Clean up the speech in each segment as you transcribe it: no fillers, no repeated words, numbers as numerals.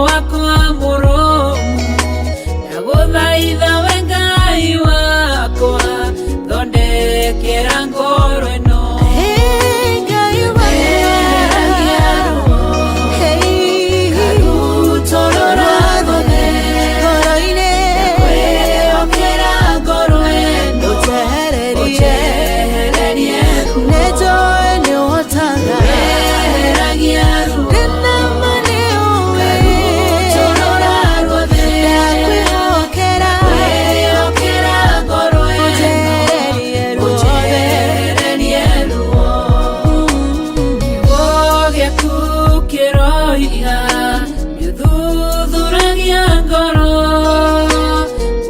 Wakwa mũrũmu, ndagũthaitha we Ngai wakwa, thondekera ngoro ĩno. Hey, Ngai Eheragia wakwa. ruo, Hey, karutũrũra ruothe. Ngoro-inĩ. Kwĩhokera ngoro ĩno. Ũnjehererie. Ũnjehererie ruo. Nĩnjũĩ nĩũhotaga. Eheragia ruo, Ndĩna ma nĩũĩ. karutũrũra ruothe. Ndakwĩhokera. Kwĩhokera ngoro ĩno. Ũnjehererie ruothe. Ũnjehererie ruo. Kiugo gĩaku kĩroiga nĩũthuthuragia ngoro,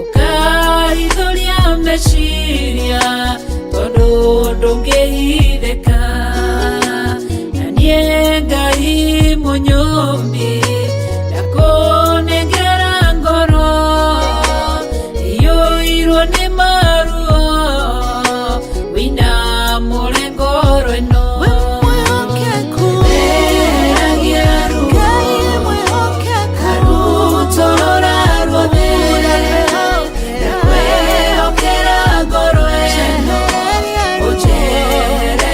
ũkarithũria meciria, tondũ ndũngĩhithĩka. Na niĩ Ngai mũnyũmbi, ndakũnengera ngoro iyũirwo nĩ maruo, wĩinamũre ngoro ĩno. Wĩ mwĩhokeku. Eheragia ruo, Ngai mwĩhokeku. karutũrũra ruothe. Ndakwĩhokera. Ndakwĩhokera ngoro ĩno. Njehererie ruo. Ũnjehererie.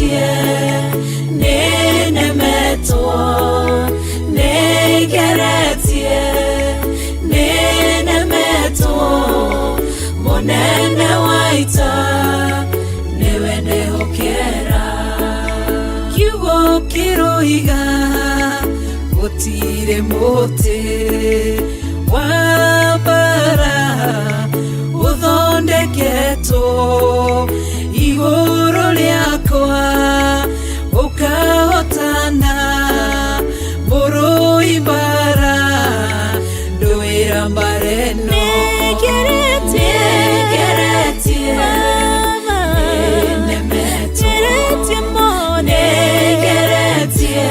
Nĩngeretie, nĩnemetwo. Nĩngeretie, nĩnemetwo. Mũnene wa ita nĩwe ndehokera. Kiugo kĩroiga gũtirĩ mũtĩ wa mbara ũthondeketwo igũrũ rĩakwa ũkahotana mũrũi mbara ndũĩra mbara ĩno. Nĩngeretie. Nĩngeretie, Baba. nĩnemetwo. Ngeretie mũno. Nĩngeretie,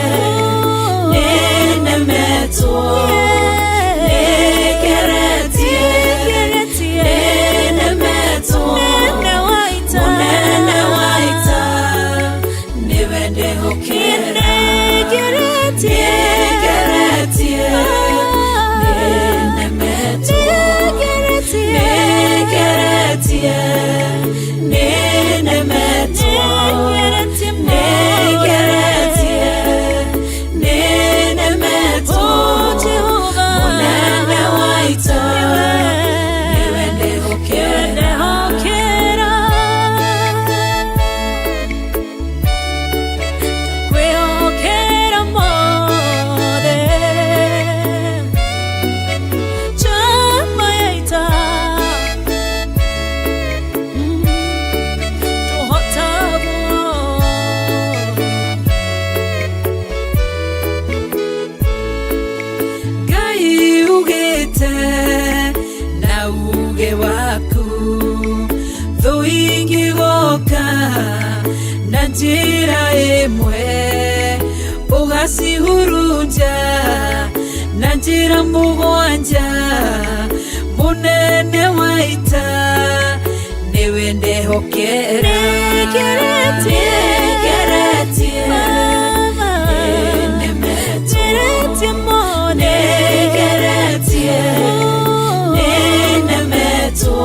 nĩnemetwo. Nĩngeretie, Ngeretie. nĩnemetwo. Mũnene wa ita. Mũnene wa ita nĩwe ndehokera. Nĩngeretie. Nĩngeretie, nĩnemetwo. Nĩngeretie. Nĩngeretie, nĩnemetwo. Nĩngeretie mũno. Nĩngeretie, nĩnemetwo. Oh, Jehova. Mũnene wa ita nĩwe ndehokera. Ndehokera. Ndakwĩhokera mothe. Njamba ya ita. Tũhotagwo. Ngai ugĩte na uge waku thũ ingĩgoka na njĩra ĩmwe ũgacihurunja na njĩra mũgwanja mũnene wa ita nĩwe ndehokera. Nĩngeretie. Nĩngeretie, Baba. nĩnemetwo. Ngeretie mũno. Nĩngeretie, nĩnemetwo.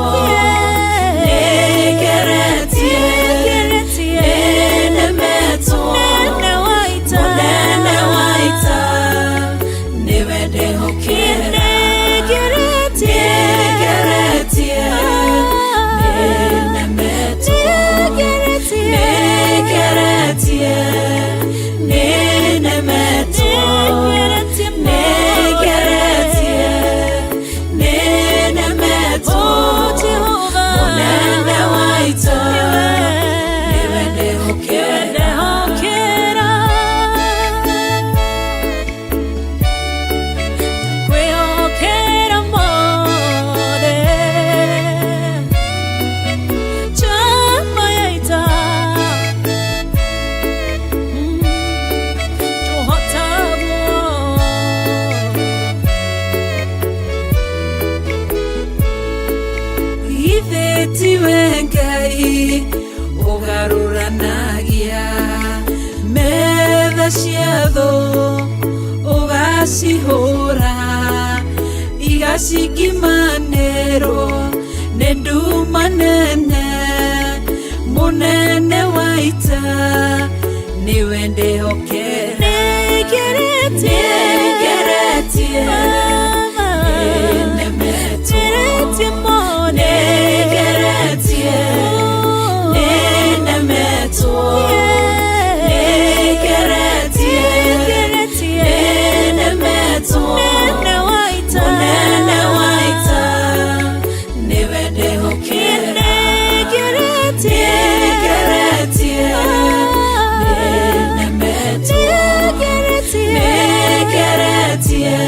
Nĩngeretie, Ngeretie. nĩnemetwo. Mũnene wa ita. Mũnene wa ita nĩwe ndehokera. Nĩngeretie. Nĩngeretie, nĩnemetwo. Nĩngeretie. Nĩngeretie, nĩnemetwo. Nĩngeretie mũno. Nĩngeretie, nĩnemetwo. Oh, Jehova. Mũnene wa ita nĩwe ndehokera. Ndehokera. Ndakwĩhokera mothe. Njamba ya ita. Tũhotagwo. Githĩ tiwe Ngai ũgarũranagia metha cia thũ ũgacihũra igacingimanĩrwo nĩ nduma nene mũnene wa ita nĩwe ndehokera. Nĩngeretie. Nĩngeretie, Baba. nĩnemetwo. Ngeretie mũno. Nĩngeretie, nĩnemetwo. Nĩngeretie, Ngeretie. nĩnemetwo. Mũnene wa ita. Mũnene wa ita nĩwe ndehokera. Nĩngeretie. Nĩngeretie, nĩnemetwo. Nĩngeretie. Nĩngeretie,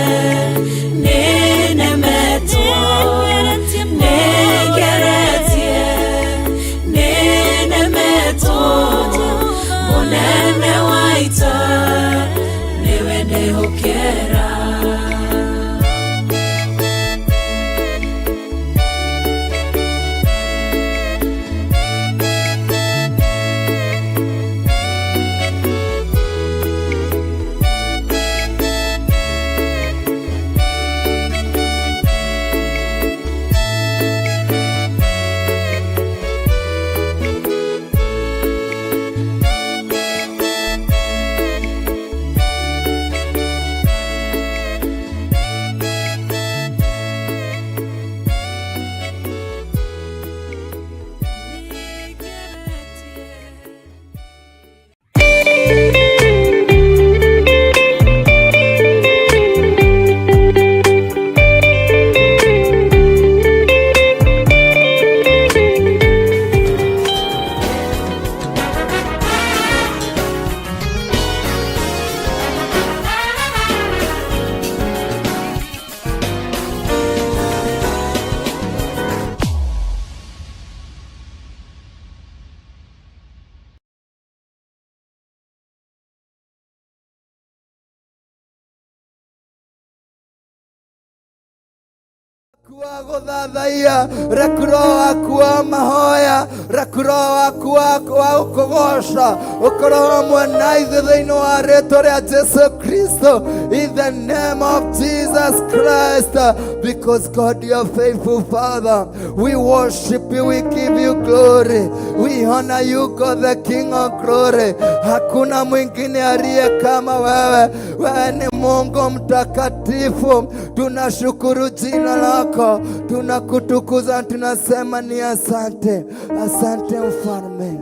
Waku wa gũthathaiya, reku roho waku wa mahoya, reku roho waku wa gũkũgoca ũkorwo hamwe na ithuĩ thĩinĩ wa rĩtwa rĩa Jesu Kristo, in the name of Jesus Christ, because God, you are faithful Father. We worship you, we give you glory, we honor you, God, the King of glory. Hakuna mwingine aliye kama wewe. Wewe ni Mungu mtakatifu. Tunashukuru jina lako, tunakutukuza, tunasema ni asante. Asante Mfalme,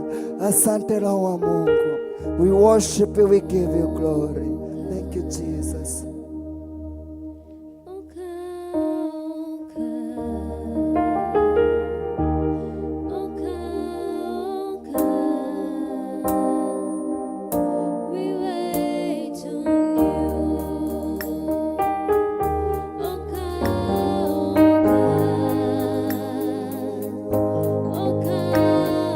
asante Roho wa Mungu. We worship you, we give you glory. Thank you, Jesus. Ũka, ũka. Ũka, ũka. We wait on you. Ũka, ũka. Ũka, ũka.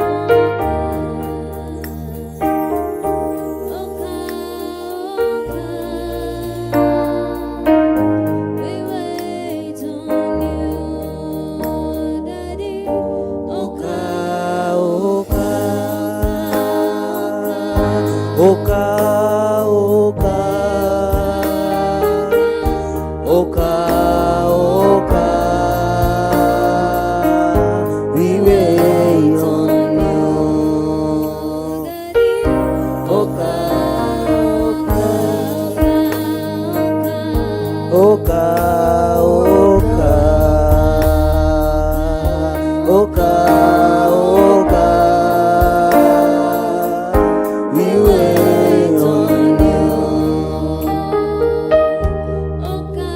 Ũka, ũka. We wait on you, Daddy. Ũka, ũka, ũka, ũka, ũka, ũka. We wait on you. Daddy. Ũka, Ũka, ũka, ũka, ũka, ũka. We wait on you. Ũka,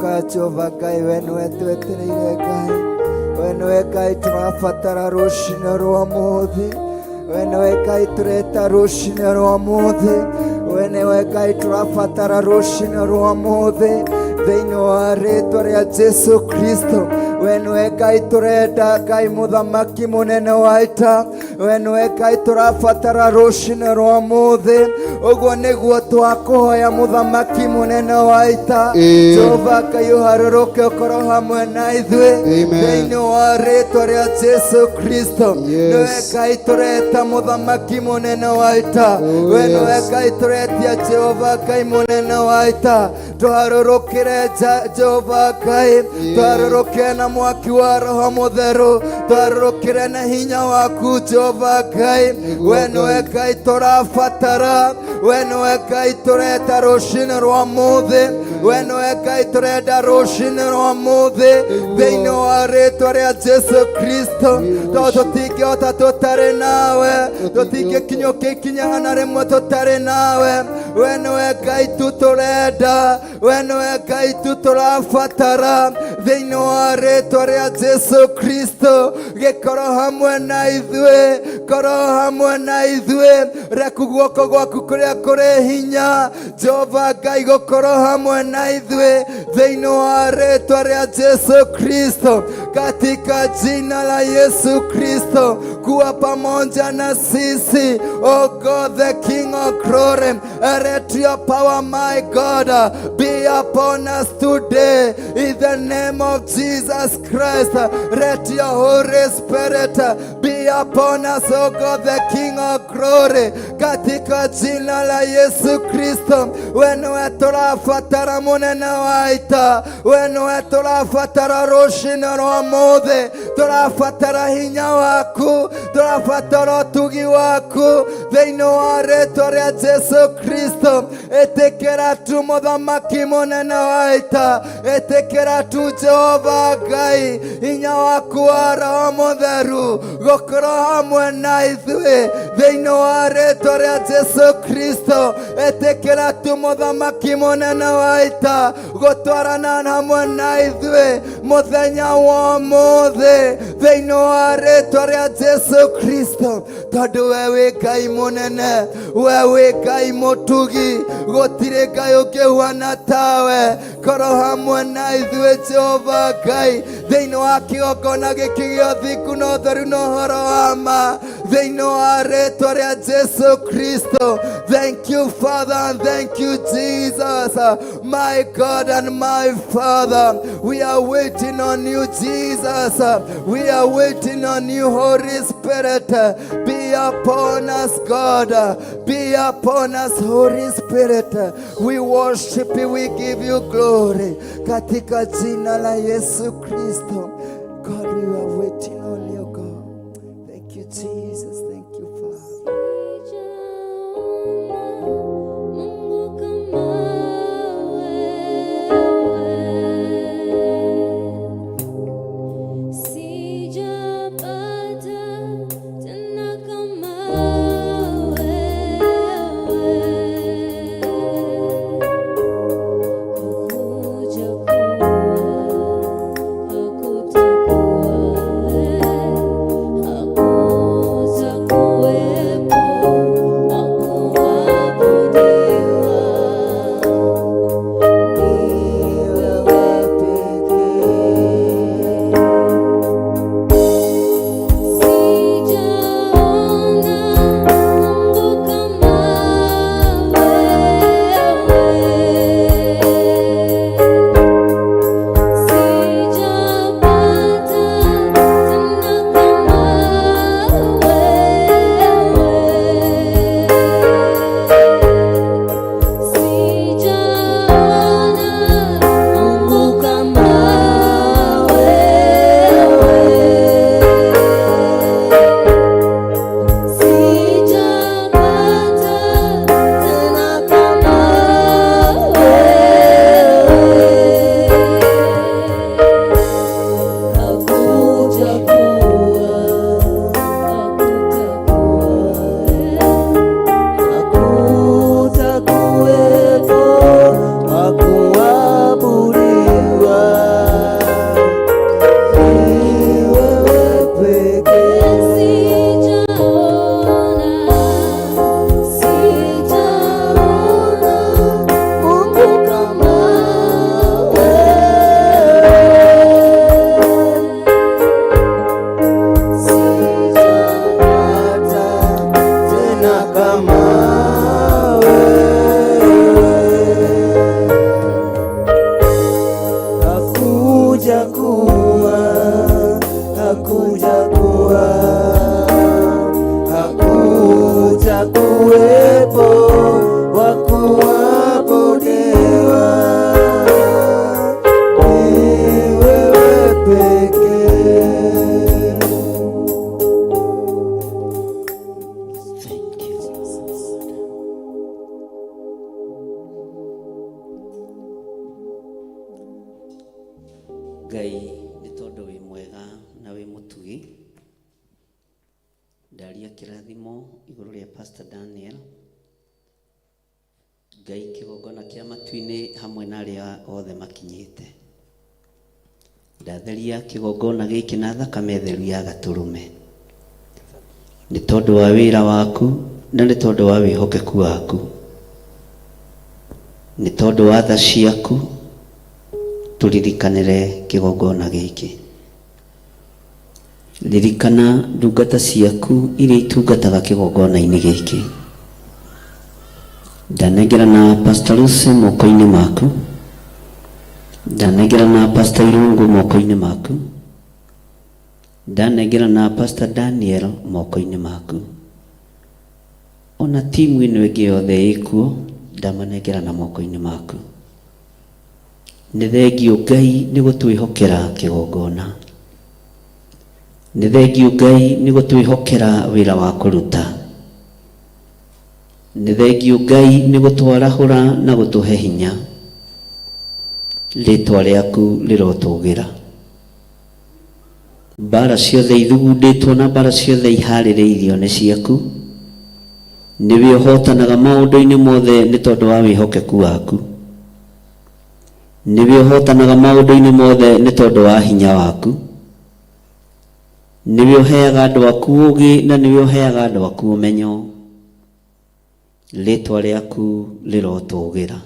Harũrũka Jehova Ngai, we nĩwe twetereire Ngai, we nĩwe Ngai tũrabatara rũcinĩ rwa mũthĩ, we nĩwe Ngai tũreta rũcinĩ rwa mũthĩ, we nĩwe Ngai tũrabatara rũcinĩ rwa mũthĩ thĩinĩ wa rĩtwa rĩa Jesu Kristo. We nĩwe Ngai tũrenda, Ngai mũthamaki mũnene wa ita, we nĩwe Ngai tũrabatara rũcinĩ rwa mũthĩ. Ũguo nĩguo twakũhoya mũthamaki mũnene wa ita. Ĩĩ. Jehova Ngai, ũharũrũke ũkorwo hamwe na ithuĩ Amen. thĩinĩ wa rĩtwa rĩa Jesu Kristo. Yes. Nĩwe Ngai tũreta mũthamaki mũnene wa ita. Oh, We nĩwe yes. Ngai tũretia Jehova Ngai mũnene wa ita, twarũrũkĩre Jehova Ngai, twarũrũkĩre na mwaki wa Roho Mũtheru, twarũrũkĩre na hinya waku Jehova Ngai. Nĩguo We nĩwe Ngai. Ngai tũrabatara, we nĩwe Ngai tũreta rũcinĩ rwa mũthĩ, we nĩwe Ngai tũrenda rũcinĩ rwa mũthĩ Nĩguo. thĩinĩ wa rĩtwa rĩa Jesu Kristo. We Tondũ worship. tũtingĩhota tũtarĩ nawe, tũtingĩkinyũkia ikinya na rĩmwe tũtarĩ nawe. We nĩwe Ngai tu tũrenda, we nĩwe Ngai tu tũrabatara thĩinĩ wa rĩtwa rĩa Jesu Kristo. Gĩkorwo hamwe na ithuĩ, korwo hamwe na ithuĩ, reku guoko gwaku kũrĩa kũrĩ hinya Jehova Ngai gũkorwo hamwe na ithuĩ thĩinĩ wa rĩtwa rĩa Jesu Kristo, katika jina la Yesu Kristo, kuwa pamoja na sisi. Oh God, the King of glory, let your power, my God, be upon us today in the name of Jesus Christ. Let your Holy Spirit be upon us, oh God, the King of glory, katika jina la Yesu Kristo. We nĩwe tũrabatara mũnene wa ita, we nĩwe tũrabatara rũcinĩ rwa mũthĩ, tũrabatara hinya waku, tũrabatara ũtugi waku thĩinĩ wa rĩtwa rĩa Jesu Kristo. Ĩtĩkĩra tu mũthamaki mũnene wa ita, ĩtĩkĩra tu Jehova Ngai hinya waku wa Roho Mũtheru gũkorwo hamwe na ithuĩ thĩinĩ wa rĩtwa rĩa Jesu Kristo. Ĩtĩkĩra tu mũthamaki mũnene wa ita gũtwarana hamwe na ithuĩ mũthenya wa ũmũthĩ thĩinĩ wa rĩtwa rĩa Jesu Kristo, tondũ we wĩ Ngai mũnene, we wĩ Ngai mũtugi, gũtirĩ Ngai ũngĩhuana tawe. Korwo hamwe na ithuĩ Jehova Ngai thĩinĩ wa kĩgongona gĩkĩ gĩa ũthingu na ũtheru na ũhoro wa ma thĩinĩ wa rĩtwa rĩa Jesu Kristo. Thank you, Father, and thank you, Jesus, my God and my Father. We are waiting on you, Jesus. We are waiting on you, Holy Spirit. Be upon us, God. Be upon us, Holy Spirit. We worship you, we give you glory. Katika jina la Yesu Kristo. God, we are waiting on you, God. Thank you, Jesus. Thank you, Father. Sijaona Mungu kama wewe, sijapata tena kama wewe. Hakuja kuwa, hakutakuwa. Ngai nĩ tondũ wĩ mwega na wĩ mũtugi. Ndaria kĩrathimo igũrũ rĩa Pastor Daniel. Ngai kĩgongona kĩa matu-inĩ hamwe na arĩa othe makinyĩte. Ndatheria kĩgongona gĩkĩ na thakame theru ya gatũrũme. Nĩ tondũ wa wĩra waku na nĩ tondũ wa wĩhokeku waku. Nĩ tondũ wa tha ciaku tũririkanĩre kĩgongona gĩkĩ. Ririkana ndungata ciaku iria itungataga kĩgongona-inĩ gĩkĩ. Ndanengerana Pastor Lucy moko-inĩ maku. Ndanengerana Pastor Irungu moko-inĩ maku. Ndanengerana Pastor Daniel moko-inĩ maku. Ona timu ĩno ĩngĩ yothe ĩkuo ndamanengerana moko-inĩ maku. Nĩ thengiũ Ngai nĩ gũtwĩhokera kĩgongona. Nĩ thengiũ Ngai nĩ gũtwĩhokera wĩra wa kũruta. Nĩ thengiũ Ngai nĩ gũtwarahũra na gũtũhe hinya. Rĩtwa rĩaku rĩrotũgĩra. Mbara ciothe ithugundĩtwo na mbara ciothe iharĩrĩirio nĩ ciaku. Nĩwe ũhotanaga maũndũ-inĩ mothe nĩ tondũ wa wĩhokeku waku. Nĩwe ũhotanaga maũndũ-inĩ mothe nĩ tondũ wa hinya waku. Nĩwe ũheaga andũ aku ũũgĩ na nĩwe ũheaga andũ aku ũmenyo. Rĩtwa rĩaku rĩrotũgĩra.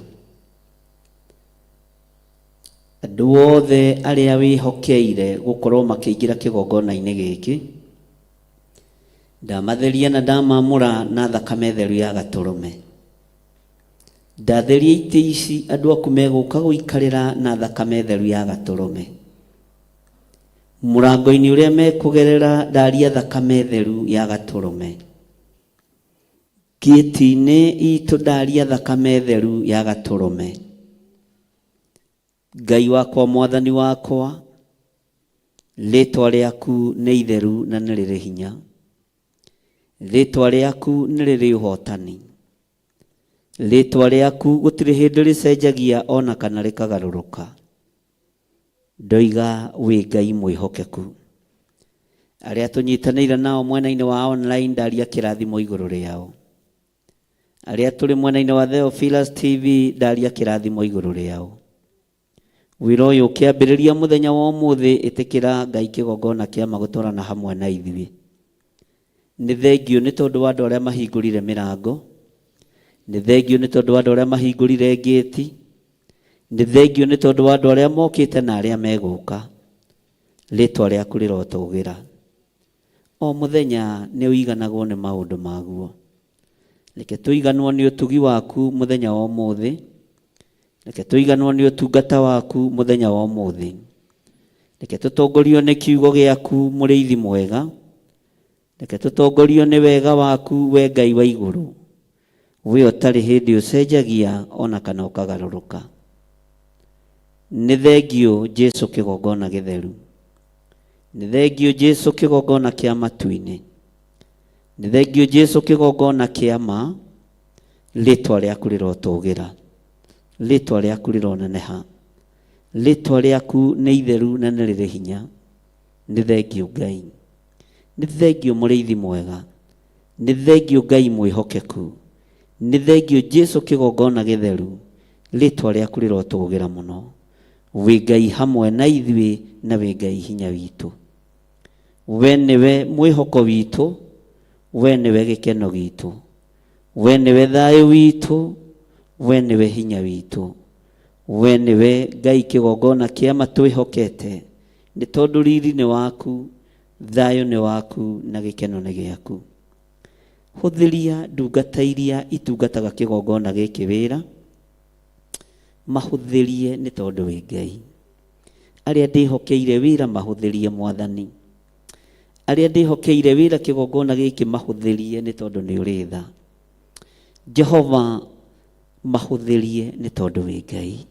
Andũ othe arĩa wĩhokeire gũkorwo makĩingĩra kĩgongona-inĩ gĩkĩ, ndamatheria na ndamamũra na thakame theru ya gatũrũme. Ndatheria itĩ ici andũ aku megũka gũikarĩra na thakame theru ya gatũrũme. Mũrango-inĩ ũrĩa mekũgerera ndaria thakame theru ya gatũrũme. Ngĩti-inĩ itũ ndaria thakame theru ya gatũrũme. Ngai wakwa mwathani wakwa, rĩtwa rĩaku nĩ itheru na nĩ rĩrĩ hinya. Rĩtwa rĩaku nĩ rĩrĩ ũhotani. Rĩtwa rĩaku gũtirĩ hĩndĩ rĩcenjagia ona kana rĩkagarũrũka. Ndoiga wĩ Ngai mwĩhokeku. Arĩa tũnyitanĩire nao mwena-inĩ wa online ndaria kĩrathimo igũrũ rĩao. Arĩa tũrĩ mwena-inĩ wa Theophilus TV ndaria kĩrathimo igũrũ rĩao. Wĩra ũyũ ũkĩambĩrĩria mũthenya wa ũmũthĩ ĩtĩkĩra Ngai kĩgongona kĩa magũtwarana hamwe na ithuĩ. Nĩ thengiũ nĩ tondũ wa andũ arĩa mahingũrire mĩrango. Nĩ thengiũ nĩ tondũ wa andũ arĩa mahingũrire ngĩti. Nĩ thengiũ nĩ tondũ wa andũ arĩa mokĩte na arĩa megũka. Rĩtwa rĩaku rĩrotũgĩra. O mũthenya nĩ ũiganagwo nĩ maũndũ maguo. Reke tũiganwo nĩ ũtugi waku mũthenya wa ũmũthĩ. Reke tũiganwo nĩ ũtungata waku mũthenya wa ũmũthĩ. Reke tũtongorio nĩ kiugo gĩaku mũrĩithi mwega. Reke tũtongorio nĩ wega waku we Ngai wa igũrũ. We ũtarĩ hĩndĩ ũcenjagia ona kana ũkagarũrũka. Nĩ thengiũ Jesu kĩgongona gĩtheru. Nĩ thengiũ Jesu kĩgongona kĩa matu-inĩ. Nĩ thengiũ Jesu kĩgongona kĩa ma. Rĩtwa rĩaku rĩrotũgĩra. Rĩtwa rĩaku rĩroneneha. Rĩtwa rĩaku nĩ itheru na nĩ rĩrĩ hinya. Nĩ thengiũ Ngai. Nĩ thengiũ mũrĩithi mwega. Nĩ thengiũ Ngai mwĩhokeku. Nĩ thengiũ Jesu kĩgongona gĩtheru. Rĩtwa rĩaku rĩrotũgĩra mũno. Wĩ Ngai hamwe na ithuĩ na wĩ Ngai hinya witũ. We nĩwe mwĩhoko witũ, we nĩwe gĩkeno gitũ, we nĩwe thayũ witũ, we nĩwe hinya witũ, we nĩwe Ngai kĩgongona kĩa ma twĩhokete, nĩ tondũ riri nĩ waku, thayũ nĩ waku na gĩkeno nĩ gĩaku. Hũthĩria ndungata iria itungataga kĩgongona gĩkĩ wĩra, mahũthĩrie nĩ tondũ wĩ Ngai. Arĩa ndĩhokeire wĩra mahũthĩrie Mwathani. Arĩa ndĩhokeire wĩra kĩgongona gĩkĩ mahũthĩrie nĩ tondũ nĩ ũrĩ tha. Jehova mahũthĩrie nĩ tondũ wĩ Ngai.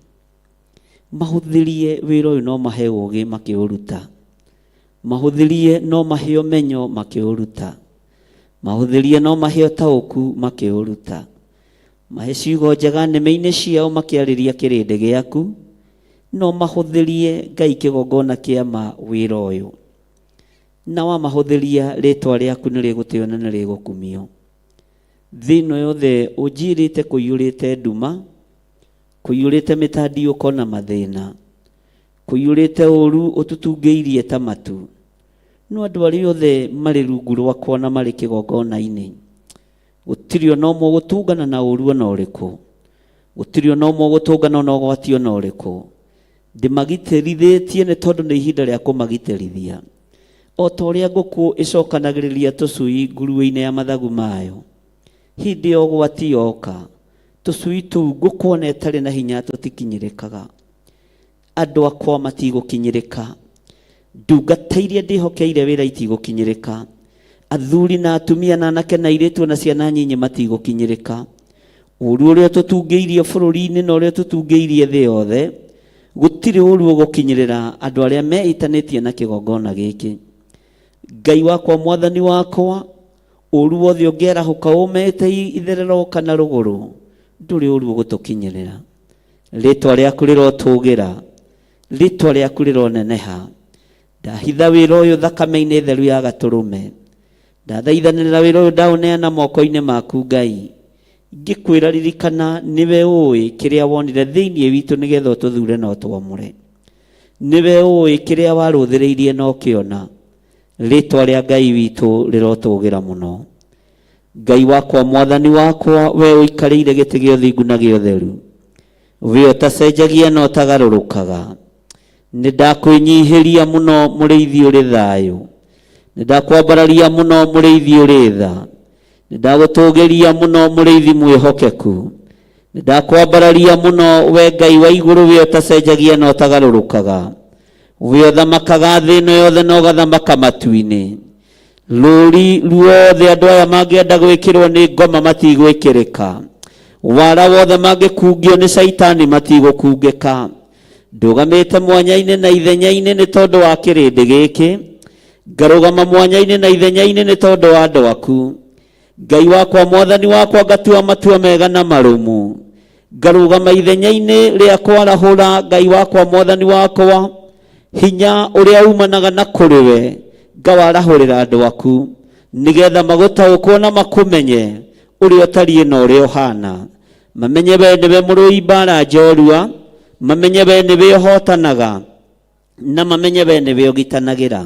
Mahũthĩrie wĩra ũyũ no mahe ũũgĩ makĩũruta. Mahũthĩrie no mahe ũmenyo makĩũruta. Mahũthĩrie no mahe ũtaũku makĩũruta. Mahe ciugo njega nĩmĩ-inĩ ciao makĩarĩria kĩrĩndĩ gĩaku. No mahũthĩrie Ngai kĩgongona kĩa ma wĩra ũyũ, na wamahũthĩria rĩtwa rĩaku nĩ rĩgũtĩo na nĩ rĩgũkumio. Thĩ ĩno yothe ũnjirĩte kũiyũrĩte nduma, kũiyũrĩte mĩtandiũko na mathĩna, kũiyũrĩte ũru ũtũtungĩirie ta matu. No andũ arĩa othe marĩ rungu rwakwa na marĩ kĩgongona-inĩ, gũtirĩ ona ũmwe ũgũtũngana na ũru ona ũrĩkũ, gũtirĩ ona ũmwe ũgũtũngana na ũgwati ona ũrĩkũ. Ndĩmagitĩrithĩtie nĩ tondũ nĩ ihinda rĩa kũmagitĩrithia. O ta ũrĩa ngũkũ ĩcokanagĩrĩria tũcui nguruĩ-inĩ ya mathagu mayo, hĩndĩ ya ũgwati yoka, tũcui tũu ngũkũ ona ĩtarĩ na hinya tũtikinyĩrĩkaga. Andũ akwa matigũkinyĩrĩka, ndungata iria ndĩhokeire wĩra itigũkinyĩrĩka, athuri na atumia na anake na airĩtu na ciana nyinyi matigũkinyĩrĩka. Ũru ũrĩa tũtungĩirie bũrũri-inĩ na ũrĩa tũtungĩirie thĩ yothe, gũtirĩ ũru ũgũkinyĩrĩra andũ arĩa meĩtanĩtie na kĩgongona gĩkĩ. Ngai wakwa, mwathani wakwa, ũru wothe ũngĩarahũka ũmete itherero kana rũgũrũ, ndũrĩ ũru ũgũtũkinyĩrĩra. Rĩtwa rĩaku rĩrotũgĩra, rĩtwa rĩaku rĩroneneha. Ndahitha wĩra ũyũ thakame-inĩ theru ya gatũrũme. Ndathaithanĩrĩra wĩra ũyũ ndaũneana moko-inĩ maku Ngai. Ngĩkwĩra ririkana nĩwe ũĩ kĩrĩa wonire thĩinĩ witũ nĩgetha ũtũthure na ũtwamũre. Nĩwe ũĩ kĩrĩa warũthĩrĩirie na ũkĩona. Rĩtwa rĩa Ngai witũ rĩrotũgĩra mũno. Ngai wakwa, mwathani wakwa, we ũikarĩire gĩtĩ gĩa ũthingu na gĩa ũtheru, we ũtacenjagia na ũtagarũrũkaga, nĩ ndakwĩnyihĩria mũno mũrĩithi ũrĩ thayũ, nĩ ndakwambararia mũno mũrĩithi ũrĩ tha, nĩ ndagũtũgĩria mũno mũrĩithi mwĩhokeku, nĩ ndakwambararia mũno we Ngai wa igũrũ, we ũtacenjagia na ũtagarũrũkaga, we ũthamakaga thĩ ĩno yothe na ũgathamaka matu-inĩ. Rũri ruothe andũ aya mangĩenda gwĩkĩrwo nĩ ngoma matigwĩkĩrĩka, wara wothe mangĩkungio nĩ caitani matigũkungĩka. Ndũgamĩte mwanya-inĩ na ithenya-inĩ nĩ tondũ wa kĩrĩndĩ gĩkĩ, ngarũgama mwanya-inĩ na ithenya-inĩ nĩ tondũ wa andũ aku. Ngai wakwa, mwathani wakwa, ngatua matua mega na marũmu, ngarũgama ithenya-inĩ rĩa kwarahũra. Ngai wakwa, mwathani wakwa, hinya ũrĩa umanaga na kũrĩ we ngawarahũrĩra andũ aku, nĩgetha magũtaũkwo na makũmenye ũrĩa ũtariĩ na ũrĩa ũhana, mamenye we nĩwe mũrũi mbara njorua, mamenye we nĩwe ũhotanaga, na mamenye we nĩwe ũgitanagĩra.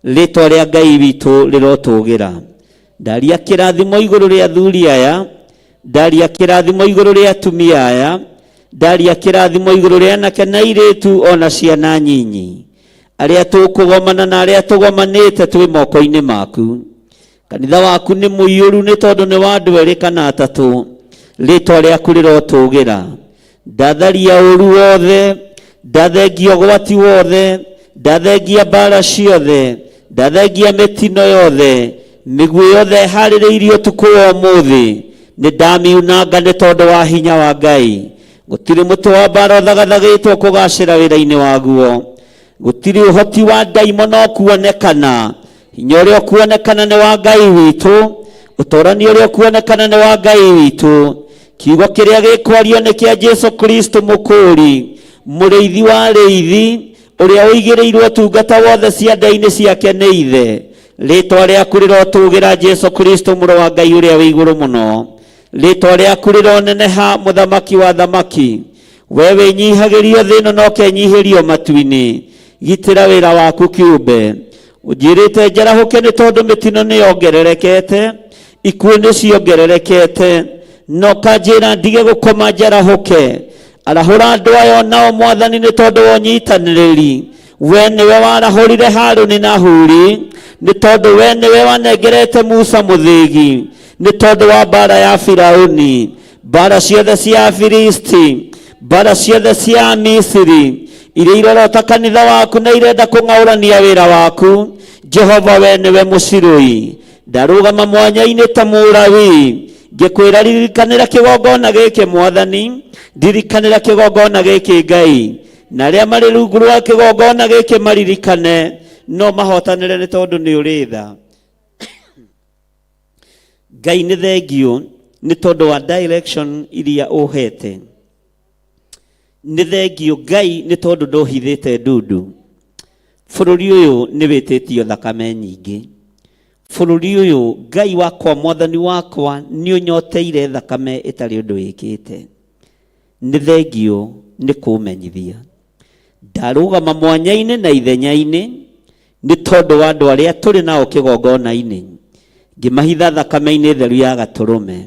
Rĩtwa rĩa Ngai witũ rĩrotũgĩra. Ndaria kĩrathimo igũrũ rĩa athuri aya, ndaria kĩrathimo igũrũ rĩa atumia aya, ndaria kĩrathimo igũrũ rĩa anake na airĩtu ona ciana nyinyi, arĩa tũkũgomana na arĩa tũgomanĩte twĩ moko-inĩ maku. Kanitha waku nĩ mũiyũru nĩ tondũ nĩ wa andũ erĩ kana atatũ. Rĩtwa rĩaku rĩrotũgĩra. Ndatharia ũru wothe, ndathengia ũgwati wothe, ndathengia mbara ciothe, ndathengia mĩtino yothe, mĩguĩ yothe ĩharĩrĩirio ũtukũ wa ũmũthĩ, nĩ ndamiunanga nĩ tondũ wa hinya wa Ngai. Gũtirĩ mũtĩ wa mbara ũthagathagĩtwo kũgacĩra wĩra-inĩ waguo. Gũtirĩ ũhoti wa ndaimono ũkuonekana. Hinya ũrĩa ũkuonekana nĩ wa Ngai witũ, ũtorani ũrĩa ũkuonekana nĩ wa Ngai witũ. Kiugo kĩrĩa gĩkwario nĩ kĩa Jesu Kristo mũkũũri, mũrĩithi wa arĩithi, ũrĩa ũigĩrĩirwo ũtungata wothe ciande-inĩ ciake nĩ Ithe. Rĩtwa rĩaku rĩrotũgĩra Jesu Kristo mũrũ wa Ngai ũrĩa wĩ igũrũ mũno. Rĩtwa rĩaku rĩroneneha mũthamaki wa thamaki. We wĩnyihagĩrio thĩ ĩno na ũkenyihĩrio matu-inĩ. Gitĩra wĩra waku kĩũmbe. Ũnjĩrĩte njarahũke nĩ tondũ mĩtino nĩ yongererekete, ikuũ nĩ ciongererekete, na ũkanjĩra ndige gũkoma njarahũke. Arahũra andũ aya nao mwathani nĩ tondũ wa ũnyitanĩrĩri. We nĩwe warahũrire Harũni na Huri, nĩ tondũ we nĩwe wanengerete Musa mũthĩgi, nĩ tondũ wa mbara ya Firauni, mbara ciothe cia Afilisti, mbara ciothe cia Misiri, iria irorota kanitha waku na irenda kũng'aũrania wĩra waku. Jehova, we nĩwe mũcirũi. Ndarũgama mwanya-inĩ ta mũrawi, ngĩkwĩra ririkanĩra kĩgongona gĩkĩ mwathani, ririkanĩra kĩgongona gĩkĩ Ngai, na arĩa marĩ rungu rwa kĩgongona gĩkĩ maririkane, no mahotanĩre nĩ tondũ nĩ ũrĩ tha. Ngai nĩ thengiũ nĩ tondũ wa direction iria ũhete. Nĩ thengio Ngai nĩ tondũ ndũhithĩte ndundu. Bũrũri ũyũ nĩ wĩtĩtio thakame nyingĩ. Bũrũri ũyũ Ngai wakwa mwathani wakwa nĩ ũnyoteire thakame ĩtarĩ ũndũ ĩkĩte. Nĩ thengio nĩ kũmenyithia. Ndarũgama mwanya-inĩ na ithenya-inĩ nĩ tondũ wa andũ arĩa tũrĩ nao kĩgongona-inĩ, ngĩmahitha thakame-inĩ theru ya Gatũrũme,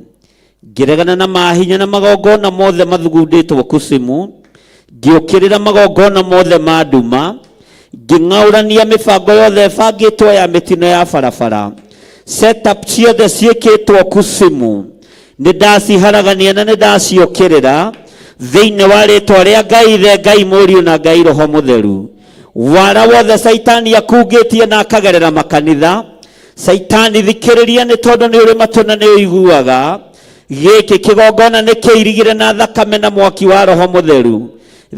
ngĩregana na mahinya na magongona mothe mathugundĩtwo kusimu, ngĩũkĩrĩra magongona mothe ma nduma, ngĩng'aũrania mĩbango yothe ĩbangĩtwo ya mĩtino ya barabara, setup ciothe ciĩkĩtwo kusimu, nĩ ndaciharagania na nĩ ndaciũkĩrĩra thĩinĩ wa rĩtwa rĩa Ngai Ithe, Ngai Mũriũ na Ngai Roho Mũtheru. Wara wothe Caitani akungĩtie na akagerera makanitha, Caitani thikĩrĩria nĩ tondũ nĩ ũrĩ matũ na nĩ ũiguaga. Gĩkĩ kĩgongona nĩ kĩirigire na thakame na mwaki wa Roho Mũtheru,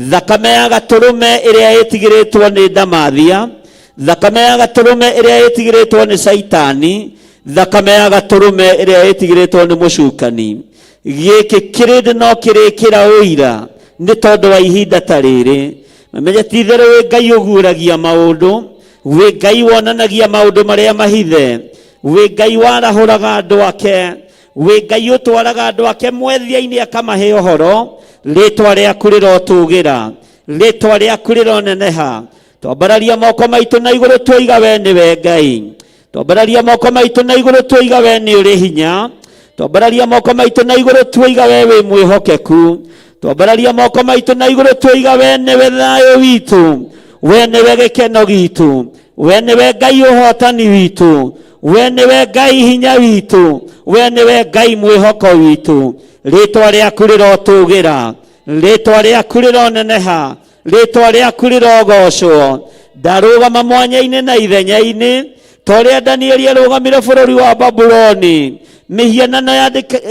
thakame ya gatũrũme ĩrĩa ĩtigĩrĩtwo nĩ ndamathia, thakame ya gatũrũme ĩrĩa ĩtigĩrĩtwo nĩ Caitani, thakame ya gatũrũme ĩrĩa ĩtigĩrĩtwo nĩ mũcukani. Gĩkĩ kĩrĩndĩ no kĩrĩkĩra ũira nĩ tondũ wa ihinda ta rĩrĩ. Mamenye ti itherũ wĩ Ngai ũguũragia maũndũ, wĩ Ngai wonanagia maũndũ marĩa mahithe, wĩ Ngai warahũraga andũ ake, wĩ Ngai ũtwaraga andũ ake mwethia-inĩ akamahe ũhoro. Rĩtwa rĩaku rĩrotũgĩra, rĩtwa rĩaku rĩroneneha. Twambararia moko maitũ na igũrũ twoiga we nĩwe Ngai. Twambararia moko maitũ na igũrũ twoiga we nĩ ũrĩ hinya. Twambararia moko maitũ na igũrũ twoiga we wĩ mwĩhokeku. Twambararia moko maitũ na igũrũ twoiga we nĩwe thayũ witũ, we nĩwe gĩkeno gitũ, we nĩwe Ngai ũhotani witũ, we nĩwe Ngai hinya witũ, we nĩwe Ngai mwĩhoko witũ. Rĩtwa rĩaku rĩrotũgĩra, rĩtwa rĩaku rĩroneneha, rĩtwa rĩaku rĩrogocwo. Ndarũgama mwanya-inĩ na ithenya-inĩ ta ũrĩa Danieli arũgamire bũrũri wa Babuloni, mĩhianano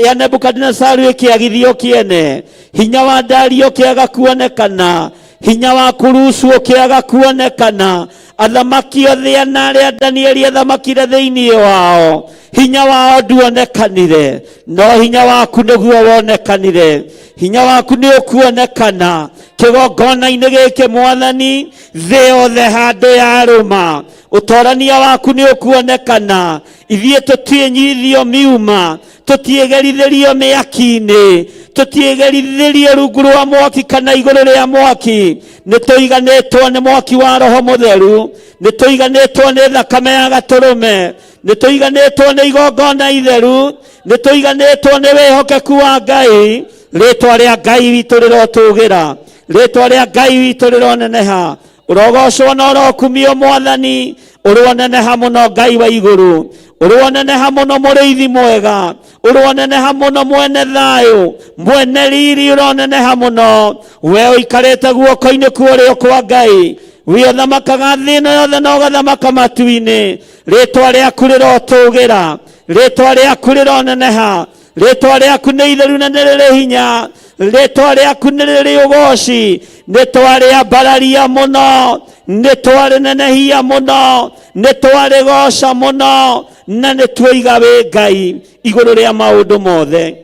ya Nebukadinesaru ĩkĩagithio kĩene, hinya wa Dario ũkĩaga kuonekana, hinya wa Kurusu ũkĩaga kuonekana, athamaki othe ana arĩa Danieli athamakire thĩinĩ wao, hinya wao nduonekanire, no hinya waku nĩguo wonekanire. Hinya waku nĩ ũkuonekana kĩgongona-inĩ gĩkĩ Mwathani, thĩ yothe handũ yarũma. Ũtorania waku nĩ ũkuonekana. Ithuĩ tũtiĩnyithio miuma, tũtiĩgerithĩrio mĩaki-inĩ, tũtiĩgerithĩrio rungu rwa mwaki kana igũrũ rĩa mwaki. Nĩ tũiganĩtwo nĩ mwaki wa Roho Mũtheru, nĩ tũiganĩtwo nĩ thakame ya Gatũrũme, nĩ tũiganĩtwo nĩ igongona itheru, nĩ tũiganĩtwo nĩ wĩhokeku wa Ngai. Rĩtwa rĩa Ngai witũ rĩrotũgĩra, rĩtwa rĩa Ngai witũ rĩroneneha. Ũrogocwo na ũrokumio Mwathani, ũroneneha mũno Ngai wa igũrũ, ũroneneha mũno mũrĩithi mwega, ũroneneha mũno mwene thayũ, mwene riri, ũroneneha mũno. We ũikarĩte guoko-inĩ kwa ũrĩo kwa Ngai, we ũthamakaga thĩ ĩno yothe na ũgathamaka matu-inĩ. Rĩtwa rĩaku rĩrotũgĩra, rĩtwa rĩaku rĩroneneha, rĩtwa rĩaku nĩ itheru na nĩ rĩrĩ hinya, rĩtwa rĩaku nĩ rĩrĩ ũgoci. Nĩ twarĩambararia mũno, nĩ twarĩnenehia mũno, nĩ twarĩgoca mũno, na nĩ tuoiga wĩ Ngai igũrũ rĩa maũndũ mothe.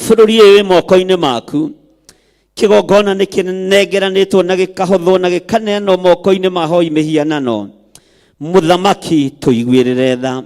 Bũrũri ũyũ wĩ moko-inĩ maku. Kĩgongona nĩ kĩnengeranĩtwo na gĩkahothwo na gĩkaneanwo moko-inĩ ma hoi mĩhianano. Mũthamaki, tũiguĩrĩre tha.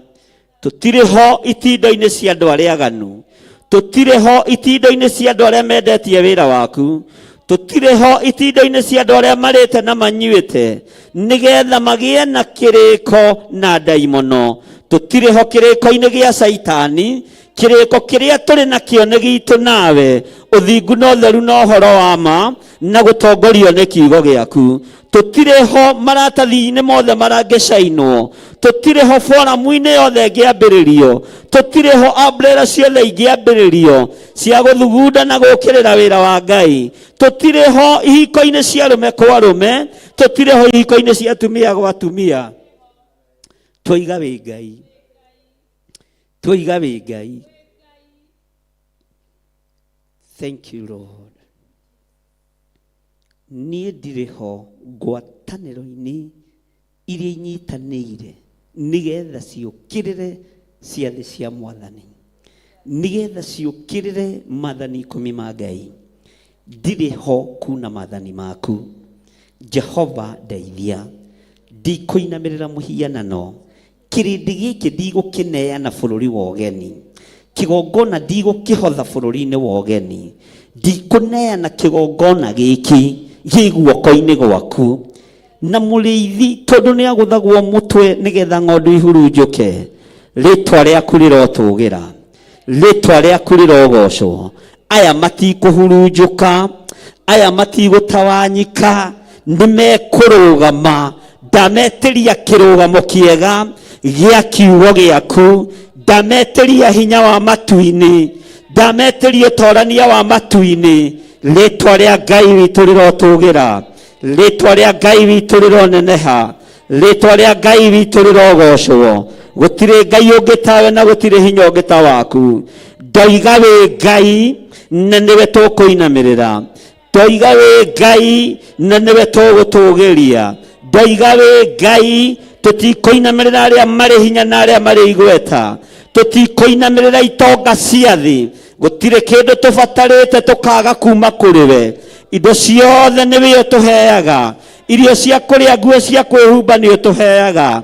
Tũtirĩ ho itindo-inĩ cia andũ arĩa aganu, tũtirĩ ho itindo-inĩ cia andũ arĩa mendetie wĩra waku, tũtirĩ ho itindo-inĩ cia andũ arĩa marĩte na manyuĩte nĩgetha magĩe na kĩrĩko na ndaimono. Tũtirĩ ho kĩrĩko-inĩ gĩa Caitani. Kĩrĩko kĩrĩa tũrĩ nakĩo nĩ gitũ nawe, ũthingu na ũtheru na ũhoro wa ma na gũtongorio nĩ kiugo gĩaku. Tũtirĩ ho maratathi-inĩ mothe marangĩcainwo, tũtirĩ ho foramu-inĩ yothe ĩngĩambĩrĩrio, tũtirĩ ho umbrella ciothe ingĩambĩrĩrio cia gũthugunda na gũũkĩrĩra wĩra wa Ngai. Tũtirĩ ho ihiko-inĩ cia arũme kwa arũme, tũtirĩ ho ihiko-inĩ cia atumia gwa atumia. Twoiga wĩ Ngai, twoiga wĩ Ngai. Thank you Lord. Niĩ ndirĩ ho ngwatanĩro-inĩ iria inyitanĩire nĩgetha ciũkĩrĩre ciathĩ cia Mwathani, nĩgetha ciũkĩrĩre maathani ikũmi ma Ngai. Ndirĩ ho kuna maathani maku. Jehova ndeithia, ndikũinamĩrĩra mũhianano. Kĩrĩndĩ gĩkĩ ndigũkĩneana bũrũri wa ũgeni, kĩgongona ndigũkĩhotha bũrũri-inĩ wa ũgeni. Ndikũneana kĩgongona gĩkĩ gĩ guoko-inĩ gwaku. Na mũrĩithi tondũ nĩ agũthagwo mũtwe nĩgetha ng'ondu ihurunjũke, rĩtwa rĩaku rĩrotũgĩra, rĩtwa rĩaku rĩrogocwo. Aya matikũhurunjũka, aya matigũtawanyika, nĩ mekũrũgama. Ndametĩria kĩrũgamo kĩega gĩa kiugo gĩaku, ndametĩria hinya wa matu-inĩ, ndametĩria ũtorania wa matu-inĩ. Rĩtwa rĩa Ngai witũ rĩrotũgĩra, rĩtwa rĩa Ngai witũ rĩroneneha, rĩtwa rĩa Ngai witũ rĩrogocwo. Gũtirĩ Ngai ũngĩ tawe na gũtirĩ hinya ũngĩ ta waku. Ndoiga wĩ Ngai na nĩwe tũkũinamĩrĩra, ndoiga wĩ Ngai na nĩwe tũgũtũgĩria, ndoiga wĩ Ngai. Tũtikũinamĩrĩra arĩa marĩ hinya na arĩa marĩ igweta, tũtikũinamĩrĩra itonga cia thĩ. Gũtirĩ kĩndũ tũbatarĩte tũkaga kuma kũrĩ we. Indo ciothe nĩwe ũtũheaga, irio cia kũrĩa, nguo cia kwĩhumba nĩ ũtũheaga.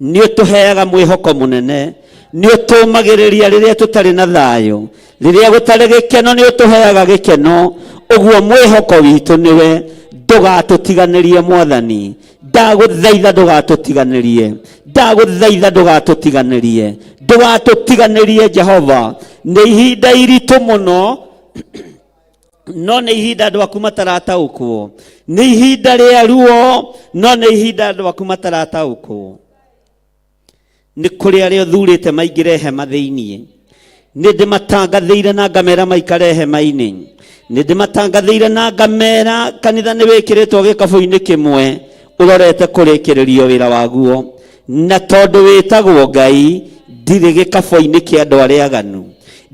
Nĩ ũtũheaga mwĩhoko mũnene, nĩ ũtũmagĩrĩria rĩrĩa tũtarĩ na thayũ, rĩrĩa gũtarĩ gĩkeno nĩ ũtũheaga gĩkeno. Ũguo mwĩhoko witũ nĩwe. Ndũgatũtiganĩrie Mwathani, ndagũthaitha ndũgatũtiganĩrie, ndagũthaitha ndũgatũtiganĩrie, ndũgatũtiganĩrie Jehova. Nĩ ihinda iritũ mũno, no nĩ ihinda andũ aku matarataũkwo. Nĩ ihinda rĩa ruo, no nĩ ihinda andũ aku matarataũkwo. Nĩ kũrĩ arĩa ũthurĩte maingĩre hema thĩiniĩ. Nĩ ndĩmatangathĩire na ngamera maikare hema-inĩ. Nĩ ndĩmatangathĩire na ngamera kanitha nĩ wĩkĩrĩtwo gĩkabũ-inĩ kĩmwe ũrorete kũrĩkĩrĩrio wĩra waguo. Na tondũ wĩtagwo Ngai, ndirĩ gĩkabũ-inĩ kĩa andũ arĩa aganu,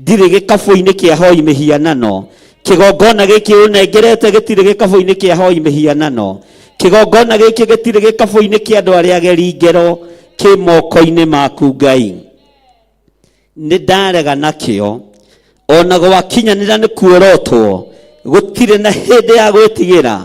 ndirĩ gĩkabũ-inĩ kĩa hoi mĩhianano. Kĩgongona gĩkĩ ũnengerete gĩtirĩ gĩkabũ-inĩ kĩa hoi mĩhianano. Kĩgongona gĩkĩ gĩtirĩ gĩkabũ-inĩ kĩa andũ arĩa ageri ngero, kĩ moko-inĩ maku Ngai. Nĩ ndarega nakĩo, ona gwakinyanĩra nĩ kuorotwo. Gũtirĩ na hĩndĩ ya gwĩtigĩra,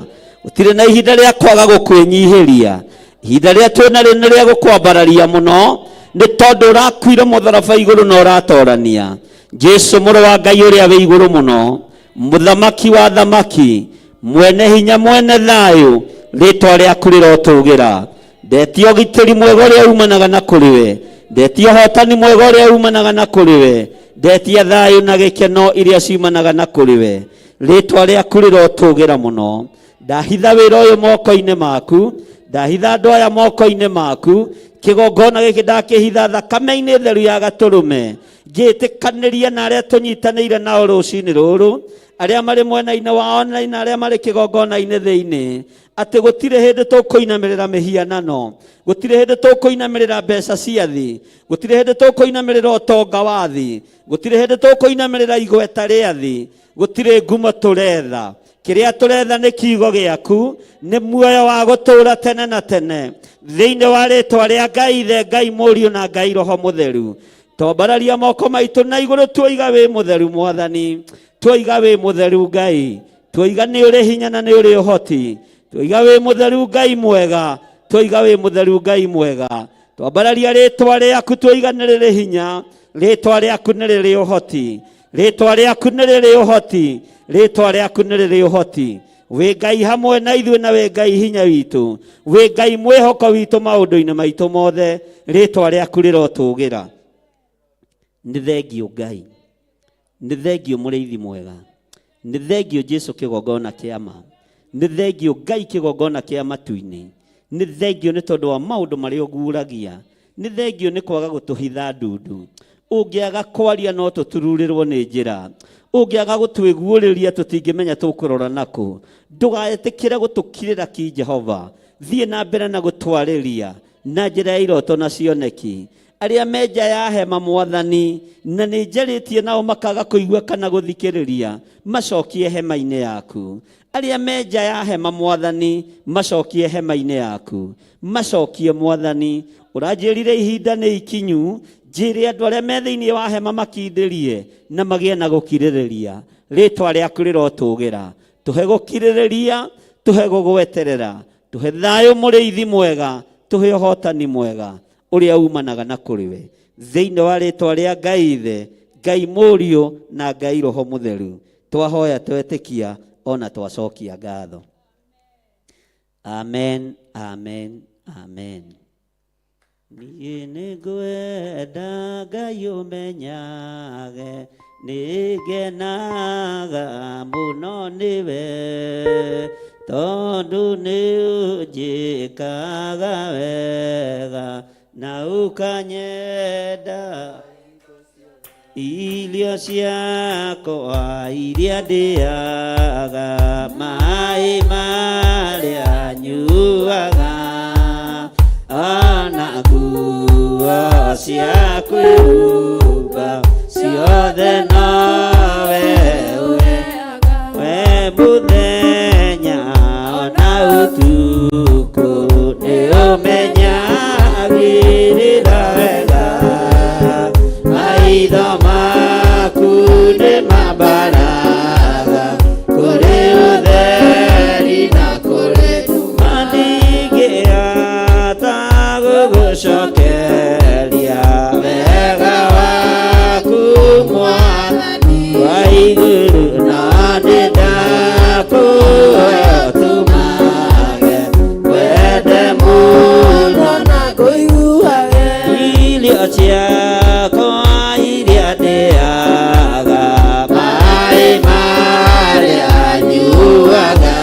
gũtirĩ na ihinda rĩa kwaga gũkwĩnyihĩria. Ihinda rĩa twĩnarĩo nĩ rĩa gũkwambararia mũno, nĩ tondũ ũrakuire mũtharaba igũrũ na ũratorania. Jesu mũrũ wa Ngai ũrĩa wĩ igũrũ mũno, mũthamaki wa thamaki, mwene hinya, mwene thayũ, rĩtwa rĩaku rĩrotũgĩra. Ndetia ũgitĩri mwega ũrĩa umanaga na kũrĩ we, ndetia ũhotani mwega ũrĩa umanaga na kũrĩ we, ndetia thayũ na gĩkeno iria ciumanaga na kũrĩ we. Rĩtwa rĩaku rĩrotũgĩra mũno. Ndahitha wĩra ũyũ moko-inĩ maku, ndahitha andũ aya moko-inĩ maku. Kĩgongona gĩkĩ ndakĩhitha thakame-inĩ theru ya gatũrũme. Ngĩtĩkanĩria na arĩa tũnyitanĩire nao rũcinĩ rũrũ, arĩa marĩ mwena-inĩ wa online na arĩa marĩ kĩgongona-inĩ thĩinĩ, atĩ gũtirĩ hĩndĩ tũkũinamĩrĩra mĩhianano, gũtirĩ hĩndĩ tũkũinamĩrĩra mbeca cia thĩ, gũtirĩ hĩndĩ tũkũinamĩrĩra ũtonga wa thĩ, gũtirĩ hĩndĩ tũkũinamĩrĩra igweta rĩa thĩ. Gũtirĩ ngumo tũretha, kĩrĩa tũretha nĩ kiugo gĩaku, nĩ muoyo wa gũtũũra tene na tene, thĩinĩ wa rĩtwa rĩa Ngai Ithe, Ngai Mũriũ na Ngai Roho Mũtheru. Twambararia moko maitũ na igũrũ, tuoiga wĩ mũtheru Mwathani, tuoiga wĩ mũtheru Ngai, tuoiga nĩ ũrĩ hinya na nĩ ũrĩ ũhoti, tuoiga wĩ mũtheru Ngai mwega, tuoiga wĩ mũtheru Ngai mwega. Twambararia rĩtwa rĩaku, tuoiga nĩ rĩrĩ hinya, rĩtwa rĩaku nĩ rĩrĩ ũhoti, rĩtwa rĩaku nĩ rĩrĩ ũhoti, rĩtwa rĩaku nĩ rĩrĩ ũhoti. Wĩ Ngai hamwe na ithuĩ na wĩ Ngai hinya witũ, wĩ Ngai mwĩhoko witũ maũndũ-inĩ maitũ mothe, rĩtwa rĩaku rĩrotũgĩra. Nĩ thengio Ngai, nĩ thengio mũrĩithi mwega, nĩ thengio Jesu kĩgongona kĩa ma, nĩ thengio Ngai kĩgongona kĩa matu-inĩ, nĩ thengio nĩ tondũ wa maũndũ marĩa ũguũragia, nĩ thengio nĩ kwaga gũtũhitha ndundu. Ũngĩaga kwaria no tũtururĩrwo nĩ njĩra, ũngĩaga gũtwĩguũrĩria tũtingĩmenya tũkũrora nakũ. Ndũgaĩtĩkĩre gũtũkirĩra ki Jehova, thiĩ na mbere na gũtwarĩria na njĩra ya iroto na cioneki. Arĩa me nja ya hema Mwathani, na nĩ njarĩtie nao makaga kũigua kana gũthikĩrĩria, macokie hema-inĩ yaku. Arĩa me nja ya hema Mwathani, macokie hema-inĩ yaku, macokie Mwathani. Ũranjĩrire ihinda nĩ ikinyu, njĩre andũ arĩa me thĩinĩ wa hema makindĩrie na magĩe na gũkirĩrĩria. Rĩtwa rĩaku rĩrotũgĩra. Tũhe gũkirĩrĩria, tũhe gũgweterera, tũhe thayũ mũrĩithi mwega, tũhe ũhotani mwega ũrĩa umanaga na kũrĩ we. Thĩinĩ wa rĩtwa rĩa Ngai Ithe, Ngai Mũriũ na Ngai Roho Mũtheru, twahoya twetĩkia ona twacokia ngatho. Amen, amen, amen. Niĩ nĩngwenda Ngai ũmenyage, nĩngenaga mũno nĩwe, tondũ nĩũnjĩkaga wega na ũkanyenda. Irio ciakwa iria ndĩaga, maĩ marĩa nyuaga, ona nguo cia kwĩhumba, ciothe nowe ũheaga. We mũthenya ona ũtukũ nĩũmenyagĩrĩra wega, maitho maku nĩ mambaraga kũrĩ ũtheri na kũrĩ nduma, ndingĩhota gũgũcokeria wega waku Mwathani wa igũrũ, na nĩndakũhoya ũtũmage wende mũno na kũiguage irio ciakwa iria ndĩaga, maĩ marĩa nyuaga,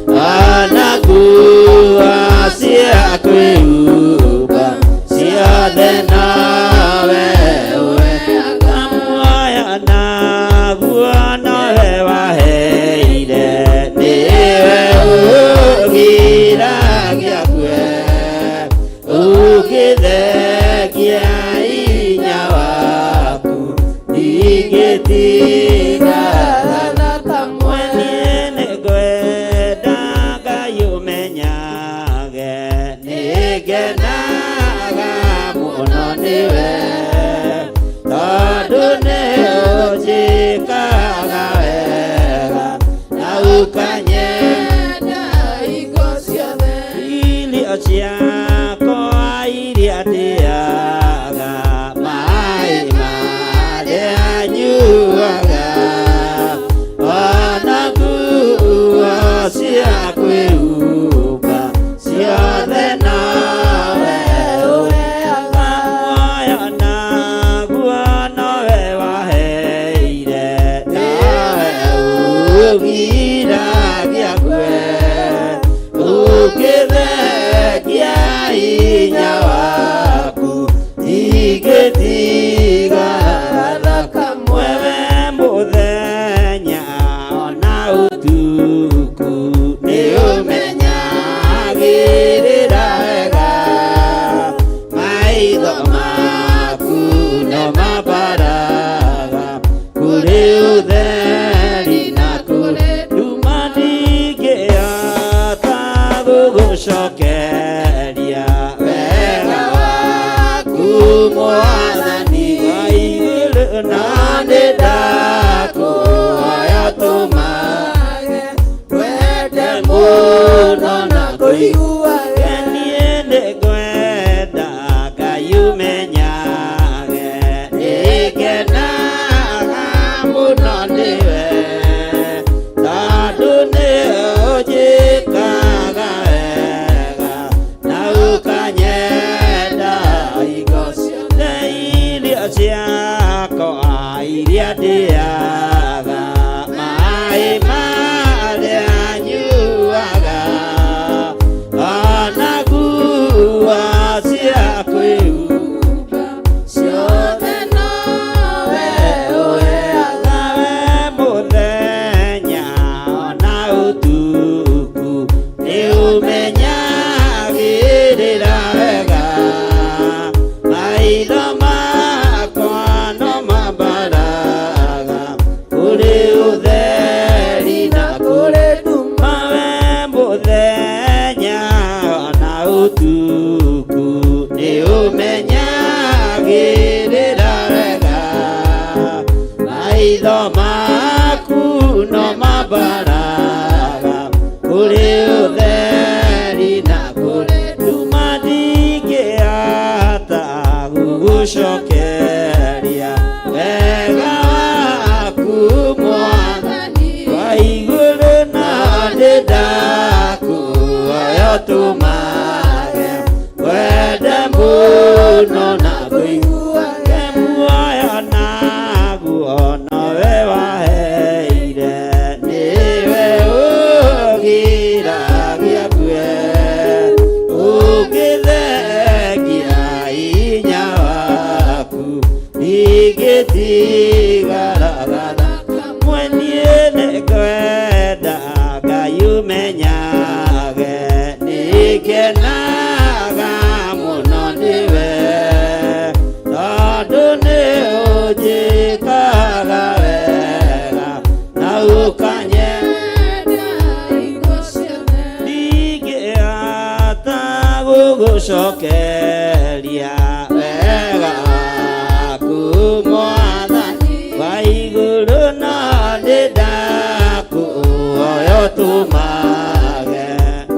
ona nguo cia kwĩhumba, ciothe nowe ũheaga. Muoyo naguo nowe waheire, nĩwe ũgiragia kue, ũngĩthengia hinya waku ndingĩtigara na kamwe. Niĩ nĩngwenda Ngai ũmenyage, nĩngenaga mũno nĩwe, tondũ nĩũnjĩkaga wega na ũkanyenda Nyenda hingo ciothe. Irio ciakwa iria ndĩaga, maĩ marĩa nyuaga, ona nguo cia kwĩhumba, ciothe nowe ũheaga. Muoyo naguo nowe waheire, nowe ũgiragia kue, ũngĩthengia hinya waku ndingĩtigara na kamwe. Wewe mũthenya ona ũtukũ nĩũmenyagĩrĩra wega, maitho maku no mambaraga kũrĩ ũtheri na kũrĩ nduma, ndingĩhota gũgũcokeria wega waku Mwathani wa igũrũ, na nĩndakũhoya tũmage Wende mũno na kũiguage niĩ nĩngwenda Ngai ũmenyage, nĩngenaga mũno nĩwe, tondũ nĩũnjĩkaga wega na ũkanyenda hingo ciothe. Irio ciakwa iria ndĩaga, maĩ marĩa nyuaga, ona nguo cia kwĩhumba, ciothe nowe ũheaga. Nawe mũthenya ona ũtukũ nĩũmenyagĩrĩra wega, maitho makwa no mambaraga kũrĩ ũtheri na kũrĩ Kũrĩ nduma. Mawe mũthenya ona ũtukũ nĩũmenyagĩrĩra wega, maitho Kũrĩ ũtheri na kũrĩ nduma ndingĩhota gũgũcokeria wega waku Mwathani wa igũrũ na thĩ ndakuhoya ũtũmage wende mũno na kũiguage muoyo naguo nowe waheire nĩwe ũgiragia ngue ũngĩthengia hinya waku ndingĩtigaraga kamwe niĩ nĩngwenda Ngai ũmenyage nĩngenaga mũno nĩwe tondũ nĩ ũnjĩkaga wega na ũkanyenda ndingĩhota gũgũcokeria wega waku Mwathani wa igũrũ na thĩ ndakuhoya ũtũmage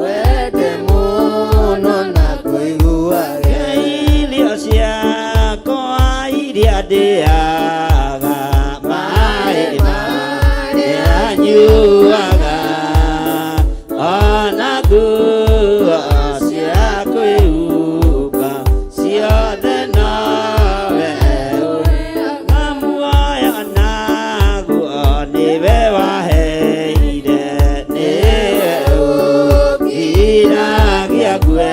Wende mũno na kũiguage irio ciakwa iria ndĩaga maĩ marĩa nyuaga ona nguo cia kwĩhumba ciothe nowe ũheaga muoyo naguo nĩwe waheire nĩwe ũgiragia ngue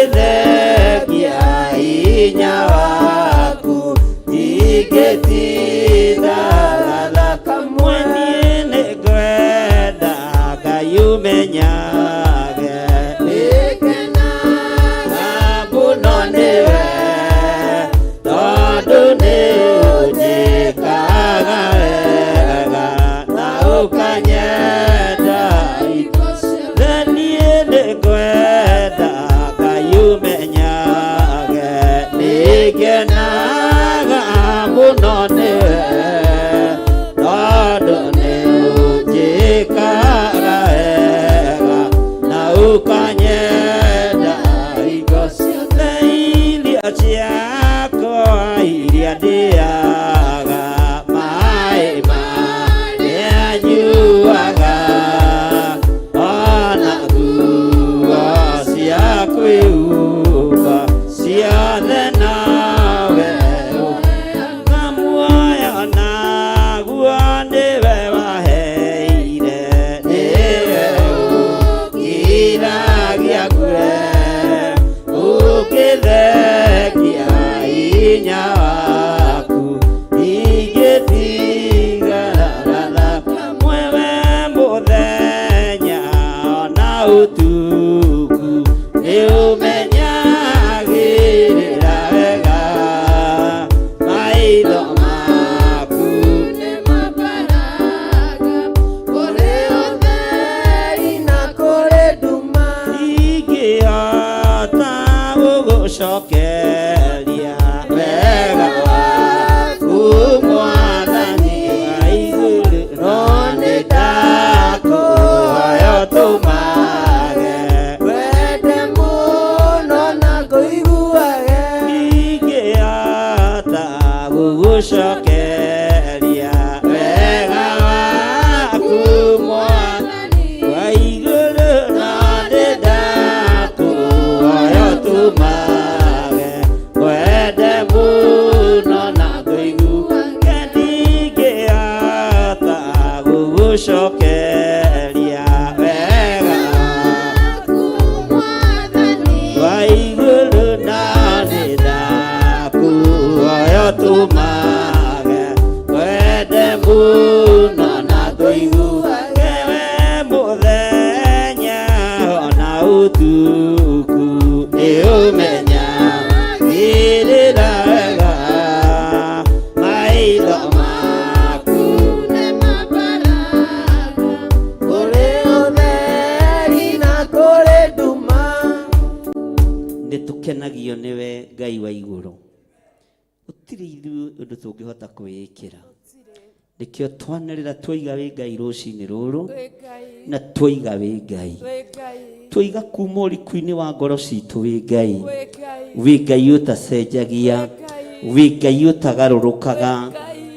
ũngĩthengia hinya waku ndingĩtinda kamwe niĩ nĩngwenda Ngai ũmenyage nĩngenaga mũno nĩwe tondũ nĩ ũnjĩkaga wega na ũkanyenda niĩ nĩngwenda Ngai ũmenyage nĩngenaga mũno nĩwe tondũ nĩ ũnjĩkaga wega na ũkanyenda hingo ciothe irio ciakwa iria ndĩaga maĩ marĩa nyuaga ona nguo cia kwĩhumba ciothe nawe ũheaga muoyo naguo nĩwe waheire nĩwe ũgiragia ngue ũngĩthengia hinya waku ndingĩtigara kamwe we mũthenya ona ũtukũ nĩ ũmenyagĩrĩra wega maitho maku Kũrĩ ũtheri na kũrĩ nduma ndingĩhota gũgũcokeria wega waku Mwathani wa igũrũ no nĩ ndakũhoya ũtũmage Wende mũno na kũiguage ndingĩhota gũgũcokeria wega waku Mwathani wa igũrũ no nĩ ndakũhoya ũtũmage wende mũno na kũiguage ndingĩhota gũgũcokeria wega wa igũrũ na nĩ ndakuhoya ũtũmage wende mũno na kũiguage we mũthenya ona ũtukũ nĩ ũmenyagĩrĩra wega maitho maku Kũrĩ ũtheri na kũrĩ nduma nĩ tũkenagio nĩwe Ngai wa igũrũ gũtirĩ ithuĩ ũndũ tũngĩhota kwĩĩkĩra Nĩkĩo twanĩrĩra twoiga wĩ Ngai rũcinĩ rũrũ, Wĩ Ngai. na twoiga wĩ Ngai, Wĩ Ngai. twoiga kuma ũriku-inĩ wa ngoro citũ wĩ Ngai. Wĩ Ngai. Wĩ Ngai ũtacenjagia, wĩ Ngai ũtagarũrũkaga.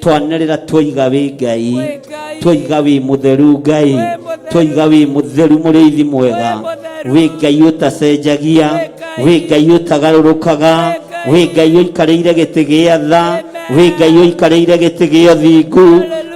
Twanĩrĩra twoiga wĩ Ngai, Wĩ Ngai. twoiga wĩ mũtheru Ngai, Wĩ mũtheru. twoiga wĩ mũtheru mũrĩithi mwega, Wĩ mũtheru. wĩ Ngai ũtacenjagia, Wĩ Ngai. wĩ Ngai ũtagarũrũkaga, Wĩ wĩ Ngai. Ngai ũikarĩire gĩtĩ gĩa tha, Amen. wĩ Ngai ũikarĩire gĩtĩ gĩa ũthingu,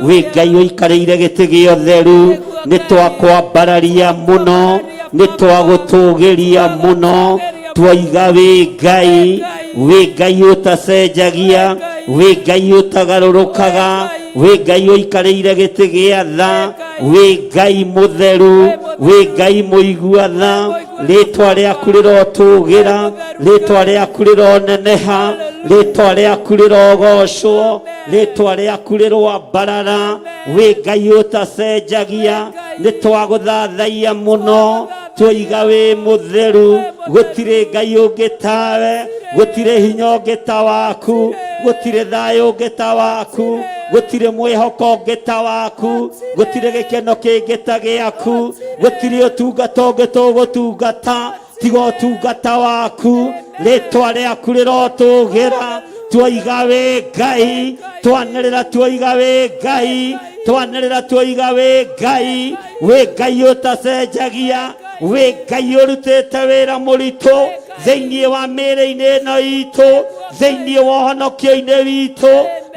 wĩ Ngai ũikarĩire gĩtĩ gĩa ũtheru. Nĩ twakwambararia mũno, nĩ twagũtũgĩria mũno, twoiga wĩ Ngai, wĩ Ngai ũtacenjagia, wĩ Ngai ũtagarũrũkaga, wĩ Ngai ũikarĩire gĩtĩ gĩa tha, wĩ Ngai mũtheru, wĩ Ngai mũigua tha. Rĩtwa rĩaku rĩrotũgĩra, rĩtwa rĩaku rĩroneneha, rĩtwa rĩaku rĩrogocwo, rĩtwa rĩaku rĩroambarara. Wĩ Ngai ũtacenjagia, nĩ twagũthathaia mũno, twoiga wĩ mũtheru. Gũtirĩ Ngai ũngĩ tawe, gũtirĩ hinya ũngĩ ta waku, gũtirĩ thayũ ũngĩ ta waku, gũtirĩ mwĩhoko ũngĩ ta waku, gũtirĩ gĩkeno kĩngĩ ta gĩaku, gũtirĩ ũtungata ũngĩ tũgũtungata tiga ũtungata waku. Rĩtwa rĩaku rĩrotũgĩra, twoiga wĩ Ngai, twanĩrĩra twoiga wĩ Ngai, twanĩrĩra twoiga wĩ Ngai, wĩ Ngai ũtacenjagia, wĩ Ngai ũrutĩte wĩra mũritũ thĩinĩ wa mĩĩrĩ-inĩ ĩno itũ, thĩinĩ wa ũhonokio-inĩ witũ.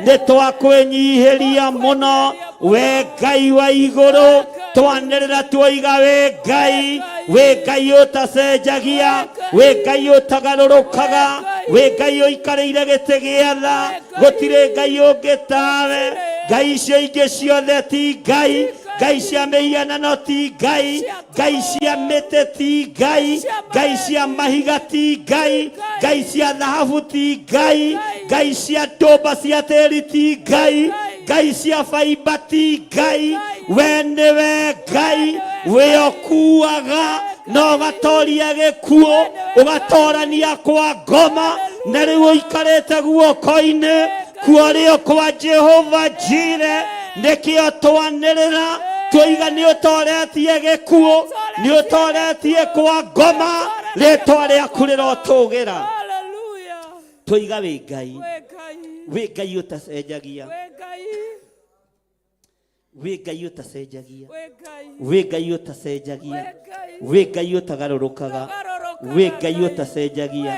Nĩ twakwĩnyihĩria mũno, we Ngai wa igũrũ. Twanĩrĩra twoiga wĩ Ngai, wĩ Ngai ũtacenjagia, wĩ Ngai ũtagarũrũkaga, wĩ Ngai ũikarĩire gĩtĩ gĩa tha. Gũtirĩ Ngai ũngĩ tawe. Ngai icio ingĩ ciothe ti Ngai, Ngai cia mĩhianano ti Ngai, Ngai cia mĩtĩ ti Ngai, Ngai cia mahiga ti Ngai, Ngai cia thahabu ti Ngai, Ngai cia ndũmba cia tĩri ti Ngai, Ngai cia baimba ti Ngai. We nĩwe Ngai, wĩ ũkuaga na ũgatoria gĩkuũ, ũgatorania kwa ngoma, na rĩu ũikarĩte guoko-inĩ kuorĩo kwa Jehova Jire. Nĩkĩo twanĩrĩra twoiga nĩ ũtoretie gĩkuũ, nĩ ũtoretie kwa ngoma, rĩtwa rĩaku rĩrotũgĩra. Hallelujah. Twoiga wĩ Ngai, Wĩ Ngai. wĩ Ngai ũtacenjagia, Wĩ Ngai. wĩ Ngai ũtacenjagia, Wĩ Ngai. wĩ Ngai ũtacenjagia, Wĩ Ngai. wĩ Ngai ũtagarũrũkaga, wĩ Ngai ũtacenjagia,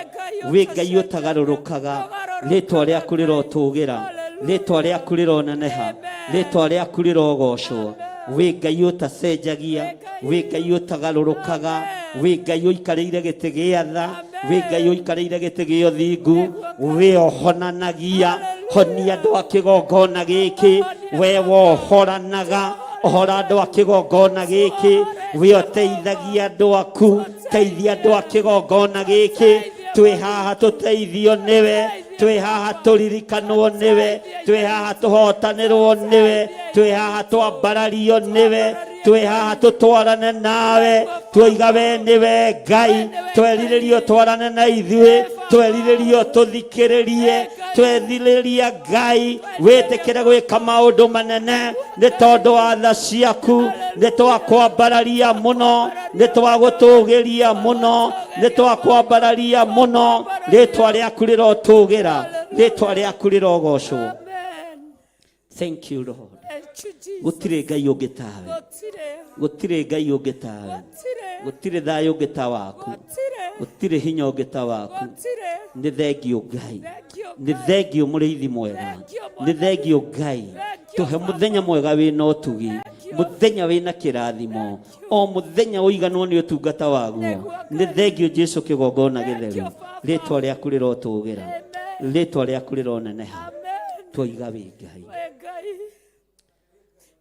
wĩ Ngai ũtagarũrũkaga. Rĩtwa rĩaku rĩrotũgĩra, rĩtwa rĩaku rĩroneneha, rĩtwa rĩaku rĩrogocwo. Wĩ Ngai ũtacenjagia, wĩ Ngai ũtagarũrũkaga, wĩ Ngai ũikarĩire gĩtĩ gĩa tha, wĩ Ngai ũikarĩire gĩtĩ gĩa ũthingu, wĩ ũhonanagia. Honia andũ a kĩgongona gĩkĩ, we wohoranaga, ohora andũ a kĩgongona gĩkĩ, wĩ ũteithagia andũ aku, teithia andũ a kĩgongona gĩkĩ. Twĩ haha tũteithio nĩwe, twĩ haha tũririkanwo nĩwe, twĩ haha tũhotanĩrwo nĩwe, twĩ haha twambarario nĩwe, twĩ haha tũtwarane nawe. Twoiga we nĩwe Ngai, twerirĩrio twarane na ithuĩ, twerirĩrio tũthikĩrĩrie, twerirĩria Ngai wĩtĩkĩre gwĩka maũndũ manene nĩ tondũ wa tha ciaku. Nĩ twakwambararia mũno, nĩ twagũtũgĩria mũno, nĩ twakwambararia mũno. Rĩtwa rĩaku rĩrotũgĩra, rĩtwa rĩaku rĩrogocwo. Amen. Thank you Lord. Thank you, Jesus. Gũtirĩ Ngai ũngĩ tawe, Gũtirĩ. gũtirĩ Ngai ũngĩ tawe, Gũtirĩ. gũtirĩ thayũ ũngĩ ta waku, Gũtirĩ. gũtirĩ hinya ũngĩ ta waku. Gũtirĩ. Nĩ thengio Ngai, Thank you, nĩ Ngai. thengio mũrĩithi mwega, nĩ thengio Ngai. Tũhe mũthenya mwega wĩna ũtugi, mũthenya wĩna kĩrathimo, o mũthenya ũiganwo nĩ ũtungata waguo. Nĩ thengio Jesu, kĩgongona gĩtheru. Rĩtwa rĩaku rĩrotũgĩra, rĩtwa rĩaku rĩroneneha. Amen. Twoiga wĩ Ngai. Wĩ Ngai.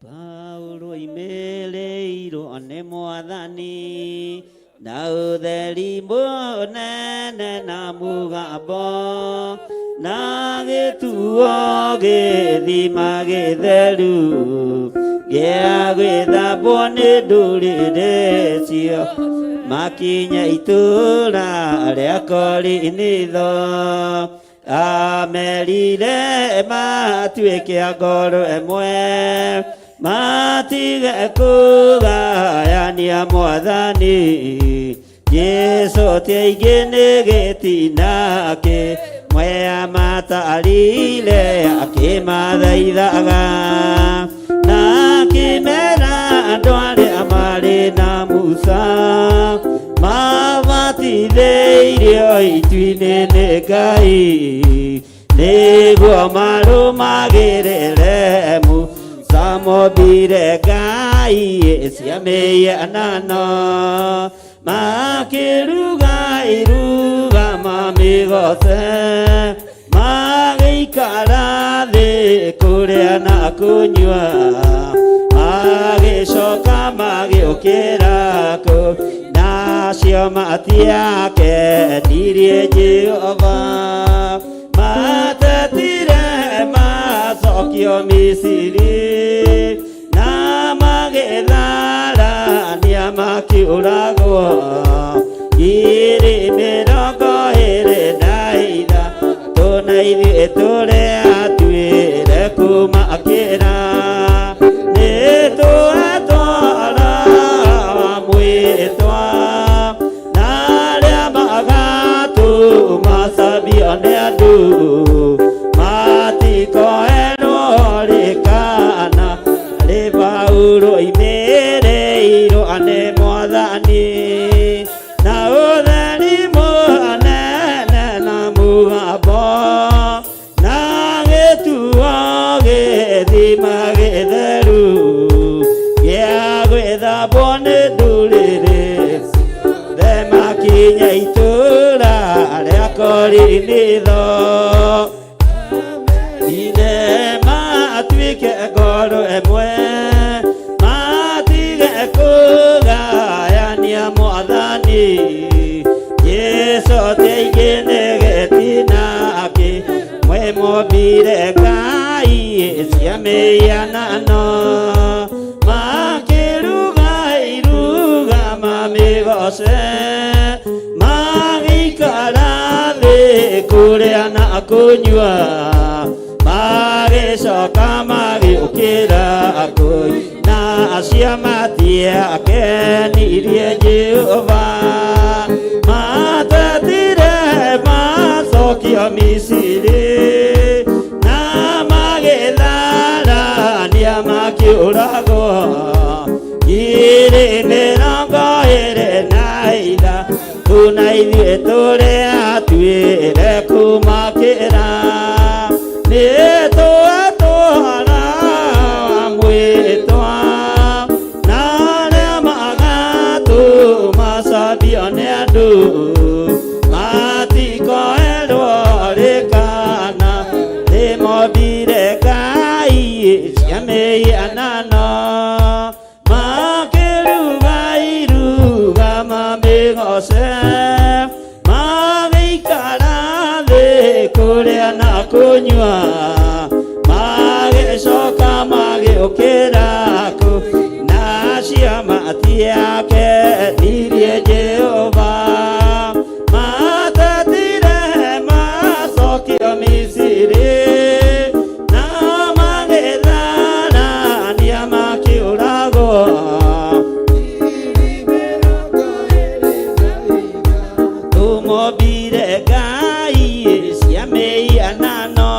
Paulo oimĩrĩirwo nĩ Mwathani na ũtheri mũnene na mũgambo, na gĩtuo gĩthima gĩtheru gĩa gwĩthambwo nĩ ndũrĩrĩ cio. Makinya itũũra rĩa Korinitho, Amerire matuĩke a ngoro ĩmwe, matige kũgayania mwathani. Jesu ti aingĩ nĩ gĩtina kĩmwe matarire akĩmathaithaga na akĩmera andũ arĩa marĩ na Musa mabatithĩirio itu-inĩ nĩ Ngai nĩguo marũmagĩrĩre Musa mombire Ngai cia mĩhianano makĩruga iruga mamĩgoce magĩikara thĩ kũrĩa na kũnyua magĩcoka magĩũkĩra kũ nacio matiakenirie Jehova matetire macokio Misiri na magĩtharania makĩũragwo 23 na ithuĩ tũrĩ atuĩre kũmakĩra nĩ twetwara mwĩtwa na arĩa magatũmacabio nĩ andũ matikoerwo rĩkana rĩ Paulo oimĩrĩirwo nĩ mwathani na ũtheri mũnene na mũgambo na gĩtuo gĩthima gĩtheru gĩa gwĩthambwo nĩ ndũrĩrĩ themakinya itũũra rĩa Korinitho ine matuĩke ngoro ĩmwe matige kũgayania mwathani Jesu ti aingĩ nĩ gĩtina kĩmwe mombire Ngai cia mĩhianano makĩruga iruga mamĩgoce magĩikara thĩ kũrĩa na kũnyua magĩcoka magĩũkĩra kũi na acio matiakenirie Jehova matetire macokio Misiri na magĩtharania makĩũragwo 23 na ithuĩ tũrĩ atuĩre kũmakĩra nĩ twetwara mwĩtwa na arĩa magatũmacabio nĩ andũ matikoerwo rĩkana rĩmombire Ngai cia mĩhianano makĩruga iruga mamĩgoce magĩikara thĩ kũrĩa na kũnyua magĩcoka magĩũkĩra kũ na acio matiakenirie Jehova matetire macokio Misiri na magĩtharania makĩũragwo tũmombire Ngai cia mĩhianano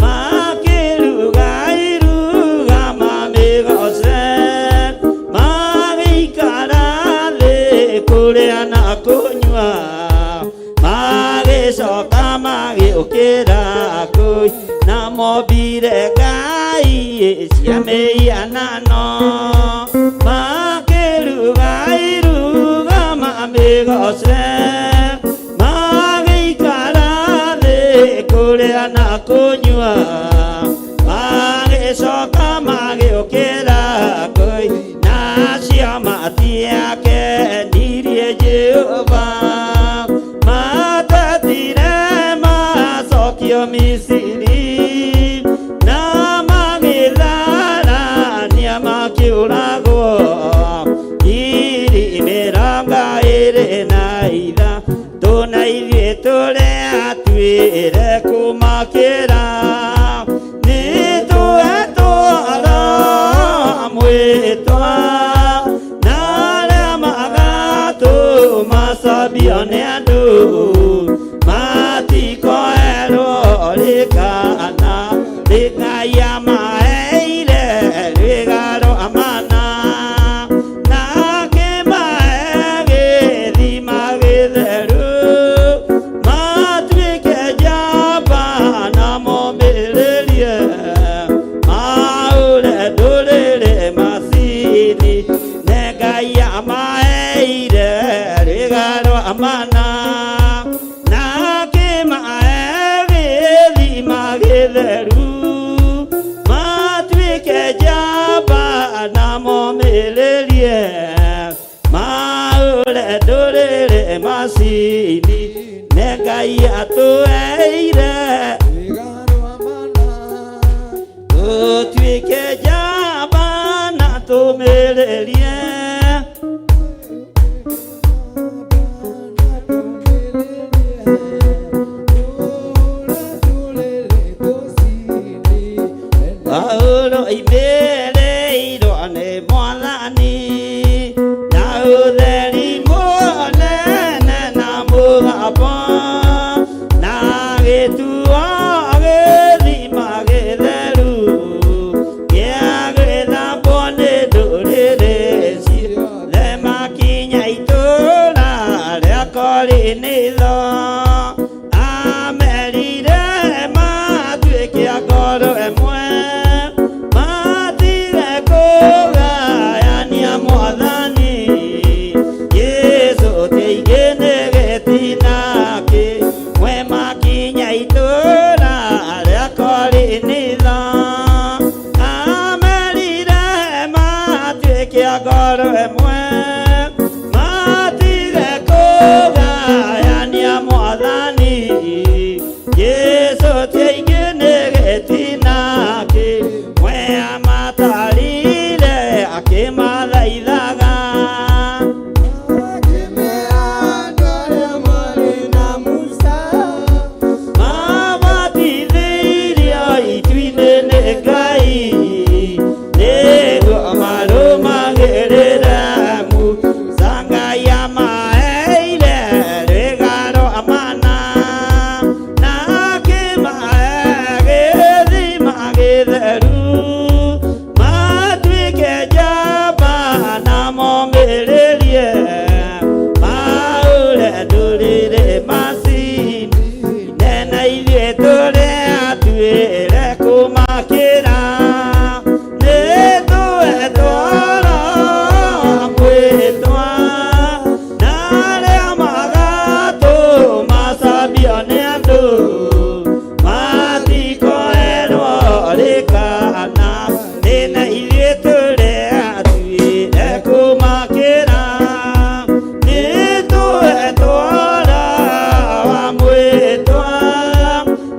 makĩruga iruga mamĩgoce magĩikara thĩ kũrĩa na kũnyua magĩcoka magĩũkĩra kũi na mombire Ngai cia mĩhianano makĩruga iruga mamĩgoce magĩikara thĩ kũrĩa na kũnyua magĩcoka magĩũkĩra kũi na acio matiakenirie Jehova matetire macokio Misiri na magĩtharania makĩũragwo 23 na ithuĩ tũrĩ atuĩre. Macambio nĩ andũ matikoerwo rĩkana rĩngai amaheire rwĩga rwa mana na akĩmahe gĩthima gĩtheru matuĩke njamba na momĩrĩrie maũre ndũrĩrĩ macini ne Ngai amaheire rwĩga rwa mana na akĩmahe gĩthima gĩtheru matuĩke njamba na momĩrĩrie maũre ndũrĩrĩ macini ne Ngai atũheire tũtuĩke njamba na tũmĩrĩrie Paulo imĩrĩirwo nĩ Mwathani na ũtheri mũnene na mũgambo na gĩtuo gĩthima gĩtheru gĩa gwĩthambwo nĩ ndũrĩrĩ ciothe makinya itũũra rĩa Korinitho amerire matuĩke a ngoro ĩmwe matige kũgayania Mwathani Jesũ teingĩ nĩ gĩtina kĩmwe makinya itũũra rĩa Korinitho amerire matuĩke a ngoro ĩmwe matige kũgayania Mwathani Jesũ teingĩ nĩ gĩtina kĩmwe amatarire akĩmathaithaga mabatithirio itu-inĩ nĩ Ngai nĩguo marũmagĩrĩre Musa Ngai amaheire rwĩga rwa mana na akĩmahe gĩthima gĩtheru matuĩke njamba na momĩrĩrie maũre ndũrĩrĩ macini nena ithuĩ tũrĩ atuĩre kũmakĩra nĩ tũetwara mwĩtwa na arĩa magatũmacambio nĩ andũ matikoerwo rĩkana nĩna ithuĩ tũrĩ atuĩre kũmakĩra nĩ tũetwara wa mwĩtwa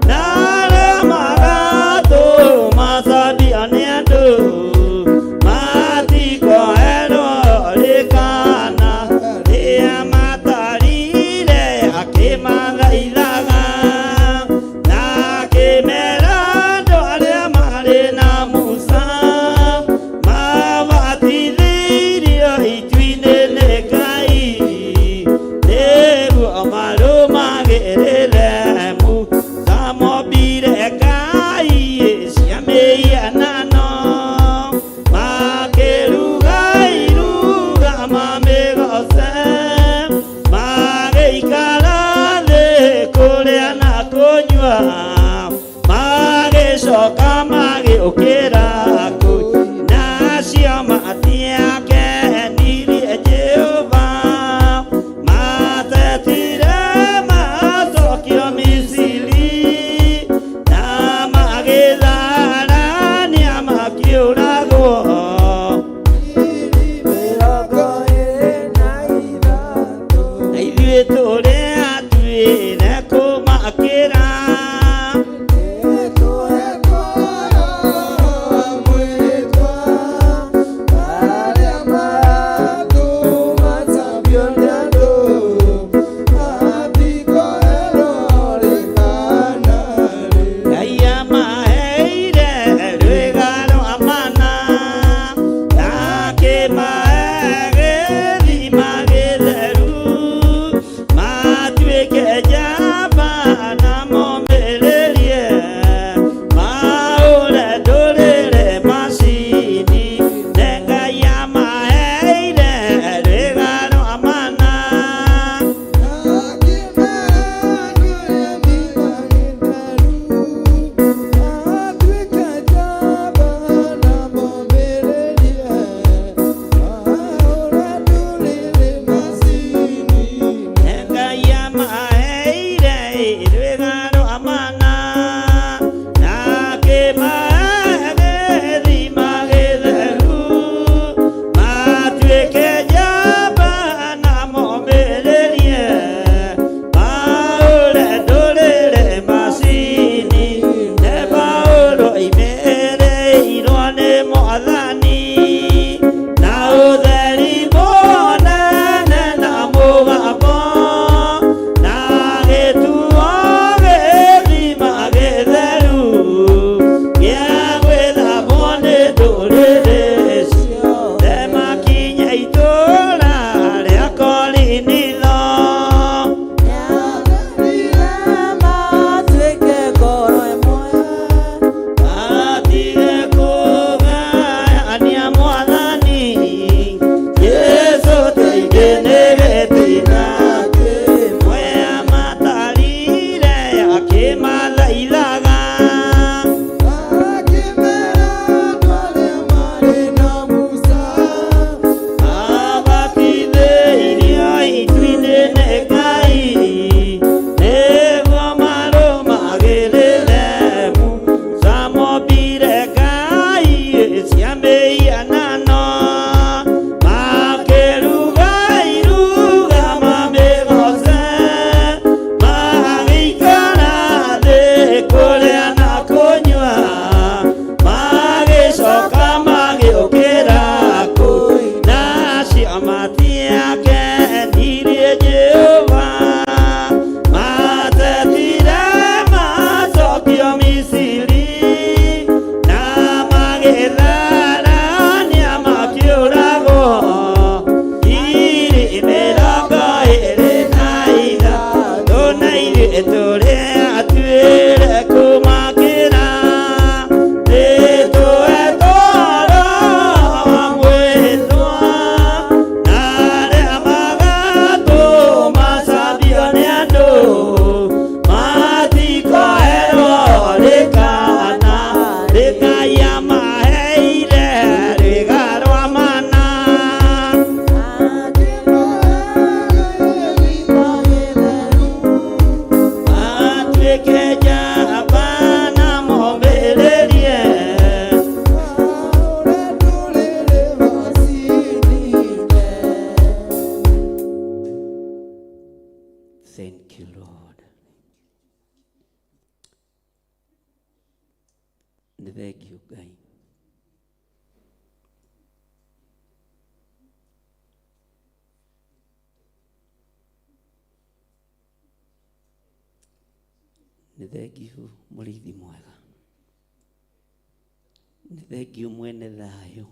na arĩa magatũmacambio nĩ andũ matikoerwo rĩkana rĩa matarire akĩmathaithaga na akĩmera andũ arĩa marĩ na Musa mabatithirio itu-inĩ nĩ Ngai nĩguo marũmagĩrĩre Musa mombire Ngai cia mĩhianano makĩruga iruga mamĩgoce magĩikara thĩ kũrĩa na kũnyua magĩcoka magĩũkĩra kũu nacio matiakenirie Jehova matetire macokio Misiri na magĩtharania makiũragwo. Mĩrongo ĩrĩ. Nĩ thengiũ Ngai. Nĩ thengiũ mũrĩithi mwega. Nĩ thengiũ mwene thayũ.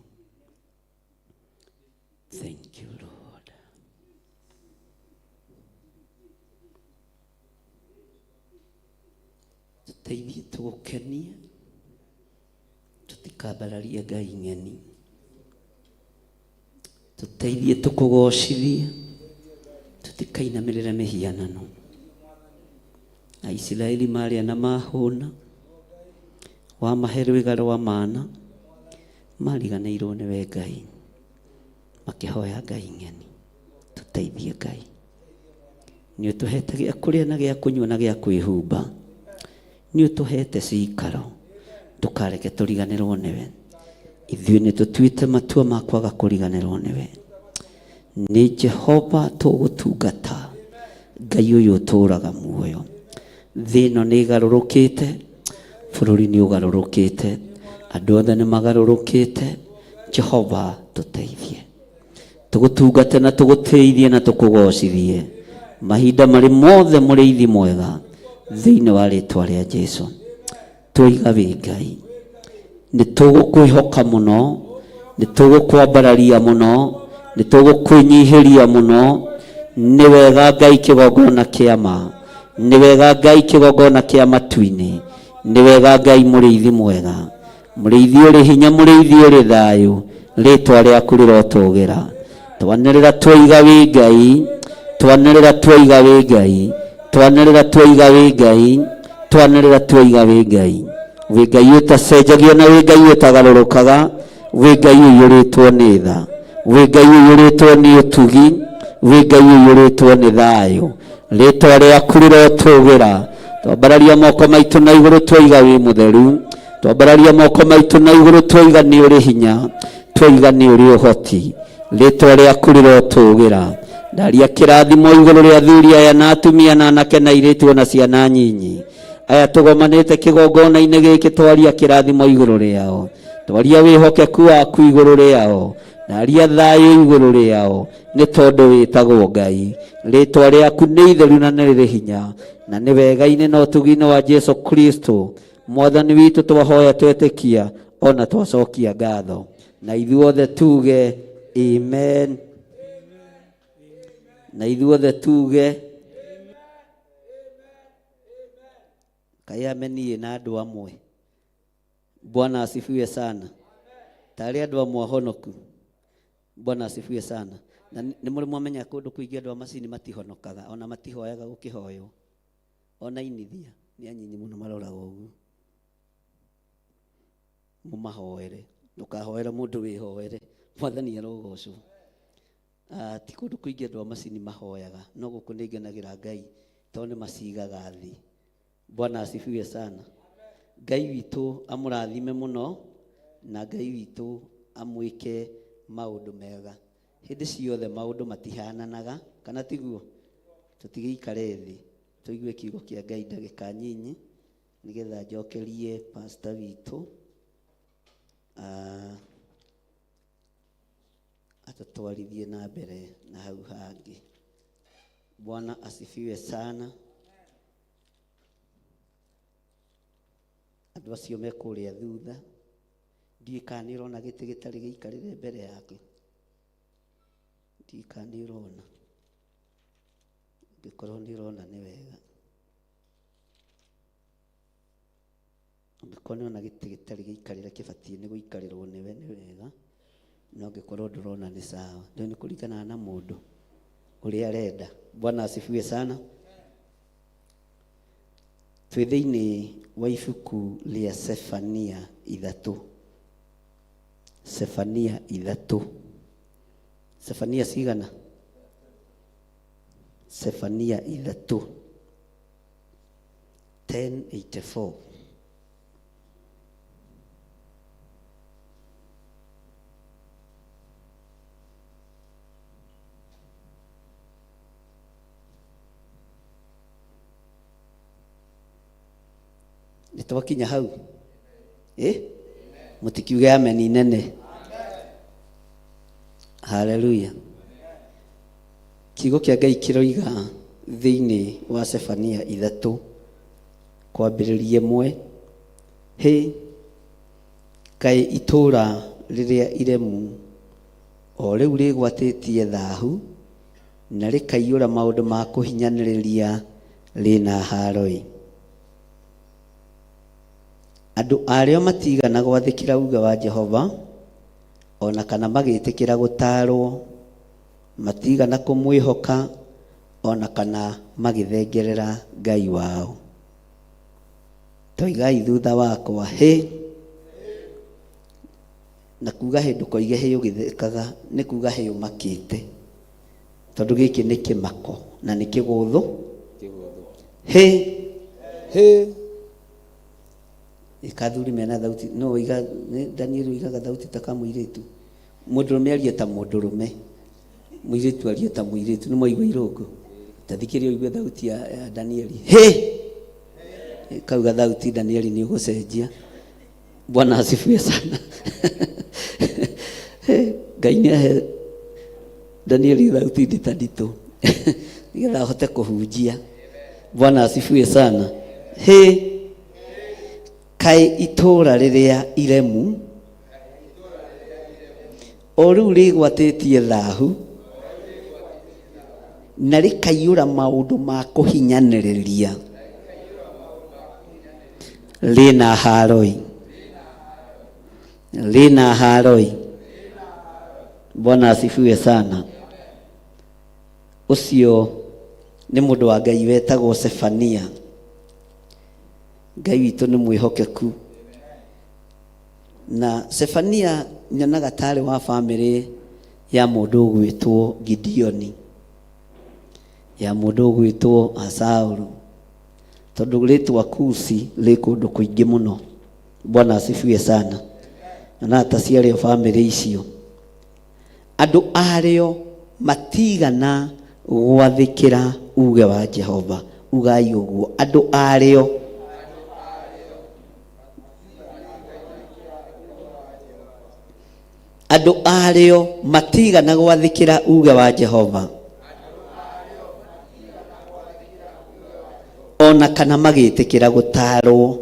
Thank you, Lord. Tũteithie tũgũkenie, tũtikambararie ngai ng'eni. Tũteithie tũkũgocithie, tũtikainamĩrĩre mĩhianano. Aisiraeli marĩa na mahũna, wamahe rwĩga rwa mana, mariganĩirwo nĩwe Ngai, makĩhoya ngai ng'eni. Tũteithie Ngai, nĩ ũtũhete gĩa kũrĩa na gĩa kũnyua na gĩa kwĩhumba, nĩ ũtũhete cikaro, ndũkareke tũriganĩrwo nĩwe. Ithuĩ nĩ tũtuĩte matua ma kwaga kũriganĩrwo nĩwe. Nĩ Jehova tũgũtungata, Ngai ũyũ ũtũũraga muoyo. Thĩ ĩno nĩ ĩgarũrũkĩte, bũrũri nĩ ũgarũrũkĩte, andũ othe nĩ magarũrũkĩte. Jehova tũteithie, tũgũtungate na tũgũtĩithie na tũkũgocithie mahinda marĩ mothe, mũrĩithi mwega, thĩinĩ wa rĩtwa rĩa Jesu. Twoiga wĩ Ngai, nĩ tũgũkwĩhoka mũno, nĩ tũgũkwambararia mũno, nĩ tũgũkwĩnyihĩria mũno. Nĩ wega Ngai kĩgongona kĩa ma, nĩ wega Ngai kĩgongona kĩa matu-inĩ, nĩ wega Ngai mũrĩithi mwega, mũrĩithi ũrĩ hinya, mũrĩithi ũrĩ thayũ, rĩtwa rĩaku rĩrotũgĩra. Twanĩrĩra twoiga wĩ Ngai, twanĩrĩra twoiga wĩ Ngai, twanĩrĩra twoiga wĩ Ngai, twanĩrĩra twoiga wĩ Ngai, wĩ Ngai ũtacenjagio na wĩ Ngai ũtagarũrũkaga, wĩ Ngai ũiyũrĩtwo nĩ tha, wĩ Ngai ũiyũrĩtwo nĩ ũtugi, wĩ Ngai ũiyũrĩtwo nĩ thayũ, rĩtwa rĩaku rĩrotũgĩra. Twambararia moko maitũ na igũrũ twoiga wĩ mũtheru, twambararia moko maitũ na igũrũ twoiga nĩ ũrĩ hinya, twoiga nĩ ũrĩ ũhoti, rĩtwa rĩaku rĩrotũgĩra. Ndaria kĩrathimo igũrũ rĩa athuri aya na atumia na anake na airĩtu ona ciana nyinyi aya tũgomanĩte kĩgongona-inĩ gĩkĩ. Twaria kĩrathimo igũrũ rĩao, twaria wĩhokeku waku igũrũ rĩao, ndaria thayũ igũrũ rĩao, nĩ tondũ wĩtagwo Ngai, rĩtwa rĩaku nĩ itheru na nĩ rĩrĩ hinya. Na nĩ wega-inĩ na ũtugi-inĩ wa Jesu Kristo mwathani witũ twahoya, twetĩkia ona twacokia ngatho, na ithuothe tuge amen, na ithuothe tuge kaĩ ameniĩ na andũ amwe. Bwana asifiwe sana. Tarĩ andũ amwe ahonoku. Bwana asifiwe sana. Na nĩ mũrĩ mwamenya kũndũ kũingĩ andũ a macini matihonokaga, ona matihoyaga gũkĩhoywo, ona inithia nĩ anyinyi mũno maroraga ũguo. Mũmahoere, ndũkahoere mũndũ, wĩhoere. Mwathani arogocwo. Ti kũndũ kũingĩ andũ a macini mahoyaga, no gũkũ nĩ ngenagĩra Ngai tondũ nĩ macigaga thĩ. Bwana asifiwe sana. Ngai witũ amũrathime mũno, na Ngai witũ amwĩke maũndũ mega hĩndĩ ciothe. Maũndũ matihananaga, kana tiguo? Tũtigĩikare thĩ tũigue kiugo kĩa Ngai ndagĩka nyinyi, nĩgetha njokerie pastor witũ atũtwarithie na mbere na hau hangĩ. Bwana asifiwe sana. Andũ acio me kũrĩa thutha, ndiũĩ kana nĩ ũrona gĩtĩ gĩtarĩ gĩikarĩre mbere yaku, ndiũĩ kana nĩ ũrona. Angĩkorwo nĩ ũrona nĩ wega, angĩkorwo nĩ ũrona gĩtĩ gĩtarĩ gĩikarĩre kĩbatiĩ nĩ gũikarĩrwo nĩwe, nĩ wega, no angĩkorwo ndũrona nĩ sawa. Ndũĩ nĩ kũringana na mũndũ ũrĩa arenda. Bwana asifiwe sana. Twĩ thĩinĩ wa ibuku rĩa Sefania 3, Sefania 3. Sefania cigana? Sefania 3, 1084. Nĩ twakinya hau ĩ? Mũtikiuge ameni nene. Haleluya. Kiugo kĩa Ngai kĩroiga thĩinĩ wa Sefania 3 kwambĩrĩria 1, hĩ kaĩ itũũra rĩrĩa iremu o rĩu rĩgwatĩtie thahu na rĩkaiyũra maũndũ ma kũhinyanĩrĩria rĩna haroi. Andũ arĩo matigana gwathĩkĩra uge wa Jehova ona kana magĩtĩkĩra gũtaarwo, matigana kũmwĩhoka ona kana magĩthengerera Ngai wao. Toigai thutha wakwa hĩ, na kuga hĩ ndũkoige hĩ ũgĩthekaga, nĩ kuga hĩ ũmakĩte, tondũ gĩkĩ nĩ kĩmako na nĩ kĩgũthũ. Hĩ hĩ. Ikathuri mena thauti no iga Daniel oigaga thauti ta kamũirĩtu. Mũndũrũme arie ta mũndũrũme, mũirĩtu arie ta mũirĩtu. Nĩ mwaigua irũngũ? Ta thikĩrĩria ũigue thauti ya Danieli. Hĩ kauga thauti Danieli nĩ ũgũcenjia. Bwana asifiwe sana. Ngai nĩ ahe Danieli thauti nditanditũ nĩgetha ahote kũhunjia. Bwana asifiwe sana. Hĩ kaĩ itũũra rĩrĩa iremu o rĩu rĩgwatĩtie thahu na rĩkaiyũra maũndũ ma kũhinyanĩrĩria rĩna haroi, rĩna haroi. Bwana asifiwe sana. Ũcio nĩ mũndũ wa Ngai wetagwo Sefania. Ngai witũ nĩ mwĩhokeku. Na Sefania nyonaga tarĩ wa bamĩrĩ ya mũndũ ũgwĩtwo Gideoni, ya mũndũ ũgwĩtwo Asaulu, tondũ rĩtwa Kusi rĩ kũndũ kũingĩ mũno. Bwana asifiwe sana. Nyonaga ta ciarĩ o bamĩrĩ icio. Andũ arĩo matigana gwathĩkĩra uge wa Jehova. Ugai ũguo, andũ arĩo andũ arĩo matigana gwathĩkĩra uge wa Jehova ona kana magĩtĩkĩra gũtaarwo,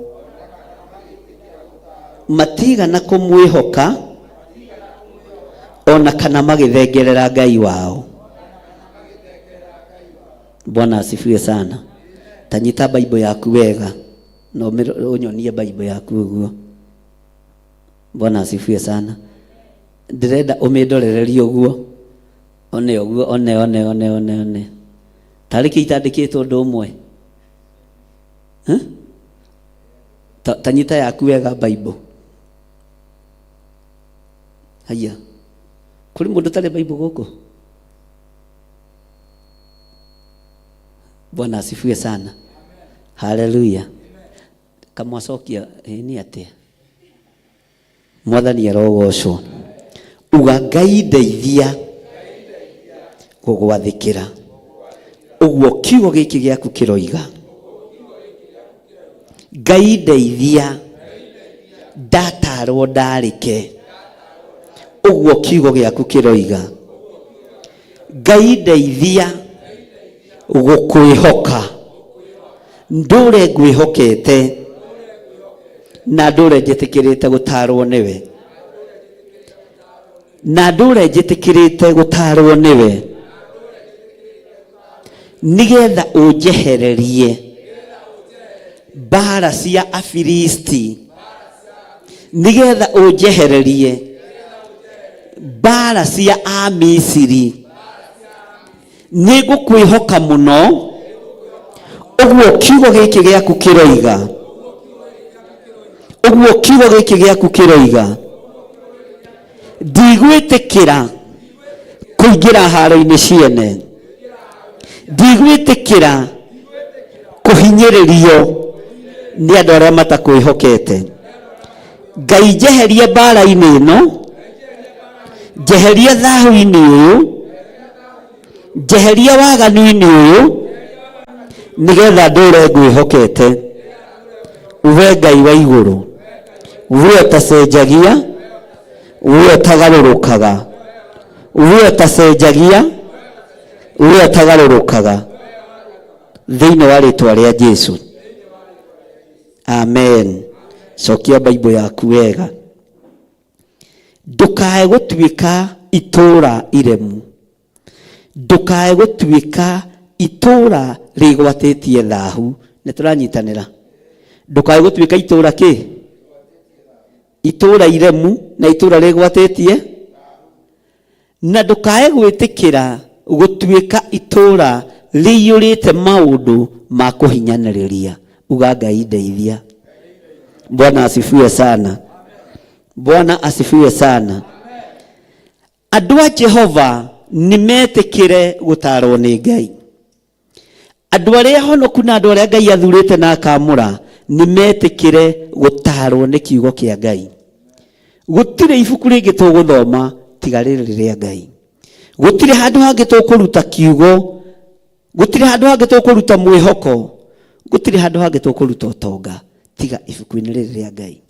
matigana kũmwĩhoka ona kana magĩthengerera Ngai wao. Bwana asifiwe sana. Tanyita Bible yaku wega na ũnyonie Bible yaku ũguo. Bwana asifiwe sana. Ndĩrenda ũmĩndorererie ũguo, one ũguo, one one one one one. Tarĩ kĩ itandĩkĩtwo ũndũ ũmwe? Tanyita yaku wega Bible. Haiya, kũrĩ mũndũ ũtarĩ Bible gũkũ? Bwana asifiwe sana. Haleluya. Kamwacokia nĩ atĩa? Mwathani arogocwo. Uga Ngai ndeithia gũgwathĩkĩra ũguo kiugo gĩkĩ gĩaku kĩroiga. Ngai ndeithia ndatarwo ndarĩke ũguo kiugo gĩaku kĩroiga. Ngai ndeithia gũkwĩhoka, ndũre ngwĩhokete na ndũre njĩtĩkĩrĩte gũtarwo nĩwe, na ndũre njĩtĩkĩrĩte gũtarwo nĩwe, nĩgetha ũnjehererie mbara cia Afilisti, nĩgetha ũnjehererie mbara cia Amisiri. Nĩngũkwĩhoka mũno ũguo kiugo gĩkĩ gĩaku kĩroiga, ũguo kiugo gĩkĩ gĩaku kĩroiga. Ndigwĩtĩkĩra kũingĩra haro-inĩ ciene, ndigwĩtĩkĩra kũhinyĩrĩrio nĩ andũ arĩa matakwĩhokete. Ngai njeherie mbara-inĩ ĩno, njeherie thahu-inĩ ũyũ, njeherie waganu-inĩ ũyũ, nĩgetha ndũre ngwĩhokete. We Ngai wa igũrũ, We ũtacenjagia, we ũtagarũrũkaga, we ũtacenjagia, we ũtagarũrũkaga, thĩinĩ wa rĩtwa rĩa Jesu, amen. Cokia Bible yaku wega. Ndũkae gũtuĩka itũũra iremu, ndũkae gũtuĩka itũũra rĩgwatĩtie thahu. Nĩ tũranyitanĩra? Ndũkae gũtuĩka itũũra kĩ? Itũũra iremu na itũũra rĩgwatĩtie, na ndũkae gwĩtĩkĩra gũtuĩka itũũra rĩiyũrĩte maũndũ ma kũhinyanĩrĩria. Uga Ngai ndeithia. Bwana asifiwe sana. Bwana asifiwe sana. Andũ a Jehova nĩ metĩkĩre gũtarwo nĩ Ngai. Andũ arĩa honoku na andũ arĩa Ngai athurĩte na akamũra nĩ metĩkĩre gũtarwo nĩ kiugo kĩa Ngai. Gũtirĩ ibuku rĩngĩ tũgũthoma tiga rĩrĩ rĩa Ngai. Gũtirĩ handũ hangĩ tũkũruta kiugo, gũtirĩ handũ hangĩ tũkũruta mwĩhoko, gũtirĩ handũ hangĩ tũkũruta ũtonga tiga ibuku-inĩ rĩrĩ rĩa Ngai.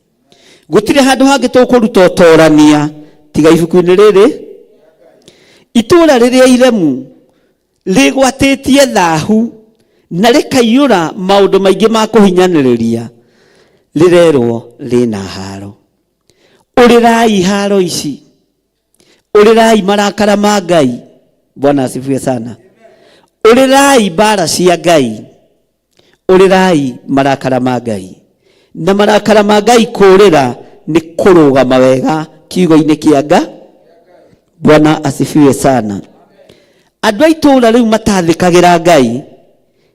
Gũtirĩ handũ hangĩ tũkũruta ũtorania tiga ibuku-inĩ rĩrĩ. Itũũra rĩrĩa iremu rĩgwatĩtie thahu na rĩkaiyũra maũndũ maingĩ ma kũhinyanĩrĩria, rĩrerwo rĩna haro. Ũrĩrai haro ici, ũrĩrai marakara ma Ngai. Bwana asifiwe sana. Ũrĩrai mbara cia Ngai, ũrĩrai marakara ma Ngai. Na marakara ma Ngai kũũrĩra nĩ kũrũgama wega kiugo-inĩ kĩa Nga. Bwana asifiwe sana. Andũ a itũũra rĩu matathĩkagĩra Ngai,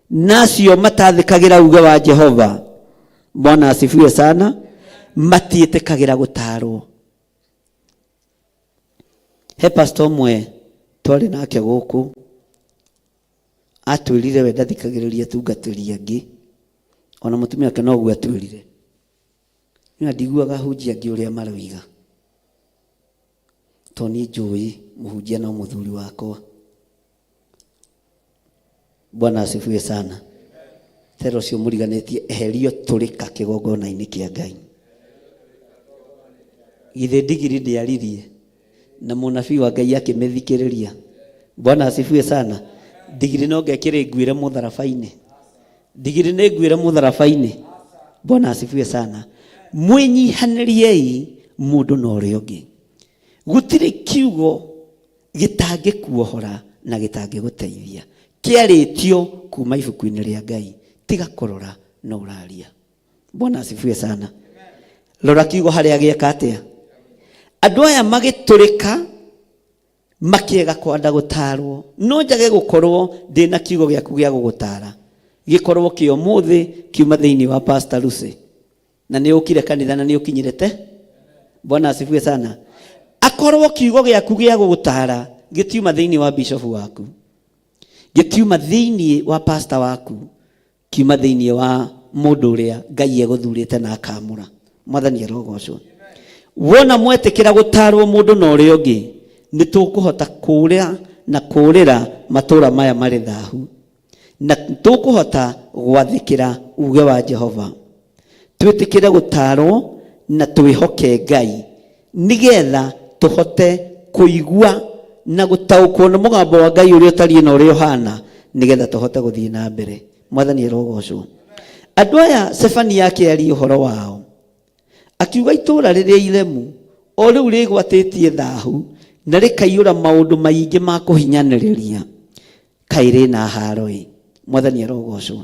na acio matathĩkagĩra uge wa Jehova, Bwana asifiwe sana, matiĩtĩkagĩra gũtaarwo. He pastor ũmwe twarĩ nake gũkũ, atwĩrire we ndathikagĩrĩria atungatĩri angĩ, ona mũtumia wake noguo atwĩrire. Niĩ ndiguaga ahunjia angĩ ũrĩa maroiga, tondũ niĩ njũĩ mũhunjia no mũthuri wakwa. Bwana asifiwe sana. Tera ũcio mũriganĩtie eherio tũrĩka kĩgongona-inĩ kĩa Ngai. Githĩ ndigiri ndĩaririe na mũnabii wa Ngai akĩmĩthikĩrĩria? Bwana asifiwe sana. Ndigiri no ngekĩrĩ nguĩre mũtharaba-inĩ. Ndigiri nĩ nguĩre mũtharaba-inĩ. Bwana asifiwe sana. Mwĩnyihanĩriei mũndũ na ũrĩa ũngĩ. Gũtirĩ kiugo gĩtangĩkuohora na gĩtangĩgũteithia kĩarĩtio kuma ibuku-inĩ rĩa Ngai. Tiga kũrora no ũraria. Bwana asifiwe sana. Rora kiugo harĩa gĩeka atĩa. Andũ aya magĩtũrĩka makĩega kwenda gũtarwo. No njage gũkorwo ndĩna kiugo gĩaku gĩa gũgũtara, gĩkorwo kĩa ũmũthĩ kiuma thĩinĩ wa Pastor Lucy, na nĩ ũkire kanitha na nĩ ũkinyire te. Bwana asifiwe sana. Akorwo kiugo gĩaku gĩa gũgũtara gĩtiuma thĩinĩ wa bishop waku, gĩtiuma thĩinĩ wa pastor waku, kiuma thĩinĩ wa mũndũ ũrĩa Ngai egũthurĩte na akamũra. Mwathani arogocwo. Wona mwetĩkĩra gũtarwo mũndũ na ũrĩa ũngĩ, nĩ tũkũhota kũũrĩra na kũũrĩra matũũra maya marĩ thahu, na tũkũhota gwathĩkĩra uge wa Jehova. Twĩtĩkĩre gũtarwo na twĩhoke Ngai, nĩgetha tũhote kũigua na gũtaũkwo nĩ mũgambo wa Ngai ũrĩa ũtariĩ na ũrĩa ũhana, nĩgetha tũhote gũthiĩ na mbere. Mwathani arogocwo. Andũ aya Sefania akĩaria ũhoro wao, akiuga itũũra rĩrĩa iremu o rĩu rĩgwatĩtie thahu na rĩkaiyũra maũndũ maingĩ ma kũhinyanĩrĩria, kaĩ rĩna haro-ĩ. Mwathani arogocwo.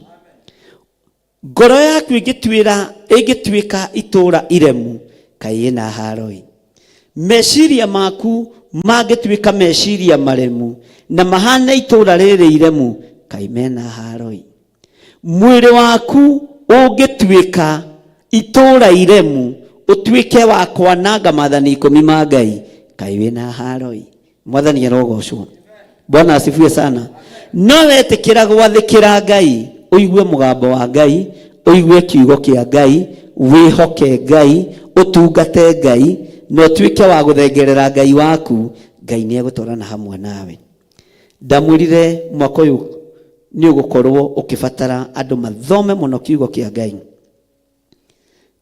Ngoro yaku ĩngĩtuĩka itũũra iremu, kaĩ ĩna haro-ĩ. Meciria maku mangĩtuĩka meciria maremu na mahane itũũra rĩrĩ iremu, kaĩ mena haro-ĩ. Mwĩrĩ waku ũngĩtuĩka itũũra iremu, ũtuĩke wa kwananga maathani 10 ma Ngai, kaĩ wĩna haro-ĩ. Mwathani arogocwo. Bwana asifiwe sana. No wetĩkĩra gwathĩkĩra Ngai, ũigue mũgambo wa Ngai, ũigue kiugo kĩa Ngai, wĩhoke Ngai, ũtungate Ngai, na ũtuĩke wa gũthengerera Ngai waku, Ngai nĩ egũtwarana hamwe nawe. Ndamwĩrire mwaka ũyũ nĩ ũgũkorwo ũkĩbatara andũ mathome mũno kiugo kĩa Ngai.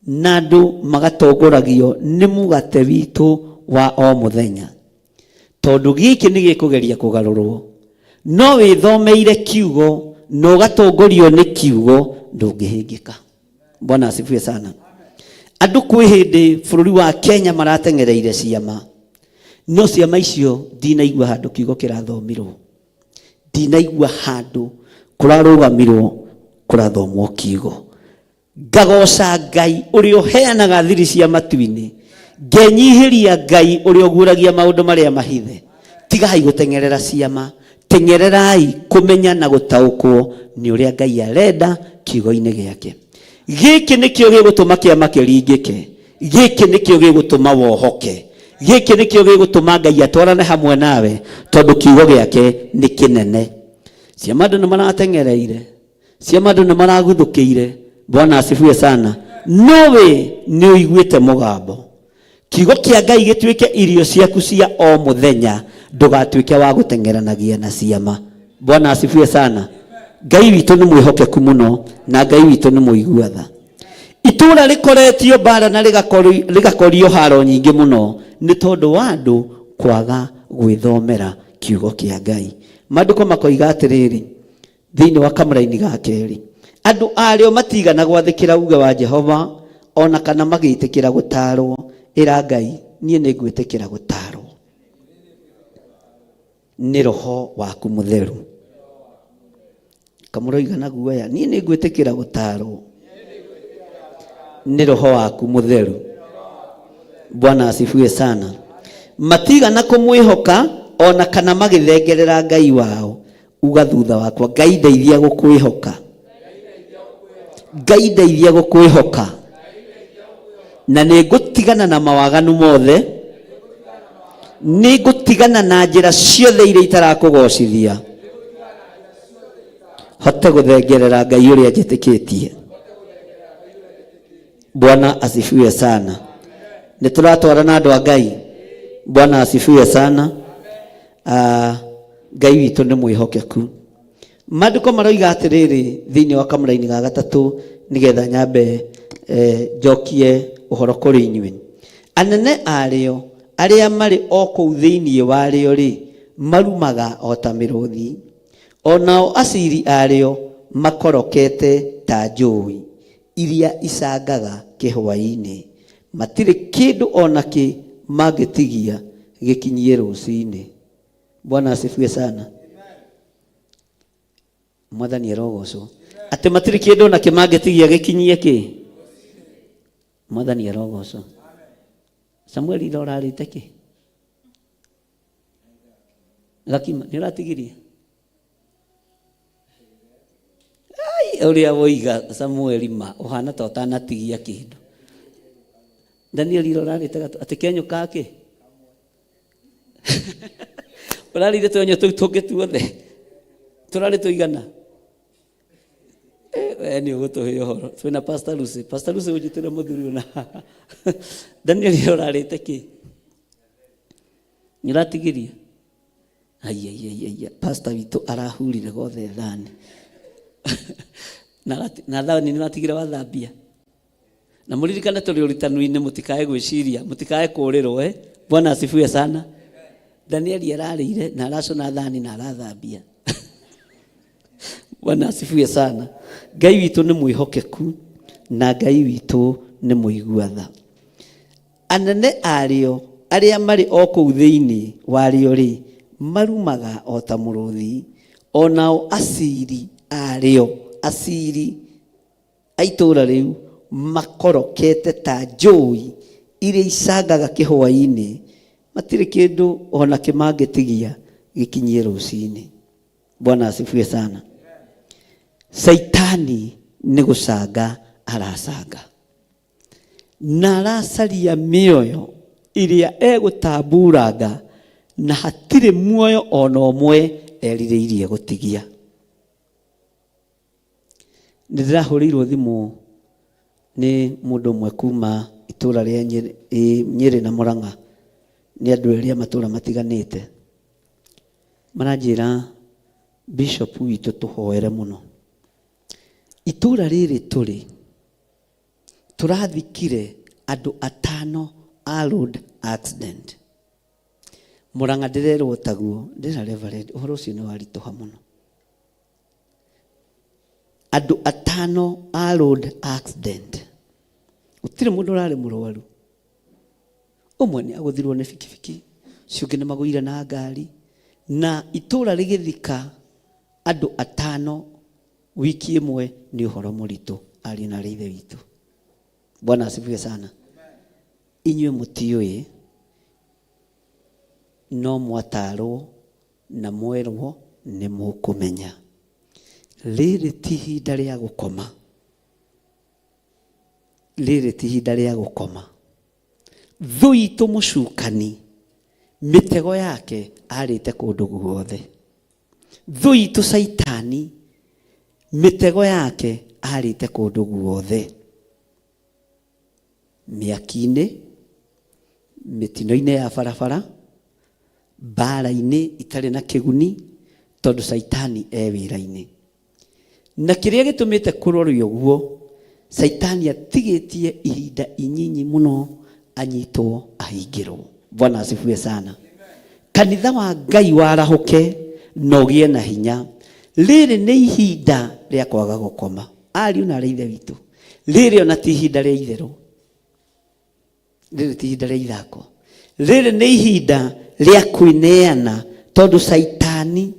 Na andũ magatongoragio nĩ mũgate witũ wa o mũthenya, tondũ gĩkĩ nĩ gĩkũgeria kũgarũrwo. No wĩthomeire kiugo na ũgatongorio nĩ kiugo, ndũngĩhĩngĩka. Bwana asifiwe sana. Andũ kwĩ hĩndĩ bũrũri wa Kenya marateng'ereire ciama, no ciama icio ndinaigua handũ kiugo kĩrathomirwo, ndinaigua handũ kũrarũgamirwo kũrathomwo kiugo. Ngagoca Ngai ũrĩa ũheanaga thiri cia matu-inĩ, ngenyihĩria Ngai ũrĩa ũguũragia maũndũ marĩa mahithe. Tigai gũteng'erera ciama, teng'ererai kũmenya na gũtaũkwo nĩ ũrĩa Ngai arenda kiugo-inĩ gĩake. Gĩkĩ nĩkĩo gĩgũtũma kĩama kĩringĩke, gĩkĩ nĩkĩo gĩgũtũma wohoke, gĩkĩ nĩkĩo gĩgũtũma Ngai atwarane hamwe nawe, tondũ kiugo gĩake nĩ kĩnene. Ciama andũ nĩ marateng'ereire, ciama andũ nĩ maraguthũkĩire. Bwana asifiwe sana. No we nĩ ũiguĩte mũgambo. Kiugo kĩa Ngai gĩtuĩke irio ciaku cia o mũthenya, ndũgatuĩke wa gũteng'eranagia na ciama. Bwana asifiwe sana. Ngai witũ nĩ mwĩhokeku mũno, na Ngai witũ nĩ mũigua tha. Itũũra rĩkoretio mbara na rĩgakorio haro nyingĩ mũno nĩ tondũ wa andũ kwaga gwĩthomera kiugo kĩa Ngai. Maandĩko makoiga atĩrĩrĩ, thĩinĩ wa kamũraini ga kerĩ, andũ arĩo matigana gwathĩkĩra uge wa Jehova ona kana magĩtĩkĩra gũtaarwo. Ĩra Ngai, niĩ nĩ ngwĩtĩkĩra gũtaarwo nĩ roho waku mũtheru. Kamũroiga na guoya, niĩ nĩ ngwĩtĩkĩra gũtaarwo nĩ roho waku mũtheru. Bwana asifiwe sana. Matigana kũmwĩhoka ona kana magĩthengerera Ngai wao. Uga thutha wakwa, Ngai ndeithia gũkwĩhoka, Ngai ndeithia gũkwĩhoka, na nĩ ngũtigana na mawaganu mothe, nĩ ngũtigana na njĩra ciothe iria itarakũgocithia, hote gũthengerera Ngai ũrĩa njĩtĩkĩtie. Bwana asifiwe sana. Nĩ tũratwarana andũ a Ngai. Bwana asifiwe sana. Ngai witũ nĩ mwĩhokeku. Maandĩko maroiga atĩrĩrĩ thĩinĩ wa kamũraini ga gatatũ, nĩgetha nyambe njokie ũhoro kũrĩ inyuĩ. Anene arĩo arĩa marĩ o kũu thĩinĩ warĩo rĩ, marumaga o ta mĩrũthi, o nao aciri arĩo makorokete ta njũi iria icangaga kĩhwaĩ-inĩ, matirĩ kĩndũ o nakĩ mangĩtigia gĩkinyie rũcinĩ. Bwana asifiwe sana. Mwathani arogocwo. Atĩ matirĩ kĩndũ o nakĩ mangĩtigia gĩkinyie kĩ? Mwathani arogocwo. Samuel ira ũrarĩte kĩ? Gakima nĩ ũratigirie? Ai, ũrĩa woiga Samueli ma ũhana ta ũtanatigia kĩndũ. Daniel ira ũrarĩte gatũ atĩ kenyũ kake? Ũrarĩire twenyũ tũu tũngĩ tuothe? Tũrarĩ tũigana? We nĩ ũgũtũhe ũhoro. Twĩna Pastor Lucy. Pastor Lucy ũnjĩtĩre mũthuri ũna. Daniel ira ũrarĩte kĩ? Nĩ ũratigirie? Ai, ai, ai, ai, pastor witũ arahurire gothe thani. Na thani nĩ ũratigire wathambia. Na mũririkane tũrĩ ũritanu-inĩ, mũtikae gwĩciria, mũtikae kũrĩrwo. Bwana asifiwe sana. Danieli ararĩire na aracũna thani na arathambia. Bwana asifiwe sana. Ngai witũ nĩ mwĩhokeku na Ngai witũ nĩ mũigua tha. Anene arĩo arĩa marĩ o kũu thĩinĩ warĩo rĩ, marumaga o ta mũrũthi, o nao aciri arĩo, aciri a itũũra rĩu makorokete ta njũi iria icangaga kĩhwaĩ-inĩ, matirĩ kĩndũ o nakĩ mangĩtigia gĩkinyie rũcinĩ. Bwana asifiwe sana. Saitani nĩ gũcanga aracanga na aracaria mĩoyo ĩrĩa egũtamburanga, na hatirĩ muoyo ona ũmwe erirĩirie gũtigia. Nĩ ndĩrahũrĩirwo thimũ nĩ mũndũ ũmwe kuma itũũra rĩa Nyĩrĩ na Mũrang'a, nĩ andũ erĩ a matũũra matiganĩte. Maranjĩra bishop witũ tũhoere mũno. Itũũra rĩrĩ tũrĩ Tũrathikire andũ atano a road accident. Murang'a ndĩrerwo taguo, ndĩra Reverend, ũhoro ũcio nĩ waritũha mũno. Andũ atano a road accident. Gũtirĩ mũndũ ũrarĩ mũrwaru. Ũmwe nĩ agũthirwo nĩ bikibiki, ũcio ũngĩ nĩ magũire na ngari, na itũra rĩgĩthika andũ atano wiki ĩmwe nĩ ũhoro mũritũ ariũ na arĩ ithe witũ. Bwana asifiwe sana. Inyuĩ mũtiũĩ no mwatarwo na mwerwo nĩ mũkũmenya. Rĩrĩ ti ihinda rĩa gũkoma. Rĩrĩ ti ihinda rĩa gũkoma. Thũ itũ mũcukani mĩtego yake arĩte kũndũ guothe. Thũ itũ Caitani mĩtego yake arĩte kũndũ guothe. Mĩaki-inĩ, mĩtino-inĩ ya barabara, mbara-inĩ itarĩ na kĩguni, tondũ Caitani e wĩra-inĩ. Na kĩrĩa gĩtũmĩte kũrorwo ũguo, Caitani atigĩtie ihinda inyinyi mũno anyitwo ahingĩrwo. Bwana asifiwe sana. Kanitha wa Ngai warahũke na ũgĩe na hinya. Rĩrĩ nĩ ihinda rĩa kwaga gũkoma. Ariũ na arĩ ithe witũ, rĩrĩ ona ti ihinda rĩa itherũ. Rĩrĩ ti ihinda rĩa ithako. Rĩrĩ nĩ ihinda rĩa kwĩneana, tondũ Caitani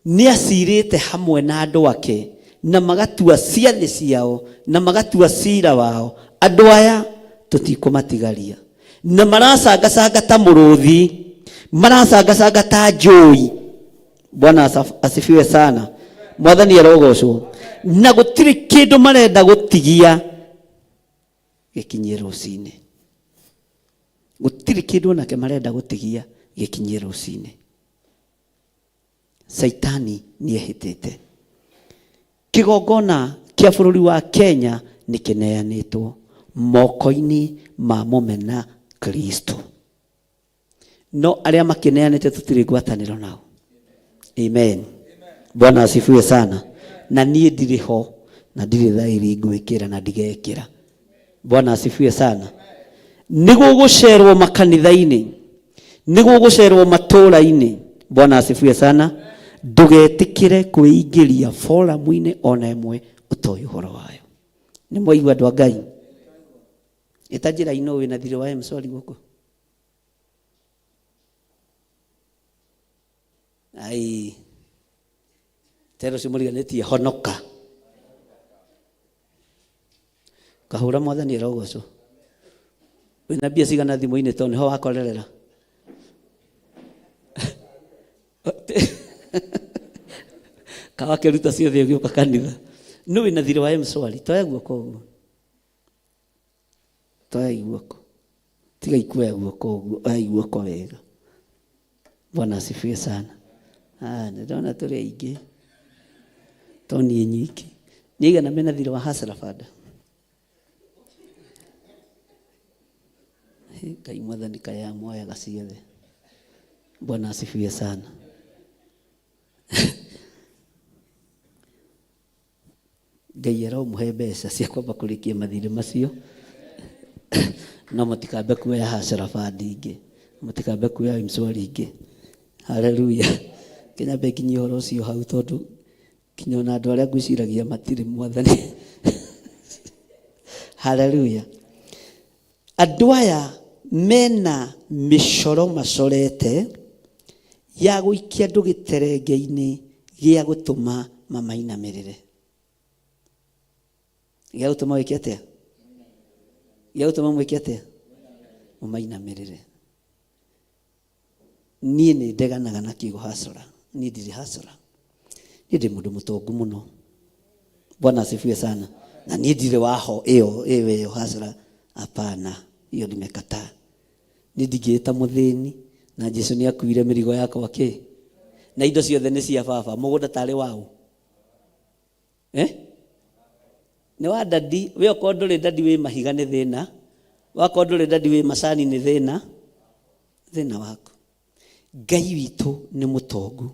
nĩ acirĩte hamwe na andũ ake na magatua ciathĩ ciao na magatua cira wao. Andũ aya tũtikũmatigaria, na maracangacanga ta mũrũthi, maracangacanga ta njũi. Bwana asifiwe sana. Mwathani arogocwo. Na gũtirĩ kĩndũ marenda gũtigia gĩkinyie rũcinĩ. Gũtirĩ kĩndũ onake marenda gũtigia gĩkinyie rũcinĩ. Caitani nĩ ehĩtĩte. Kĩgongona kĩa bũrũri wa Kenya nĩ kĩneanĩtwo moko-inĩ ma mũmena Kristo. No arĩa makĩneanĩte tũtirĩ ngwatanĩro nao. Amen. Bwana asifiwe sana. Na niĩ ndirĩ ho na ndirĩ thairi ngwĩkĩra na ndigekĩra. Bwana asifiwe sana. Nĩ gũgũcerwo makanitha-inĩ, nĩ gũgũcerwo matũũra-inĩ. Bwana asifiwe sana. Ndũgetĩkĩre kwĩingĩria foramu-inĩ ona ĩmwe ũtoĩ ũhoro wayo. Nĩ mwaigua andũ a Ngai? Ĩta njĩra ino wĩna thirĩ wa M-Shwari gũkũ. Ai. Tero ũcio mũriganĩtie honoka. Kahũra mwathani arogocwo. Wĩna mbia cigana thimũ-inĩ tondũ nĩho wakorerera. Kawakĩruta ciothe ũgĩũka kanitha. Nũ wĩna thirĩ wa M-Shwari? Toya guoko ũguo. Toya guoko. Tiga ikuoya guoko ũguo, oya guoko wega. Bwana asifiwe sana. Ah, ndĩrona tũrĩ aingĩ. To niĩ nyiki. Nĩ aigana mena thirĩ wa Hustler Fund? Ngai mwathani kaĩ amoyaga ciothe. Bwana asifiwe sana. Ngai aromũhe mbeca cia kwamba kũrĩkia mathirĩ macio, no mũtikambe kuoya Hustler Fund ingĩ, mũtikambe kuoya M-Shwari ingĩ. Haleluya. Kĩnyambe nginyie ũhoro ũcio hau tondũ kinya ona andũ arĩa ngwĩciragia matirĩ mwathani. Haleluya. Andũ aya mena mĩcoro macorete ya gũikia andũ gĩterenge-inĩ gĩa gũtũma mamainamĩrĩre. Gĩa gũtũma wĩke atĩa? Gĩa gũtũma mwĩke atĩa? Mũmainamĩrĩre. Niĩ nĩ ndeganaga na kiugo hasora. Niĩ ndirĩ hasora. Niĩ ndĩ mũndũ mũtongu mũno. Bwana asifiwe sana. Na niĩ ndirĩ waho ĩyo ĩyo ĩyo hasora. Hapana, hiyo nimekataa. Niĩ ndingĩĩta mũthĩni na Jesu nĩ akuire mĩrigo yakwa kĩ? Na indo ciothe nĩ cia baba. Mũgũnda tarĩ waũ? Eh? Nĩ wa dadi. We okorwo ndũrĩ dadi wĩ mahiga nĩ thĩna. Wakorwo ndũrĩ dadi wĩ macani nĩ thĩna. Thĩna waku. Ngai witũ nĩ mũtongu.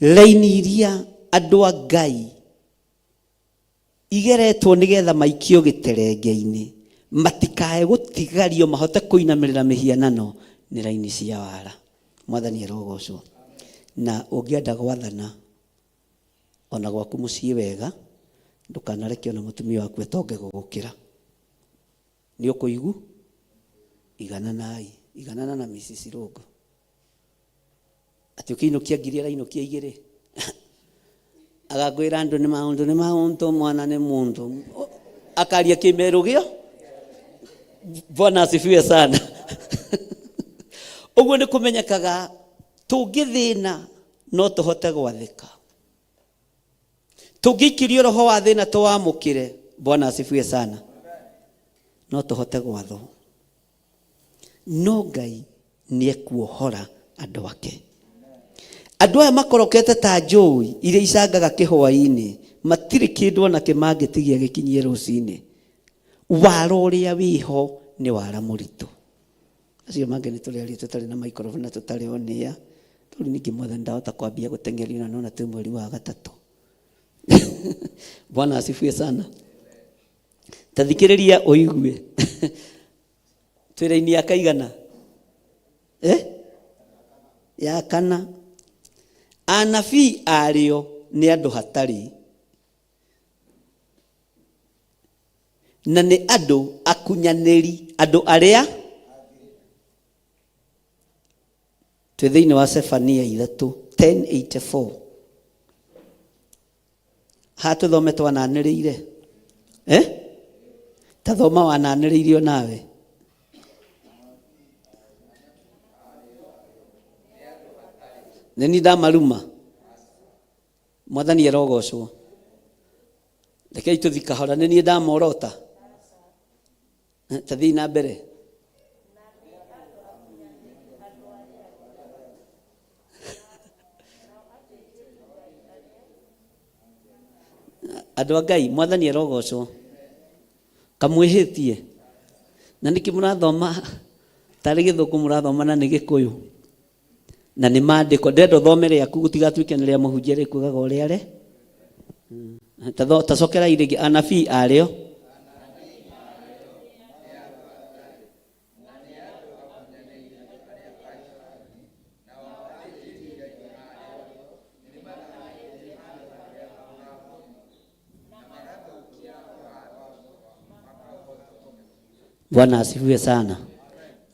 Raini iria andũ a Ngai Igeretwo nĩgetha maikio gĩterenge-inĩ, matikae gũtigario mahote kũinamĩrĩra mĩhianano nĩ raini cia wara. Mwathani arogocwo. Na ũngĩenda gwathana ona gwaku mũciĩ wega, ndũkanareke ona mũtumia waku atonge gũgũkĩra. Nĩ ũkũigu igananai, iganana na Mrs. Rũngũ. Atĩ ũkĩinũkia ngiri arainũkia igĩrĩ. Agakwĩra andũ nĩ maũndũ nĩ maũndũ, mwana nĩ mũndũ. Akaria kĩmerũ gĩo. Bwana asifiwe sana. Ũguo nĩ kũmenyekaga tũngĩthĩna no tũhote gwathĩka. Tũngĩikirio roho wa thĩna tũwamũkĩre. Bwana asifiwe sana. No tũhote gwathwo. No Ngai nĩ ekuohora andũ ake. Andũ aya makorokete ta njũi iria icangaga kĩhwaĩ-inĩ, matirĩ kĩndũ ona kĩ mangĩtigia gĩkinyie rũcinĩ. Wara ũrĩa wĩho nĩ wara mũritũ. Acio mangĩ nĩ tũrĩaria tũtarĩ na microphone na tũtarĩ on air. Tondũ ningĩ mwathani ndahota kwambia gũteng'erio na nona twĩ mweri wa gatatũ. Bwana asifiwe sana. Ta thikĩrĩria ũigue. Twĩ raini ya kaigana? Eh? Ya kana. Anabii arĩo nĩ andũ hatarĩ. Na nĩ andũ akunyanĩri, andũ arĩa twĩ thĩinĩ wa Sefania ithatũ 1084. Haha tũthome twananĩrĩire. Eh? Ta thoma wananĩrĩire onawe. Nĩ niĩ ndamaruma. Mwathani arogocwo. Rekei tũthi kahora, nĩ niĩ ndamorota. Ta thiĩ na mbere. Andũ a Ngai, mwathani arogocwo. Kamwĩhĩtie. Na nĩkĩ mũrathoma tarĩ gĩthũngũ mũrathoma na nĩ gĩkũyũ. Na nĩ maandĩko. Ndĩrenda ũthome rĩaku gũtigatuĩke nĩ rĩa mũhunjia rĩkugaga ũrĩa re. Ta cokerai rĩngĩ anabii arĩo. Bwana asifiwe sana.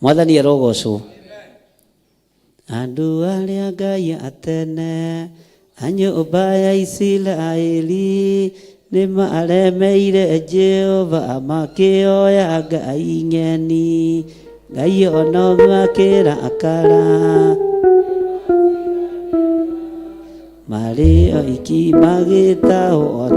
Mwathani arogocwo. Andũ arĩa Ngai atene a nyũmba ya Isiraeli nĩ maremeire Jehova makĩoya ngai ng'eni. Ngai onoguo akĩrakara. Marĩ oiki magĩtahwo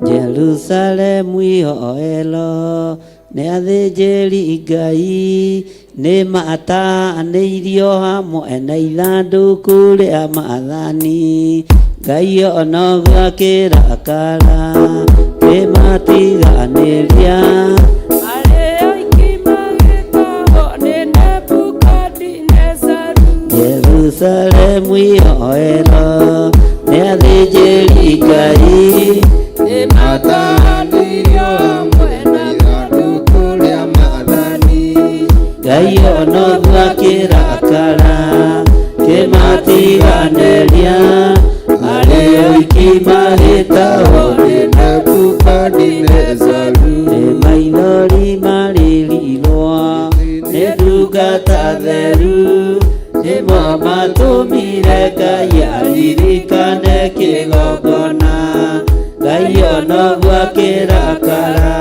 Jerusalemu ihoero nĩ athĩnjĩri Ngai nĩ matanĩirio hamwe na ithandũkũ rĩa maathani. Ngai onoguo akĩrakara kĩmatiganĩria. Marĩ oiki magĩtahwo nĩ Nebukadinezaru. Jerusalemu ihoero nĩ athĩnjĩri Ngai Nĩ matanĩirio hamwe na ithandũkũ rĩa maathani. Ngai onoguo akĩrakara kĩmatiganĩria. Marĩ oiki magĩtahwo nĩ Nebukadinezaru. Nĩ maithori marĩrirwo nĩ ndungata theru nĩmo matũmire Ngai aririkane kĩgongona. Ngai onoguo akĩrakara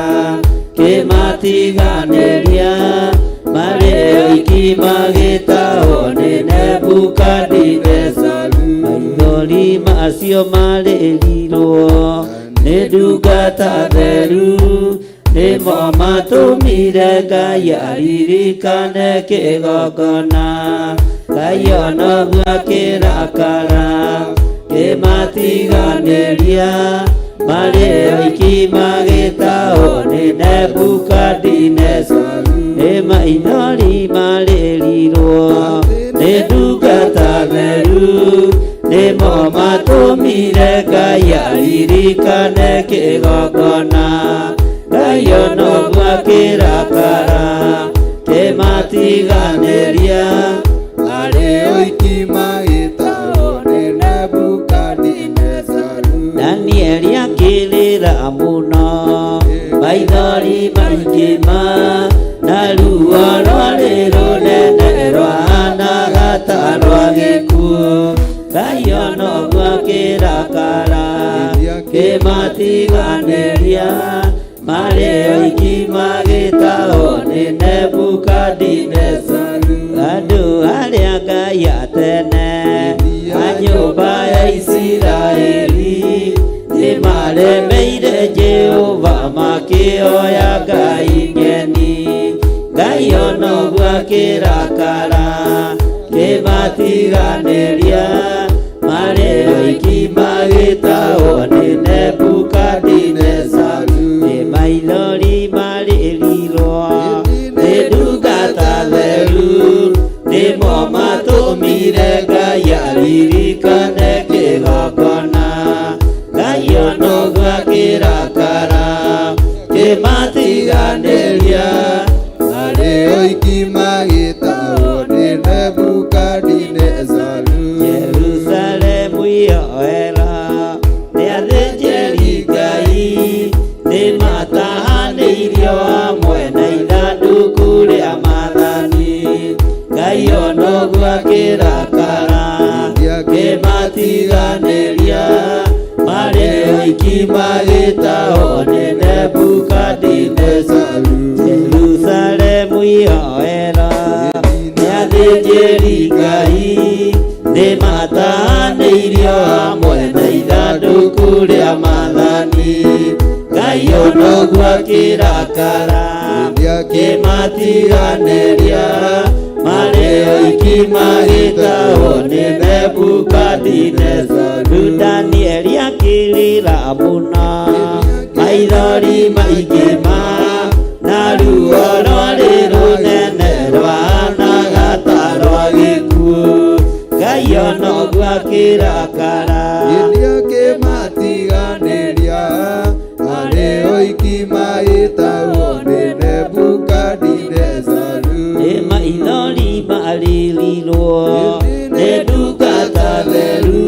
kĩmatiganĩria. Marĩ oiki magĩtahwo nĩ Nebukadinezaru. Maithori macio marĩrirwo nĩ ndungata theru nĩmo matũmire Ngai aririkane kĩgongona. Ngai onoguo akĩrakara kĩmatiganĩria. Marĩ oiki magĩtahwo nĩ Nebukadinezaru. Nĩ maithori marĩrirwo nĩ ndungata theru nĩmo matũmire Ngai aririkane aririkane kĩgongona Ngai ona ũguo akĩrakara kĩmatiganĩria Arĩ oiki magĩtahwo nĩ Nebukadinezaru. Danieli akĩrĩra mũno maithori maingĩ ma na ruo rwarĩ rũnene rwahanaga ta rwa gĩkuũ Ngai ona ũguo akĩrakara kĩmatiganĩria marĩ oiki magĩtahwo nĩ Nebukadinezaru andũ arĩa Ngai a tene a nyũmba ya Isiraeli nĩmaremeire Jehova makĩoya ngai ng'eni Ngai ona ũguo akĩrakara kĩmatiganĩria marĩ oiki magĩtahwo nĩ Nebukadinezaru nĩ maithori marĩrirwo nĩ ndungata theru nĩmo matũmire Ngai aririkane kĩgongona Ngai ona ũguo akĩrakara kĩmatiganĩria Arĩ oiki magĩtahwo nĩ Nebukadinezaru. Jerusalemu yoera nĩ athĩnjĩri Ngai nĩmatahanĩirio hamwe na ithandũkũ rĩa maathani Ngai ona ũguo akĩrakara kĩmatiganĩria marĩ oiki magĩtahwo nĩ Nebukadinezaru Jerusalemu yoera nĩ athĩnjĩri Ngai nĩmatahanĩirio hamwe na ithandũkũ rĩa maathani Ngai ona ũguo akĩrakara kĩmatiganĩria marĩ oiki magĩtahwo nĩ Nebukadinezaru Danieli akĩrĩra mũno maithori maingĩ ma na ruo rwarĩ rũnene rwahanaga ta rwa gĩkuũ Ngai ona ũguo akĩrakara Gĩthiĩ akĩmatiganĩria arĩ oiki magĩtahwo nĩ Nebukadinezaru. Nĩ maithori marĩrirwo nĩ ndungata theru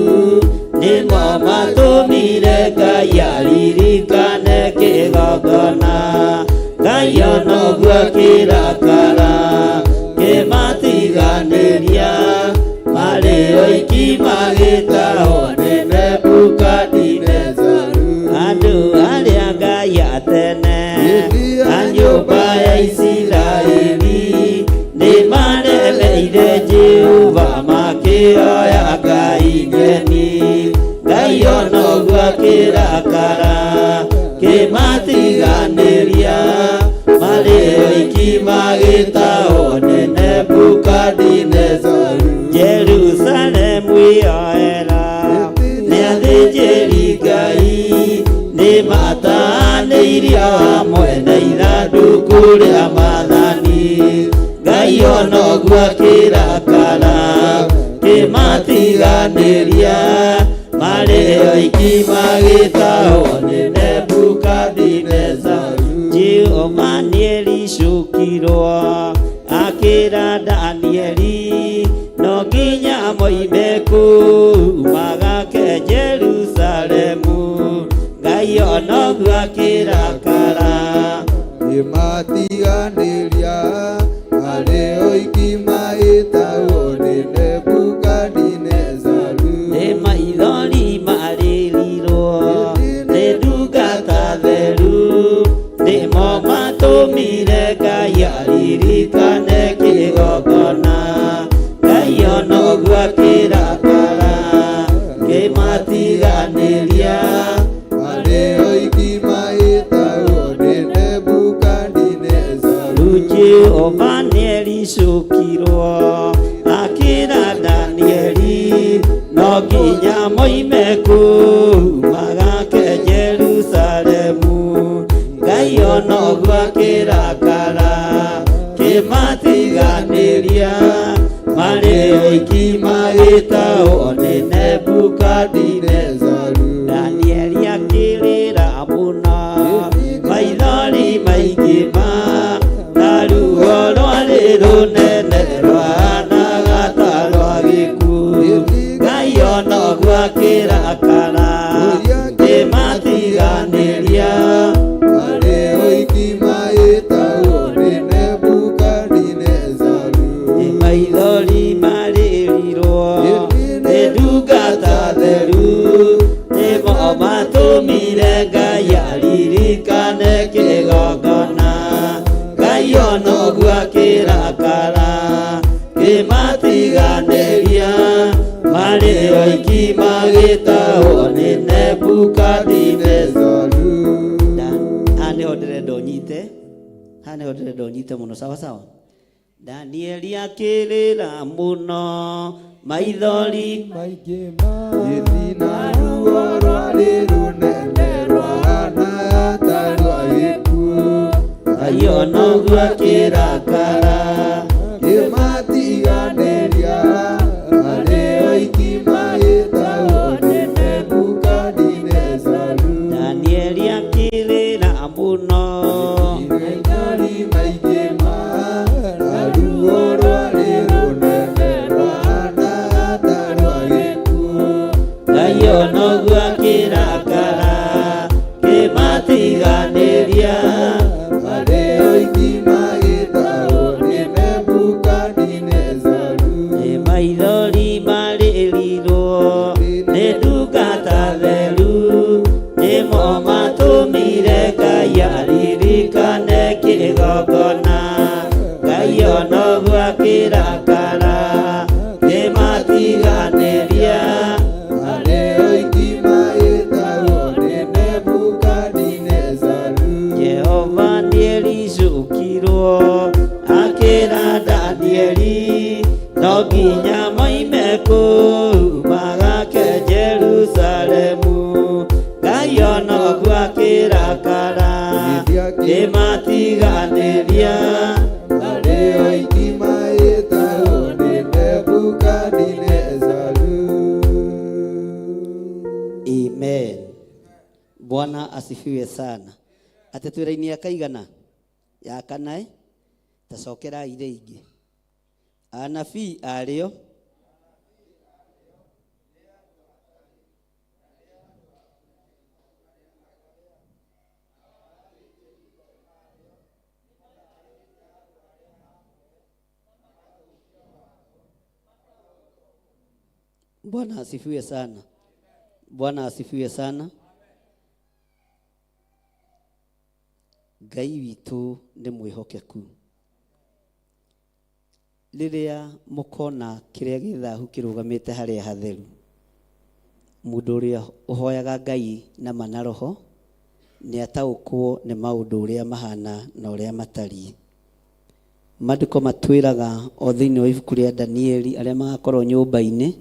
nĩmo matũmire Ngai aririkane kĩgongona Ngai ona ũguo akĩrakara kĩmatiganĩria marĩ oiki magĩtahwo nĩ Nebukadinezaru andũ arĩa Ngai a tene a nyũmba ya Isiraeli nĩmaremeire Jehova makĩoya ngai ng'eni Ngai ona ũguo akĩrakara kĩmatiganĩria marĩ oiki magĩtahwo nĩ Nebukadinezaru Jerusalemu yoera nĩ athĩnjĩri Ngai nĩmatahanĩirio hamwe na ithandũkũ rĩa maathani Ngai ona ũguo akĩrakara kĩmatiganĩria marĩ oiki magĩtahwo nĩ Nebukadinezaru Jehova nĩericũkirwo akĩra Danieli no nginya moime kũu magake Jerusalemu Ngai ona ũguo akĩrakara Kĩmatiganĩria arĩ oiki magĩtahwo nĩ Nebukadinezaru. Nĩ maithori marĩrirwo nĩ ndungata theru nĩmo matũmire Ngai aririkane kĩgongona Ngai ona ũguo akĩrakara kĩmatiganĩria Arĩ oiki magĩtahwo nĩ Nebukadinezaru. Jehova nĩericũkirwo akĩra Danieli no nginya moime kũu magake Jerusalemu Ngai ona ũguo akĩrakara kĩmatiganĩria marĩ oiki magĩtahwo nĩ Nebukadinezaru Nezaru. Danieli akĩrĩra ndungata theru nĩmo matũmire Ngai aririkane kĩgongona. Ngai ona ũguo akĩrakara kĩmatiganĩria marĩ oiki magĩtahwo nĩ Nebukadinezaru. Haha nĩho ndĩrenda ũnyite, haha nĩho ndĩrenda ũnyite mũno, sawa sawa. Danieli akĩrĩra mũno maithori maingĩ gĩthina ruo rwarĩ rũnene rwahana ta rwa gĩkuũ. Ngai ona ũguo akĩrakara kĩmatiganĩria arĩ oiki magĩtahwo nĩ Nebukadinezaru. Danieli akĩrĩra mũno Maithori maingĩ ma na ruo rwarĩ rũnene rwahana ta rwa gĩkuũ. Ngai ona ũguo akĩrakara kĩmatiganĩria Arĩ oiki magĩtahwo nĩ Nebukadinezaru. Nĩ maithori marĩrirwo nĩ ndungata theru nĩmo matũmire Ngai aririkane kĩgongona. Ngai ona ũguo akĩrakara kĩmatiganĩria Arĩ oiki magĩtahwo nĩ Nebukadinezaru. Jehova nĩericũkirwo akĩra Danieli no nginya moime kũu magake Jerusalemu. Ngai ona ũguo akĩrakara kĩmatiganĩria Arĩ oiki magĩtahwo nĩ Nebukadinezaru. Amen. Bwana asifiwe sana. Atĩ twĩra-inĩ ya kaigana ya kana ĩ tacokerai rĩngĩ. Anabii arĩo Bwana asifiwe sana. Bwana asifiwe sana. Ngai witũ nĩ mwĩhokeku. Rĩrĩa mũkona kĩrĩa gĩ thahu kĩrũgamĩte harĩa hatheru, mũndũ ũrĩa ũhoyaga Ngai na ma na roho nĩ ataũkwo nĩ maũndũ ũrĩa mahana na ũrĩa matariĩ. Maandĩko matwĩraga o thĩinĩ wa ibuku rĩa Danieli arĩa magakorwo nyũmba-inĩ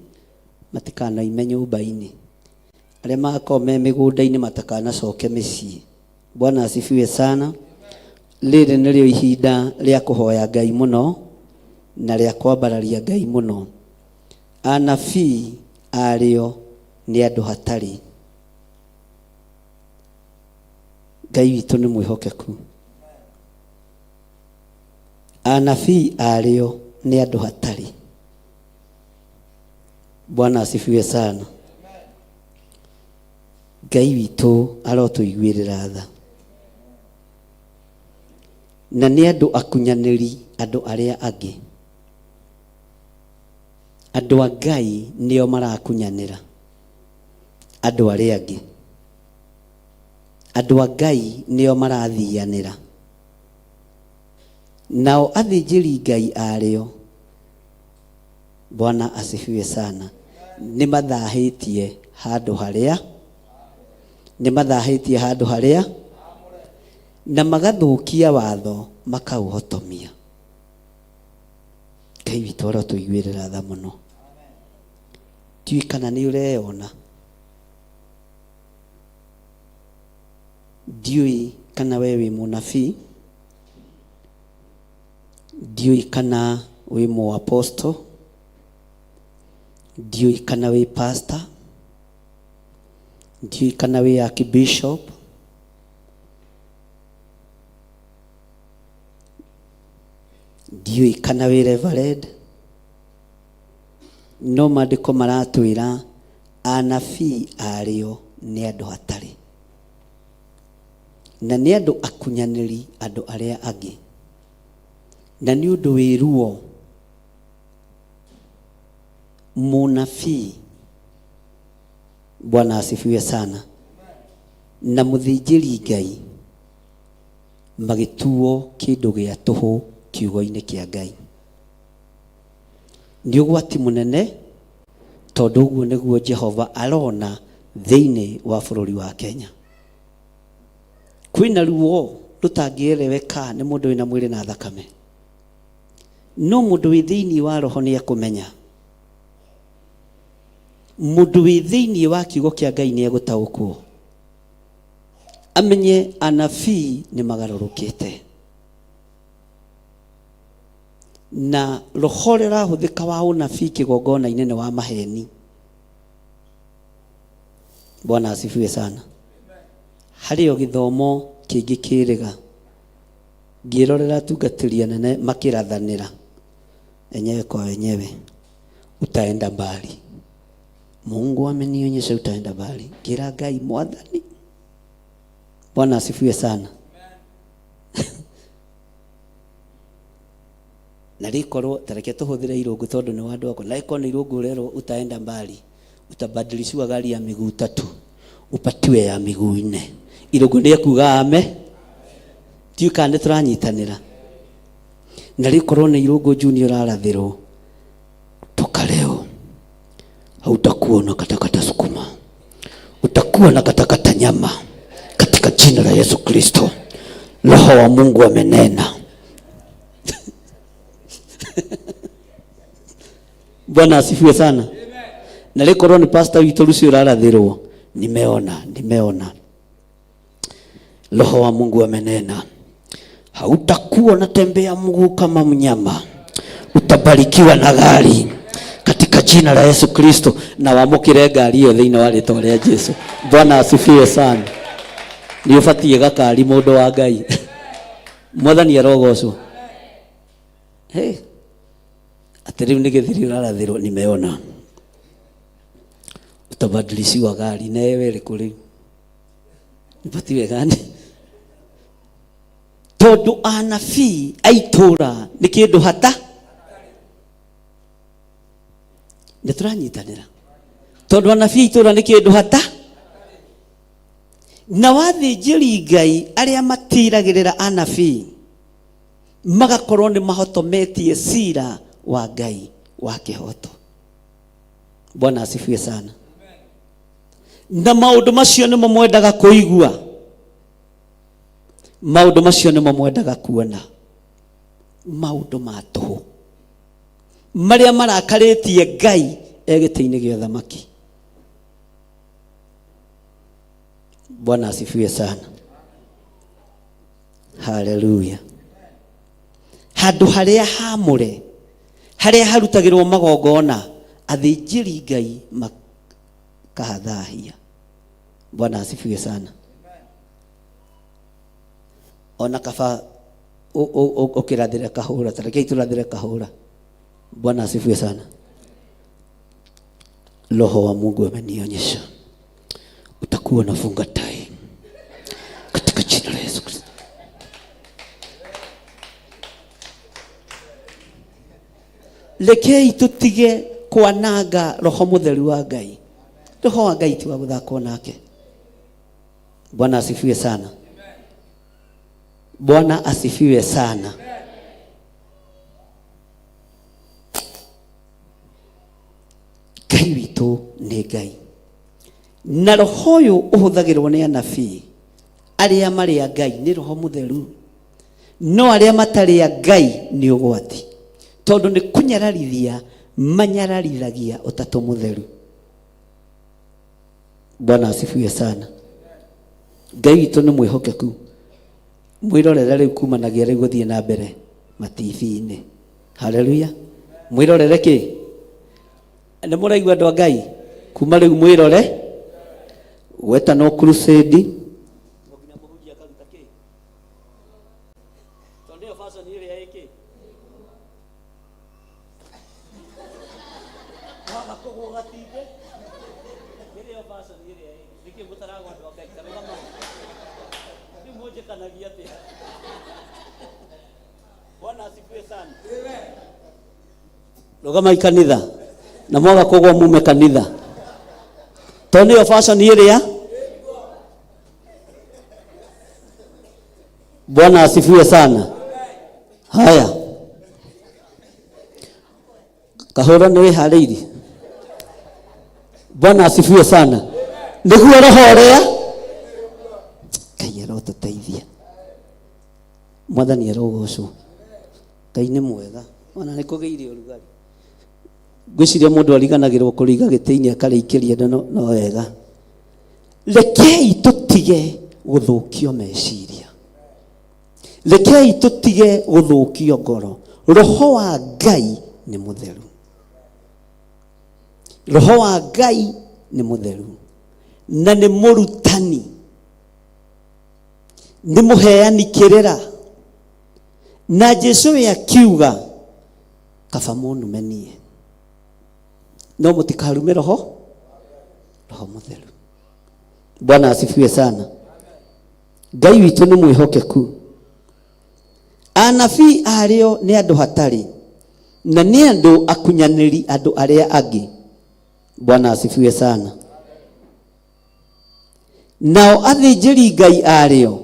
matikanoime nyũmba-inĩ, arĩa magakorwo me mĩgũnda-inĩ matakanacoke mĩciĩ. Bwana asifiwe sana. Rĩrĩ nĩrĩo ihinda rĩa kũhoya Ngai mũno na rĩa kwambararia Ngai mũno. Anabii arĩo nĩ andũ hatarĩ. Ngai witũ nĩ mwĩhokeku. Anabii arĩo nĩ andũ hatarĩ. Bwana asifiwe sana. Ngai witũ arotũiguĩrĩra tha. Na nĩ andũ akunyanĩri andũ arĩa angĩ. Andũ a Ngai nĩo marakunyanĩra andũ arĩa angĩ. Andũ a Ngai nĩo marathianĩra. Nao athĩnjĩri Ngai arĩo, Bwana asifiwe sana, nĩ mathahĩtie handũ harĩa, nĩ mathahĩtie handũ harĩa na magathũkia watho makauhotomia. Ngai witũ arotũiguĩrĩra tha mũno. Ndiũĩ kana nĩ ũreyona, ndiũĩ kana we wĩ mũnabii, ndiũĩ kana wĩ mũaposto, ndiũĩ kana wĩ pastor, ndiũĩ kana wĩ archbishop, ndiũĩ kana wĩ reverend, no maandĩko maratwĩra anabii arĩo nĩ andũ hatarĩ na nĩ andũ akunyanĩri andũ arĩa angĩ, na nĩ ũndũ wĩ ruo mũnabii Bwana asifiwe sana. Na mũthĩnjĩri Ngai magĩtuo kĩndũ gĩa tũhũ kiugo-inĩ kĩa Ngai. Nĩ ũgwati mũnene tondũ ũguo nĩguo Jehova arona thĩinĩ wa bũrũri wa Kenya. Kwĩna ruo rũtangĩeleweka nĩ mũndũ wĩna mwĩrĩ na thakame, no mũndũ wĩ thĩinĩ wa roho nĩ ekũmenya. Mũndũ wĩ thĩinĩ wa kiugo kĩa Ngai nĩ egũtaũkwo, amenye anabii nĩ magarũrũkĩte na roho ũrĩa ũrahũthĩka wa ũnabii kĩgongona-inĩ nĩ wa maheni. Bwana asifiwe sana. Harĩ o gĩthomo kĩngĩ kĩrĩga ngĩrorera atungatĩri anene makĩrathanĩra enyewe kwa wenyewe, utaenda mbali. Mungu amenionyesha utaenda mbali. Ngĩra Ngai mwathani. Bwana asifiwe sana. Na rĩkorwo tareke tũhũthĩre irũngũ tondũ nĩ wa andũ akwa, na rĩkorwo nĩ irũngũ ũrerwo utaenda mbali, utabadilishiwa gari ya miguu tatu upatiwe ya miguu ine. Irũngũ nĩ ekuga ame, ndiũĩ kana nĩ tũranyitanĩra. Na rĩkorwo nĩ irũngũ junior ũrarathĩrwo, toka leo hautakuwa unakatakata sukuma, utakuwa unakatakata nyama katika jina la Yesu Kristo. Roho wa Mungu amenena. Bwana asifiwe sana. Na rĩkorwo nĩ pastor witũ Lucy ũrarathĩrwo, nimeona, nimeona Roho wa Mungu amenena, hautakuwa unatembea mguu kama mnyama, utabarikiwa na gari katika jina la Yesu Kristo. Na wamũkĩre ngari ĩyo thĩinĩ wa rĩtwa rĩa Jesu. Bwana asifiwe sana. Nĩ ũbatiĩ gakari mũndũ wa Ngai. Mwathani arogocwo. Hey, atĩ rĩu nĩ gĩthiri ũrarathĩrwo, nimeona utabadilishiwa gari na ewe ĩrĩkũ rĩu nĩbatiĩ gani tondũ anabii a itũũra nĩ kĩndũ hata nĩ tũranyitanĩra tondũ anabii a itũũra nĩ kĩndũ hata na wathĩnjĩri Ngai arĩa matiragĩrĩra anabii magakorwo nĩ mahotometie cira wa Ngai wa kĩhoto. Bwana asifiwe sana. Na maũndũ macio nĩmo mwendaga kũigua, maũndũ macio nĩmo mwendaga kuona, maũndũ ma tũhũ marĩa marakarĩtie Ngai e gĩtĩ-inĩ gĩa ũthamaki. Bwana asifiwe sana. Haleluya. Handũ harĩa hamũre, harĩa harutagĩrwo magongona, athĩnjĩri Ngai makahathahia. Bwana asifiwe sana. Ona kaba ũkĩrathĩre kahũra, ta rekei tũrathĩre kahũra. Bwana asifiwe sana. Roho wa Mungu amenionyesha utakuwa unafunga tai katika jina la Yesu Kristo. Rekei tutige kwananga roho mutheru wa Ngai. Roho wa Ngai ti wa gũthakwo nake. Bwana asifiwe sana. Bwana asifiwe sana. Ngai witũ nĩ Ngai. Na roho ũyũ ũhũthagĩrwo nĩ anabii arĩa marĩ a Ngai nĩ roho mũtheru, no arĩa matarĩ a Ngai nĩ ũgwati, tondũ nĩ kũnyararithia manyararithagia ũtatũ mũtheru. Bwana asifiwe sana. Ngai witũ nĩ mwĩhokeku. Mwĩrorere rĩu kumanagia rĩu gũthiĩ na mbere matibi-inĩ. Haleluya. Mwĩrorere kĩ? Nĩ mũraigua andũ a Ngai? Kuma rĩu mwĩrore gwetanwo crusade. Nginya mũhunjia akaruta kĩ? Tondũ nĩyo fashion ĩrĩa ĩkĩ? Waga kũgwa ũgatinde. Nĩrĩo fashion ĩrĩa ĩkĩ? Nĩkĩ mũtaragwa andũ a Ngai? Ta rũgamai. Rĩu mũnjĩkanagia atĩa? Bwana asifiwe sana. Rũgamai kanitha. Na mwaga kũgwa mume kanitha. Tondũ nĩyo fashion ĩrĩa. Bwana asifiwe sana. Haya, kahũra nĩ wĩharĩirie. Bwana asifiwe sana. Nĩguo roho ũrĩa Ngai arotũteithia. Mwathani arogocwo. Ngai nĩ mwega. Ona nĩ kũgĩire ũrugarĩ. Ngwĩciria mũndũ ariganagĩrwo kũriga gĩtĩ-inĩ akarĩikĩria no, no wega. Rekei tũtige gũthũkio meciria. Rekei tũtige gũthũkio ngoro. Roho wa Ngai nĩ mũtheru. Roho wa Ngai nĩ mũtheru na nĩ mũrutani, nĩ mũheani kĩrĩra. Na Jesu we akiuga kaba mũnume niĩ no mũtikarume roho roho mũtheru. Bwana asifiwe sana. Ngai witũ nĩ mwĩhokeku. Anabii arĩo nĩ andũ hatarĩ na nĩ andũ akunyanĩri andũ arĩa angĩ. Bwana asifiwe sana. Nao athĩnjĩri Ngai arĩo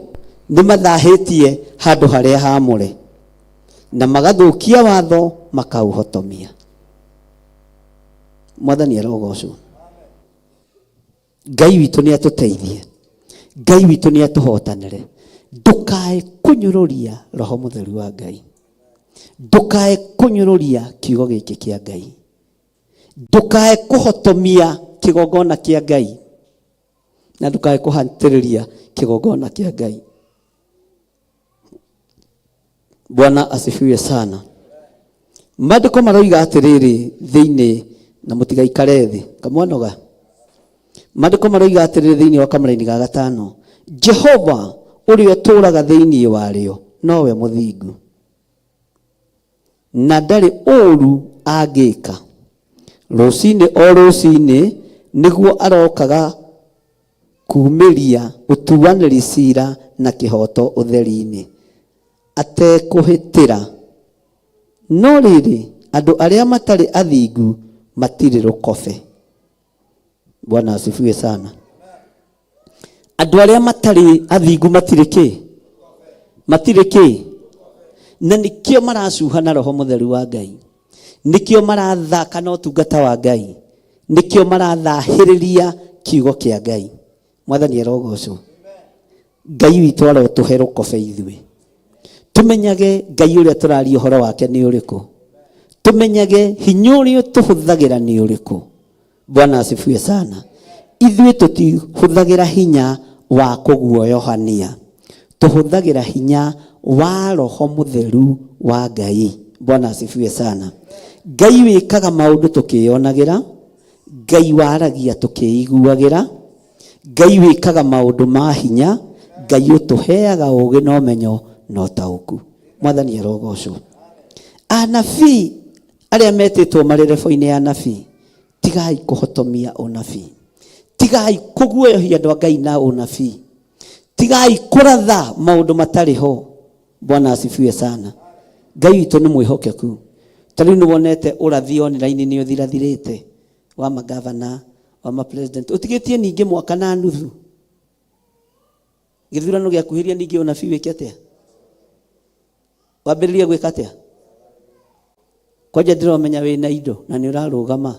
nĩ mathahĩtie handũ harĩa haamũre na magathũkia watho makaũhotomia. Mwathani arogocwo. Ngai witũ nĩ atũteithie. Ngai witũ nĩ atũhotanĩre. Ndũkae kũnyũrũria roho mũtheru wa Ngai. Ndũkae kũnyũrũria kiugo gĩkĩ kĩa Ngai. Ndũkae kũhotomia kĩgongona kĩa Ngai. Na ndũkae kũhatĩrĩria kĩgongona kĩa Ngai. Bwana asifiwe sana. Maandĩko maroiga atĩrĩrĩ thĩinĩ na mũtigaikare thĩ kamwanoga. Maandĩko maroiga atĩrĩrĩ thĩinĩ wa kamũraini ga gatano, Jehova ũrĩa ũtũũraga thĩinĩ warĩo nowe mũthingu na ndarĩ ũũru angĩka. Rũcinĩ o rũcinĩ nĩguo arokaga kumĩria ũtuanĩri cira na kĩhooto ũtheri-inĩ, atekũhĩtĩra. No rĩrĩ, andũ arĩa matarĩ athingu matirĩ rũkobe. Bwana asifiwe sana. Andũ arĩa matarĩ athingu matirĩ kĩ? Matirĩ kĩ? Na nĩkĩo maracuha na roho mũtheru wa Ngai. Nĩkĩo marathaka na ũtungata wa Ngai. Nĩkĩo marathahĩrĩria kiugo kĩa Ngai. Mwathani arogocwo. Ngai witũ arotũhe rũkobe ithuĩ. Tũmenyage Ngai ũrĩa tũraria ũhoro wake nĩ ũrĩkũ. Tũmenyage hinya ũrĩa tũhũthagĩra nĩ ũrĩkũ. Bwana asifiwe sana. Ithuĩ tũtihũthagĩra hinya wa kũguoyohania. Tũhũthagĩra hinya wa roho mũtheru wa Ngai. Bwana asifiwe sana. Ngai wĩkaga maũndũ tũkĩyonagĩra. Ngai waragia tũkĩiguagĩra. Ngai wĩkaga maũndũ ma hinya. Ngai ũtũheaga ũũgĩ na ũmenyo na ũtaũku. Mwathani arogocwo. Anabii arĩa metĩtwo marĩ rebo-inĩ ya anabii, tigai kũhotomia ũnabii. Tigai kũguoyohia andũ a Ngai na ũnabii. Tigai kũratha maũndũ matarĩ ho. Bwana asifiwe sana. Ngai witũ nĩ mwĩhokeku. Ta rĩu nĩ wonete ũrathi online nĩ ũthirathirĩte wa magavana, wa ma president. Ũtigĩtie ningĩ mwaka na nuthu. Gĩthurano gĩakuhĩria ningĩ ũnabii wĩke atĩa? Wambĩrĩrie gwĩka atĩa? Kwanja ndĩromenya wĩna indo na nĩ ũrarũgama.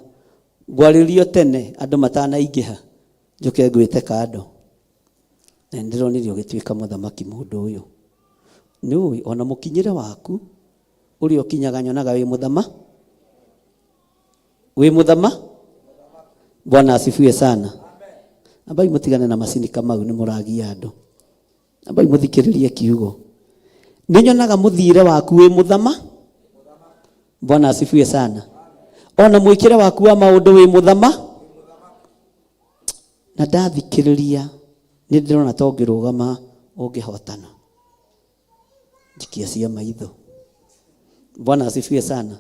Ngwarĩrio tene andũ matanaingĩha njoke ngwĩte kando. Na nĩndĩronire ũgĩtuĩka mũthamaki mũndũ ũyũ. Nĩ ũĩ ona mũkinyĩre waku ũrĩa ũkinyaga nyonaga wĩ mũthama. Wĩ mũthama? Bwana asifiwe sana. Ambai mũtigane na macini kamau nĩ mũragia andũ. Ambai mũthikĩrĩrie kiugo. Nĩ nyonaga mũthiĩre waku wĩ mũthama. Bwana asifiwe sana. Ona mwĩkĩre waku wa maũndũ wĩ mũthama. Na ndathikĩrĩria nĩ ndĩrona ta ũngĩrũgama ũngĩhotana. Njikia cia maitho. Bwana asifiwe sana.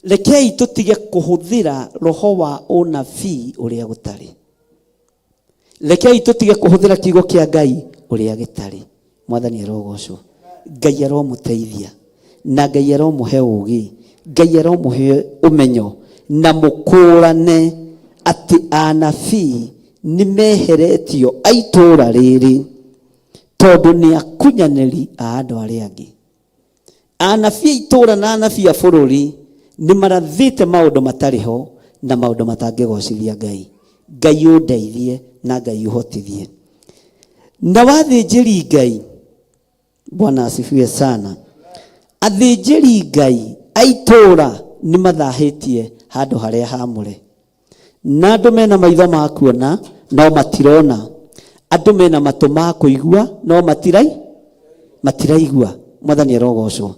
Rekei tũtige kũhũthĩra roho wa ũnabii ũrĩa gũtarĩ. Rekei tũtige kũhũthĩra kiugo kĩa Ngai ũrĩa gĩtarĩ. Mwathani arogocwo. Ngai aromũteithia. Na Ngai aromũhe ũũgĩ. Ngai aromũhe ũmenyo. Na mũkũrane atĩ anabii Nĩ meheretio a itũũra rĩrĩ tondũ nĩ akunyanĩri a andũ arĩa angĩ. Anabii a itũũra na anabii a bũrũri nĩ marathĩte maũndũ matarĩ ho na maũndũ matangĩgocithia Ngai. Ngai ũndeithie na Ngai ũhotithie. Na wathĩnjĩri Ngai, Bwana asifiwe sana, athĩnjĩri Ngai a itũũra nĩ mathahĩtie handũ harĩa hamũre. Na andũ mena maitho ma kuona no matirona, andũ mena matũ ma kũigua no matiraigua. Mwathani arogocwo.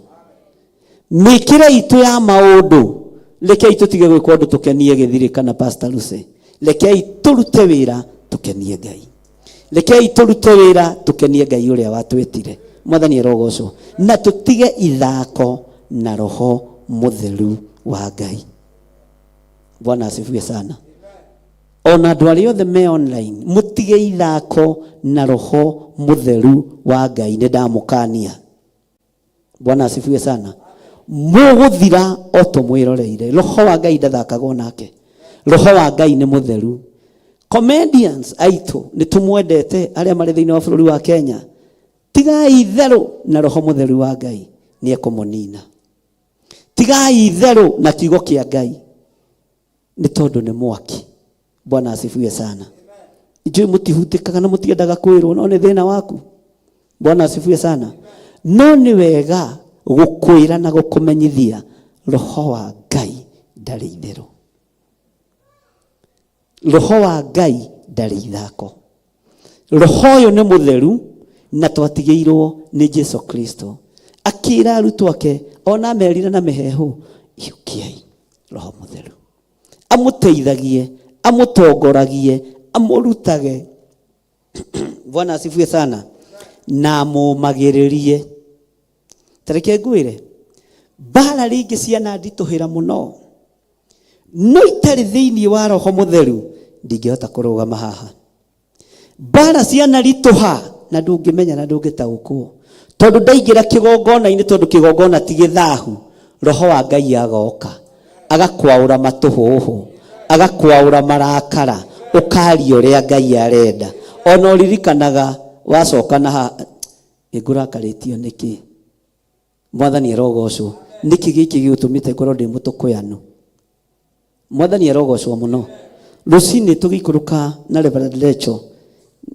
Mĩkĩre itũ ya maũndũ, rekei tũtige gwĩka ũndũ tũkenie gĩthirĩ kana Pastor Lucy. Rekei tũrute wĩra tũkenie Ngai. Rekei tũrute wĩra tũkenie Ngai ũrĩa watwĩtire. Mwathani arogocwo. Na tũtige ithako na Roho Mũtheru wa Ngai. Bwana asifiwe sana. Ona andũ arĩa othe me online, mũtige ithako na Roho Mũtheru wa Ngai. Nĩ ndamũkania. Bwana asifiwe sana. Mũgũthira o tũmwĩroreire. Roho wa Ngai ndathakagwo nake. Roho wa Ngai nĩ mũtheru. Comedians aitũ nĩ tũmwendete arĩa marĩ thĩinĩ wa bũrũri wa Kenya. Tigai itherũ na Roho Mũtheru wa Ngai, nĩ ekũmũnina. Tigai itherũ na kiugo kĩa Ngai, nĩ tondũ nĩ mwaki. Bwana asifiwe sana. Njũĩ mũtihutĩkaga na mũtiendaga kwĩrwo, no nĩ thĩna waku. Bwana asifiwe sana. No nĩ wega gũkwĩra na gũkũmenyithia Roho wa Ngai ndarĩ itherũ. Roho wa Ngai ndarĩ ithako. Roho ũyũ nĩ mũtheru na twatigĩirwo nĩ Jesu Kristo. Akĩra arutwo ake, ona amerire na mĩheehũ, iyũkiai Roho Mũtheru. Amũteithagie, amũtongoragie, amũrutage. Bwana asifiwe sana. Na amũmagĩrĩrie. Tareke ngwĩre, mbara rĩngĩ ciana nditũhĩra mũno. No itarĩ thĩinĩ wa Roho Mũtheru ndingĩhota kũrũgama haha. Mbara ciana ritũha na ndũngĩmenya na ndũngĩtaũkwo, tondũ ndaingĩra kĩgongona-inĩ, tondũ kĩgongona ti gĩthahu, Roho wa Ngai agoka agakwaũra matũhũhũ, agakwaũra marakara, ũkaria ũrĩa Ngai arenda. Ona ũririkanaga wacoka na haha, ngũrakarĩtio nĩkĩ? Mwathani arogocwo. Nĩkĩ gĩkĩ gĩgũtũmĩte ngorwo ndĩ mũtũkũyanu? Mwathani arogocwo mũno. Rũcinĩ tũgĩikũrũka na Reverend Lecho,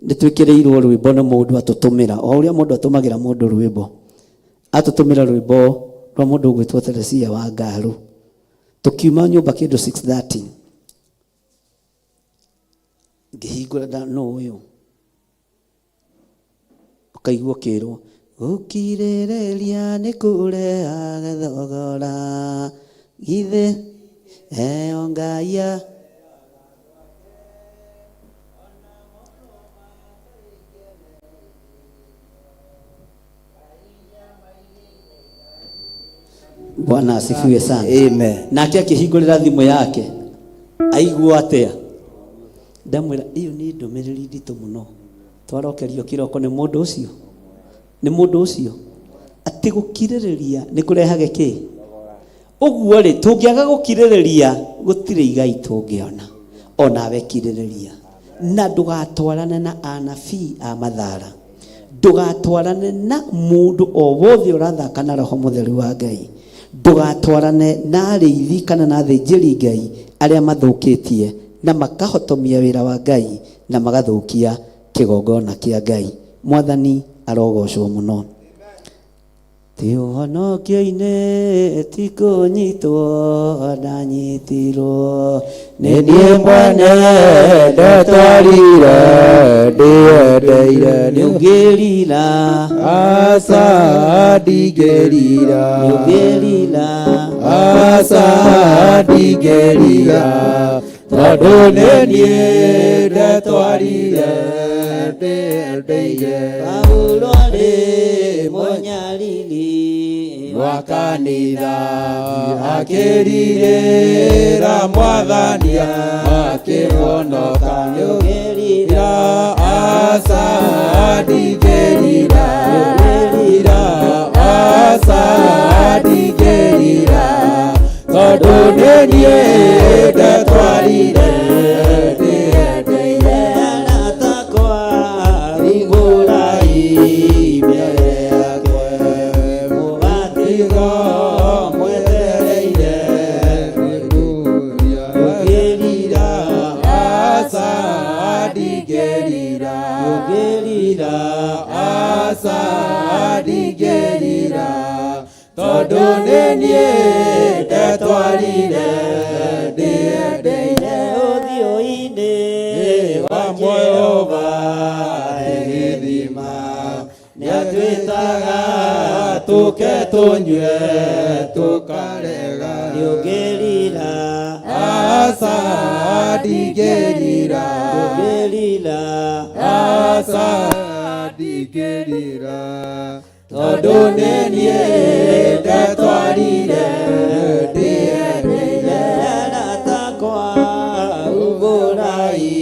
nĩ twĩkĩrĩirwo rwĩmbo nĩ mũndũ atũtũmĩra, o ũrĩa mũndũ atũmagĩra mũndũ rwĩmbo. Atũtũmĩra rwĩmbo rwa mũndũ ũgwĩtwo Teresia wa Ngarũ. Tũkiuma nyũmba kĩndũ 6:30. Ngĩhingũra nda, nũ ũyũ? Ũkaigua ũkĩrwo, gũkirĩrĩria nĩ kũrehaga thogora, githĩ eo Ngai a Bwana asifiwe sana. Amen. Nake akĩhingũrĩra thimũ yake aigua atĩa? Ndamwĩra ĩyo nĩ ndũmĩrĩri nditũ mũno twarokerio kĩroko nĩ mũndũ ũcio, nĩ mũndũ ũcio atĩ gũkirĩrĩria nĩ kũrehage kĩ? Ũguo rĩ, tũngĩaga gũkirĩrĩria gũtirĩ igai tũngĩona. Onawe kirĩrĩria, na ndũgatwarane na anabii a mathara, ndũgatwarane na mũndũ o wothe ũrathaka na Roho Mũtheru wa Ngai, ndũgatwarane na arĩithi kana na athĩnjĩri Ngai arĩa mathũkĩtie na makahotomia wĩra wa Ngai na magathũkia kĩgongona kĩa Ngai. Mwathani arogocwo mũno. Ti ũhonokio-inĩ ti kũnyitwo ndanyitirwo, nĩ niĩ mwene ndetwarire ndĩyendeire. Nĩũngĩrira? Aca, ndingĩrira. Nĩũngĩrira? Aca, ndingĩrira, tondũ nĩ niĩ ndetwarire ndĩyendeire. Paulo arĩ mũnyariri wa kanitha, akĩrirĩra Mwathani akĩhonoka. Nĩũngĩrira? Aca, ndingĩrira. Aca, ndingĩrira, tondũ nĩ niĩ ndetwarire ndĩyendeire. Nĩũngĩrira aca ndingĩrira tondũ nĩ niĩ ndetwarire ndĩendeire ũthiũ-inĩ wa Jehova gĩthima nĩatwĩtaga tũke tũnyue tũkarega. Nĩũngĩrira aca ndingĩrira Nĩũngĩrira aca ndingĩrira tondũ nĩ niĩ ndetwarire ndĩendeire. Aratakwa umbũrai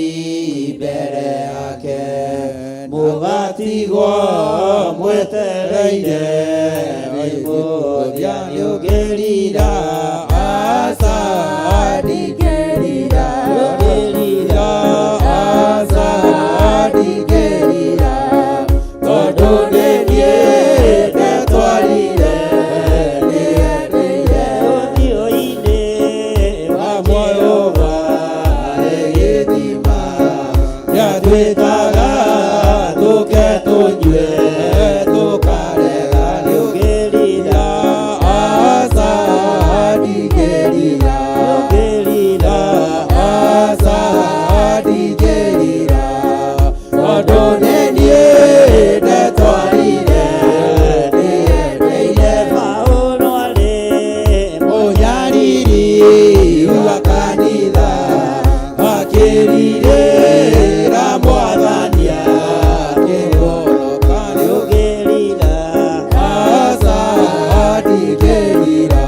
mbere yake mũgatigwo mwetereire nĩ mũthia. Nĩũngĩrira aca ndingĩrira Nĩũngĩrira aca ndingĩrira tondũ nĩ niĩ ndetwarire ndĩendeire ũthiũ-inĩ wa Jehova gĩthima nĩatwĩtaga tũke tũnyue tũkarega. Nĩũngĩrira aca ndingĩrira Nĩũngĩrira aca ndingĩrira tondũ nĩ niĩ ndetwarire ndĩendeire. Paũlũ arĩ Mũnyariri wa kanitha akĩrirĩra Mwathani akĩhonoka. Nĩũngĩrira Aca ndingĩrira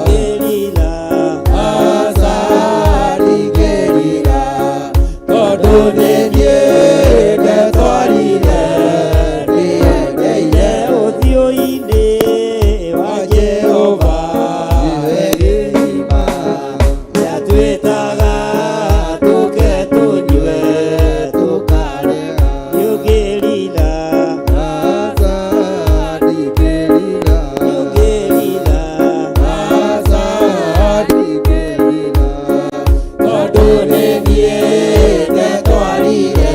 Nĩũngĩrira aca ndingĩrira tondũ nĩ niĩ ndetwarire ndĩendeire ũthiũ-inĩ wa wa Jehova gĩthima nĩatwĩtaga tũke tũnyue tũkarega. Nĩũngĩrira Aca ndingĩrira Nĩũngĩrira aca ndingĩrira tondũ nĩ niĩ ndetwarire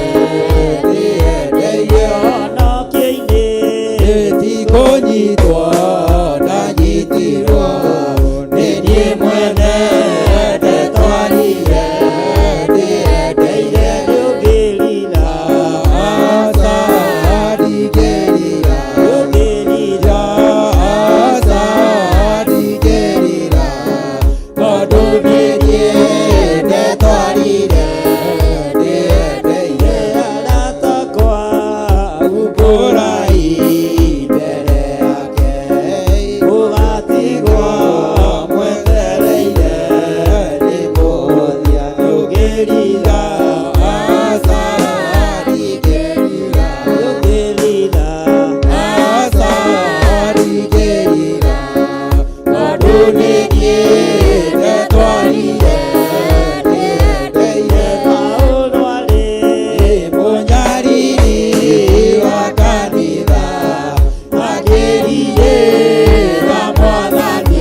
ndĩendeire. Honokio-inĩ Ĩtikũnyitwo ndanyitirwo nĩ niĩ mwene ndetwarire ndĩendeire. Nĩũngĩrira Aca ndingĩrira Nĩũngĩrira aca ndingĩrira tondũ nĩ niĩ ndetwarire ndĩendeire. Aratakwa Umbũrai mbere yake mũgatigwo mwetereire nĩ mũthia. Nĩũngĩrira aca ndingĩrira Nĩũngĩrira aca ndingĩrira tondũ nĩ niĩ ndetwarire ndĩendeire. Paũlũ arĩ Mũnyariri wa kanitha akĩrirĩra Mwathani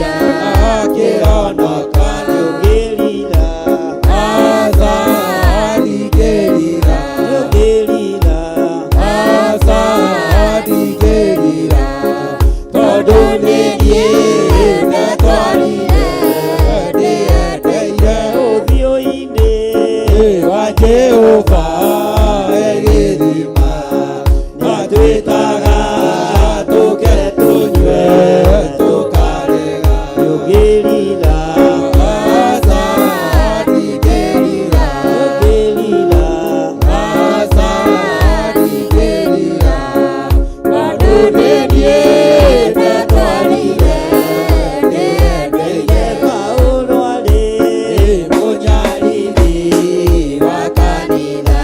akĩhonoka. Nĩũngĩrira Aca ndingĩrira Nĩũngĩrira aca ndingĩrira tondũ nĩ niĩ ndetwarire ndĩendeire. Ũthiũ-inĩ Wa Jehova gĩthima nĩatwĩtaga tũke tũnyue tũkarega. Nĩũngĩrira Aca ndingĩrira Nĩũngĩrira aca ndingĩrira tondũ nĩ niĩ ndetwarire ndĩendeire. Paũlũ arĩ Mũnyariri wa kanitha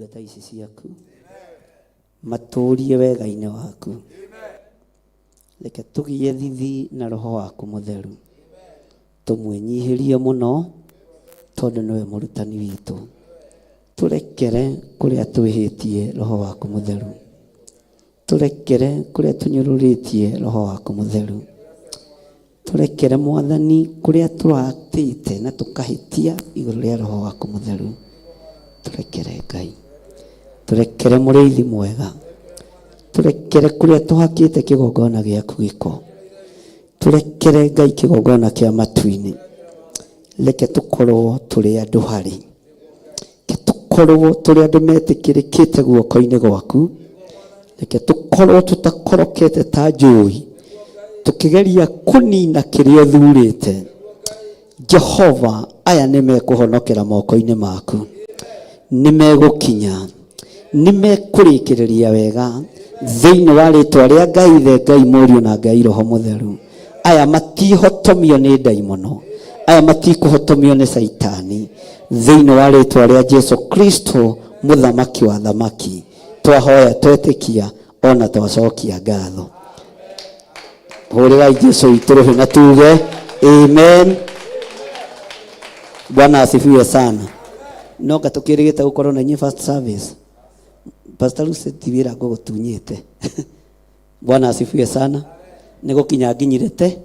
Ndungata ici ciaku matũrie wega-inĩ waku. Reke tũgĩe thithi na roho waku mũtheru, tũmwĩnyihĩrie mũno tondũ nĩwe mũrutani witũ. Tũrekere kũrĩa twĩhĩtie roho waku mũtheru, tũrekere kũrĩa tũnyũrũrĩtie roho waku mũtheru, tũrekere mwathani kũrĩa tũratĩte na tũkahĩtia igũrũ rĩa roho waku mũtheru. Tũrekere Ngai, tũrekere mũrĩithi mwega, tũrekere kũrĩa tũhakĩte kĩgongona gĩaku gĩko, tũrekere Ngai kĩgongona kĩa matu-inĩ. Reke tũkorwo tũrĩ andũ harĩ, reke tũkorwo tũrĩ andũ metĩkĩrĩkĩte guoko-inĩ gwaku, reke tũkorwo tũtakorokete ta njũi tũkĩgeria kũnina kĩrĩa ũthurĩte. Jehova, aya nĩ mekũhonokera moko-inĩ maku, nĩ megũkinya, nĩ mekũrĩkĩrĩria wega thĩinĩ wa rĩtwa rĩa Ngai Ithe, Ngai Mũriũ na Ngai Roho Mũtheru. Aya matihotomio nĩ ndaimono, aya matikũhotomio nĩ Caitani, thĩinĩ wa rĩtwa rĩa Jesu Kristo mũthamaki wa thamaki. Twahoya twetĩkia ona twacokia ngatho. Hũrĩrai Jesu witũ rũhĩ na tuge amen. Bwana asifiwe sana. No nga tũkĩrĩgĩte gũkorwo na inyuĩ first service. Pastor Lucy ti wĩra ngũgũtunyĩte. Bwana asifiwe sana. Nĩ gũkinya nginyire te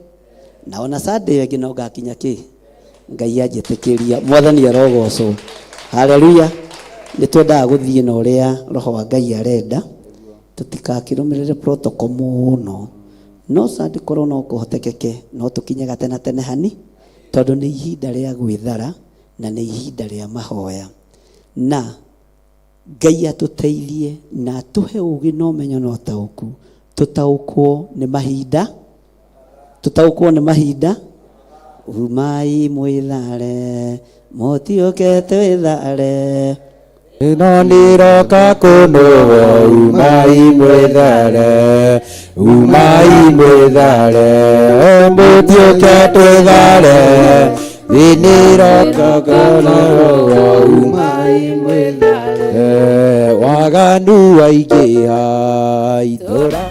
na ona Sunday ĩyo ĩngĩ no ngakinya kĩ Ngai anjĩtĩkĩria. Mwathani arogocwo. Haleluya. Nĩ twendaga gũthiĩ na ũrĩa roho wa Ngai arenda, tũtikakĩrũmĩrĩre protocol mũno, no Sunday korwo no kũhotekeke no tũkinye gatene tene hani, tondũ nĩ ihinda rĩa gwĩthara na nĩ ihinda rĩa mahoya, na Ngai atũteithie na atũhe ũgĩ na ũmenyo na ũtaũku, tũtaũkwo nĩ mahinda, tũtaũkwo nĩ mahinda. Umai mwĩthare, mũtiũke twĩthare. Ĩno nĩroka kũnũhwo, umai mwĩthare, umai mwĩthare, mũtiũke twĩthare. Thĩ nĩroka kũnũhwo, umai mwĩthare. Waganu waingĩha itũra.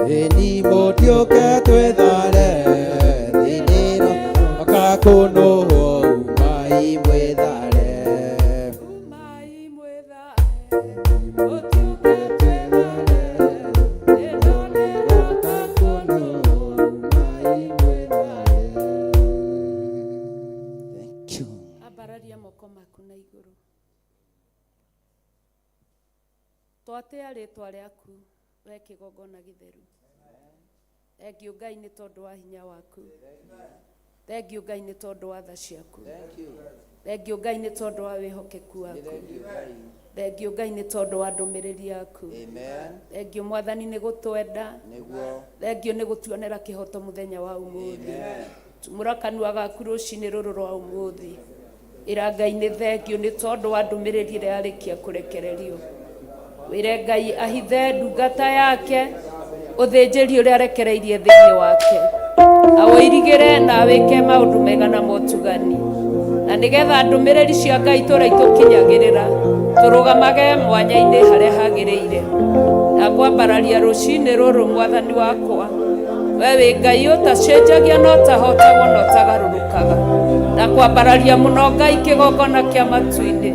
Ĩni mũtiũke twĩthare, thĩ nĩroka kũnũhwo, umai mwĩthare. Umai mwĩthare, mũtiũke twĩthare, ĩno nĩroka kũnũhwo, umai mwĩthare. Thank you. Ambararia moko maku na igũrũ. Twatĩa rĩtwa rĩaku we kĩgongona gĩtheru. Thengiũ Ngai nĩ tondũ wa hinya waku. Thengiũ Ngai nĩ tondũ wa tha ciaku. Thengiũ Ngai nĩ tondũ wa wĩhokeku waku. Thengiũ Ngai nĩ tondũ wa ndũmĩrĩri yaku. Thengiũ Mwathani nĩ gũtwenda. Thengiũ nĩ gũtuonera kĩhoto mũthenya wa ũmũthĩ. Tumũra kanua gaku rũcinĩ rũrũ rwa ũmũthĩ. Ĩra Ngai nĩ thengiũ nĩ tondũ wa ndũmĩrĩri ĩrĩa yarĩkia kũrekererio. Wĩre Ngai ahithe ndungata yake ũthĩnjĩri ũrĩa arekereirie thĩinĩ wake, awĩirigĩre na awĩke maũndũ mega na motugani, na nĩgetha ndũmĩrĩri cia Ngai tũrĩa itũkinyagĩrĩra tũrũgamage mwanya-inĩ harĩa hagĩrĩire. Na ngwambararia rũcinĩ rũrũ mwathani wakwa, we wĩ Ngai ũtacenjagia na ũtahotagwo na ũtagarũrũkaga, na kwambararia mũno Ngai kĩgongona kĩa matu-inĩ.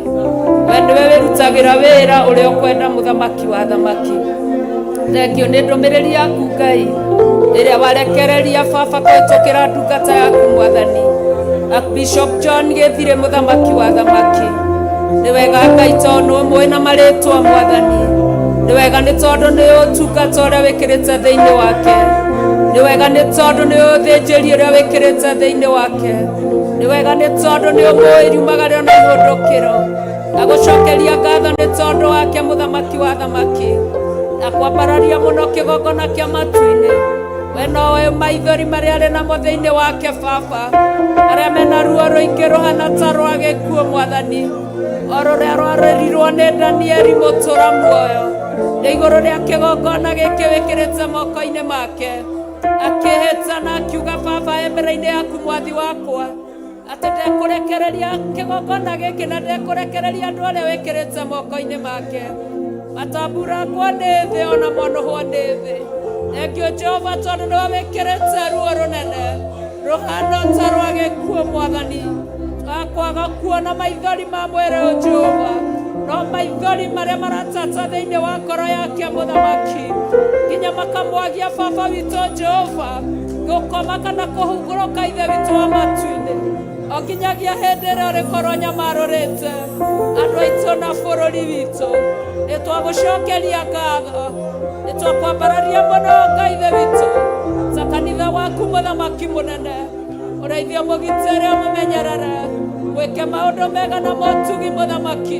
We nĩwe wĩrutagĩra wĩra ũrĩa ũkwenda, mũthamaki wa thamaki. Thengio nĩ ndũmĩrĩri yaku Ngai. Rĩrĩa warekereria baba kũhĩtũkĩra ndungata yaku mwathani Archbishop John Gĩthirĩ mũthamaki wa thamaki. Nĩ wega Ngai tondũ ũmũĩ na marĩtwa mwathani. Nĩ wega nĩ tondũ nĩ ũtungata ũrĩa wĩkĩrĩte thĩinĩ wake. Nĩ wega nĩ tondũ nĩ ũthĩnjĩri ũrĩa wĩkĩrĩte thĩinĩ wake. Nĩ wega nĩ tondũ nĩ ũmũĩ riumagario na ihũndũkĩro. Na gũcokeria ngatho nĩ tondũ wake mũthamaki wa thamaki. Na kwambararia mũno kĩgongona kĩa matu-inĩ. We nowe maithori marĩa arĩ namo thĩinĩ wake baba. Arĩa mena ruo rũingĩ rũhana ta rwa gĩkuũ mwathani. O rũrĩa rwarĩrirwo nĩ Danieli mũtũra muoyo. Nĩ igũrũ rĩa kĩgongona gĩkĩ wĩkĩrĩte moko-inĩ make. Akĩhĩta na akiuga baba e mbere-inĩ yaku mwathi wakwa. Atĩ ndekũrekereria kĩgongona gĩkĩ na ndekũrekereria andũ arĩa wĩkĩrĩte moko-inĩ make. Matamburangwo nĩ thĩ ona monũhwo nĩ thĩ. Thengio Jehova tondũ nĩwe wĩkĩrĩte ruo rũnene rũhana ta rwa gĩkuũ mwathani. Twakwaga kuona maithori ma mwĩrĩ ũyũ Jehova, no maithori marĩa maratata thĩinĩ wa ngoro yake mũthamaki nginya makamwagia baba witũ Jehova gũkoma kana kũhungũrũka ithe witũ wa matu-inĩ o nginyagia hĩndĩ ĩrĩa ũrĩkorwo nyamarũrĩte andũ aitũ na bũrũri witũ. Nĩ twagũcokeria ngatho, nĩ twakwambararia mũno Ngai ithe witũ ta kanitha waku mũthamaki mũnene. Ũrĩithie mũgitĩre ũmũmenyerere wĩke maũndũ mega na motugi mũthamaki.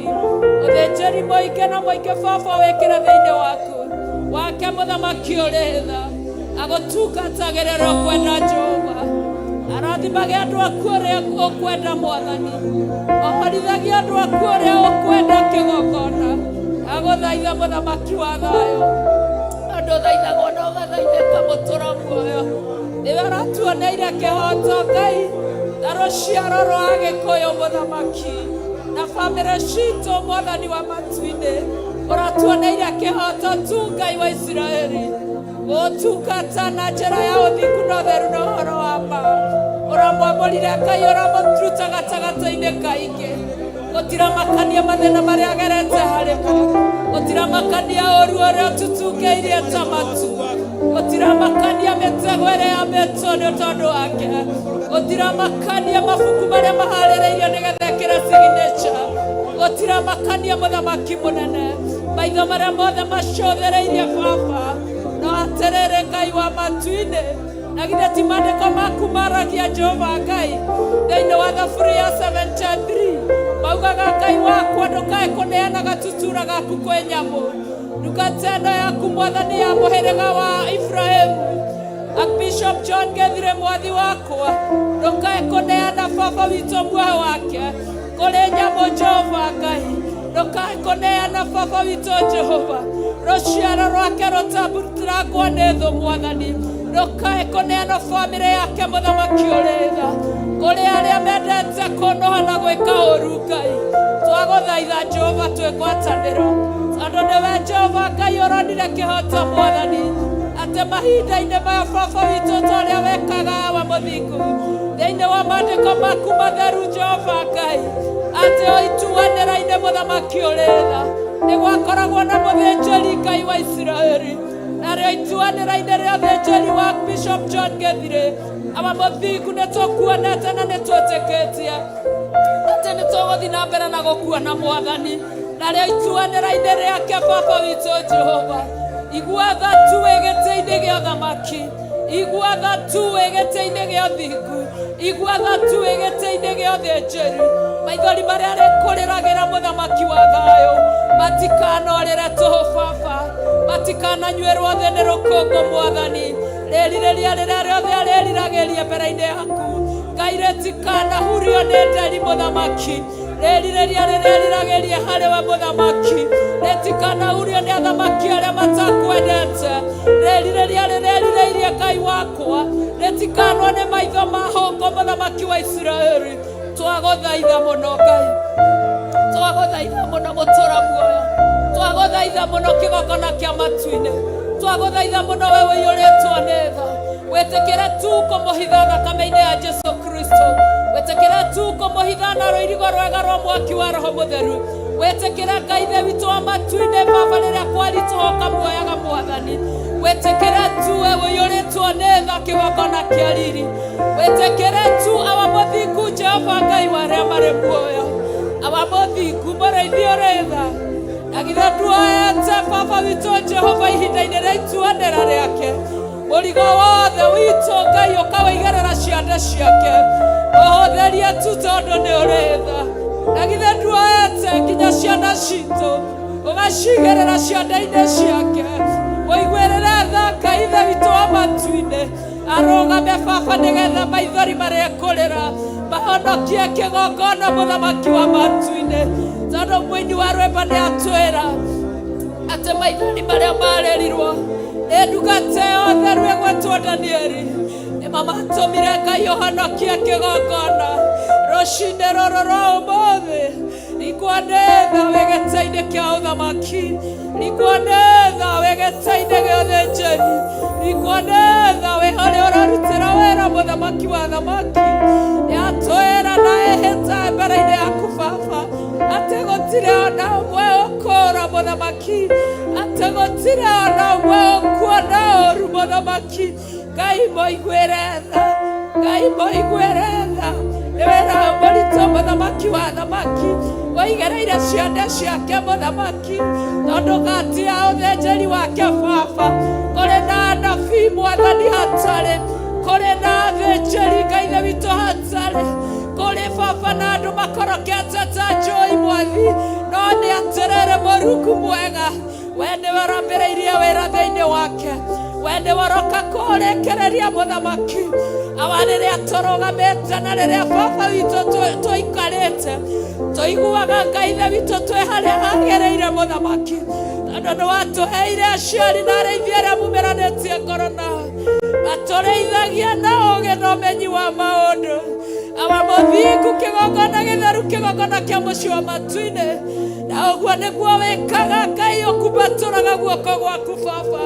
Ũthĩnjĩri mũingĩ na mũingĩ baba wĩkĩre thĩinĩ waku wake mũthamaki ũrĩ tha agũtungatagĩrĩra ũkwenda Jehova. Arathimage andũ aku ũrĩa ũkwenda mwathani. Ohorithagia andũ aku ũrĩa ũkwenda kĩgongona. Agũthaitha mũthamaki wa thayũ. Andũ thaithagwo na ũgathaithĩka mũtũra muoyo. Nĩwe ũratuoneire kĩhoto Ngai na rũciaro rwa Gĩkũyũ mũthamaki na bamĩrĩ citũ mwathani wa matu-inĩ. Ũratuoneire kĩhoto tu Ngai wa Isiraeli. Gũtungata na njĩra ya ũthingu na ũtheru na ũhoro wa ma. Ũramwamũrire Ngai ũramũruta gatagatĩ-inĩ kaingĩ. Gũtiramakania mathĩna marĩa agerete harĩ mo. Gũtiramakania ũru ũrĩa ũtutungĩirie ta matu. Gũtiramakania mĩtego ĩrĩa yambĩtwo nĩ tondũ wake. Gũtiramakania mabuku marĩa maharĩrĩirio nĩgetha ekĩre signature. Gũtiramakania mũthamaki mũnene. Maitho marĩa mothe macũthĩrĩirie baba. No atĩrĩrĩ Ngai wa matu-inĩ, na githĩ ti maandĩko maku maragia Jehova Ngai thĩinĩ wa Thaburi ya 73 maugaga Ngai wakwa ndũkae kũneana gatutura gaku kwĩ nyamũ. Ndungata ĩno yaku mwathani ya mũhĩrĩga wa Ibrahimu Archbishop John Gĩthirĩ mwathi wakwa ndũkae kũneana baba witũ muoyo wake kũrĩ nyamũ Jehova Ngai. Ndũkae kũneana baba witũ Jehova rũciaro rwake rũtambuturangwo nĩ thũ mwathani. Ndũkae kũneana bamĩrĩ yake mũthamaki ũrĩ tha kũrĩ arĩa mendete kũnũha na gwĩka ũru Ngai. Twagũthaitha Jehova twĩ ngwatanĩro tondũ nĩwe Jehova Ngai ũronire kĩhoto mwathani atĩ mahinda-inĩ maya baba witũ ta ũrĩa wekaga wa mũthingu thĩinĩ wa maandĩko maku matheru Jehova Ngai atĩ o ituanĩra-inĩ mũthamaki ũrĩ tha nĩ gwakoragwo na mũthĩnjĩri Ngai wa Isiraeli narĩo ituanĩra-inĩ rĩa ũthĩnjĩri wa Bishop John Gĩthirĩ awa mũthingu nĩ tũkuonete na nĩ twĩtĩkĩtie atĩ nĩ tũgũthiĩ na mbere na gũkuona mwathani narĩo ituanĩra-inĩ rĩake baba witũ Jehova. Igua tha tu wĩ gĩtĩ-inĩ gĩa ũthamaki, igua tha tu wĩ gĩtĩ-inĩ gĩa ũthingu, igua tha tu wĩ gĩtĩ-inĩ gĩa ũthĩnjĩri. Maithori marĩa arĩkũrĩragĩra mũthamaki wa thayũ matikanorĩre tũhũ baba, matikananyuĩrwo thĩ nĩ rũkũngũ mwathani. Rĩrirĩria rĩrĩa rĩothe arĩriragĩria mbere-inĩ yaku Ngai rĩtikanahurio nĩ nderi mũthamaki. Rĩrirĩria rĩrĩa riragĩria harĩ we mũthamaki rĩtikanahurio nĩ athamaki arĩa matakwendete. Rĩrirĩria rĩrĩa rirĩirie Ngai wakwa rĩtikanwo nĩ maitho ma hũngũ mũthamaki wa Isiraeli. Twagũthaitha mũno Ngai, twagũthaitha mũno mũtũra muoyo, twagũthaitha mũno kĩgongona kĩa matu-inĩ, twagũthaitha mũno we ũiyũrĩtwo nĩ tha. Wĩtĩkĩre tu kũmũhitha thakame-inĩ ya Jesu Kristo, wĩtĩkĩre tu kũmũhitha na rũirigo rwega rwa mwaki wa Roho Mũtheru. Wĩtĩkĩre Ngai Ithe witũ wa matu-inĩ, Baba, rĩrĩa kwaritũha ũkamuoyaga Mwathani. Wĩtĩkĩre tu we ũiyũrĩtwo nĩ tha kĩgongona kĩa riri. Wĩtĩkĩre tu awa mũthingu Jehova Ngai wa arĩa marĩ muoyo. Awa mũthingu mũrĩithi ũrĩ tha. Na githĩ nduoete Baba witũ Jehova ihinda-inĩ rĩa ituanĩra rĩake. Mũrigo wothe witũ Ngai ũkawĩigĩrĩra ciande ciake. Ũhũthĩrie tu tondũ nĩ ũrĩ tha. Na githĩ nduoete nginya ciana citũ ũgacigĩrĩra ciande-inĩ ciake. Mũiguĩrĩre tha Ngai Ithe witũ wa matu-inĩ. Arũgame Baba nĩgetha maithori marĩa ekũrĩra mahonokie kĩgongona mũthamaki wa matu-inĩ. Tondũ mũini wa rwĩmbo nĩ atwĩra atĩ maithori marĩa marĩrirwo nĩ ndungata ĩyo theru ĩgwetwo Danieli nĩmo matũmire Ngai ũhonokie kĩgongona rũcinĩ rũrũ rwa ũmũthĩ. Ringwo nĩ tha wĩ gĩtĩ-inĩ kĩa ũthamaki, ringwo nĩ tha wĩ gĩtĩ-inĩ gĩa ũthĩnjĩri, ringwo nĩ tha wĩ harĩa ũrarutĩra wĩra mũthamaki wa thamaki. Nĩatwĩra na ehĩta mbere-inĩ yaku Baba atĩ gũtirĩ ona ũmwe ũkũũra mũthamaki, atĩ gũtirĩ ona ũmwe ũkuona ũru mũthamaki. Ngai mũiguĩre tha, Ngai mũiguĩre tha. Nĩ wĩra mũritũ mũthamaki wa thamaki ũigĩrĩire ciande ciake mũthamaki, tondũ gati ya ũthĩnjĩri wake Baba kũrĩ na anabii Mwathani hatarĩ, kũrĩ na athĩnjĩri Ngai Ithe witũ hatarĩ, kũrĩ Baba na andũ makorokete ta njũi Mwathi. No nĩ atĩrĩrĩ Mũrungu mwega, we nĩwe ũrambĩrĩirie wĩra thĩinĩ wake, we nĩwe ũroka kũrĩkĩrĩria mũthamaki. Awa rĩrĩa tũrũgamĩte na rĩrĩa Baba witũ tũikarĩte tũiguaga Ngai Ithe witũ twĩ harĩa hagĩrĩire mũthamaki, tondũ nĩ watũheire aciari na arĩithi arĩa mumĩranĩtie ngoro nao matũrĩithagia na ũũgĩ na ũmenyi wa maũndũ. Awa mũthingu kĩgongona gĩtheru kĩgongona kĩa mũciĩ wa matu-inĩ, na ũguo nĩguo wĩkaga Ngai, ũkumbatũraga guoko gwaku Baba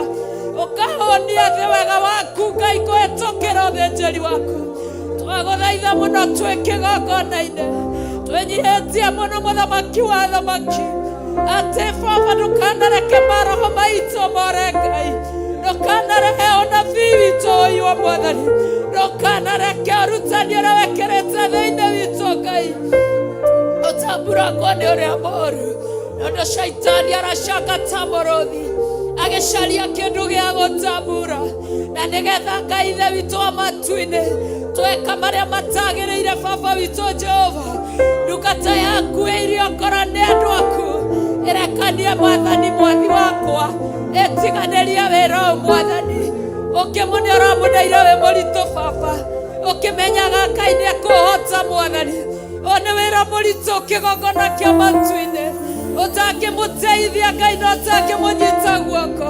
ũkahonia thĩ wega waku Ngai kũhĩtũkĩra ũthĩnjĩri waku. Twagũthaitha mũno twĩ kĩgongona-inĩ, twĩnyihĩtie mũno mũthamaki wa thamaki, atĩ Baba ndũkanareke maroho maitũ more Ngai, ndũkanarehe ũnabii witũ ũiywo Mwathani, ndũkanareke ũrutani ũrĩa wĩkĩrĩte thĩinĩ witũ Ngai ũtamburangwo nĩ ũrĩa mũũru, tondũ shaitani aracanga ta mũrũthi agĩcaria kĩndũ gĩa gũtambura, na nĩgetha Ngai Ithe witũ wa matu-inĩ tweka marĩa matagĩrĩire Baba witũ Jehova, ndungata yaku ĩirio ngoro nĩ andũ aku ĩrekanie Mwathani mwathi wakwa ĩtiganĩrie wĩra ũyũ Mwathani. Ũkĩmũne ũramũneire wĩ mũritũ Baba, ũkĩmenyaga Ngai nĩ ekũhota Mwathani. Ũyũ nĩ wĩra mũritũ kĩgongona kĩa matu-inĩ, ũtangĩmũteithia Ngai na ũtangĩmũnyita guoko,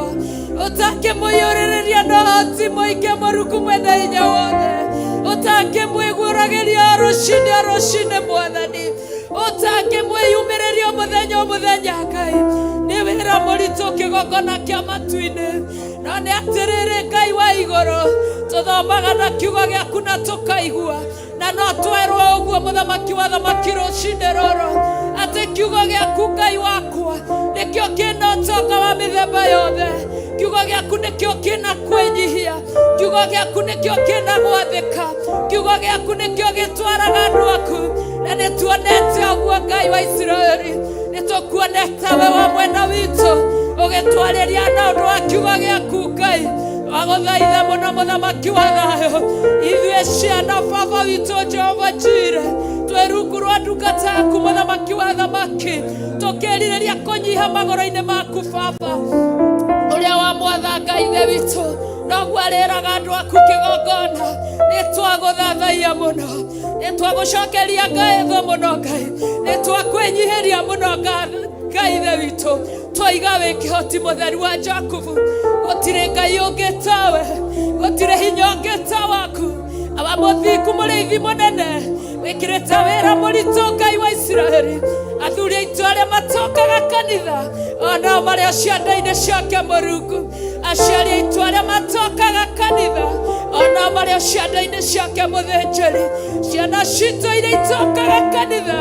ũtangĩmũiyũrĩrĩria na ũhoti mũingĩ Mũrungu mwene hinya wothe, ũtangĩmwĩguũragĩria o rũcinĩ o rũcinĩ Mwathani, ũtangĩmwĩyumĩrĩria o mũthenya o mũthenya Ngai. Nĩ wĩra mũritũ kĩgongona kĩa matu-inĩ, no nĩ atĩrĩrĩ Ngai wa igũrũ, tũthomaga na kiugo gĩaku na tũkaigua, na no twerwo ũguo mũthamaki wa thamaki rũcinĩ rũrũ atĩ kiugo gĩaku Ngai wakwa nĩkĩo kĩna ũtonga wa mĩthemba yothe, kiugo gĩaku nĩkĩo kĩna kwĩnyihia, kiugo gĩaku nĩkĩo kĩna gwathĩka, kiugo gĩaku nĩkĩo gĩtwaraga andũ aku, na nĩtuonete ũguo Ngai wa Isiraeli, nĩtũkuonete we wa mwena witũ ũgĩtwarĩria na ũndũ wa kiugo gĩaku Ngai. Twagũthaitha mũno mũthamaki wa thayũ, ithuĩ ciana Baba witũ Jehova Jire twĩ rungu rwa ndungata yaku mũthamaki wa thamaki, tũkĩrirĩria kũnyiha magũrũ-inĩ maku Baba ũrĩa wa mwatha Ngai Ithe witũ, noguo arĩraga andũ aku kĩgongona. Nĩ twagũthathaia mũno, nĩ twagũcokeria ngatho mũno Ngai, nĩ twakwĩnyihĩria mũno Ngai Ithe witũ. Twaiga wĩ kĩhoti mũtheru wa Jakubu, gũtirĩ Ngai ũngĩ tawe, gũtirĩ hinya ũngĩ ta waku. Awa mũthingu mũrĩithi mũnene, wĩkĩrĩte wĩra mũritũ Ngai wa Isiraeli. Athuri aitũ arĩa matokaga kanitha onao marĩ o cianda-inĩ ciake Mũrungu. Aciari aitũ arĩa matokaga kanitha ona marĩ o cianda-inĩ ciake mũthĩnjĩri. Ciana citũ iria itokaga kanitha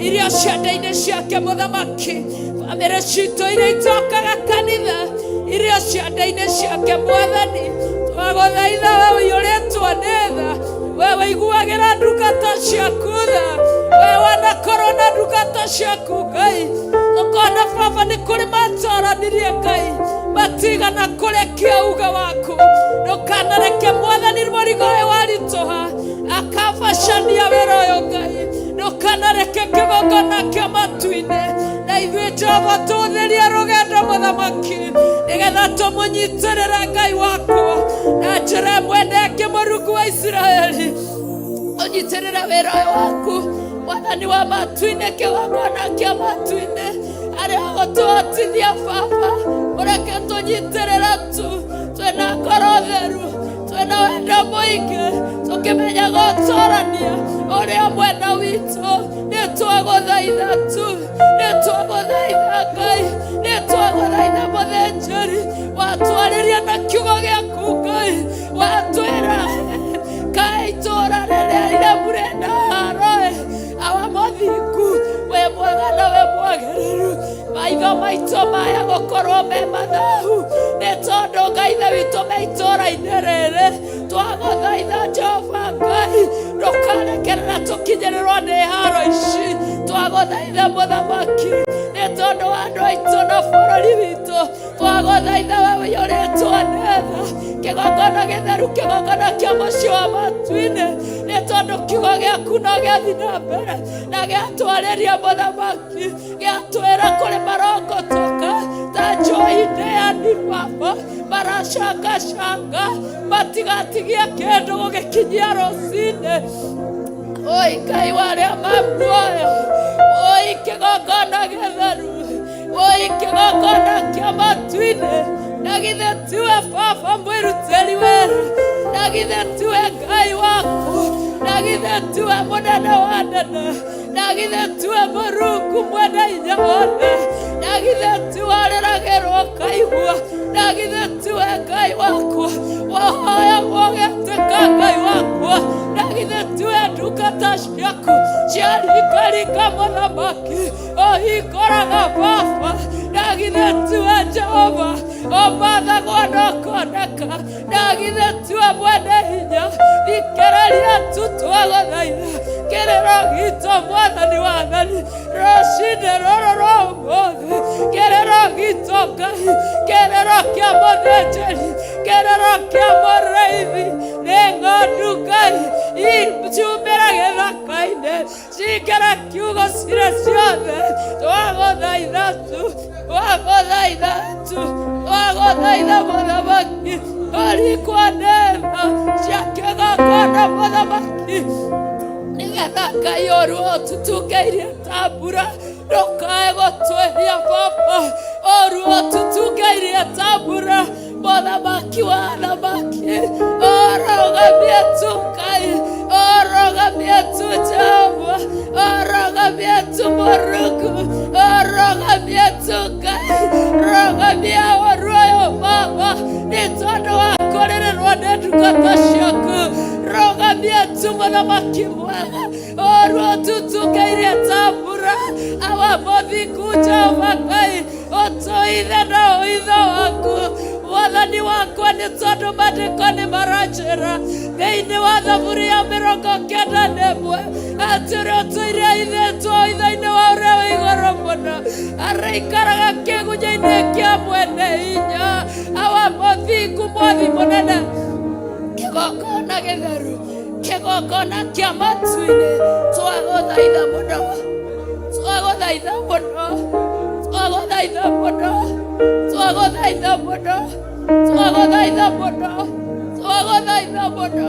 iria cianda-inĩ ciake mũthamaki. Bamĩrĩ citũ iria itokaga kanitha iria cianda-inĩ ciake mwathani. Twagũthaitha we ũiyũrĩtwo nĩ tha, we wĩiguagĩra ndungata ciaku tha, we wanakorwo na ndungata ciaku Ngai. Ũkona baba nĩ kũrĩ matoranirie Ngai, matigana kũrekia uga waku. Ndũkanareke mwathani mũrigo ũyũ waritũha akabacania wĩra ũyũ Ngai. Ndũkanareke kĩgongona kĩa matu-inĩ na ithuĩ Jehova tũhũthĩrie rũgendo mũthamaki nĩgetha tũmũnyitĩrĩre Ngai wakwa na njĩra ĩmwe na ĩngĩ Mũrungu wa Isiraeli. Ũnyitĩrĩre wĩra ũyũ waku mwathani wa matu-inĩ, kĩgongona kĩa matu-inĩ arĩa ũgũtũhotithia baba, ũreke tũnyitĩrĩre tu twĩna ngoro theru, twĩna wendo mũingĩ, tũkĩmenyaga ũtũrania ũrĩa mwena witũ. Nĩ twagũthaitha tu, nĩ twagũthaitha Ngai, nĩ twagũthaitha mũthĩnjĩri, watwarĩria na kiugo gĩaku Ngai, watwĩra kaĩ itũũra rĩrĩa iremu rĩna haro ĩ, awa mũthingu wĩ mwega na wĩ mwagĩrĩru, maitho maitũ maya gũkorwo me mathahu nĩ tondũ Ngai ithe witũ me itũũra-inĩ rĩrĩ. Twagũthaitha Jehova Ngai, ndũkarekerera tũkinyĩrĩrwo nĩ haro ici. Twagũthaitha mũthamaki nĩ tondũ wa andũ aitũ na bũrũri witũ. Twagũthaitha we ũiyũrĩtwo nĩ tha, kĩgongona gĩtheru, kĩgongona kĩa mũciĩ wa matu-inĩ, nĩ tondũ kiugo gĩaku no gĩathiĩ na mbere na gĩatwarĩria mũthamaki, gĩatwĩra kũrĩ marongotoka ta njũi ndĩani baba, maracangacanga matigatigie kĩndũ gũgĩkinyia rũcinĩ. Oi Ngai wa arĩa me muoyo, oi kĩgongona gĩtheru, oi kĩgongona kĩa matu-inĩ, na githĩ tiwe baba mwĩrutĩri wĩra, na githĩ tiwe Ngai waku, na githĩ tiwe mũnene wa nene, na githĩ tiwe Mũrungu mwene hinya wothe, na githĩ tiwe ũrĩragĩrwo ũkaigua, na githĩ tiwe Ngai wakwa wahoyagwo ũgetĩka Ngai wakwa, na githĩ tiwe ndungata ciaku ciaringaringa mũthamaki ũhingũraga baba, na githĩ tiwe Jehova ũmathagwo na ũkoneka, na githĩ tiwe mwene hinya. Thikĩrĩria tu twagũthaitha kĩrĩro gitũ mwathani wathani rũcinĩ rũrũ rwa ũmũthĩ, kĩrĩro gitũ Ngai, kĩrĩro kĩa mũthĩnjĩri, kĩrĩro kĩa mũrĩithi nĩ ng'ondu Ngai ciumĩra gĩthaka-inĩ cingĩra kiugo cirĩ ciothe. Twagũthaitha tu, twagũthaitha tu, twagũthaitha mũthamaki, ũrikwo nĩ tha cia kĩgongona mũthamaki, nĩgetha Ngai ũru ũtutungeirie ta mbura ndũkae gũtwĩhia baba, ũru ũtutungeirie ta mbura mũthamaki wa athamaki, ũrũgamie tu Ngai, ũrũgamie tu Jehova, ũrũgamie tu Mũrungu, ũrũgamie tu Ngai, rũgamia ũru ũyũ baba nĩ tondũ wa kũrĩrĩrwo nĩ ndungata ciaku. Rũgamie tu mũthamaki mwega, ũru ũtutungeirie ta mbura, awa mũthingu Jehova Ngai, ũtũithe na ũitho waku mwathani wakwa, nĩ tondũ maandĩko nĩ maranjĩra thĩinĩ wa thaburi ya 91 atĩ ũrĩa ũtũire aithĩtwo itho-inĩ wa ũrĩa wĩ igũrũ mũno araikaraga kĩgunyĩ-inĩ kĩa mwene hinya. Awa mũthingu mwathi mũnene, kĩgongona gĩtheru, kĩgongona kĩa matu-inĩ, twagũthaitha mũno, twagũthaitha mũno, twagũthaitha mũno, twagũthaitha mũno, twagũthaitha mũno, twagũthaitha mũno,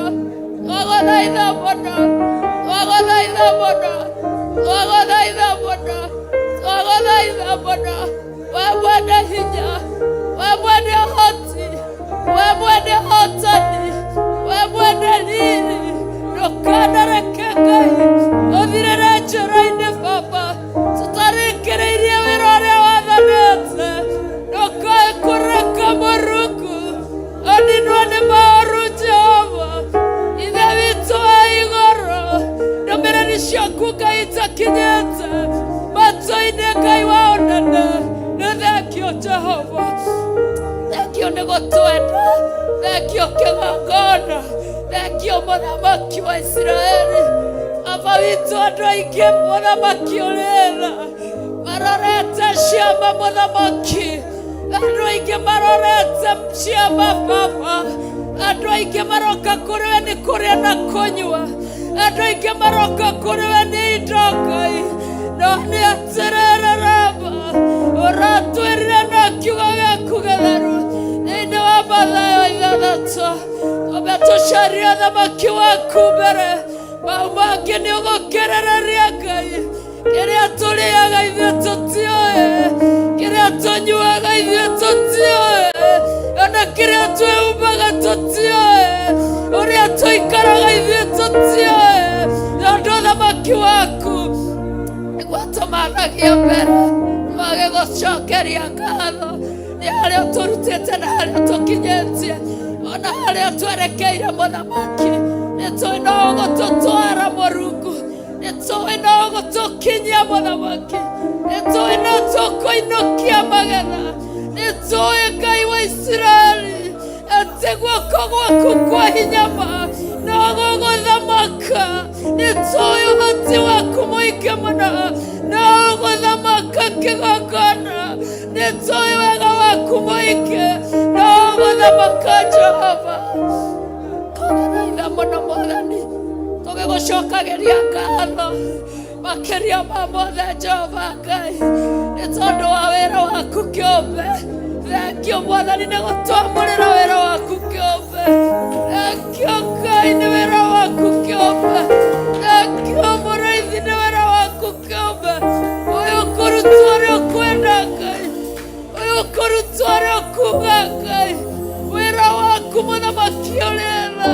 twagũthaitha mũno, twagũthaitha mũno, twagũthaitha mũno, twagũthaitha mũno. We mwene hinya, we mwene ũhoti, we mwene hotani, we mwene riri, ndũkanareke Ngai ũthirĩre njĩra-inĩ baba tũtarĩkĩrĩirie wĩra ũrĩa wathanĩte. Ndũkae kũreka Mũrungu Thengio mũthamaki wa Isiraeli. Baba witũ andũ aingĩ mũthamaki ũrĩ tha marorete ciama mũthamaki, andũ aingĩ marorete ciama baba, andũ aingĩ maroka kũrĩ we nĩ kũrĩa na kũnyua, andũ aingĩ maroka kũrĩ we nĩ indo Ngai, no nĩ atĩrĩrĩ Raba ũratwĩrire na kiugo gĩaku gĩtheru thĩinĩ wa Mathayo 6 twambe tũcarie ũthamaki waku mbere, mau mangĩ nĩ ũgũkĩrĩrĩria Ngai. Kĩrĩa tũrĩaga ithuĩ tũtiũĩ, kĩrĩa tũnyuaga ithuĩ tũtiũĩ, ona kĩrĩa twĩhumbaga tũtiũĩ, ũrĩa tũikaraga ithuĩ tũtiũĩ, tondũ ũthamaki waku nĩguo tũmanagia mbere magĩgũcokeria ngatho nĩ harĩa ũtũrutĩte na harĩa tũkinyĩtie ona harĩa twerekeire mũthamaki. Nĩ tũĩ no ũgũtũtwara Mũrungu, nĩ tũĩ no ũgũtũkinyia mũthamaki, nĩ tũĩ no tũkũinũkia magetha, nĩ tũĩ Ngai wa Isiraeli atĩ guoko gwaku kwa hinya ma no gũgũthamaka, nĩ tũĩ ũhoti waku mũingĩ mũno no ũgũthamaka kĩgongona, nĩ tũĩ wega waku mũingĩ no ũgũthamaka Jehova. Twagũthaitha mũno Mwathani, tũgĩgũcokagĩria ngatho makĩria ma mothe Jehova Ngai nĩ tondũ wa wĩra waku kĩũmbe. Thengio Mwathani nĩ gũtwamũrĩra wĩra waku kĩũmbe. Thengio Ngai nĩ wĩra waku kĩũmbe. Thengio Mũrĩithi nĩ wĩra waku kĩũmbe. Ũyũ kũrutwo ũrĩa ũkwenda Ngai, ũyũ kũrutwo ũrĩa ũkuga Ngai, wĩra waku mũthamaki ũrĩ tha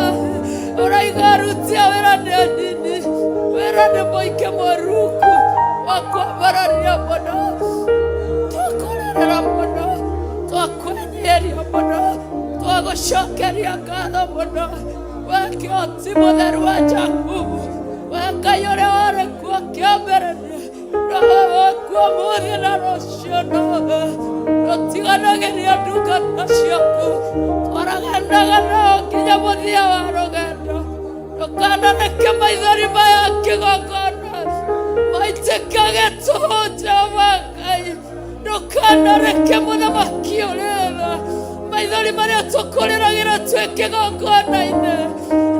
ũraiga aruti a wĩra nĩ anini, wĩra nĩ mũingĩ Mũrungu wa kwambararia mũno, twakũrĩrĩra mũno, twakwenyieria mũno, twagũcokeria ngatho mũno. We kĩhoti mũtheru wa Jakubu, we Ngai ũrĩa warĩ kuo kĩambĩrĩria nowe wakuo mũthĩ na rũciũ, nowe rũtiganagĩria ndungata ciaku, twaraganaga nao nginya mũthia wa rũgendo. Ndũkanareke maithori maya kĩgongona maitĩkage tũhũ Jehova Ngai, ndũkanareke mũthamaki ũrĩ tha maithori marĩa tũkũrĩragĩra twĩ kĩgongona-inĩ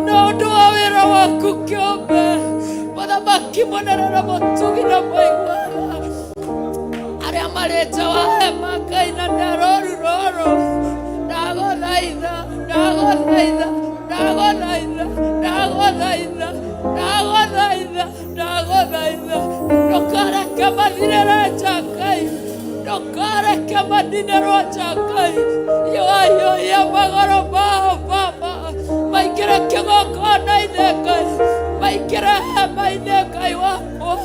na ũndũ wa wĩra waku kĩũmbe, mũthamaki mũnene na mũtugi na mũiguana arĩa marĩ nja wa hema Ngai na nĩ arũru rũrũ, ndagũthaitha, ndagũthaitha, ndagũthaitha, ndagũthaitha, ndagũthaitha, ndagũthaitha, ndũkareke mathirĩre nja Ngai, ndũkareke maninĩrwo nja Ngai, yoyoya magũrũ mao Baba maingĩre kĩgongona-inĩ Ngai, maingĩre hema-inĩ Ngai wakwa,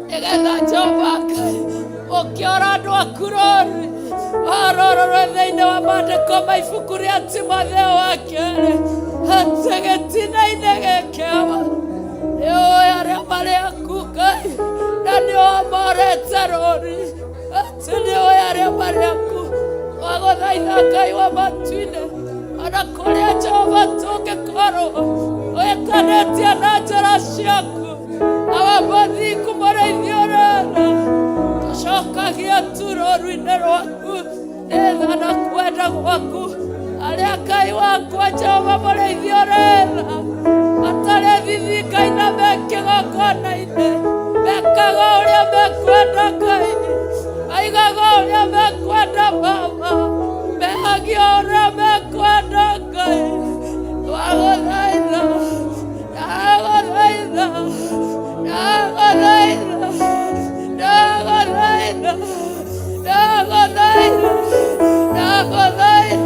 nĩgetha Jehova Ngai ũkĩora andũ aku rũru warororwe thĩinĩ wa maandĩko ma ibuku rĩa Timotheo wa kerĩ atĩ gĩtina-inĩ gĩkĩ Awa nĩ ũĩ arĩa marĩ aku Ngai na nĩ ũmorete rũri, atĩ nĩ ũĩ arĩa marĩ aku. Twagũthaitha Ngai wa matu-inĩ ona kũrĩa Jehova tũngĩkorwo wĩtanĩtie na njĩra ciaku, awa mũthingu mũrĩithi ũrĩ tha tũcokagia tu rũru-inĩ rwaku nĩ tha na kwenda gwaku, arĩa Ngai wakwa Jehova mũrĩithi ũrĩ tha matarĩ thithi Ngai na me kĩgongona-inĩ mekaga ũrĩa mekwenda Ngai, maigaga ũrĩa mekwenda Baba, mehagia ũrĩa mekwenda Ngai. Twagũthaitha, ndagũthaitha, ndagũthaitha, ndagũthaitha, ndagũthaitha, ndagũthaitha,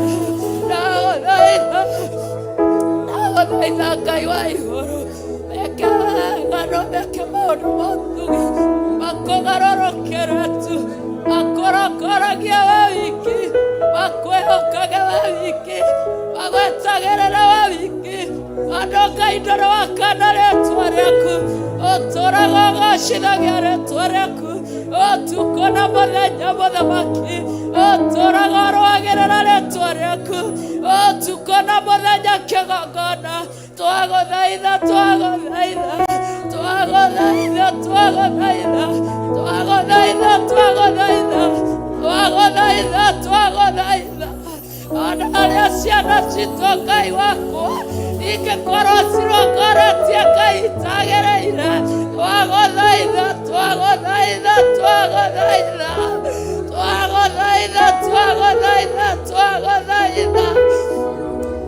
ndagũthaitha, ndagũthaitha Ngai wa igũrũ meke wega no meke maũndũ ma ũtugi makũgarũrũkĩre tu, makũrongoragie we wiki, makwĩhokage we wiki, magwetagĩrĩre we wiki, tondũ Ngai ndũrĩ wakana rĩtwa rĩaku, ũtũũraga ũgocithagia rĩtwa rĩaku, Ũtukũ na mũthenya mũthamaki ũtũraga ũrũagĩrĩra rĩtwa rĩaku. Ũtukũ na mũthenya kĩgongona twagũthaitha, twagũthaitha, twagũthaitha, twagũthaitha, twagũthaitha, twagũthaitha, twagũthaitha, twagũthaitha. Ona arĩa ciana citũ Ngai wakwa ingĩkorwo cirongoretie Ngai itagĩrĩire, twagũthaitha, twagũthaitha, twagũthaitha, twagũthaitha, twagũthaitha, twagũthaitha.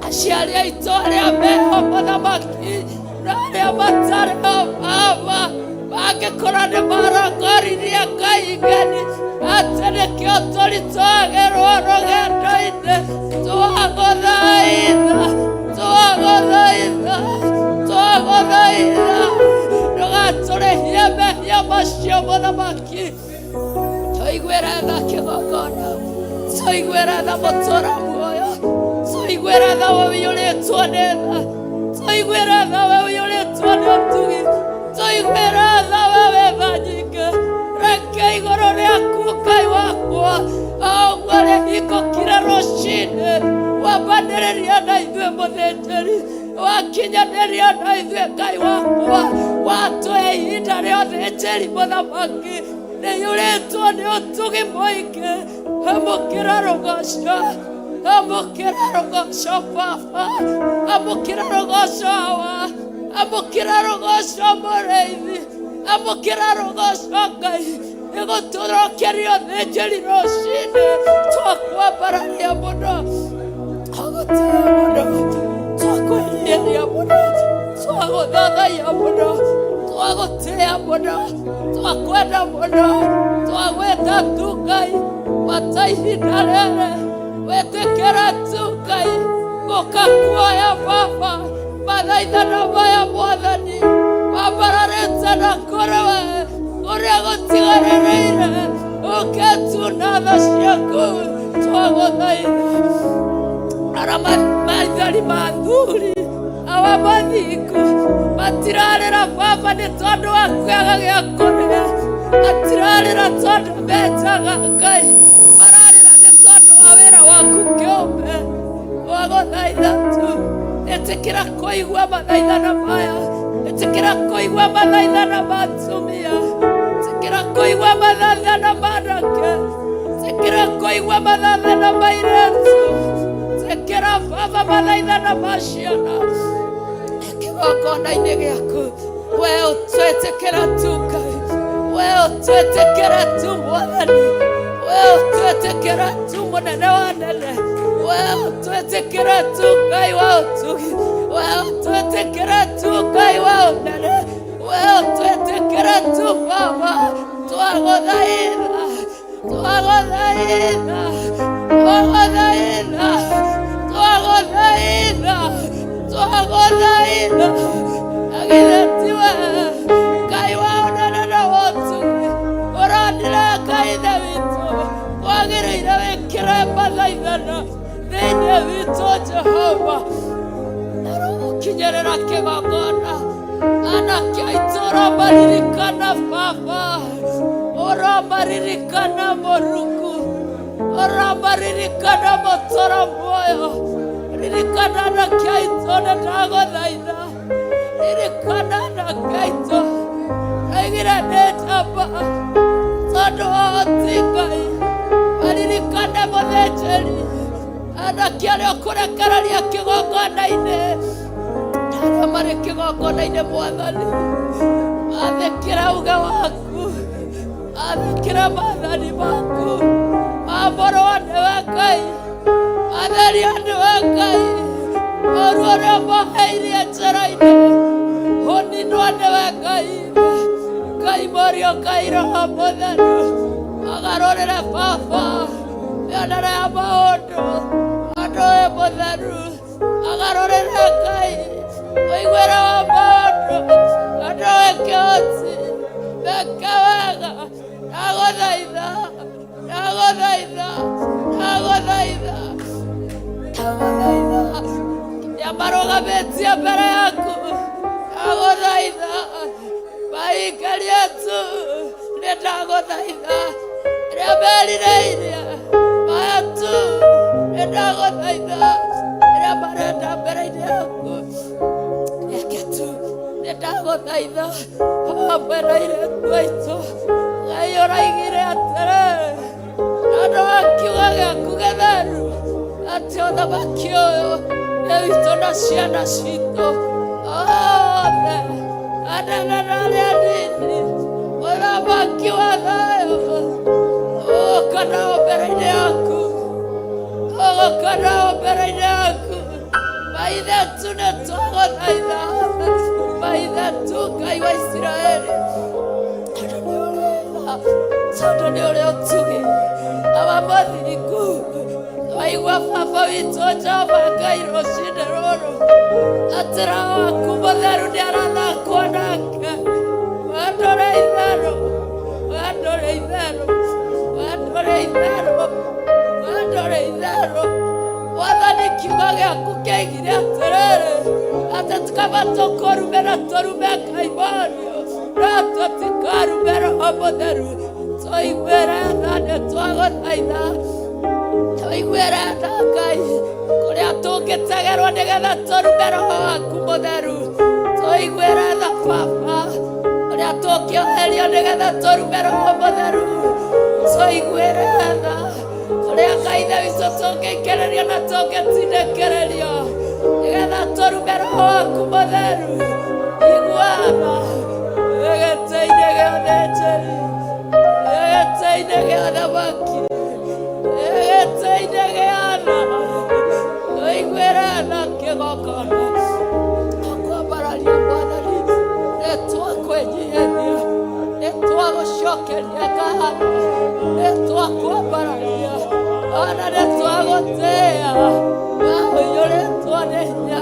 Aciari aitũ arĩa meho mũthamaki na arĩa matarĩ ho baba mangĩkorwo nĩ marongoririe Ngai ngeni atĩ nĩkĩo tũritũagĩrwo rũgendo-inĩ, twagũthaitha, twagũthaitha, twagũthaitha, ndũgatũrĩhie mehia macio mũthamaki. Tũiguĩre tha kĩgongona, tũiguĩre tha mũtũra muoyo, tũiguĩre tha we ũiyũrĩtwo nĩ tha, tũiguĩre tha we ũiyũrĩtwo nĩ ũtugi, tũiguĩre tha we wĩ tha nyingĩ. Reke igũrũ rĩaku Ngai wakwa o ũguo rĩhingũkire rũcinĩ, wambanĩrĩria na ithuĩ mũthĩnjĩri, wakinyanĩria na ithuĩ Ngai wakwa, watũhe ihinda rĩa ũthĩnjĩri mũthamaki rĩiyũrĩtwo nĩ ũtugi mũingĩ. Amũkĩra rũgoco, amũkĩra rũgoco baba, amũkĩra rũgoco awa, amũkĩra rũgoco mũrĩithi, amũkĩra rũgoco Ngai. Nĩgũtũrokeria ũthĩnjĩri rũcinĩ, twakwambararia mũno, twagũtĩĩa mũno, twakwĩnyihia mũno, twagũthathaiya mũno, twagũtĩĩa mũno, twakwenda mũno, twagwĩta tu Ngai gwata ihinda rĩrĩ, wĩtĩkĩre tu Ngai gũka kuoya baba mathaithana maya mwathani wambararĩte na kũrĩ we kũrĩa gũtigarĩrĩire, ũke tu na tha ciaku twagũthaitha. Ara maithori ma athuri awa mathingu matirarĩra baba nĩ tondũ wa kĩaga gĩa kũrĩa, matirarĩra tondũ menjaga Ngai, mararĩra nĩ tondũ wa wĩra waku kĩũmbe. Twagũthaitha tu, ĩtĩkĩra kũigua mathaithana maya, ĩtĩkĩra kũigua mathaithana ma atumia, ĩtĩkĩra kũigua mathaithana ma anake, ĩtĩkĩra kũigua mathaithana ma airĩtu, ĩtĩkĩra baba mathaithana ma ciana kĩgongona-inĩ gĩaku. We ũtwĩtĩkĩra tu Ngai, we ũtwĩtĩkĩra tu mwathani, we ũtwĩtĩkĩra tu mũnene wa nene, we ũtwĩtĩkĩra tu Ngai wa ũtugi, we ũtwĩtĩkĩra tu Ngai wa ũnene, we ũtwĩtĩkĩra tu baba. Twagũthaitha, twagũthaitha, twagũthaitha, twagũthaitha, twagũthaitha. Agithĩ tiwe Ngai wa ũnene na wa ũtugi, ũronire Ngai Ithe witũ wagĩrĩire wĩkĩre mathaithana thĩinĩ witũ Jehova, ũrogũkinyĩrĩra kĩgongona anake aitũ ũromaririkana baba, ũromaririkana mũrungu, ũromaririkana mũtũra muoyo, ririkana anake aitũ nĩ ndagũthaitha, ririkana anake aitũ ndaigire ndĩ njamba tondũ wa ũhoti Ngai, maririkane mũthĩnjĩri anake arĩa ũkũrekereria kĩgongona-inĩ, arĩa marĩ kĩgongona-inĩ mwathani, athĩkĩra uge waku, athĩkĩra maathani maku, mamũrwo nĩwe Ngai, atherio nĩwe Ngai, ũru ũrĩa ũmoheirie njĩra-inĩ ũninwo nĩwe Ngai. Ngai Mũriũ, Ngai Roho Mũtheru, agarũrĩre baba mĩonere ya maũndũ, andũ wĩ mũtheru, agarũrĩre Ngai ũiguĩre wa maũndũ, andũ wĩ kĩhoti, meke wega. Ndagũthaitha, ndagũthaitha, ndagũthaitha, ndagũthaitha, nginya marũgamĩtie mbere yaku, ndagũthaitha maikarie tu. Nĩ ndagũthaitha arĩa merirĩirie maya tu, nĩ ndagũthaitha arĩa marenda mbere-inĩ yaku reke tu, nĩ ndagũthaitha hamwe na airĩtu aitũ. Ngai ũraigire atĩrĩrĩ, na andũ a kiugo gĩaku gĩtheru, atĩ ũthamaki ũyũ nĩ witũ na ciana citũ othe, anene na arĩa anini, ũthamaki wa thayũ ũgũka nao mbere-inĩ yaku, ũgũka nao mbere-inĩ yaku. Maithe tu, nĩ twagũthaitha maithe tu, Ngai wa Isiraeli, tondũ nĩ ũrĩ tha, tondũ nĩ ũrĩ ũtugi, awa mũthingu. Waigua baba witũ Jehova Ngai rũcinĩ rũrũ atĩ Roho waku mũtheru nĩ arathakwo nake. We ndũrĩ itherũ, we ndũrĩ itherũ, we ndũrĩ itherũ, we ndũrĩ itherũ. Mwathani, kiugo gĩaku kĩaigire atĩrĩrĩ, atĩ tukaba tũkũrumĩra tũrume Ngai Mũriũ, no tũtikarume Roho Mũtheru. Tũiguĩre tha, nĩ twagũthaitha, tũiguĩre tha Ngai, kũrĩa tũngĩtegerwo nĩgetha tũrume Roho waku Mũtheru. Tũiguĩre tha Baba, ũrĩa tũngĩoherio nĩgetha tũrume Roho Mũtheru. Tũiguĩre tha kũrĩa Ngai Ithe witũ tũngĩikĩrĩrio na tũngĩtindĩkĩrĩrio nĩgetha tũrume Roho waku Mũtheru. Igua tha gĩtĩ-inĩ gĩa ũthĩnjĩri, gĩtĩ-inĩ gĩa ũthamaki, gĩtĩ-inĩ gĩa tha. Tũiguĩre tha kĩgongona akwambararia. Mwathani, nĩ twakwĩnyihĩria, nĩ twagũcokeria ngatho, nĩ twakwambararia, ona nĩ twagũtĩĩa. We ũiyũrĩtwo nĩ hinya,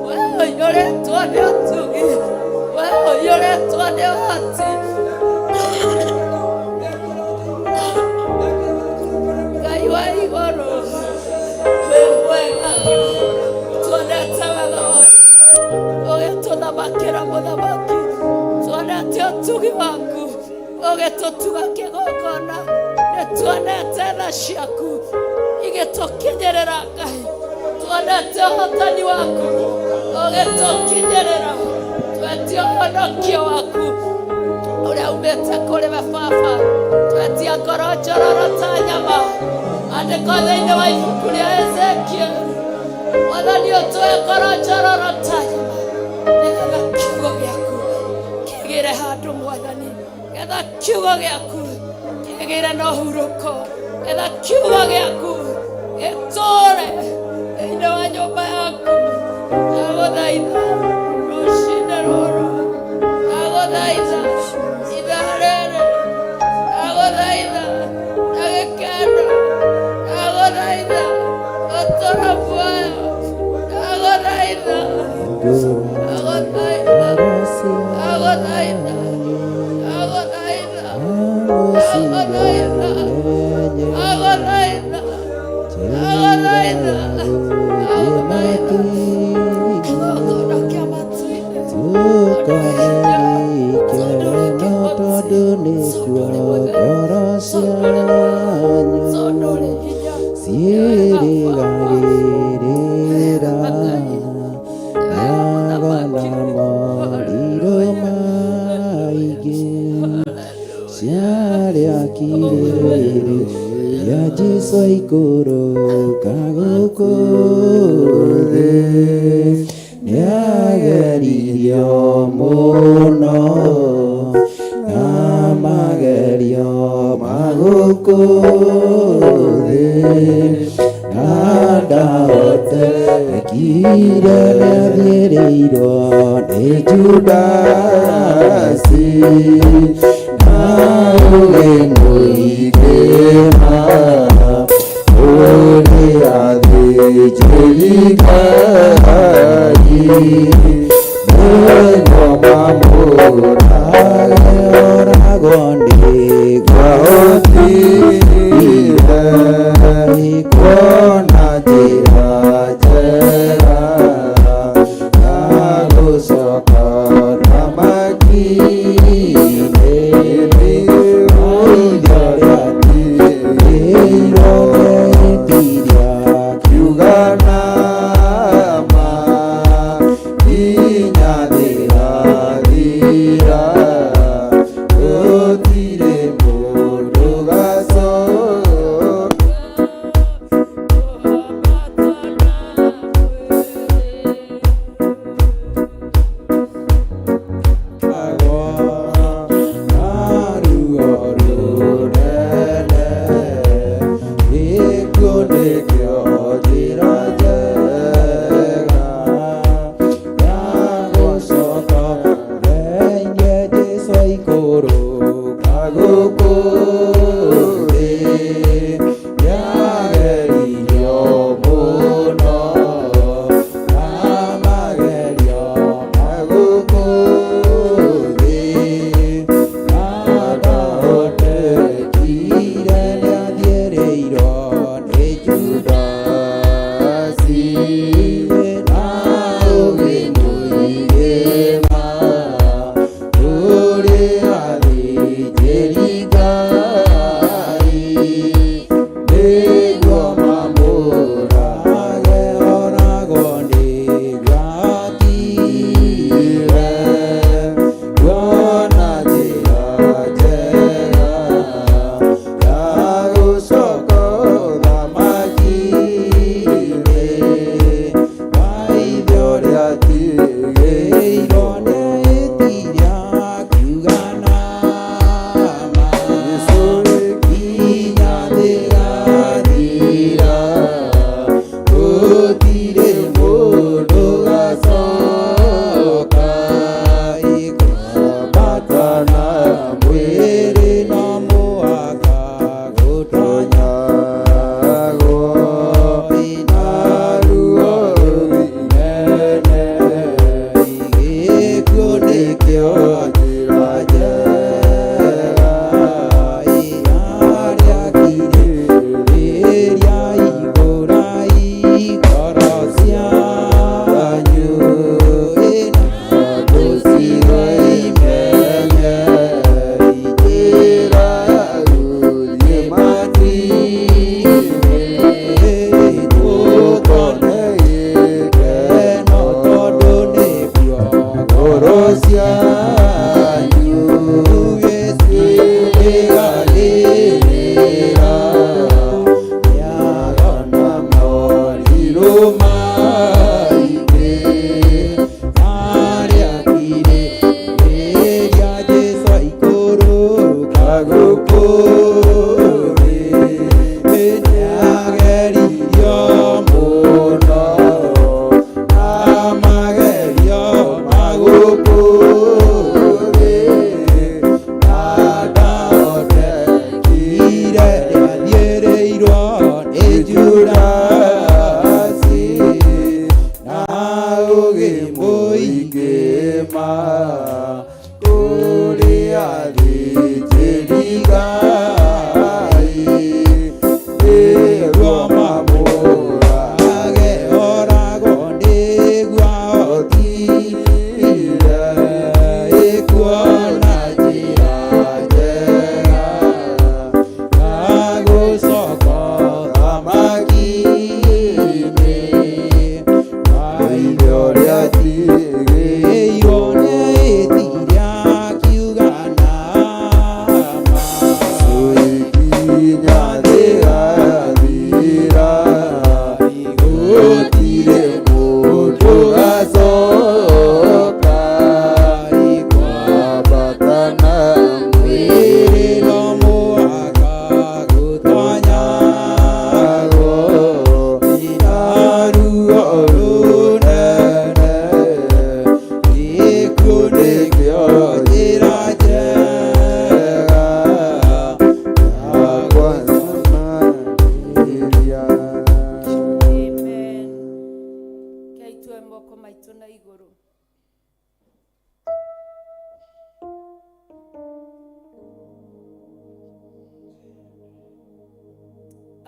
we ũiyũrĩtwo nĩ ũtugi, we ũiyũrĩtwo nĩ ũhoti. Ngai wa igũrũ, wĩ mwega, tuonete wega waku ũgĩtũthamakĩra mũthamaki, tuonete ũtugi waku ũgĩtũtuga kĩgongona, nĩ tuonete tha ciaku igĩtũkinyĩrĩra. Ngai, tuonete ũhotani waku ũgĩtũkinyĩrĩra, twetie ũhonokio waku ũrĩa umĩte kũrĩ we Baba, twetia ngoro njororo ta nyama. Andĩko thĩinĩ wa ibuku rĩa Ezekiel, Mwathani, ũtũhe ngoro njororo ta nyama nĩgetha kiugo gĩaku kĩgĩre handũ. Mwathani, getha kiugo gĩaku kĩgĩre na ũhurũko, getha kiugo gĩaku gĩtũũre thĩinĩ wa nyũmba yaku. Ndagũthaitha rũcinĩ rũrũ, ndagũthaitha ithaa rĩrĩ, ndagũthaitha na gĩkeno, ndagũthaitha ũtũũra muoyo, ndagũthaitha, ndagũthaitha, ndagũthaitha, ndagũthaitha, ndagũthaitha, ndagũthaitha, ndagũthaitha, ndagũthaitha. Kĩgongona kĩa matu-inĩ, Tondũ nĩkuo ngoro cianyu tondũ ũrĩ hinya, ciĩrĩgagĩrĩra nagona morirũ maingĩ ciarĩa kirĩrĩ ya Jesũ aikũrũka gũkũ thĩ, nĩageririo mũno na magerio ma gũkũ thĩ, na ndahotekire, nĩathiĩrĩirwo nĩ Judasi na ũgĩ mũingĩ ma ũrĩa athĩnjĩri Ngai nĩguo mamũrage oragwo nĩguo ũthire kuona njĩra njega ya gũcoka thamaki-inĩ.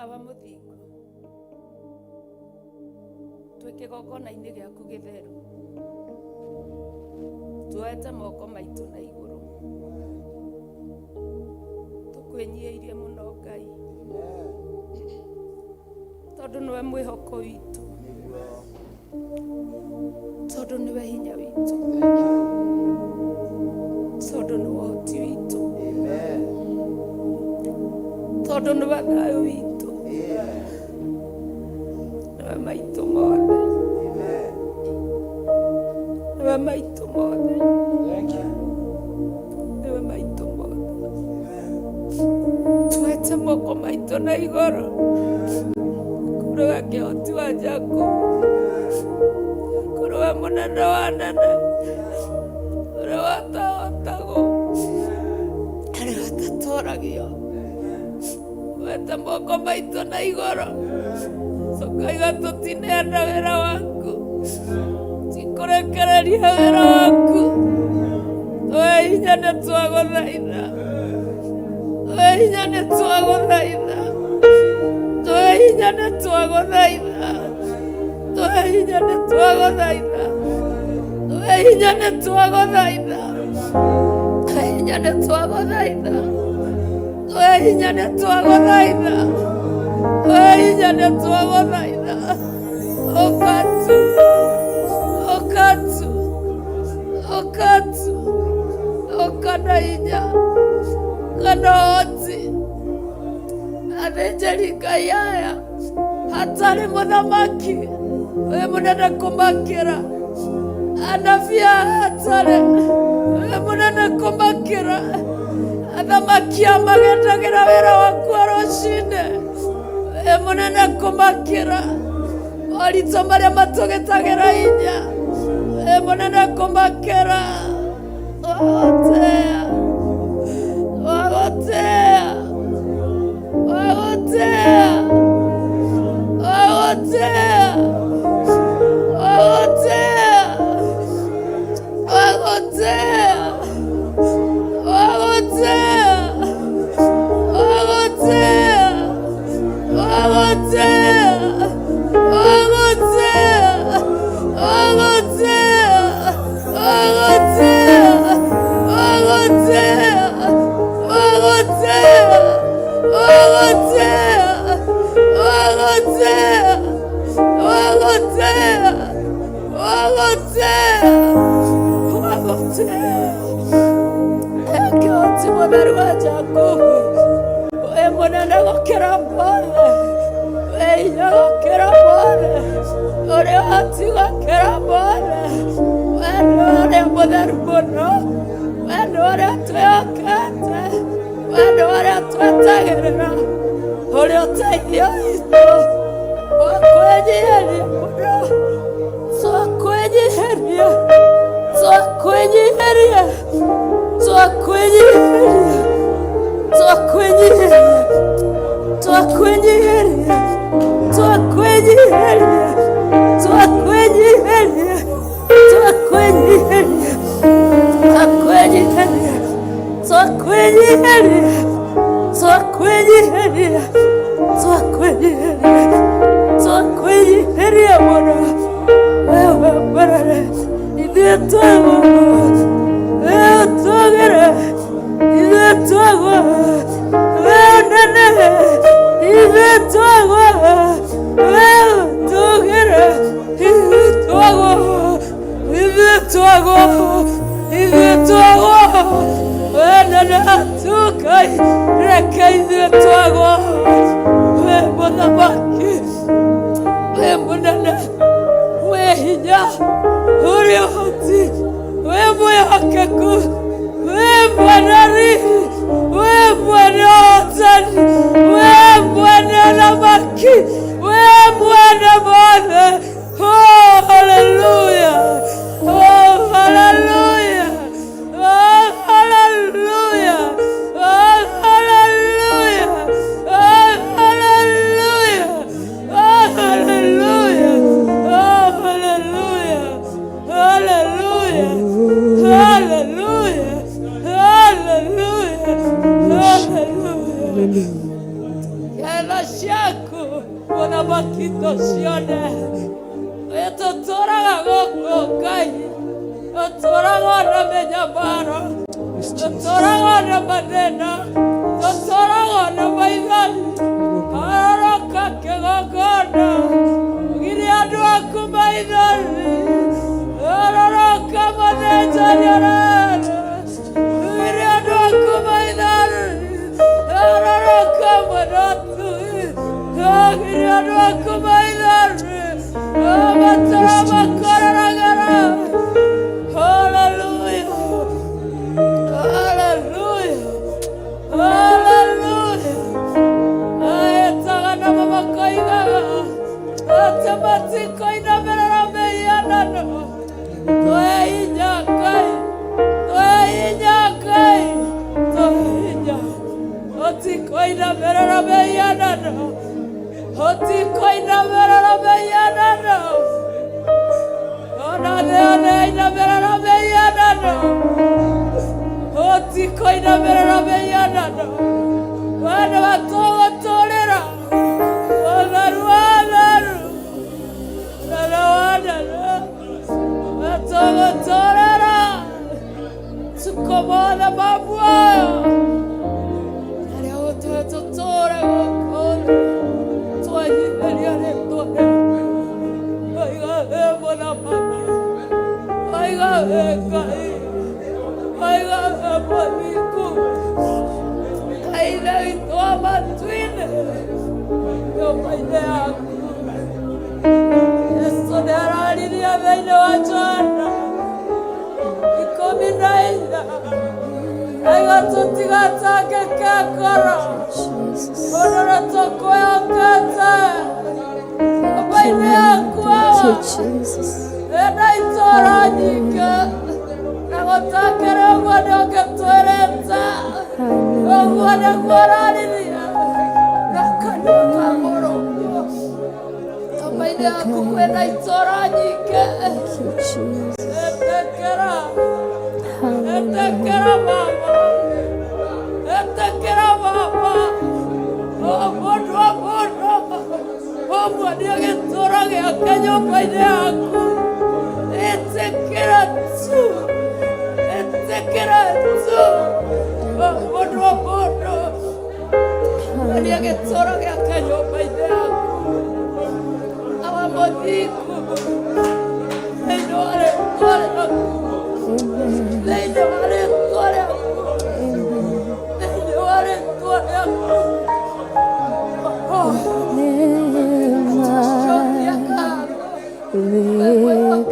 Awa mũthingu, twĩ kĩgongona-inĩ gĩaku gĩtheru, tuoete moko maitũ na igũrũ, tũkwĩnyiĩirie mũno Ngai. Tondũ nĩwe mwĩhoko witũ, tondũ nĩwe hinya witũ, tondũ nĩwe ũhoti witũ, tondũ nĩwe thayũ witũ, nĩwe maitũ mothe, nĩwe maitũ mothe, nĩwe maitũ mothe. Tuete moko maitũ na igũrũ kũrĩ we kĩhoti wa Jakubu, kũrĩ we mũnene wa anene, ũrĩa watahotagwo, ũrĩa ũtatoragio. Tuete moko maitũ na igũrũ tũkaiga tũtineana wĩra waku, tikũrekereria wĩra waku. Tũhe hinya nĩ twagũthaitha, tũhe hinya nĩ twagũthaitha, tũhe hinya nĩ twagũthaitha, tũhe hinya nĩ twagũthaitha, tũhe hinya nĩ twagũthaitha, tũhe hinya nĩ twagũthaitha, tũhe hinya nĩ twagũthaitha, tũhe hinya nĩ twagũthaitha. Ũka tu, ũka tu, ũka tu, ũka na hinya kana ũhoti. Athĩnjĩri Ngai aya hatarĩ mũthamaki wĩ mũnene kũmakĩra, anabii aya hatarĩ wĩ mũnene kũmakĩra, athamaki aya magendagĩra wĩra waku wa rũcinĩ wĩ mũnene kũmakĩra, moritũ marĩa matũgĩtagĩra hinya wĩ mũnene kũmakĩra. Wagotea, wagotea, wagotea, wagotea, wagotea, wagotea, wagotea, wagotea, wagotea, wagotea, wagotea, wagotea, wagotea, wagotea, wagotea, wagotea, wagotea, wagotea, wagotea. Kĩhoti mũtheru wa Jakubu, wĩ mũnene gũkĩra mothe, wĩ hinya gũkĩra mothe, ũrĩ ũhoti gũkĩra mothe. We nĩ ũrĩa mũtheru mũno, we nĩ ũrĩa twĩhokete, we nĩ ũrĩa twetagĩrĩra, ũrĩa ũteithio witũ wa kwĩnyiihĩria mũno, twakwĩnyiihĩria, twakwĩnyiihĩria, twakwĩnyiihĩria, twakwĩnyiihĩria, twakwĩnyiihĩria, twakwĩnyiihĩria, twakwĩnyiihĩria, twakwĩnyiihĩria, twakwĩnyiihĩria, twakwĩnyiihĩria, twakwĩnyiihĩria, twakwĩnyiihĩria, twakwĩnyiihĩria mũno. Wewe mwerere ithuĩ twagwa, wewe twagĩre ithuĩ twagwa, wewe nene ithuĩ twagwa, wewe tũgĩre ithuĩ twagwa, ithuĩ twagwa, ithuĩ twagwa, we nene tukai reke ithuĩ twagwa, we mũthamaki, we mũnene, we hinya, ũrĩ ũhoti, we mwĩhokeku, we mwene riri, we mwene ũhotani, we mwene thamaki, we mwene mothe. Oh, hallelujah. Oh, hallelujah. Oh, hallelujah. Oh, hallelujah. Oh, hallelujah. Oh, hallelujah. Oh, hallelujah. Hallelujah. Hallelujah. Hallelujah. Hallelujah. Tha ciaku mũthamaki tũcione. Tũtũraga gũkũ Ngai, tũtũraga na mĩnyamaro, tũtũraga na mathĩna, tũtũraga na maithori. Haroroka kĩgongona. Thank you, Jesus. Thank you, Jesus. Hallelujah.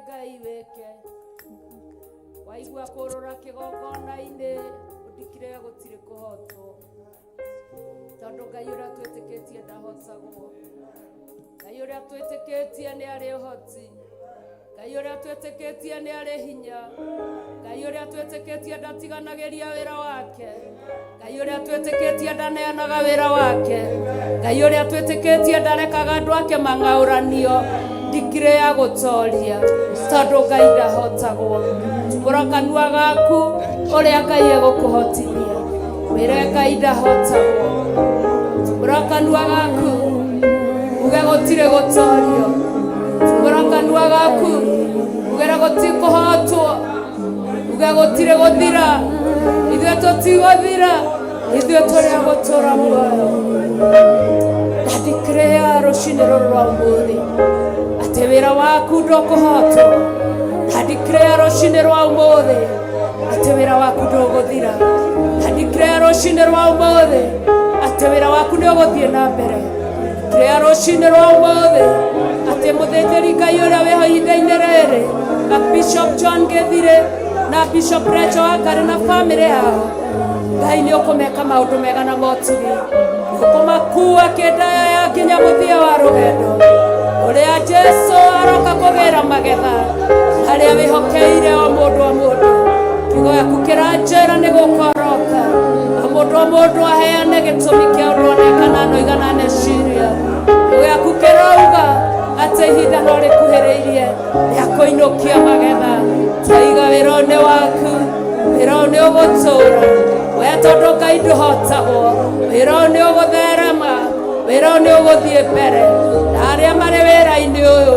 Ngai wĩke. Waigua kũrũra kĩgongona-inĩ, ũndikire gũtirĩ kũhotwo, tondũ Ngai ũrĩa twĩtĩkĩtie ndahotagwo. Ngai ũrĩa twĩtĩkĩtie nĩ arĩ ũhoti. Ngai ũrĩa twĩtĩkĩtie nĩ arĩ hinya. Ngai ũrĩa twĩtĩkĩtie ndatiganagĩria wĩra wake. Ngai ũrĩa twĩtĩkĩtie ndaneanaga wĩra wake. Ngai ũrĩa twĩtĩkĩtie ndarekaga andũ ake mang'aũranio. Ndikire ya gũtoria, tondũ Ngai ndahotagwo. Tumũra kanua gaku ũrĩa Ngai egũkũhotithia, wĩre Ngai ndahotagwo. Tumũra kanua gaku uge gũtirĩ gũtorio. Tumũra kanua gaku ugere gũtikũhotwo, uge gũtirĩ gũthira. Ithuĩ tũtigũthira, ithuĩ tũrĩ a gũtũra muoyo. Ndandikĩrĩa rũcinĩ rũrũ rwa ũmũthĩ atĩ wĩra waku ndũkũhotwo. Ndandikĩrĩa rũcinĩ rwa ũmũthĩ atĩ wĩra waku ndũgũthira. Ndandikĩrĩa rũcinĩ rwa ũmũthĩ atĩ wĩra waku nĩ ũgũthiĩ na mbere. Ndikĩrĩa rũcinĩ rwa ũmũthĩ atĩ mũthĩnjĩri Ngai ũrĩa wĩho ihinda-inĩ rĩrĩ na Bishop John Gĩthirĩ na Bishop Rachel Wangari na bamĩrĩ yao, Ngai nĩ ũkũmeka maũndũ mega na motugi, nĩ ũkũmakua kĩndaya nginya mũthia wa rũgendo ũrĩa Jesu aroka kũgĩra magetha harĩa wĩhokeire o mũndũ o mũndũ. Kiugo gĩaku kĩranjĩra nĩ gũka ũroka, o mũndũ o mũndũ aheane gĩtũmi kĩa ũndũ oneka na anoiga na aneciria. Kiugo gĩaku kĩrauga atĩ ihinda no rĩkuhĩrĩirie rĩa kũinũkia magetha. Twaiga wĩra ũyũ nĩ waku, wĩra ũyũ nĩ ũgũtũra we, tondũ Ngai ndũhotagwo. Wĩra ũyũ nĩ ũgũtherema, wĩra ũyũ nĩ ũgũthiĩ mbere, na arĩa marĩ wĩra-inĩ ũyũ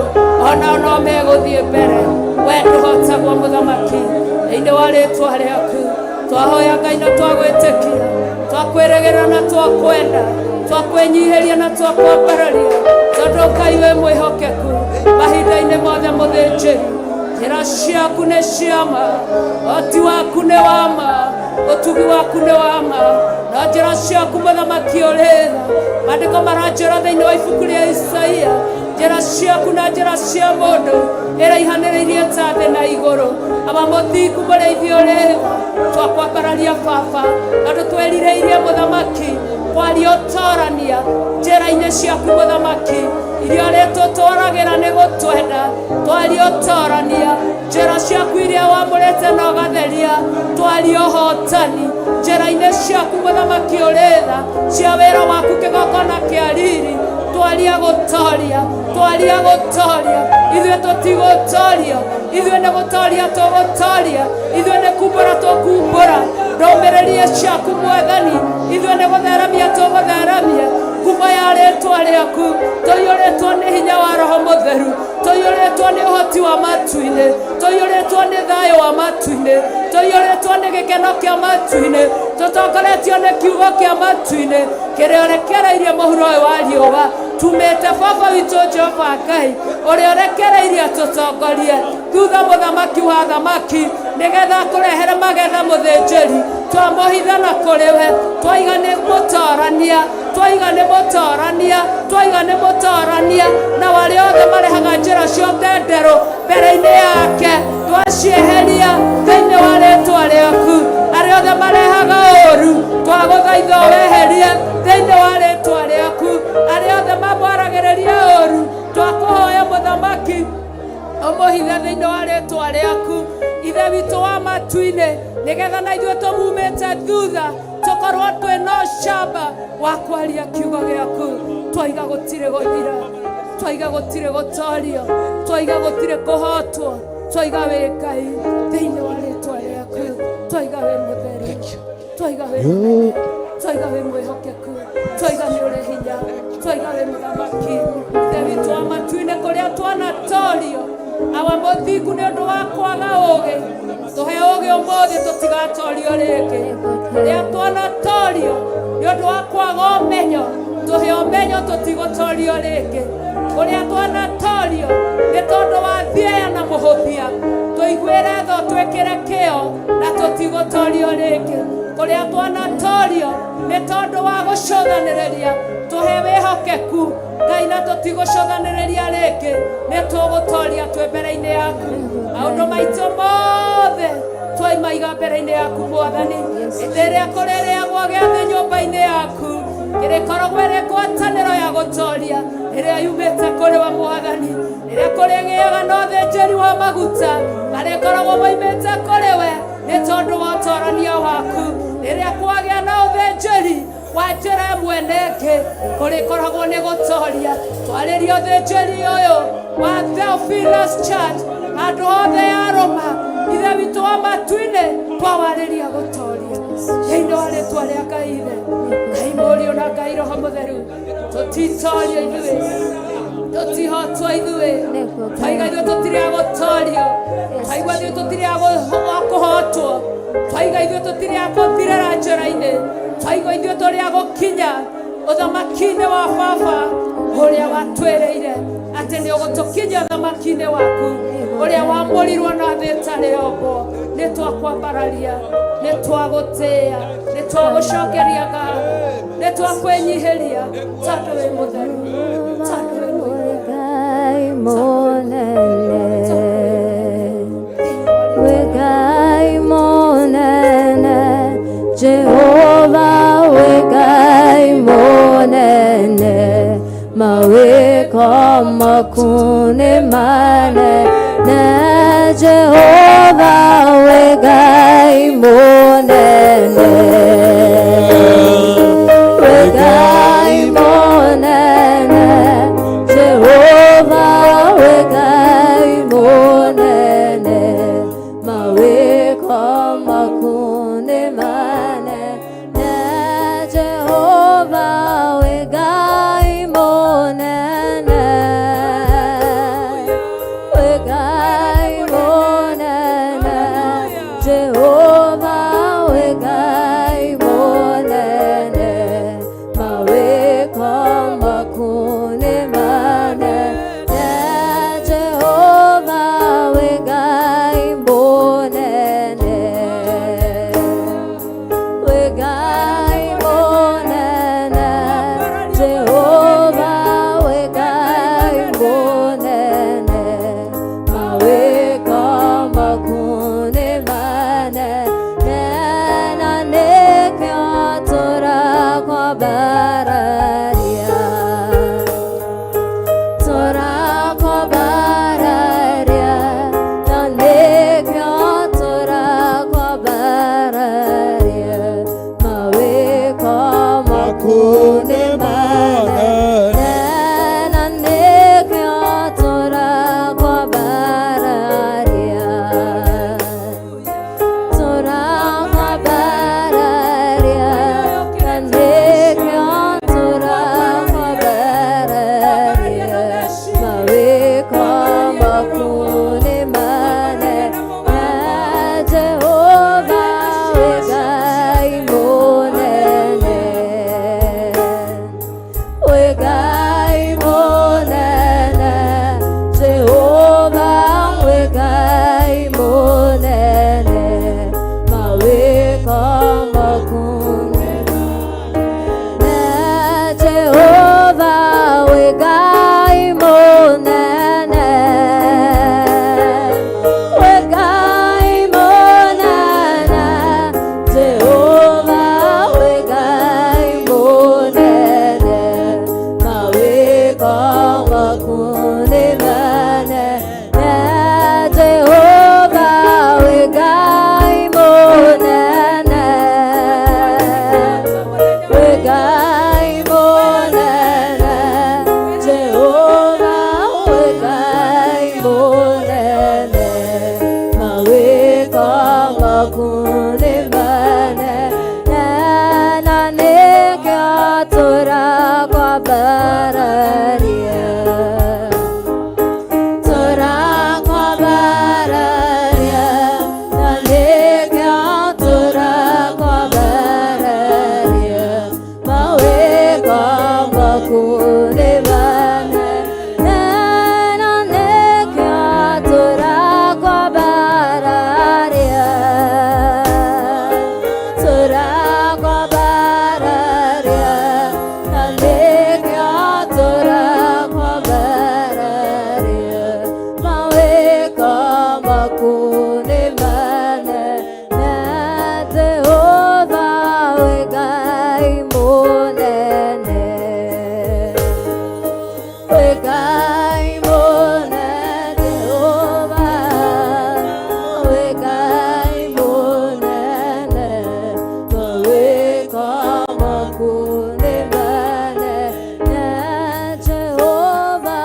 onao no megũthiĩ mbere. We ndũhotagwo, mũthamaki. Thĩinĩ wa rĩtwa rĩaku twahoya Ngai, na twagwĩtĩkia, twakwĩrĩgĩrĩra na twakwenda, twakwĩnyihĩria na twakwambararia, tondũ Ngai wĩ mwĩhokeku mahinda-inĩ mothe. Mũthĩnjĩri, njĩra ciaku nĩ ciama, ũhoti waku nĩ wama, ũtugi waku nĩ wama, na njĩra ciaku, mũthamaki ũrĩ tha. Maandĩko maranjĩra thĩinĩ wa ibuku rĩa Isaia, njĩra ciaku na njĩra cia mũndũ ĩraihanĩrĩirie ta thĩ na igũrũ. Aba mũthingu, mũrĩithi ũrĩ tha, twakwambararia baba, tondũ twerirĩirie, mũthamaki, kwaria ũtorania njĩra-inĩ ciaku, mũthamaki, iria ũrĩtũtwaragĩra nĩ gũtwenda. Twaria ũtorania njĩra ciaku iria wamũrĩte na ũgatheria. Twaria ũhotani njĩra-inĩ ciaku, mũthamaki ũrĩ tha, cia wĩra waku kĩgongona kĩa riri. Twaria gũtoria, twaria gũtoria. Ithuĩ tũtigũtorio, ithuĩ nĩ gũtoria tũgũtoria. Ithuĩ nĩ kumbũra tũkumbũra ndũmĩrĩri ciaku, mwathani. Ithuĩ nĩ gũtheramia tũgũtheramia ngumo ya rĩtwa rĩaku, tũiyũrĩtwo nĩ hinya wa Roho Mũtheru, tũiyũrĩtwo nĩ ũhoti wa matu-inĩ, tũiyũrĩtwo nĩ thayũ wa matu-inĩ, tũiyũrĩtwo nĩ gĩkeno kĩa matu-inĩ, tũtongoretio nĩ kiugo kĩa matu-inĩ kĩrĩa ũrekereirie mũhuro ũyũ wa riũa tumĩte. Baba witũ Jehova Ngai, ũrĩa ũrekereirie tũtongorie thutha mũthamaki wa thamaki nĩgetha akũrehere magetha. Mũthĩnjĩri, twamũhithana kũrĩ we, twaiga nĩ mũtorania, twaiga nĩ mũtorania, twaiga nĩ mũtorania, na arĩa othe marehaga njĩra cia ũtenderũ mbere-inĩ yake twacieheria thĩinĩ wa rĩtwa rĩaku. Arĩa othe marehaga ũru, twagũthaitha weherie thĩinĩ wa rĩtwa rĩaku. Arĩa othe mamwaragĩrĩria ũru, twakũhoya, mũthamaki, ũmũhithe thĩinĩ wa rĩtwa rĩaku, Ithe witũ wa matu-inĩ, nĩgetha na ithuĩ tũmumĩte thutha tũkorwo twĩna ũcamba wa kwaria kiugo gĩaku. Twaiga gũtirĩ gũthira, twaiga gũtirĩ gũtorio, twaiga gũtirĩ kũhotwo. Twaiga wĩ Ngai thĩinĩ wa rĩtwa rĩaku. Twaiga wĩ mũtheru, twaiga wĩ mũnene, twaiga wĩ mwĩhokeku, twaiga nĩ ũrĩ hinya, twaiga wĩ mũthamaki. Ithe witũ wa matu-inĩ, kũrĩa twanatorio, awa mũthingu, nĩ ũndũ wa kwaga ũũgĩ, tũhe ũũgĩ ũmũthĩ tũtigatorio rĩngĩ. Kũrĩa twanatorio nĩ ũndũ wa kwaga ũmenyo, tũhe ũmenyo tũtigũtorio rĩngĩ. Kũrĩa twanatorio nĩ tondũ wa thieya na mũhũthia, tũiguĩre tho, twĩkĩre kĩo na tũtigũtorio rĩngĩ. Kũrĩa twanatorio nĩ tondũ wa gũcũthanĩrĩria, tũhe wĩhokeku. Ngai na tũtigũcũthanĩrĩria rĩngĩ, nĩ tũgũtoria twĩ mbere-inĩ yaku. Maũndũ maitũ mothe twaimaiga mbere-inĩ yaku Mwathani. Hĩndĩ ĩrĩa kũrĩrĩagwo gĩathĩ nyũmba-inĩ yaku, kĩrĩkoragwo ĩrĩ ngwatanĩro ya gũtoria ĩrĩa yumĩte kũrĩ we Mwathani. Rĩrĩa kũrĩgĩaga na ũthĩnjĩri wa maguta, marĩkoragwo moimĩte kũrĩ we nĩ tondũ wa ũtorania waku. Rĩrĩa kwagĩa na ũthĩnjĩri wa njĩra ĩmwe na ĩngĩ, kũrĩkoragwo nĩ gũtoria. Twarĩria ũthĩnjĩri ũyũ wa Theophilus Church handũ hothe yarũma, Ithe witũ wa matu-inĩ, twawarĩria gũtoria thĩinĩ wa rĩtwa rĩa Ngai Ithe, Ngai Mũriũ na Ngai Roho Mũtheru. Tũtitorio ithuĩ, tũtihotwo ithuĩ, twaiga ithuĩ tũtirĩ a gũtorio, twaigua ithuĩ tũtirĩ a kũhotwo, twaiga ithuĩ tũtirĩ a gũthirĩra njĩra-inĩ, twaigua ithuĩ tũrĩ a gũkinya ũthamaki-inĩ wa Baba ũrĩa watwĩrĩire atĩ nĩ ũgũtũkinyia ũthamaki-inĩ waku ũrĩa wamũrirwo na thĩ ĩtarĩ yombwo. Nĩ twakwambararia, nĩ twagũtĩĩa, nĩ twagũcokeria ngatho, nĩ twakwĩnyihĩria, tondũ wĩ mũtheru, tondũ wĩ mũtheru. Ngai mũnene, wĩ Ngai mũnene, Jehova wĩ Ngai mũnene, mawĩko maku nĩ manene, Jehova wĩ Ngai mũnene, wĩ Ngai mũnene, Jehova wĩ Ngai mũnene, mawĩko maku nĩ manene, Jehova wĩ Ngai mũnene, wĩ Ngai mũnene, Jehova wĩ Ngai maku nĩ manene Jehova wĩ Ngai mũnene wĩ Ngai mũnene Jehova wĩ Ngai mũnene mawĩko maku nĩ manene Jehova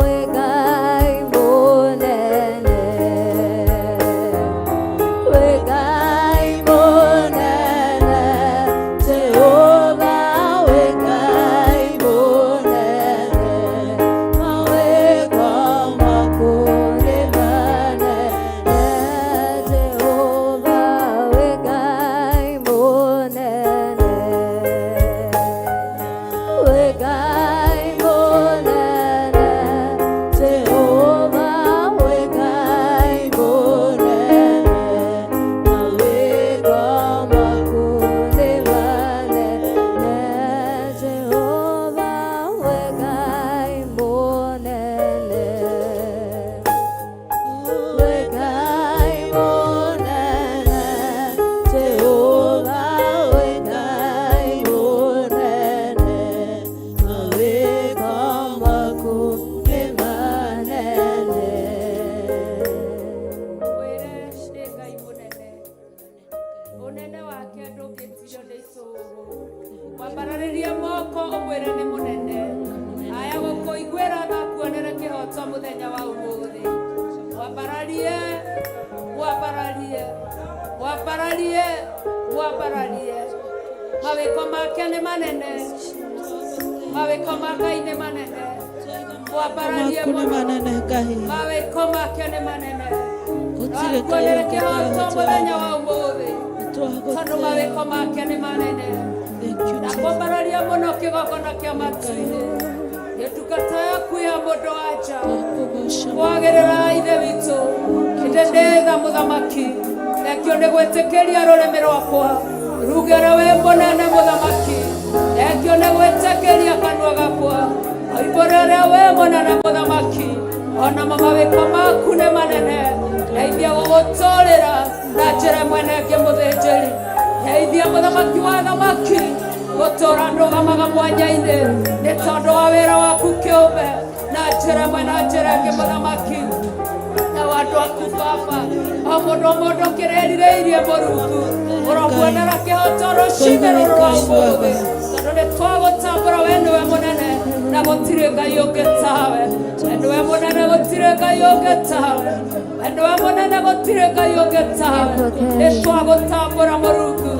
wĩ Ngai mũnene wĩ Ngai mũnene Jehova wĩ Ngai mũnene mawĩko maku nĩ manene Jehova wĩ Ngai mũnene wĩ Ngai mũnene Jehova wĩ Ngai mũnene mawĩko maku nĩ manene Jehova wĩ Ngai mũnene wĩ Ngai mũnene Jehova wĩ Ngai mũnene mawĩko maku nĩ manene. Mwĩre nĩ Ngai mũnene ũnene wake ndũngĩtirio nĩ icũhũ wambararĩrie moko ũmwĩre nĩ mũnene aya gũkũiguĩra tha kuonere kĩhoto mũthenya wa ũmũthĩ wambararie wambararie wambararie wambararie mawĩko make nĩ manene mawĩko ma Ngai nĩ manene wambararie Maku nĩ mũno manene Ngai. mawĩko make nĩ manene Gũtirĩ Ngai kuonere ũngĩ kĩhoto mũthenya wa ũmũthĩ tondũ Twagũtĩa. mawĩko make nĩ manene. Thank you, Jesus. Ndakwambararia mũno kĩgongona kĩa matu-inĩ nĩ ndungata yaku ya mũndũ wa nja Twakũgoca. Kwagĩrĩra ithe witũ ĩndĩ ndĩtha mũthamaki thengio nĩ gwĩtĩkĩria rũrĩmĩ rwakwa rugere wĩ mũnene mũthamaki thengio nĩ gwĩtĩkĩria kanua gakwa oimbũre ũrĩa wĩ mũnene mũthamaki ona mawĩko maku nĩ manene ndeithia gũgũtũrĩra na njĩra ĩmwe na ĩngĩ mũthĩnjĩri ndeithia mũthamaki wa thamaki gũtũra ndũgamaga mwanya-inĩ nĩ tondũ wa wĩra waku kĩũmbe na njĩra ĩmwe na njĩra ĩngĩ mũthamaki na andũ aku baba o mũndũ o mũndũ kĩrerirĩirie mũrungu ũrokuonera kĩhoto rũcinĩ rũrũ rwa ũmũthĩ tondũ nĩ twagũtambũra we nĩwe mũnene na gũtirĩ Ngai ũngĩ tawe we nĩwe mũnene gũtirĩ Ngai ũngĩ tawe we nĩwe mũnene gũtirĩ Ngai ũngĩ tawe nĩ twagũtambũra mũrungu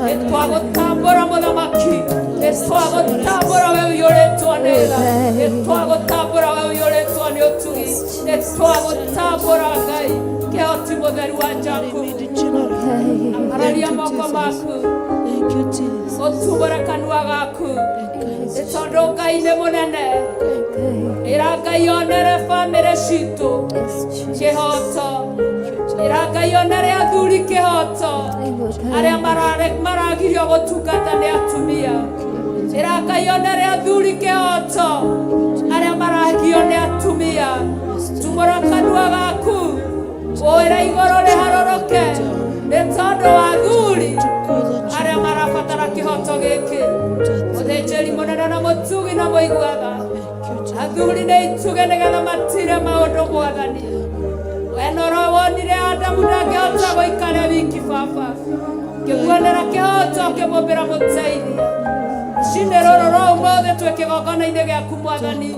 nĩ twagũtambũra mũthamaki nĩ twagũtambũra we ũiyũrĩtwo nĩ tha nĩ twagũtambũra we ũiyũrĩtwo nĩ ũtugi nĩ twagũtambũra Ngai kĩhoti mũtheru wa Jakubu ambararia moko maku Thank you, Jesus. ũtumũre kanua gaku nĩ tondũ Ngai nĩ mũnene ĩra Ngai onere bamĩrĩ citũ kĩhoto ĩra Ngai onere athuri kĩhoto arĩa maragirio gũtungata nĩ atumia ĩra Ngai onere athuri kĩhoto arĩa maragio nĩ atumia tumũra kanua gaku wĩra igũrũ rĩharũrũke nĩ tondũ wa athuri arĩa marabatara kĩhoto gĩkĩ mũthĩnjĩri mũnene na mũtugi na mũiguaga athuri nĩ ituge nĩgetha matire maũndũ mwathani we noro wonire Adamu ndangĩhota gũikara wiki baba kĩguonera kĩhoto kĩmũmbĩra mũteithia rũcinĩ rũrũ rwa ũmũthĩ twĩ kĩgongona-inĩ gĩaku mwathani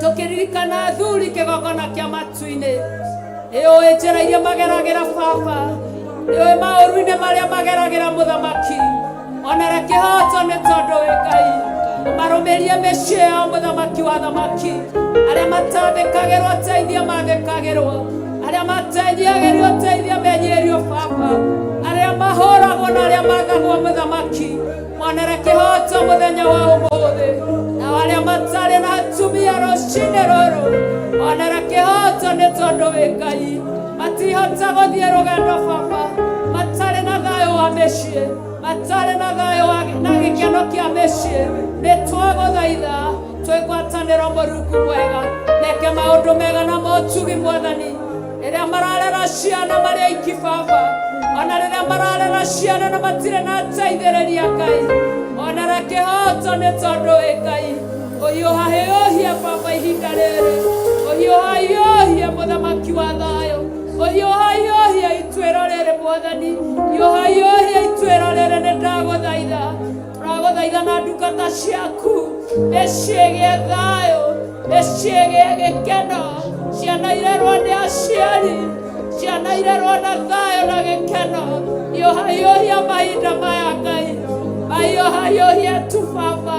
tũkĩririkana athuri kĩgongona kĩa matu-inĩ nĩ ũĩ njĩra iria mageragĩra baba nĩ ũĩ maũru-inĩ marĩa mageragĩra mũthamaki onere kĩhoto nĩ tondũ wĩ Ngai ũmarũmĩrie mĩciĩ yao mũthamaki wa thamaki arĩa matathĩkagĩrwo teithia mathĩkagĩrwo arĩa matenyiagĩrio teithia menyĩrio baba arĩa mahũragwo na arĩa mathagwo mũthamaki monere kĩhoto mũthenya wa ũmũthĩ na arĩa matarĩ na atumia rũcinĩ rũrũ monere kĩhoto nĩ tondũ wĩ Ngai matihota gũthiĩ rũgendo baba matarĩ na thayũ wa mĩciĩ matarĩ na thayũ na gĩkeno kĩa mĩciĩ nĩ twagũthaitha twĩ ngwatanĩro mũrungu mwega meke maũndũ mega na motugi mwathani Rĩrĩa mararera ciana marĩ aiki baba, ona rĩrĩa mararera ciana na matirĩ na ateithĩrĩria Ngai, monere kĩhoto nĩ tondũ wĩ Ngai. Ũhiũhahiũhie baba ihinda rĩrĩ, ũhiũhahiũhie mũthamaki wa thayũ, ũhiũhahiũhie ituĩro rĩrĩ mwathani, hiũhahiũhie ituĩro rĩrĩ nĩ ndagũthaitha. Tũragũthaitha na ndungata ciaku nĩciĩgĩe thayũ, nĩciĩgĩe gĩkeno, ciana irerwo nĩ aciari, ciana irerwo na thayũ na gĩkeno. Hiũhahiũhia mahinda maya Ngai, mahiũhahiũhie tu baba,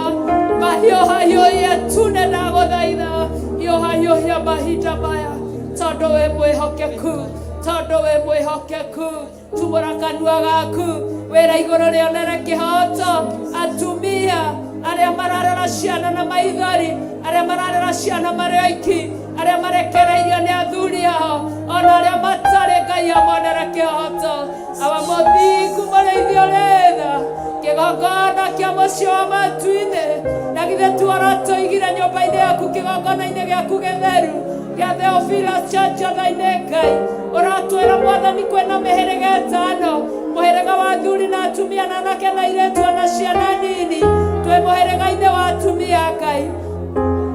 mahiũhahiũhie tu nĩ ndagũthaitha, hiũhahiũhia mahinda maya tondũ wĩ mwĩhokeku, tondũ wĩ mwĩhokeku. Tumũra kanua gaku wĩra igũrũ rĩonere kĩhoto atumia arĩa mararera ciana na maithori, arĩa mararera ciana marĩ oiki, arĩa marekereirio nĩ athuri ao, ona arĩa matarĩ Ngai amonere kĩhoto. Awa mũthingu mũrĩithi ũrĩ tha, kĩgongona kĩa mũciĩ wa matu-inĩ, na githĩ tu ũratũigire nyũmba-inĩ yaku kĩgongona-inĩ gĩaku gĩtheru gĩa Theophilus Church tha-inĩ Ngai, ũratwĩra mwathani kwĩna mĩhĩrĩga ĩtano, mũhĩrĩga wa athuri na atumia na anake na airĩtu ona ciana nini, twĩ mũhĩrĩga-inĩ wa atumia Ngai.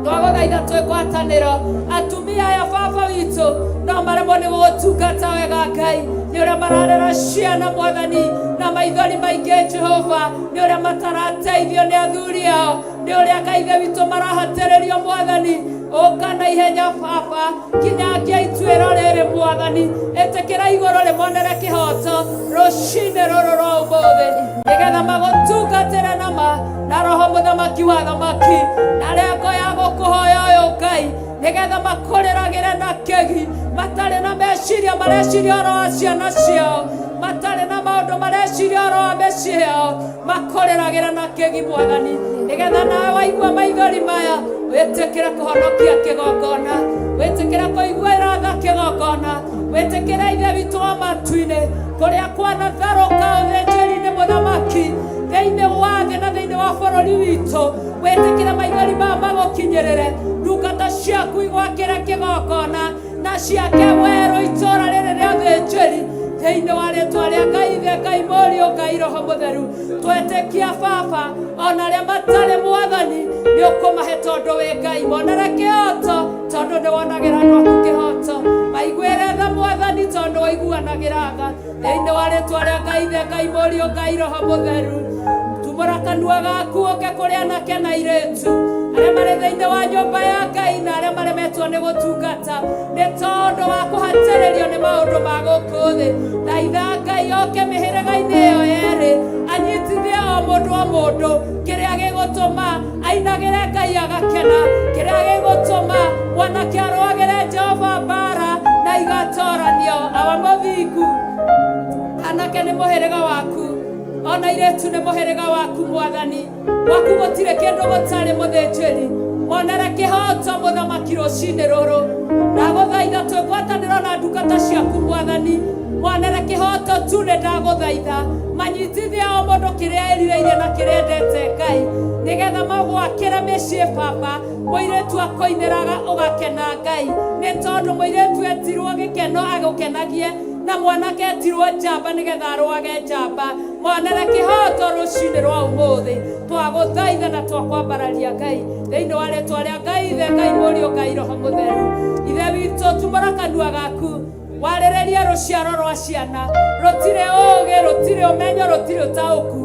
Twagũthaitha twĩ ngwatanĩro atumia aya baba witũ no maremwo nĩ gũgũtungata wega Ngai, nĩ ũrĩa mararera ciana mwathani na maithori maingĩ Jehova, nĩ ũrĩa matarateithio nĩ athuri ao, nĩ ũrĩa Ngai ithe witũ marahatĩrĩrio mwathani. Ũka na ihenya baba, kinyangia ituĩro rĩrĩ mwathani, ĩtĩkĩra igũrũ rĩmonere kĩhoto rũcinĩ rũrũ rwa ũmũthĩ, nĩgetha magũtungatĩre na ma na roho mũthamaki wa thamaki, na rengo ya gũkũhoya ũyũ Ngai, nĩgetha makũrĩragĩre na kĩgi, matarĩ na meciria mareciria ũhoro wa ciana ciao, matarĩ na maũndũ mareciria ũhoro wa mĩciĩ yao, makũrĩragĩre na kĩgi mwathani, nĩgetha nawe waigua maithori maya wĩtĩkĩre kũhonokia kĩgongona, wĩtĩkĩre kũiguĩra tha kĩgongona, wĩtĩkĩre ithe witũ wa matu-inĩ kũrĩa kwanatharũka ũthĩnjĩri-inĩ mũthamaki thĩinĩ wa thĩ na thĩinĩ wa bũrũri witũ, wĩtĩkĩre maithori maya magũkinyĩrĩre, ndungata ciaku igwakĩre kĩgongona na ciake werũ itũũra rĩrĩ rĩa ũthĩnjĩri thĩinĩ wa rĩtwa rĩa Ngai Ithe, Ngai Mũriũ, Ngai Roho Mũtheru. Twetĩkia baba ona arĩa matarĩ mwathani nĩ ũkũmahe tondũ wĩ Ngai, monere kĩhoto tondũ nĩ wonagĩra andũ aku kĩhoto, maiguĩre tha mwathani tondũ waiguanagĩra tha thĩinĩ wa rĩtwa rĩa Ngai Ithe, Ngai Mũriũ, Ngai Roho Mũtheru. Tumũra kanua gaku ũke kũrĩ anake na airĩtu arĩa marĩ thĩinĩ wa nyũmba ya Ngai na arĩa maremetwo nĩ gũtungata nĩ tondũ wa kũhatĩrĩrio nĩ maũndũ ma gũkũ thĩ. Thaitha Ngai oke mĩhĩrĩga-inĩ ĩyo yerĩ, anyitithie o mũndũ o mũndũ kĩrĩa gĩgũtũma ainagĩre Ngai agakena, kĩrĩa gĩgũtũma mwanake arũagĩre Jehova mbara na igatoranio. Awa mũthingu, anake nĩ mũhĩrĩga waku, ona airĩtu nĩ mũhĩrĩga waku mwathani, gwaku gũtirĩ kĩndũ gũtarĩ mũthĩnjĩri. Monere kĩhoto mũthamaki rũcinĩ rũrũ, ndagũthaitha twĩ ngwatanĩro na ndungata ciaku mwathani, monere kĩhoto tu nĩ ndagũthaitha, manyitithie o mũndũ kĩrĩa erirĩirie na kĩrĩa endete Ngai, nĩgetha magwakĩre mĩciĩ baba, mũirĩtu akũinĩraga ũgakena Ngai, nĩ tondũ mũirĩtu etirwo gĩkeno agũkenagie, na mwanake etirwo njamba nĩgetha arũage njamba. Monere kĩhoto rũcinĩ rwa ũmũthĩ, twagũthaitha na twakwambararia Ngai thĩinĩ wa rĩtwa rĩa Ngai Ithe, Ngai Mũriũ, Ngai Roho Mũtheru. Ithe witũ, tumũra kanua gaku warĩrĩrie rũciaro rwa ciana, rũtirĩ ũũgĩ, rũtirĩ ũmenyo, rũtirĩ ũtaũku,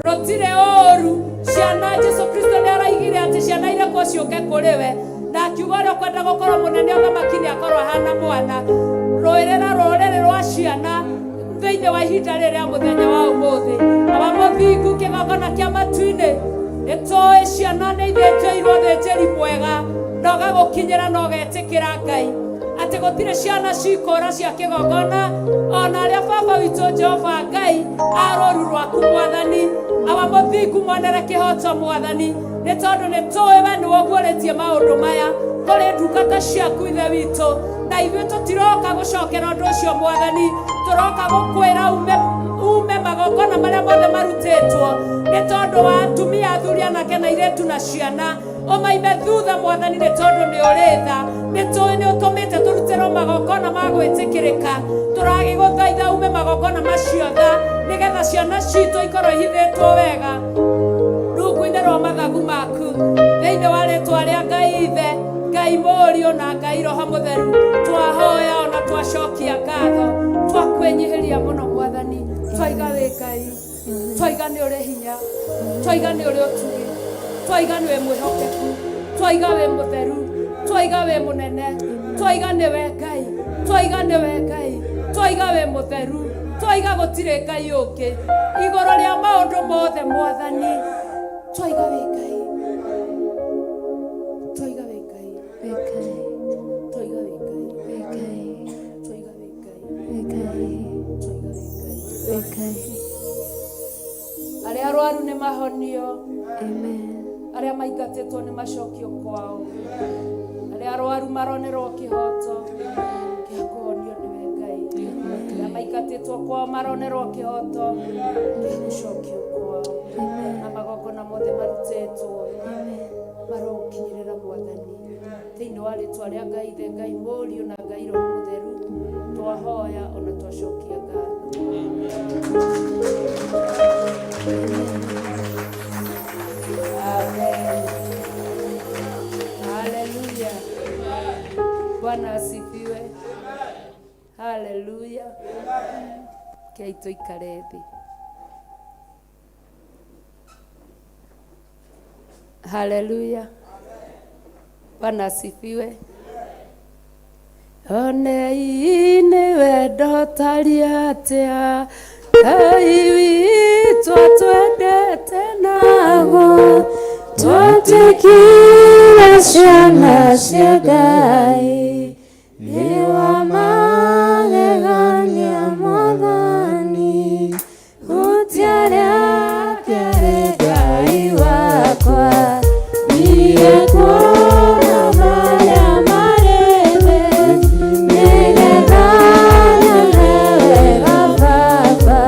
rũtirĩ ũũru. Ciana, Jesu Kristo nĩ araigire atĩ ciana irekwo ciũke kũrĩ we, na akiuga ũrĩa ũkwenda gũkorwo mũnene ũthamaki nĩ akorwo ahana mwana. Rũĩrĩra rũrĩrĩ rwa ciana thĩinĩ wa ihinda rĩrĩ rĩa mũthenya wa ũmũthĩ. Awa mũthingu, kĩgongona kĩa matu-inĩ, nĩ tũĩ ciana nĩ ithĩnjĩirwo ũthĩnjĩri mwega, na ũgagũkinyĩra na ũgetĩkĩra Ngai atĩ gũtirĩ ciana cikũra cia kĩgongona, ona arĩa baba witũ Jehova Ngai a rũũru rwaku mwathani Awa mũthingu monere kĩhoto Mwathani, nĩ tondũ nĩ tũĩ we nĩwe ũguũrĩtie maũndũ maya kũrĩ ndungata ciaku Ithe witũ, na ithuĩ tũtiroka gũcokera ũndũ ũcio Mwathani, tũroka gũkwĩra ume magongona marĩa mothe marutĩtwo nĩ tondũ wa atumia, athuri, anake na airĩtu na ciana, ũmaime thutha Mwathani, nĩ tondũ nĩ ũrĩ tha, nĩ tũĩ nĩ ũtũmĩte tũrutĩrwo magongona ma gwĩtĩkĩrĩka. Tũragĩgũthaitha ume magongona macio tha, nĩgetha ciana citũ ikorwo ihithĩtwo wega rungu-inĩ rwa mathagu maku, thĩinĩ wa rĩtwa rĩa Ngai Ithe, Ngai Mũriũ na Ngai Roho Mũtheru, twahoya ona twacokia ngatho, twakwĩnyihĩria mũno Mwathani, twaiga wĩ Ngai, twaiga nĩ ũrĩ hinya, twaiga nĩ ũrĩ ũtugi, twaiga nĩ wĩ mwĩhokeku, twaiga wĩ mũtheru, twaiga wĩ mũnene, twaiga nĩwe Ngai, twaiga nĩwe Ngai, twaiga wĩ mũtheru, twaiga gũtirĩ Ngai ũngĩ igũrũ rĩa maũndũ mothe Mwathani, twaiga wĩ Ngai, twaiga wĩ Ngai, twaiga wĩ Ngai, twaiga wĩ Ngai, twaiga wĩ Ngai. Arĩa arwaru nĩ mahonio, arĩa maingatĩtwo nĩ macokio kwao, arĩa arwaru maronerwo kĩhoto kĩa kũhonio nĩwe Ngai, arĩa maingatĩtwo kwao maronerwo kĩhoto kĩa gũcokio kwao, na magongona mothe marutĩtwo marokinyĩrĩra Mwathani, thĩinĩ wa rĩtwa rĩa Ngai Ithe, Ngai Mũriũ na Ngai Roho Mũtheru, twahoya ona twacokia ngatho. Amen. Haleluya. Bwana asifiwe. Haleluya. Kei tuikare thĩ. Haleluya. Bwana asifiwe. Onei nĩ wendo tari atĩa Ngai witũ atwendete naguo, twatuĩkire ciana cia Ngai, nĩ wa magegania Mwathani, hutia rĩake rĩ Ngai wakwa, thiĩ kuona marĩa marĩ thĩ, nĩgetha nyone wega Baba,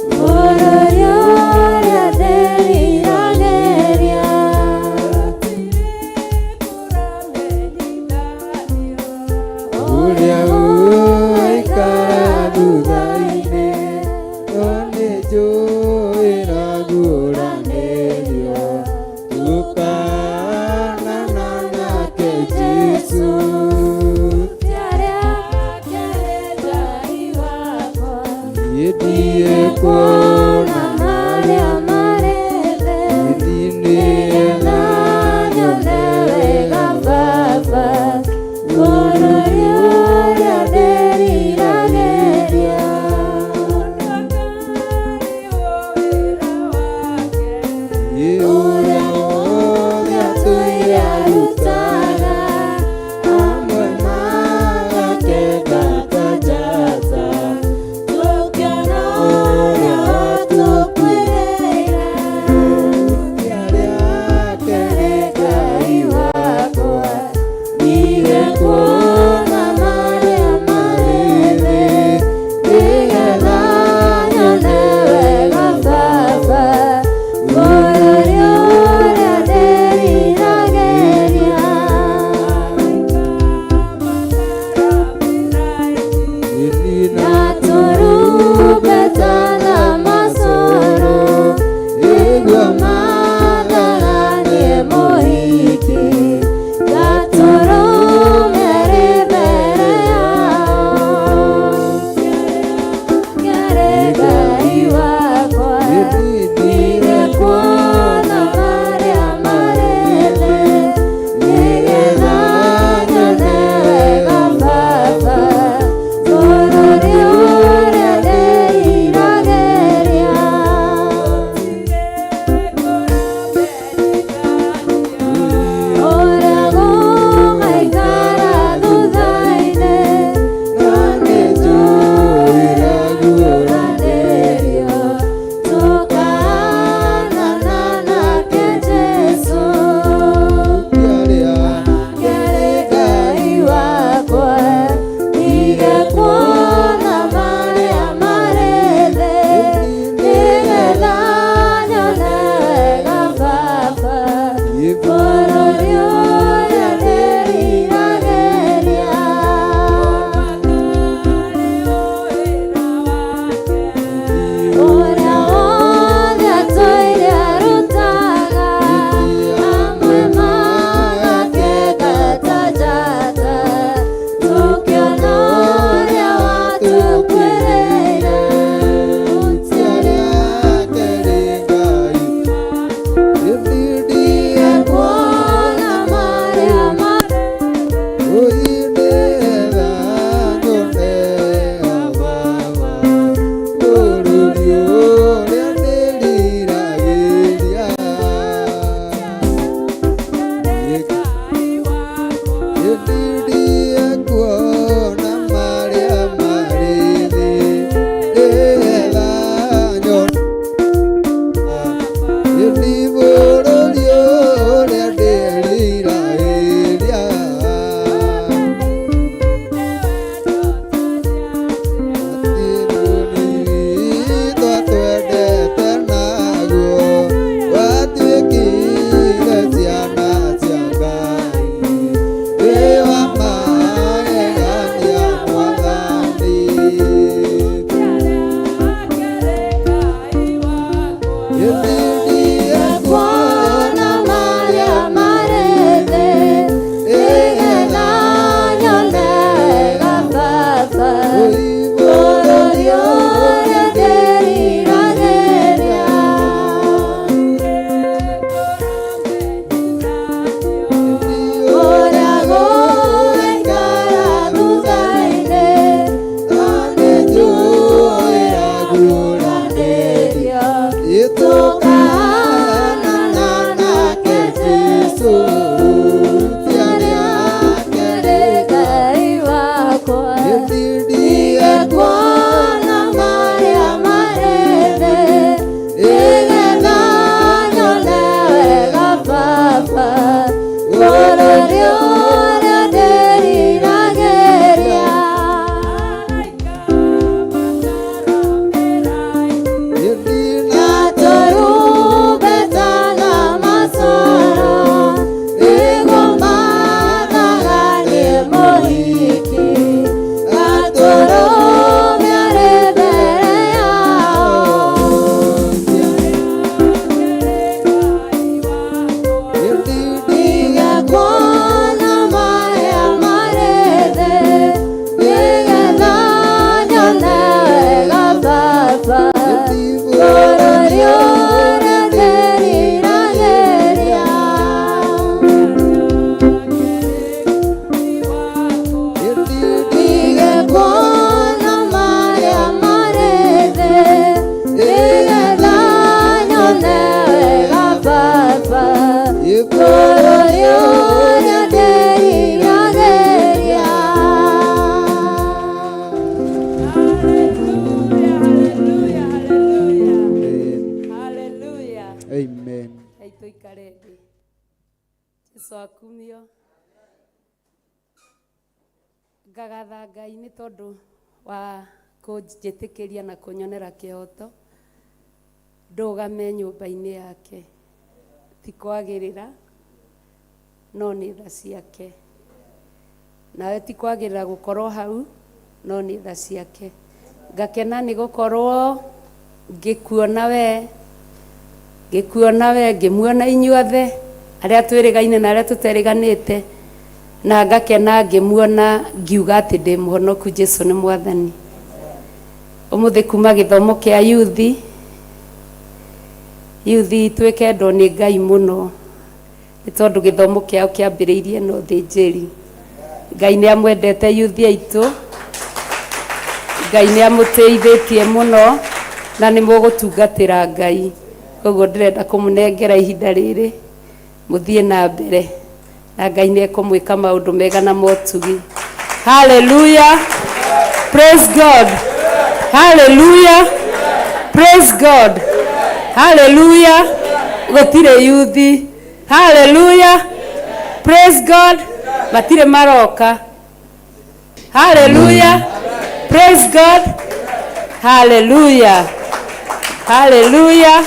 bũrũri ũrĩa ndĩriragĩria. Ũrĩa ũikara thutha-inĩ, no nĩnjũĩ raguũranĩrio, tũkanana nake Jesũ. Hutia rĩake rĩ Ngai wakwa, Niĩ ndiĩ kuona marĩa marĩ thĩ, nĩgetha nyone wega Baba, bũrũri ũrĩa ndĩriragĩria. Ũrĩa wothe atũire arutaga, hamwe nake ta njata, Tũkĩona ũrĩa watũkuĩrĩire. Jesu akumio. Ngagatha Ngai nĩ tondũ wa kũnjĩtĩkĩria na kũnyonera kĩhoto ndũgame nyũmba-inĩ yake. Ti kwagĩrĩra, no nĩ tha ciake. Nawe ti kwagĩrĩra gũkorwo hau, no nĩ tha ciake. Ngakena nĩ gũkorwo ngĩkuona we, ngĩkuona we, ngĩmuona inyuothe arĩa twĩrĩgaine na arĩa tũterĩganĩte, na ngakena ngĩmuona ngiuga atĩ ndĩ mũhonoku. Jesu nĩ Mwathani. Ũmũthĩ kuma gĩthomo kĩa yuthi, yuthi twĩkendwo nĩ Ngai mũno nĩ tondũ gĩthomo kĩao kĩambĩrĩirie na ũthĩnjĩri. Ngai nĩ amwendete yuthi aitũ, Ngai nĩ amũteithĩtie mũno na nĩ mũgũtungatĩra Ngai. Koguo ndĩrenda kũmũnengera ihinda rĩrĩ mũthiĩ na mbere, na Ngai nĩ ekũmwĩka maũndũ mega na motugi. Hallelujah, praise God. Hallelujah, praise God. Hallelujah. Gũtirĩ yuthi. Hallelujah, praise God. Matirĩ maroka. Hallelujah, praise God. Hallelujah, hallelujah.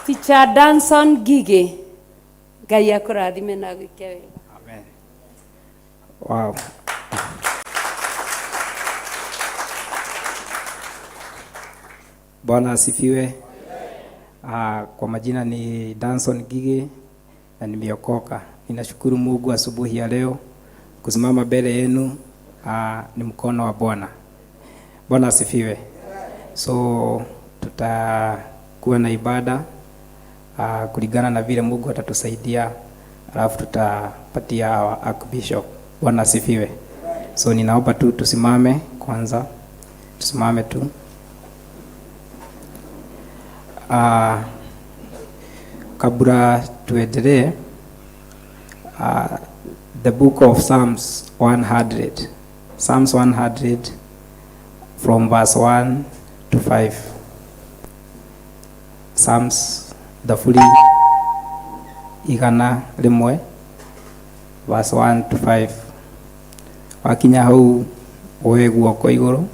Teacher Danson Gige, Ngai akũrathime na gwĩke wega. Amen. Wow. Bwana asifiwe. Kwa majina ni Danson Gige na nimeokoka. Ninashukuru Mungu asubuhi ya leo kusimama mbele yenu. Ni mkono wa Bwana. Bwana asifiwe. So tutakuwa na ibada kulingana na vile Mungu atatusaidia, alafu tutapatia our Archbishop. Bwana asifiwe. So ninaomba tu tusimame kwanza, tusimame tu. Kabla tuendelee, the book of Psalms 100, Psalms 100 from verse 1 to 5. Psalms thaburi 100 verse 1 to 5. Wakinya hau woe guoko igũrũ.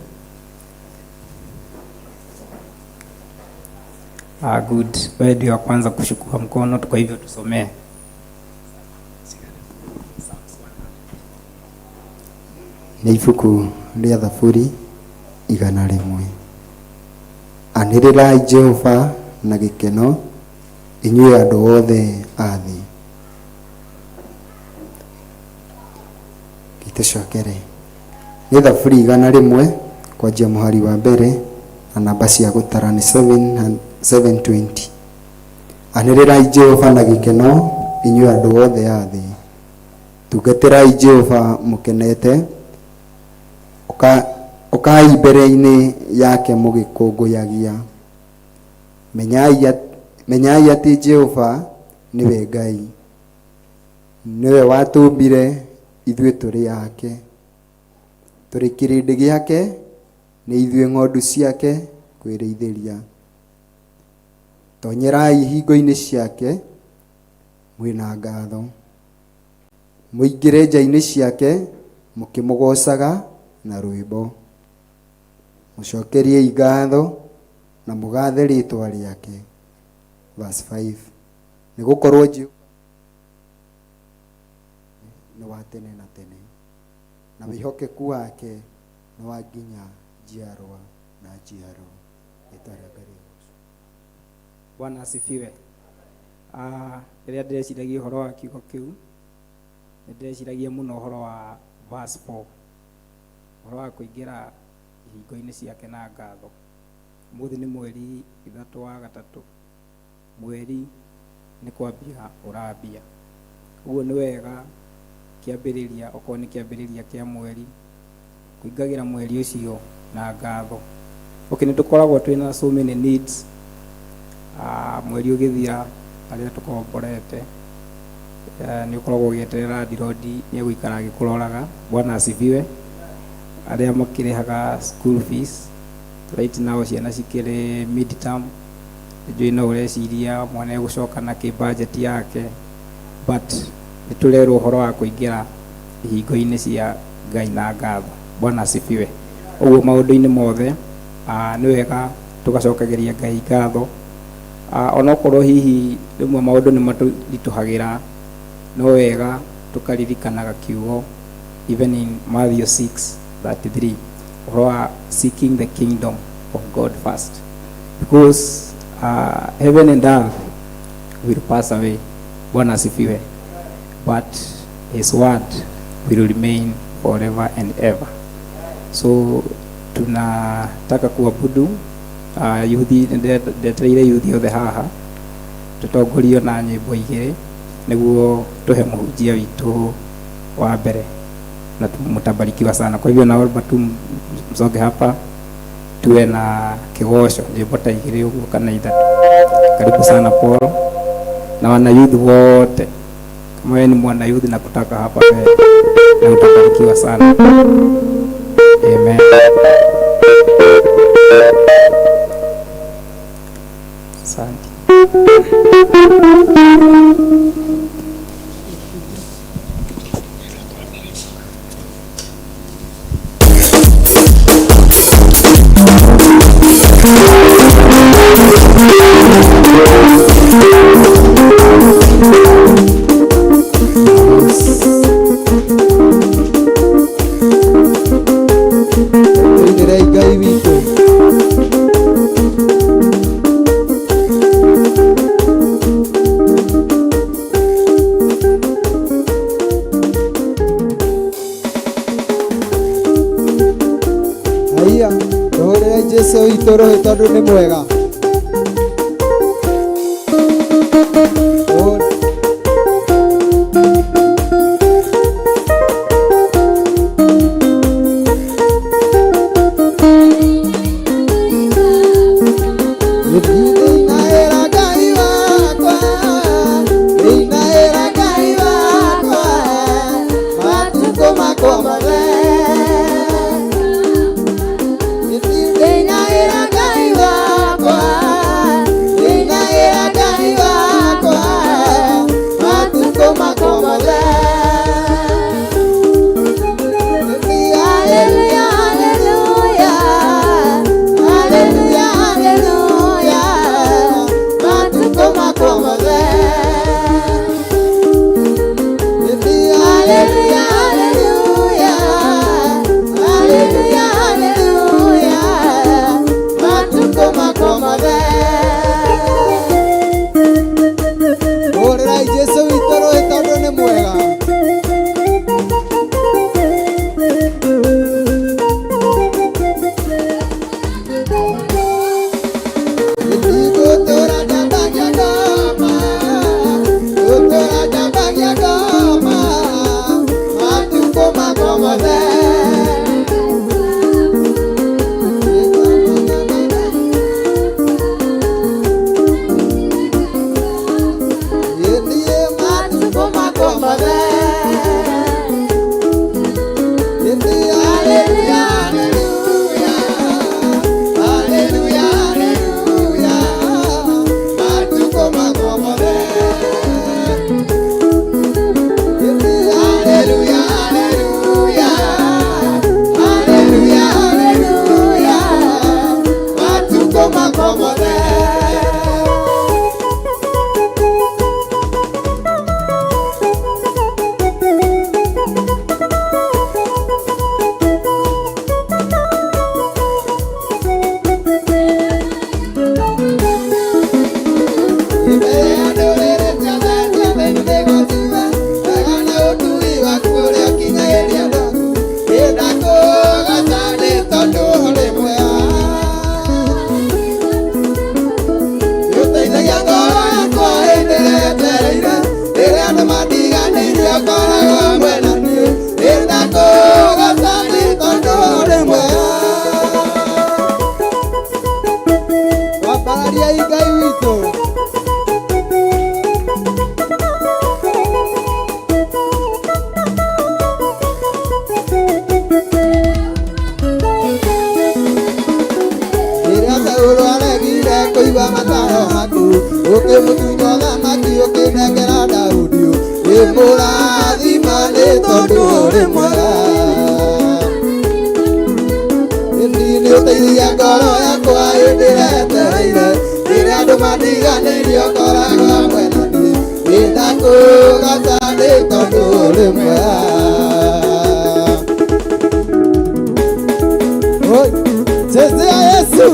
Ah, good. Wewe ndio wa kwanza kuchukua mkono, kwa hivyo tusomee. Nĩ ibuku rĩa Thaburi 100. Anĩrĩrai Jehova na gĩkeno, inyuĩ andũ othe a thĩ. Gĩtũcokere. Nĩ Thaburi 100 kwanjia mũhari wa mbere na namba cia gũtara nĩ 720. Anĩrĩrai Jehova na gĩkeno, inyuĩ andũ othe a thĩ. Tungatĩrai Jehova mũkenete, ũkai mbere-inĩ yake mũgĩkũngũyagia. Menyai atĩ Jehova nĩwe Ngai, nĩwe watũmbire ithuĩ tũrĩ ake, tũrĩ kĩrĩndĩ gĩake, nĩ ithuĩ ng'ondu ciake kwĩrĩithĩria. Tonyerai ihingo-inĩ ciake mwĩna ngatho, mũingĩre nja-inĩ ciake mũkĩmũgoocaga na rwĩmbo. Mũcokeriei ngatho na mũgathe rĩĩtwa rĩake. Verse 5. Nĩ gũkorwo Jehova nĩ wa tene na tene, na wĩhokeku wake nĩ wa nginya njiarwa na njiarwa. Rĩĩtwa rĩa Ngai rĩgoocwo. Bwana asifiwe. Rĩrĩa ndĩreciragia ũhoro wa kiugo kĩu, nĩ ndĩreciragia mũno ũhoro wa verse 4, ũhoro wa kũingĩra ihingo-inĩ ciake na ngatho. Ũmũthĩ nĩ mweri 3 wa gatatũ, mweri nĩ kwambia ũrambia. Ũguo nĩ wega kĩambĩrĩria, okorwo nĩ kĩambĩrĩria kĩa mweri, kũingagĩra mweri ũcio na ngatho. Okay, nĩ tũkoragwo twĩna so many needs. Mweri ũgĩthira arĩa tũkomborete, nĩ ũkoragwo ũgĩeterera landlord nĩ egũikara agĩkũroraga. Bwana asifiwe. Arĩa makĩrĩhaga school fees right now ciana cikĩrĩ midterm, Njũĩ no ũreciria mwana egũcoka na kĩ budget yake, but nĩ tũrerwo ũhoro wa kũingĩra ihingo-inĩ cia Ngai na ngatho. Bwana asifiwe. Ũguo maũndũ-inĩ mothe nĩ wega tũgacokagĩria Ngai ngatho. Onokorwo hihi rĩmwe maũndũ nĩ matũritũhagĩra, no wega tũkaririkanaga kiugo even in Matthew 6:33 ũhoro wa seeking the kingdom of God first, because heaven and earth will pass away. Bwana asifiwe. But his word will remain forever and ever. So tunataka kuabudu yuthi, ndetereire yuthi othe haha tutongorio na nyĩmbo igĩrĩ nĩguo tũhe mũhunjia witũ wa mbere na mtabarikiwa sana. Kwa hivyo naomba tu msonge hapa tuwe na kĩgoco nyĩmbo ta igĩrĩ ũguo kana ithatũ. Karibu sana Paul na wanayouth wote. Kama wewe ni mwanayouth na kutaka hapa mbele na utabarikiwa sana. Amen. Asante. Tũinĩrei Ngai witũ. Haiya, tũhũrĩre Jesũ witũ rũhĩ tondũ nĩ mwega. Ndĩinaĩra Ngai wakwa, ndĩinaĩra Ngai wakwa, matukũ makwa mothe. Ndĩinaĩra Ngai wakwa, ndĩinaĩra Ngai wakwa, matukũ makwa mothe. Hallelujah, hallelujah, hallelujah, hallelujah, matukũ makwa mothe. Hallelujah, hallelujah, hallelujah, hallelujah, matukũ makwa mothe. Hũrĩrai Jesũ witũ rũhĩ tondũ nĩ mwega. Gũtũra njambagia ngoma, gũtũra njambagia ngoma, matukũ makwa mothe. Niĩ matukũ makwa mothe. Hallelujah, hallelujah, hallelujah, hallelujah, matukũ makwa mothe. Hallelujah, hallelujah, hallelujah, hallelujah, matukũ makwa mothe. Wambararia Ngai witũ. Rĩrĩa Saũlũ aregire kũigua mataro Ũkĩmũtunya ũthamaki ũkĩnengera Daudi. Ndĩmũrathima nĩ tondũ ũrĩ mwega. Ĩni nĩ ũteithagia ngoro yakwa hĩndĩ ĩrĩa yetereire. Rĩrĩa andũ mandiganĩirie ũkoragwo hamwe na niĩ. Nĩndakũgooca nĩ tondũ ũrĩ mwega. Oi, chezea Yesu.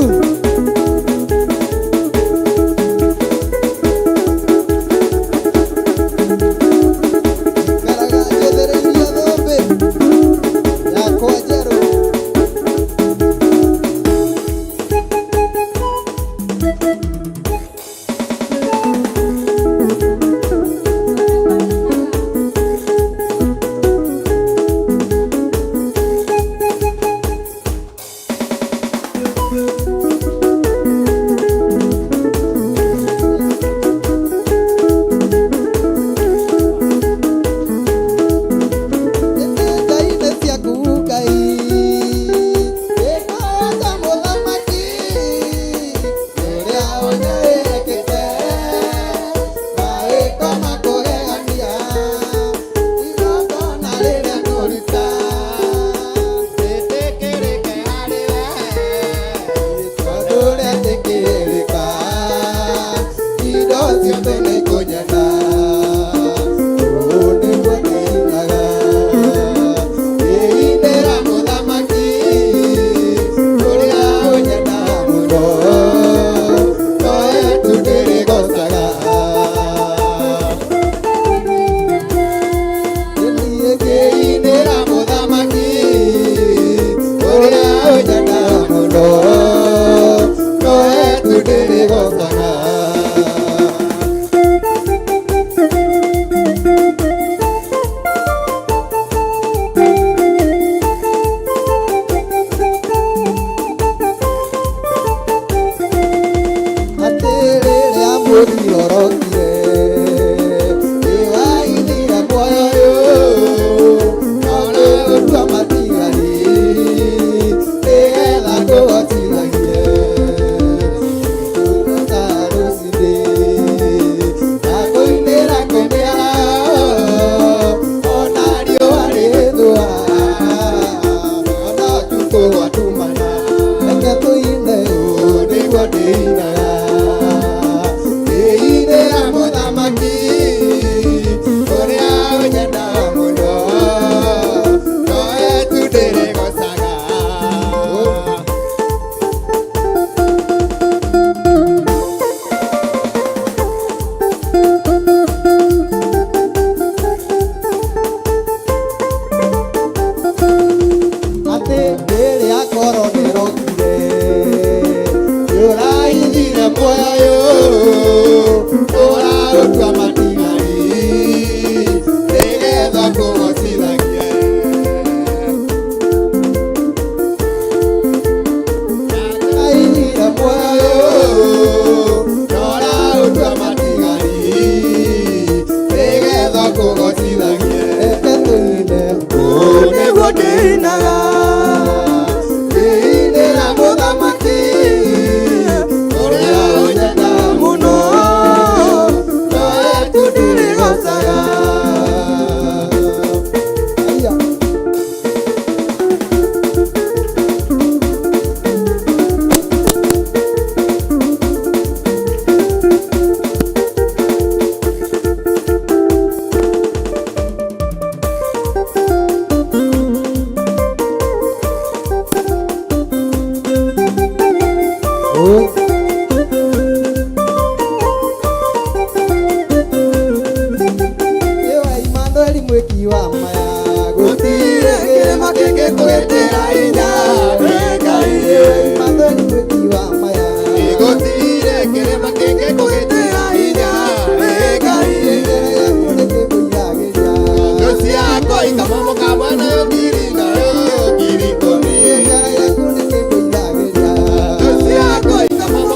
Ikaraga njethereirie thũmbĩ yakwa njerũ. Ngai ciaku Ngai, ĩkũhota mũthamaki, ũrĩa ũnyaĩrĩkĩte, mawĩko ma kũgegania, igongona rĩrĩa ngũruta, rĩtĩkĩrĩke harĩ we, tondũ rĩetĩkĩrĩka, indo ciothe nĩikũnyenda. Ũũ nĩguo ndĩinaga. Ndĩinĩra mũthamaki, ũrĩa ũnyendaga mũno, nowe tu ndĩrĩgoocaga. Ngĩinĩra mũthamaki, ũrĩa ũnyendaga mũno, nowe tu ndĩrĩgoocaga. Atĩ rĩrĩa mũthiorokire, nĩwainire muoyo ũyũ, ona gũtua matigari, nĩgetha ngũgocithagie. Ngũgooca rũciinĩ, na kũinĩra kũmĩara, ona riũa rĩthũa, ona ũtukũ gwatumana. Reke tũine ũũ nĩguo ndĩinaga. Ndĩinĩra mũthamaki, ũrĩa ũnyendaga mũno, nowe tu ndĩrĩgoocaga. Atĩ rĩrĩa korona ĩrokire, nĩũraithire muoyo ũyũ, ũraũtua matigari, nĩgetha ngũgocithagie. Nĩũraithire muoyo ũyũ, na ũraũtua matigari, nĩgetha ngũgocithagie. Reke tũine, ũũ nĩguo ndĩinaga. Ndĩinĩra mũthamaki, ũrĩa ũnyendaga mũno, nowe tu ndĩrĩgoocaga. Aya. Oi. Ewe Emmanuel mwĩki wa maya, Gũtirĩ kĩrĩma kĩngĩkũgitĩra hinya, wĩ Ngai. Emmanuel mwĩki wa maya, Gũtirĩ kĩrĩma kĩngĩkũgitĩra hinya, wĩ Ngai. Ngoro yaku nĩkĩngũiragĩria. Thũ ciakwa ikamomoka mwena ũyũ ngiri na ũyũ ngiri ikũmi. Ngoro yaku nĩkĩngũiragĩria. Thũ ciakwa ikamomoka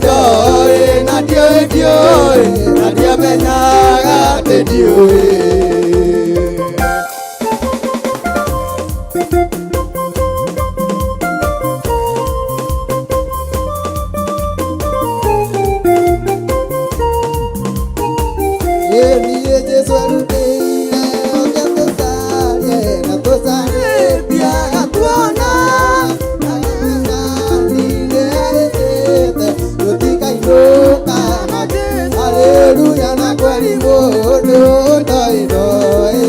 itoĩ na ndiũĩ ndiũĩ na ndiamenyaga atĩ ndiũĩ. Niĩ Jesũ arutĩire oke tũcarie na tũcarĩtie agatuona tũtikainũka. Haleluya na kweli mũndũ ũtoĩ ndoĩ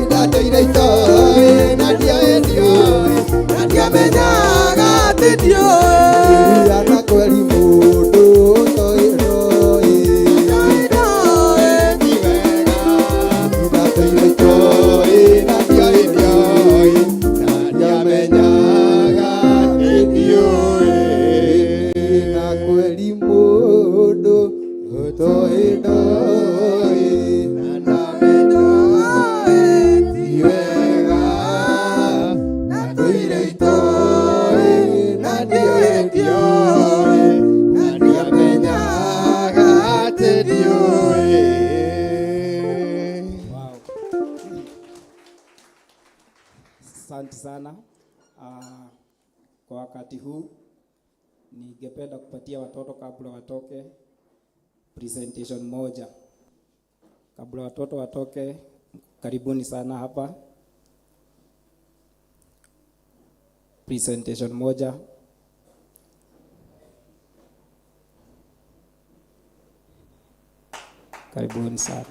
ndateire itoĩ na ndiũĩ ndiũĩ na ndiamenyaga atĩ ndiũĩ. Haleluya na kweli mũndũ ũtoĩ ndoĩ ndateire itoĩ na ndiũĩ ndiũĩ na ndiamenyaga atĩ ndiũĩ. Na kweli mũndũ ũtoĩ ndoĩ na ndamenyaga ti wega ndatũire itoĩ na ndiũĩ ndiũĩ na ndiamenyaga atĩ ndiũĩ. Wow. Asante sana. Kwa wakati huu ningependa kupatia watoto kabla watoke presentation moja. Kabla watoto watoke, karibuni sana hapa. Presentation moja. Karibuni sana.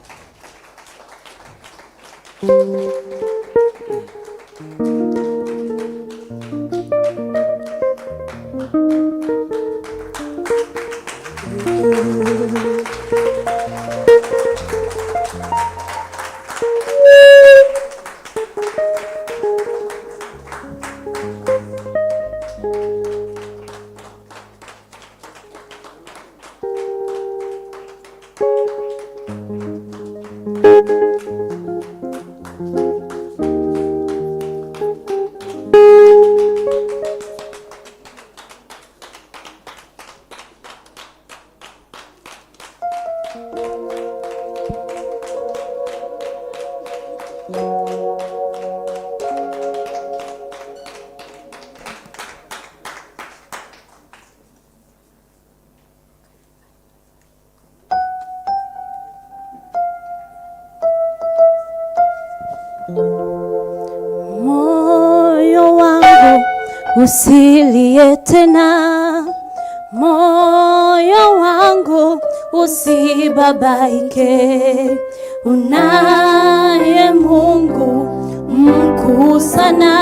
Moyo wangu usilie tena, moyo wangu usibabaike. Unaye Mungu mkuu sana,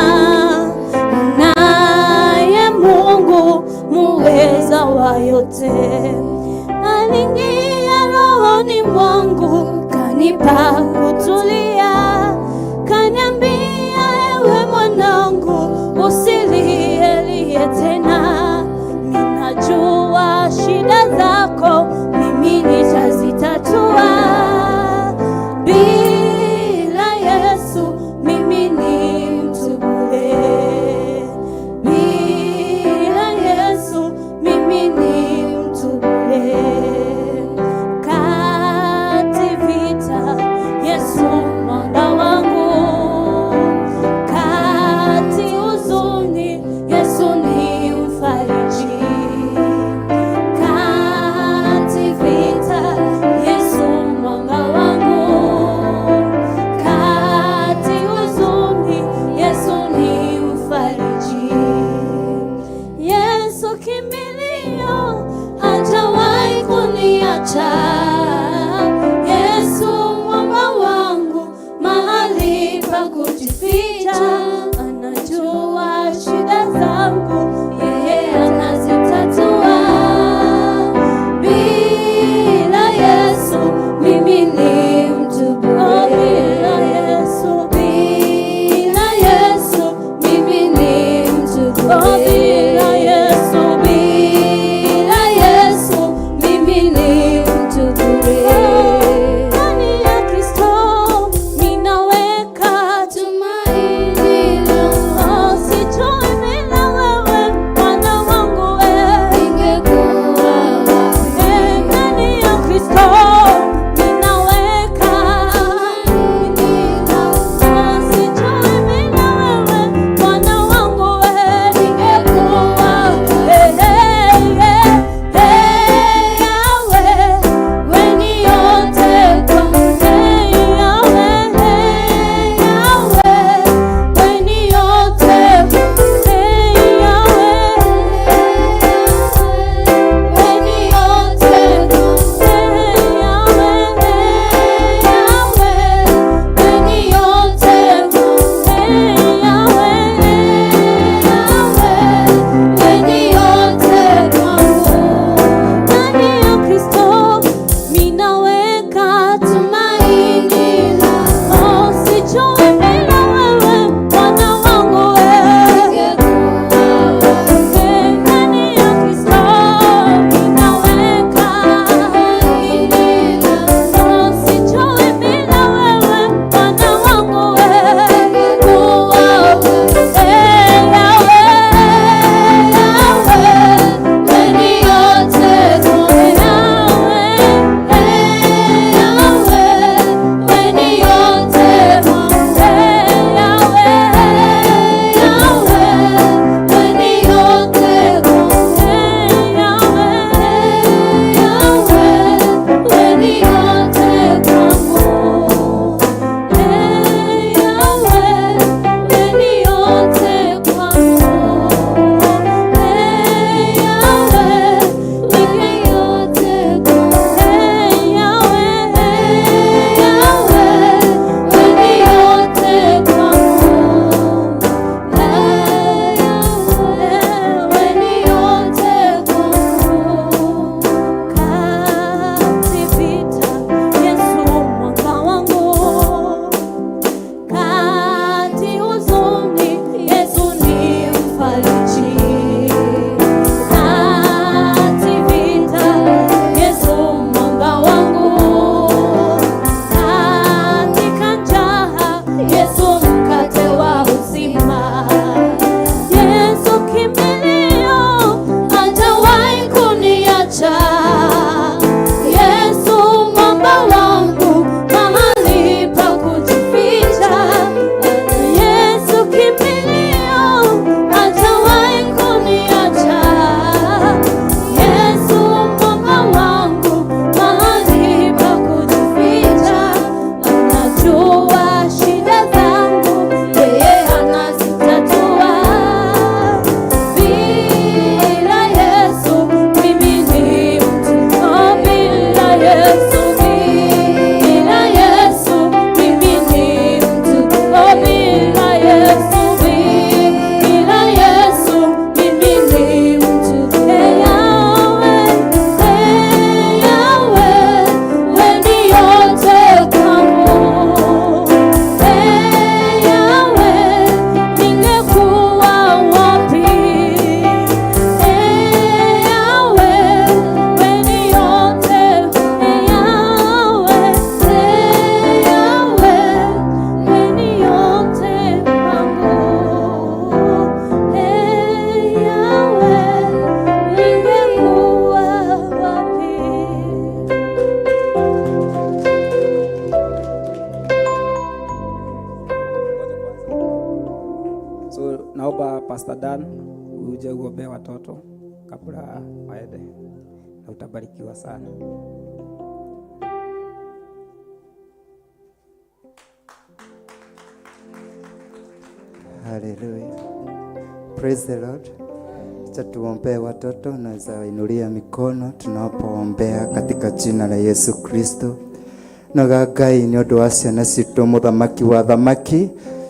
unaye Mungu muweza wa yote. Aliingia rohoni mwangu, kanipa kutulia, kaniambia ewe mwanangu, usilielie tena. Ninajua shida zako, mimi nitazitatua. Bila Yesu mimi ni mtu bure. Bila Yesu mimi ni mtu bure. Kati vita Yesu Pastor Dan, uje uombee watoto kabla waende, na utabarikiwa sana. Haleluya. Praise the Lord. Acha tuombee watoto, naweza wainulia mikono tunapoombea katika jina la Yesu Kristo. Noga Ngai nĩ ũndũ wa ciana citũ mũthamaki wa thamaki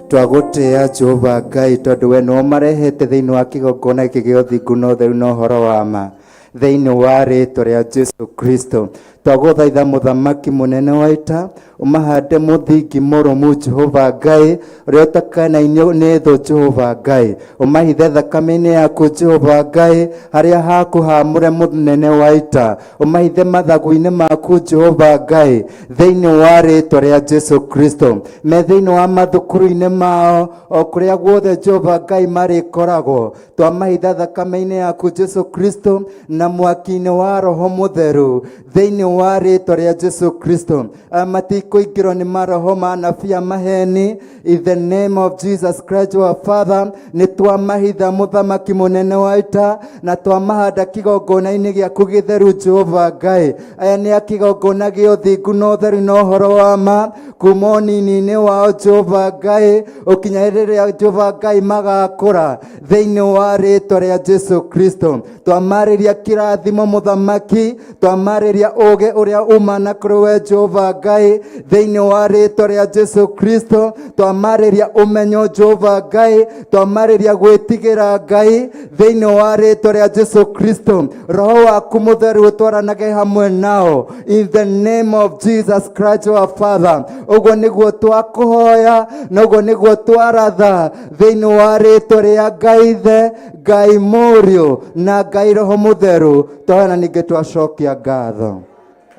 twagũtĩa Jehova Ngai tondũ we nĩwe ũmarehete thĩinĩ wa kĩgongona gĩkĩ gĩa ũthingu na ũtheru na ũhoro wa ma thĩinĩ wa rĩtwa rĩa Jesu Kristo. Twagũthaitha mũthamaki mũnene wa ita ũmahande mũthingi mũrũmu Jehova Ngai ũrĩa ũtakanainio nĩ thũ Jehova Ngai, ũmahithe thakame-inĩ yaku Jehova Ngai harĩa haku hamũre mũnene wa ita, ũmahithe mathagu-inĩ maku Jehova Ngai thĩinĩ wa rĩtwa rĩa Jesu Kristo. Me thĩinĩ wa mathukuru-inĩ mao o kũrĩa guothe Jehova Ngai marĩkoragwo, twamahitha thakame-inĩ yaku Jesu Kristo na mwaki-inĩ wa Roho Mũtheru thĩinĩ wa rĩtwa rĩa Jesu Kristo. Aya matikũingĩrwo nĩ maroho ma anabii a maheni in the name of Jesus Christ our Father. Nĩ twamahitha mũthamaki mũnene wa ita na twamahanda kĩgongona-inĩ gĩaku gĩtheru Jehova Ngai. Aya nĩ a kĩgongona gĩa ũthingu na ũtheru na ũhoro wa ma kuma ũnini-inĩ wao Jehova Ngai ũkinya rĩrĩa Jehova Ngai magakũra thĩinĩ wa rĩtwa rĩa Jesu Kristo. Twamarĩria kĩrathimo mũthamaki, twamarĩria ũũgĩ ũrĩa umana kũrĩ we Jehova Ngai thĩinĩ wa rĩtwa rĩa Jesu Kristo. Twamarĩria ũmenyo Jehova Ngai, twamarĩria gwĩtigĩra Ngai thĩinĩ wa rĩtwa rĩa Jesu Kristo. Roho waku mũtheru ũtwaranage hamwe nao in the name of Jesus Christ our Father. Ũguo nĩguo twakũhoya na ũguo nĩguo twaratha thĩinĩ wa rĩtwa rĩa Ngai Ithe, Ngai Mũriũ na Ngai Roho Mũtheru. Twahoya na ningĩ twacokia ngatho.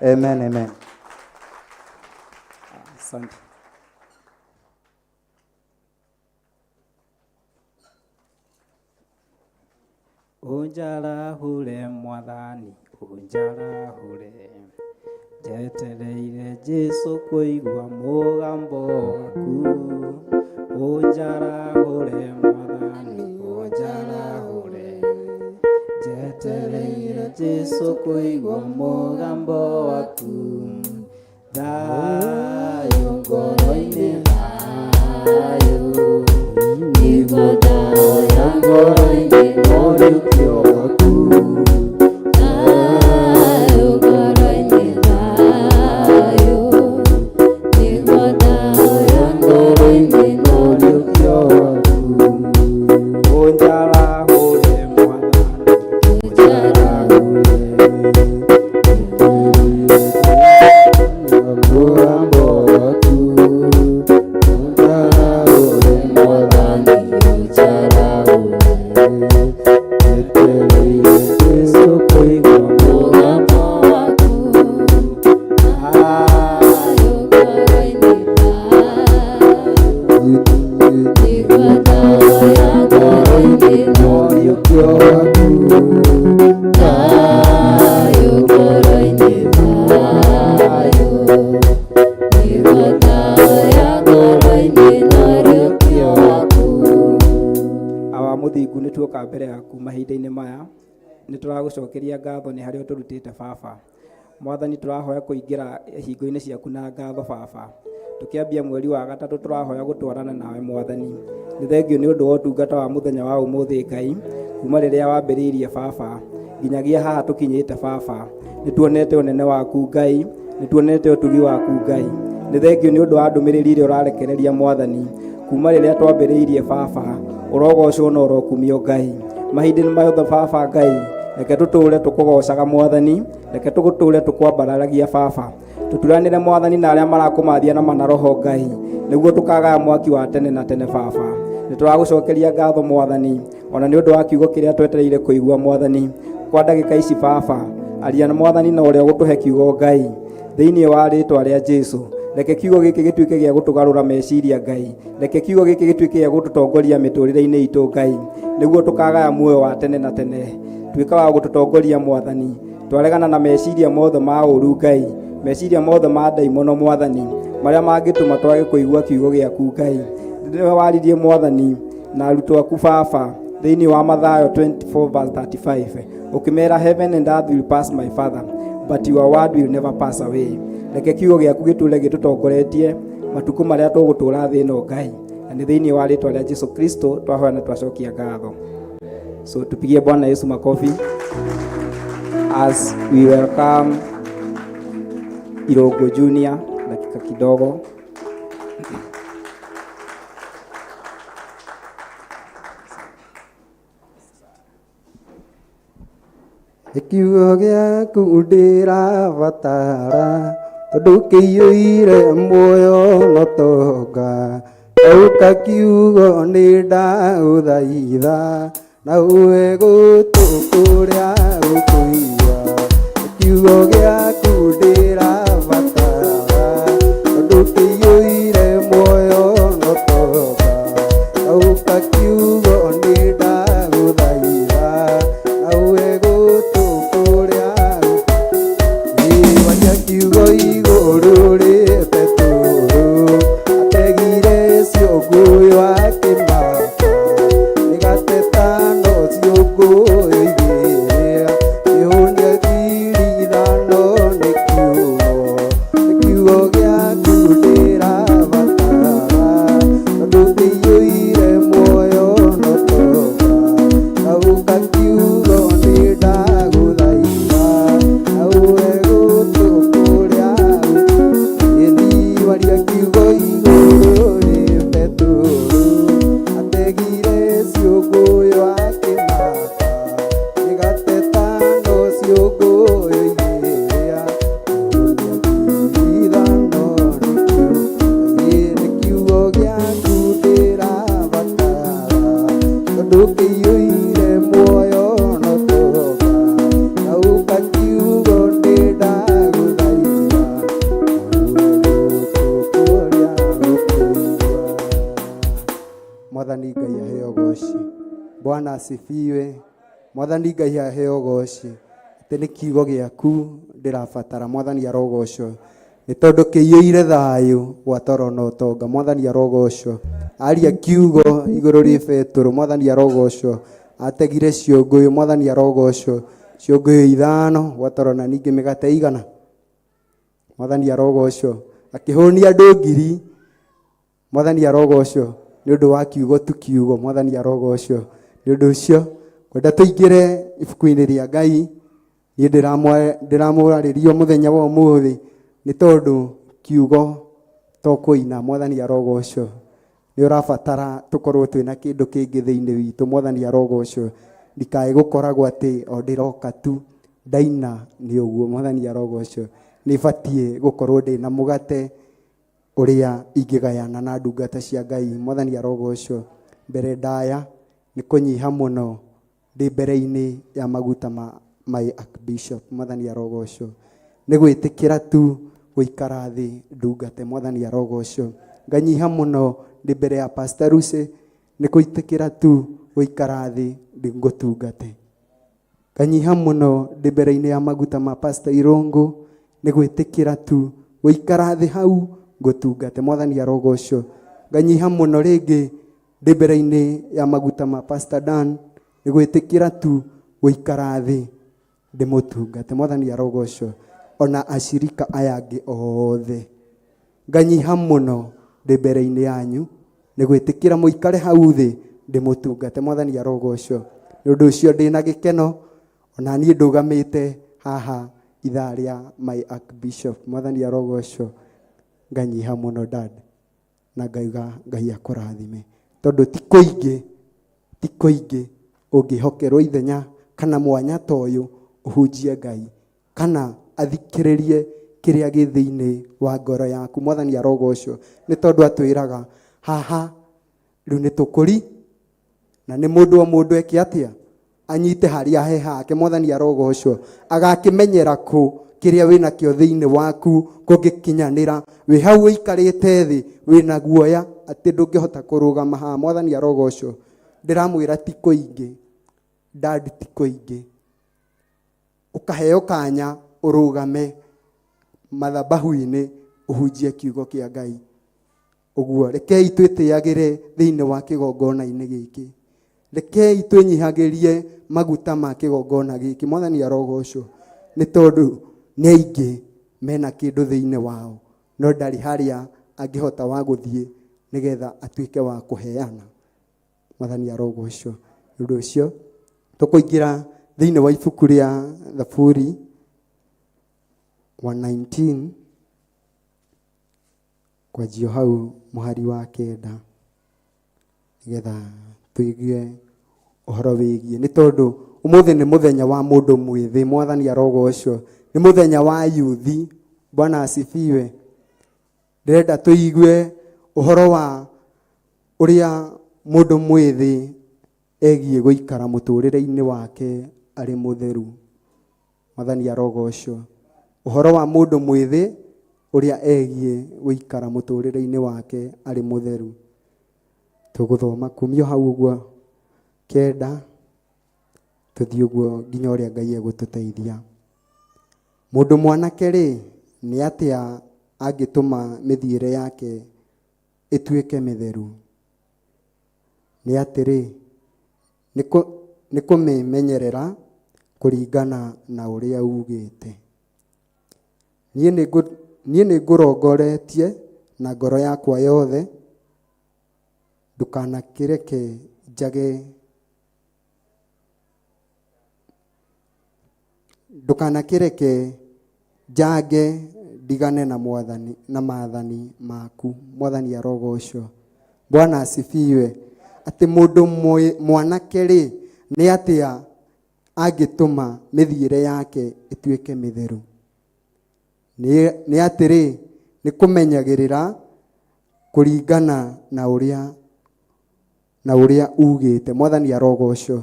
Amen, amen. Asante. Unjarahure mwathani, unjarahure, njetereire Jesu kũigua mũgambo waku. Unjarahure mwathani, unjarahure, njetereire Jesu kũigua mũgambo waku. Thayũ ngoro-inĩ, thayũ nĩguo thayũ ngoro-inĩ, ũriũkio waku. Thayũ ngoro-inĩ, thayũ nĩguo thayũ ngoro-inĩ, ũriũkio waku. Ũnjarahũre mwathani, ũnjarahũre, mũgambo waku. Ũnjarahũre mwathani, ũnjarahũre, njetereire Jesu kũigua mũgambo waku. Thayũ ngoro-inĩ, thayũ nĩguo thayũ ngoro-inĩ, ũriũkio waku. Thayũ ngoro-inĩ, thayũ nĩguo thayũ ngoro-inĩ, ũriũkio waku. Awa mũthingu, nĩ tuoka mbere yaku mahinda-inĩ maya, nĩ tũragũcokeria ngatho nĩ harĩa ũtũrutĩte baba. Mwathani, tũrahoya kũingĩra hingo-inĩ ciaku na ngatho baba. Tũkĩambia mweri wa gatatũ tũrahoya gũtwarana nawe mwathani. Nĩ thengio nĩ ũndũ wa ũtungata wa mũthenya wa ũmũthĩ Ngai, kuma rĩrĩa wambĩrĩirie baba nginyagia haha tũkinyĩte baba. Nĩ tuonete ũnene waku Ngai, nĩ tuonete ũtugi waku Ngai. Nĩ thengio nĩ ũndũ wa ndũmĩrĩri ĩrĩa ũrarekereria mwathani kuma rĩrĩa twambĩrĩirie baba. Ũrogocwo na ũrokumio Ngai mahinda-inĩ mothe baba Ngai. Reke tũtũũre tũkũgocaga mwathani, reke tũgũtũũre tũkwambararagia baba. Tũturanĩre mwathani na arĩa marakũmathia na manaroho Ngai, nĩguo tũkagaya mwaki wa tene na tene baba. Nĩ tũragũcokeria ngatho mwathani ona nĩ ũndũ wa kiugo kĩrĩa twetereire kũigua mwathani kwa ndagĩka ici baba. Aria na mwathani na ũrĩa ũgũtũhe kiugo Ngai thĩinĩ wa rĩtwa rĩa Jesu. Reke kiugo gĩkĩ gĩtuĩke gĩa gũtũgarũra meciria Ngai, reke kiugo gĩkĩ gĩtuĩke gĩa gũtũtongoria mĩtũrĩre-inĩ itũ Ngai, nĩguo tũkagaya muoyo wa tene na tene. Tuĩka wa gũtũtongoria mwathani, twaregana na meciria mothe ma ũru Ngai, meciria mothe ma ndaimono mwathani, marĩa mangĩtũma twage kũigua kiugo gĩaku Ngai. Nĩwe waririe mwathani na arutwo aku baba, Thĩinĩ wa Mathayo 24 verse 35 ũkĩmera heaven and earth will pass my father but your word will never pass away. Reke kiugo gĩaku gĩtũre gĩtũtongoretie matukũ marĩa tũgũtũra thĩ ĩno Ngai, na nĩ thĩinĩ wa rĩtwa rĩa Jesu Kristo twahoya na twacokia ngatho. So tupigie Bwana Yesu makofi as we welcome Irogo Junior, dakika kidogo. Kiugo gĩaku ndĩrabatara tondũ kĩiyũire muoyo na ũtonga Ũka kiugo nĩ ndagũthaitha na uwe gũtũ kũrĩa ũkũigua kiugo gĩaku ndĩrabatara tondũ kĩiyũire muoyo na ũtonga Ũka kiugo nĩ ndagũthaitha na uwe gũtũ kũrĩa Waria kiugo igũrũ rĩ Petero ategire ciũngũyũ akĩmaka mĩgate tano ciũngũyũ igĩrĩ kĩhũnia ngiri ithano nĩ kiugo nĩ kiugo gĩaku ndĩrabatara tondũ kĩiyũire muoyo na ũtonga Kauka kiugo nĩ ndagũthaitha na uwe gũtũ kũrĩa Waria kiugo igũrũ rĩ Petero ategire ciũngũyũ akĩmaka mĩgate tano ciũngũyũ igĩrĩ ithano nĩ kiugo gĩaku ndĩrabatara tondũ kĩiyũire muoyo na ũtonga Kauka kiugo nĩ ndagũthaitha Mwathani Ngai aheo goci. Bwana asifiwe. Mwathani Ngai aheo goci. Atĩ nĩ kiugo gĩaku ndĩrabatara. Mwathani arogocwo. Nĩ tondũ kĩiyũire thayũ gwa toro na ũtonga. Mwathani arogocwo. Aria kiugo igũrũ rĩ Petero. Mwathani arogocwo. Ategire ciũngũyũ. Mwathani arogocwo. Ciũngũyũ ithano gwa toro na ningĩ mĩgate igana. Mwathani arogocwo. Akĩhũnia andũ ngiri. Mwathani arogocwo nĩ ũndũ wa kiugo tu kiugo. Mwathani arogocwo nĩ ũndũ ũcio kwenda tũingĩre ibuku-inĩ rĩa Ngai. Niĩ ndĩramwarĩria mũthenya wa ũmũthĩ nĩ tondũ kiugo to kũina. Mwathani arogocwo. Nĩ ũrabatara tũkorwo twĩna kĩndũ kĩngĩ thĩinĩ witũ. Mwathani arogocwo. Ndikae gũkoragwo atĩ o ndĩroka tu ndaina nĩ ũguo. Mwathani arogocwo. Nĩ batiĩ gũkorwo ndĩna mũgate ũrĩa ingĩgayana na ndungata cia Ngai. Mwathani arogocwo. Mbere ndaya nĩ kũnyiha mũno ndĩ mbere-inĩ ya maguta ma my archbishop. Mwathani arogocwo. Nĩ gwĩtĩkĩra tu gũikara thĩ ndungate. Mwathani arogocwo. Nganyiha mũno ndĩ mbere ya Pastor Lucy nĩ gwĩtĩkĩra tu gũikara thĩ ngũtungate. Nganyiha mũno ndĩ mbere-inĩ ya maguta ma Pastor Irũngũ nĩ gwĩtĩkĩra tu gũikara thĩ hau ngũtungate. Mwathani arogocwo. Nganyiha mũno rĩngĩ ndĩ mbere-inĩ ya maguta ma Pastor Dan nĩ gwĩtĩkĩra tu gũikara thĩ ndĩmũtungate. Mwathani arogocwo. Ona acirika aya angĩ othe nganyiha mũno ndĩ mbere-inĩ yanyu nĩ gwĩtĩkĩra mũikare hau thĩ ndĩmũtungate. Mwathani arogocwo. Nĩ ũndũ ũcio ndĩna gĩkeno ona niĩ ndũgamĩte haha ithaa rĩa my archbishop. Mwathani arogocwo. Nganyiha mũno dad na ngauga Ngai akũrathime tondũ ti kũingĩ ti kũingĩ ũngĩhokerwo ithenya kana mwanya ta ũyũ ũhunjie Ngai kana athikĩrĩrie kĩrĩa gĩ thĩinĩ wa ngoro yaku. Mwathani arogocwo nĩ tondũ atwĩraga haha rĩu nĩ tũkũri na nĩ mũndũ o mũndũ eke atĩa anyite harĩa he hake. Mwathani arogocwo. Agakĩmenyera kũ kĩrĩa wĩnakĩo thĩinĩ waku kũngĩkinyanĩra wĩ hau ũikarĩte thĩ wĩna guoya atĩ ndũngĩhota kũrũgama haha. Mwathani arogocwo. Ndĩramwĩra ti kũingĩ dad, ti kũingĩ ũkaheo kanya ũrũgame mathabahu-inĩ ũhunjie kiugo kĩa Ngai. Ũguo rekei twĩtĩagĩre thĩinĩ wa kĩgongona-inĩ gĩkĩ. Rekei twĩnyihagĩrie maguta ma kĩgongona gĩkĩ. Mwathani arogocwo nĩ tondũ nĩ aingĩ mena kĩndũ thĩinĩ wao, no ndarĩ harĩa angĩhota wa gũthiĩ nĩgetha atuĩke wa kũheana. Mwathani arogocwo. Nĩ ũndũ ũcio tũkũingĩra thĩinĩ wa ibuku rĩa Thaburi 119 kwanjia hau mũhari wa kenda nĩgetha tũigue ũhoro wĩgiĩ, nĩ tondũ ũmũthĩ nĩ mũthenya wa mũndũ mwĩthĩ. Mwathani arogocwo. Nĩ mũthenya wa yuthi. Bwana asifiwe. Ndĩrenda tũigue ũhoro wa ũrĩa mũndũ mwĩthĩ egiĩ gũikara mũtũrĩre-inĩ wake arĩ mũtheru. Mwathani arogocwo. Ũhoro wa mũndũ mwĩthĩ ũrĩa egiĩ gũikara mũtũrĩre-inĩ wake arĩ mũtheru. Tũgũthoma kumio hau ũguo kenda tũthiĩ ũguo nginya ũrĩa Ngai egũtũteithia. Mũndũ mwanake rĩ, nĩ atĩa angĩtũma mĩthiĩre yake ĩtuĩke mĩtheru? Nĩ atĩrĩ, nĩ kũmĩmenyerera kũringana na ũrĩa ugĩte. Niĩ nĩ ngũrongoretie na ngoro yakwa yothe, ndũkanakĩreke njage, ndũkanakĩreke njange ndigane na mwathani, na maathani maku. Mwathani arogocwo. Bwana asifiwe. Atĩ mũndũ mwanake rĩ, nĩ atĩa angĩtũma mĩthiĩre yake ĩtuĩke mĩtheru? Nĩ atĩrĩ, nĩ kũmenyagĩrĩra kũringana na ũrĩa, na ũrĩa ugĩte. Mwathani arogocwo.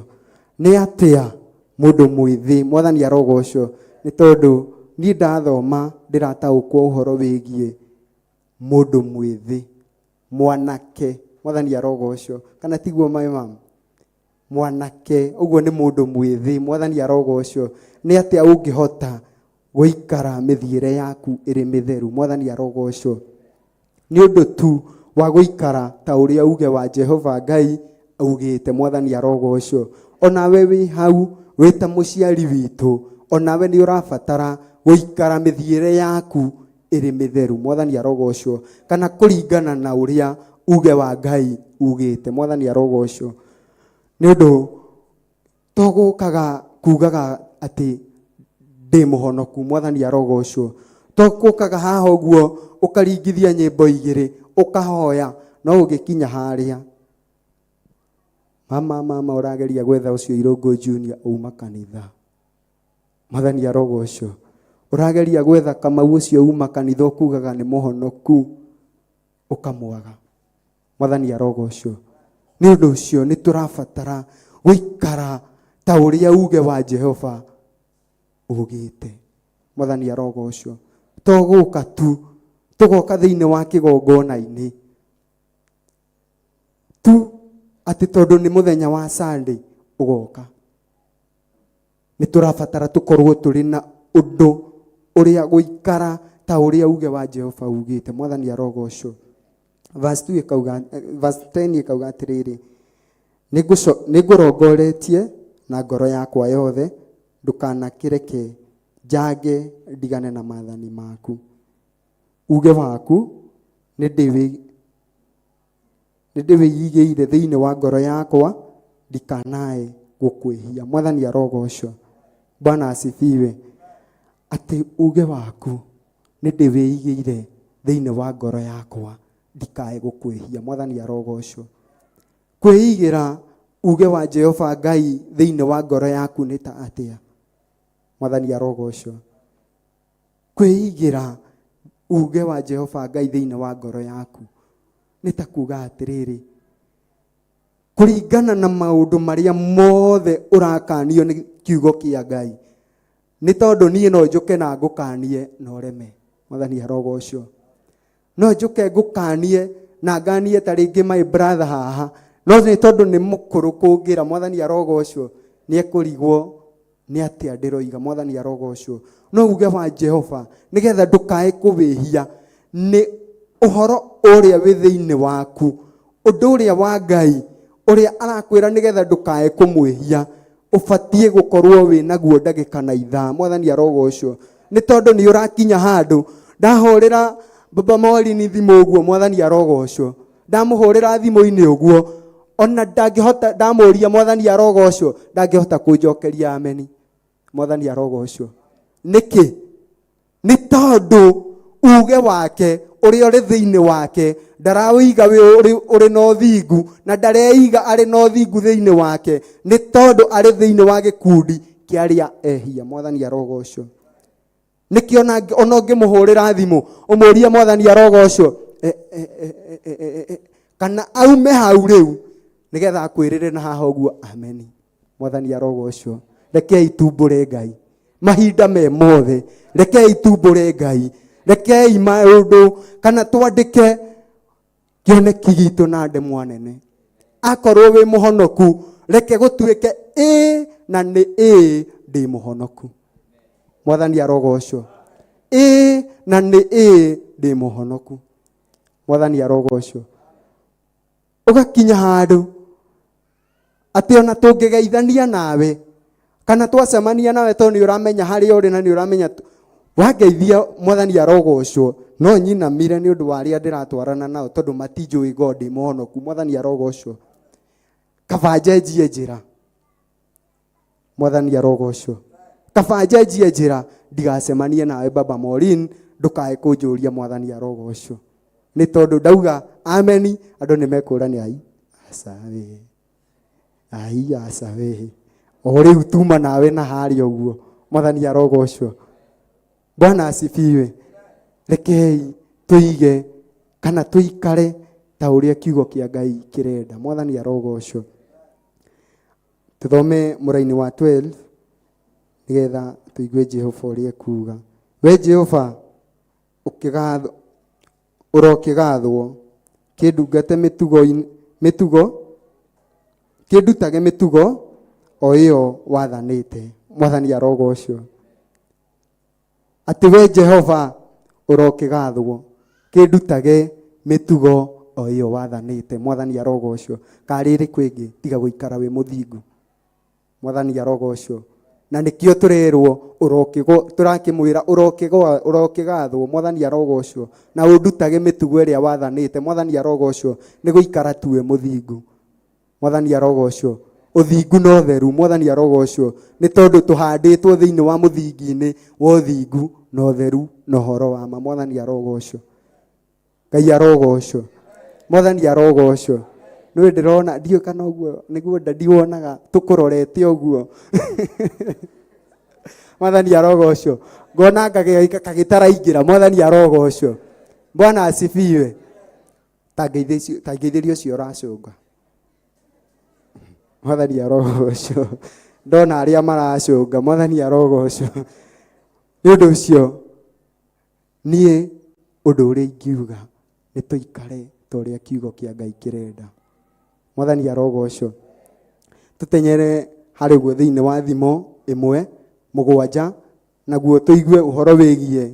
Nĩ atĩa mũndũ mwĩthĩ? Mwathani arogocwo. Nĩ tondũ niĩ ndathoma ndĩrataũkwo ũhoro wĩgiĩ mũndũ mwĩthĩ, mwanake. Mwathani arogocwo. Kana tiguo my mom? Mwanake, ũguo nĩ mũndũ mwĩthĩ. Mwathani arogocwo. Nĩ atĩa ũngĩhota gũikara mĩthiĩre yaku ĩrĩ mĩtheru? Mwathani arogocwo. Nĩ ũndũ tu wa gũikara ta ũrĩa uge wa Jehova Ngai augĩte. Mwathani arogocwo. Onawe wĩ hau wĩ ta mũciari witũ, onawe nĩ ũrabatara gũikara mĩthiĩre yaku ĩrĩ mĩtheru. Mwathani arogocwo. Kana kũringana na ũrĩa uge wa Ngai ugĩte. Mwathani arogocwo. Nĩ ũndũ to gũkaga kugaga atĩ ndĩ mũhonoku. Mwathani arogocwo. To gũkaga haha ũguo ũkaringithia nyĩmbo igĩrĩ ũkahoya, no ũgĩkinya harĩa mama mama ũrageria gwetha ũcio Irũngũ Junior uma kanitha. Mwathani arogocwo. Ũrageria gwetha Kamau ũcio uma kanitha ũkugaga nĩ mũhonoku, ũkamwaga. Mwathani arogocwo. Nĩ ũndũ ũcio nĩ tũrabatara gũikara ta ũrĩa uge wa Jehova ugĩte. Mwathani arogocwo. To gũka tu, tũgoka thĩinĩ wa kĩgongona-inĩ tu atĩ tondũ nĩ mũthenya wa Sunday ũgoka. Nĩ tũrabatara tũkorwo tũrĩ na ũndũ ũrĩa gũikara ta ũrĩa uge wa Jehova ugĩte. Mwathani arogocwo. Verse 2 ĩkauga, verse 10 ĩkauga atĩrĩrĩ, nĩngũrongoretie na ngoro yakwa yothe, ndũkanakĩreke njange ndigane na maathani maku. Uge waku nĩndĩwĩigĩire thĩinĩ wa ngoro yakwa, ndikanae gũkwĩhia. Mwathani arogocwo. Bwana asifiwe. Atĩ uge waku nĩndĩwĩigĩire thĩinĩ wa ngoro yakwa, ndikae gũkwĩhia. Mwathani arogocwo. Kwĩigĩra uge wa Jehova Ngai thĩinĩ wa ngoro yaku nĩ ta atĩa? Mwathani arogocwo. Kwĩigĩra uge wa Jehova Ngai thĩinĩ wa ngoro yaku nĩ ta kuga atĩrĩrĩ, kũringana na maũndũ marĩa mothe ũrakanio nĩ kiugo kĩa Ngai, nĩ tondũ niĩ no njũke na ngũkanie na ũreme. Mwathani arogocwo. No njũke ngũkanie na nganie ta rĩngĩ my brother haha, no nĩ tondũ nĩ mũkũrũ kũngĩra. Mwathani arogocwo. Nĩ ekũrigwo nĩ atĩa ndĩroiga. Mwathani arogocwo. No uge wa Jehova nĩgetha ndũkae kũwĩhia nĩ ũhoro ũrĩa wĩ thĩinĩ waku, ũndũ ũrĩa wa Ngai Ũrĩa arakwĩra nĩgetha ndũkae kũmwĩhia ũbatiĩ gũkorwo wĩ naguo ndagĩka na ithaa. Mwathani arogocwo. Nĩ tondũ nĩ ũrakinya handũ ndahũrĩra Baba Morini thimũ ũguo, Mwathani arogocwo. Ndamũhũrĩra thimũ-inĩ ũguo, ona ndangĩhota, ndamũria Mwathani arogocwo, ndangĩhota kũnjokeria ameni. Mwathani arogocwo. Nĩkĩ? Nĩ tondũ uge wake ũrĩa ũrĩ thĩinĩ wake ndaraũiga ũrĩ na ũthingu, na ndareiga arĩ na ũthingu thĩinĩ wake, nĩ tondũ arĩ thĩinĩ wa gĩkundi kĩa arĩa ehia. Mwathani arogocwo. Nĩkĩo ona ũngĩmũhũrĩra thimũ ũmũrie Mwathani arogocwo, kana aume hau rĩu nĩgetha akwĩrĩre na haha ũguo ameni. Mwathani arogocwo. Rekei tumbũre Ngai mahinda me mothe, rekei tumbũre Ngai, rekei maũndũ kana twandĩke kĩoneki gitũ na ndemwa nene. Akorwo wĩ mũhonoku, reke gũtuĩke ĩ na nĩ ĩ ndĩ mũhonoku. Mwathani arogocwo. Ĩ na nĩ ĩ ndĩ mũhonoku. Mwathani arogocwo. Ũgakinya handũ atĩ ona tũngĩgeithania nawe kana twacemania nawe, tondũ nĩ ũramenya harĩa ũrĩ na nĩ ũramenya wangeithia Mwathani arogocwo, no nyinamire nĩ ũndũ wa arĩa ndĩratwarana nao, tondũ matinjũĩ ngo ndĩ mũhonoku. Mwathani arogocwo. Kaba njenjie njĩra. Mwathani arogocwo. Kaba njenjie njĩra ndigacemanie nawe Baba Maureen, ndũkae kũnjũria Mwathani arogocwo. Nĩ tondũ ndauga ameni, andũ nĩ mekũrania ai aca we, ai aca we, o rĩu tuma nawe na harĩa ũguo. Mwathani arogocwo. Bwana asifiwe. Rekei tũige kana tũikare ta ũrĩa kiugo kĩa Ngai kĩrenda. Mwathani arogocwo. Tũthome mũraini wa 12 nĩgetha tũigue Jehova ũrĩa ekuga. We Jehova ũrokĩgathwo, kĩndungate mĩtugo, kĩndutage mĩtugo o ĩyo wathanĩte. Mwathani arogocwo. Atĩ we Jehova ũrokĩgathwo, kĩndutage mĩtugo o ĩyo wathanĩte. Mwathani arogocwo. Karĩ ĩrĩkũ ĩngĩ tiga gũikara wĩ mũthingu? Mwathani arogocwo. Na nĩkĩo tũrerwo tũrakĩmwĩra ũrokĩgathwo. Mwathani arogocwo. Na ũndutage mĩtugo ĩrĩa wathanĩte. Mwathani arogocwo. Nĩ gũikara tu wĩ mũthingu. Mwathani arogocwo. Ũthingu na ũtheru. Mwathani arogocwo. Nĩ tondũ tũhandĩtwo thĩinĩ wa mũthingi-inĩ wa ũthingu na ũtheru na ũhoro wa ma. Mwathani arogocwo. Ngai arogocwo. Mwathani arogocwo. Nĩ ndĩrona ndiũĩ kana ũguo nĩguo ndadi wonaga tũkũrorete ũguo. Mwathani arogocwo. Ngona kagĩtaraingĩra. Mwathani arogocwo. Bwana asifiwe. Tangeithĩrio ũcio ũracũnga. Mwathani arogocwo. Ndona arĩa maracũnga. Mwathani arogocwo. Nĩ ũndũ ũcio niĩ ũndũ ũrĩa ingiuga nĩ tũikare ta ũrĩa kiugo kĩa Ngai kĩrenda. Mwathani arogocwo. Tũteng'ere harĩ guo thĩinĩ wa Thimo 1:7, naguo tũigue ũhoro wĩgiĩ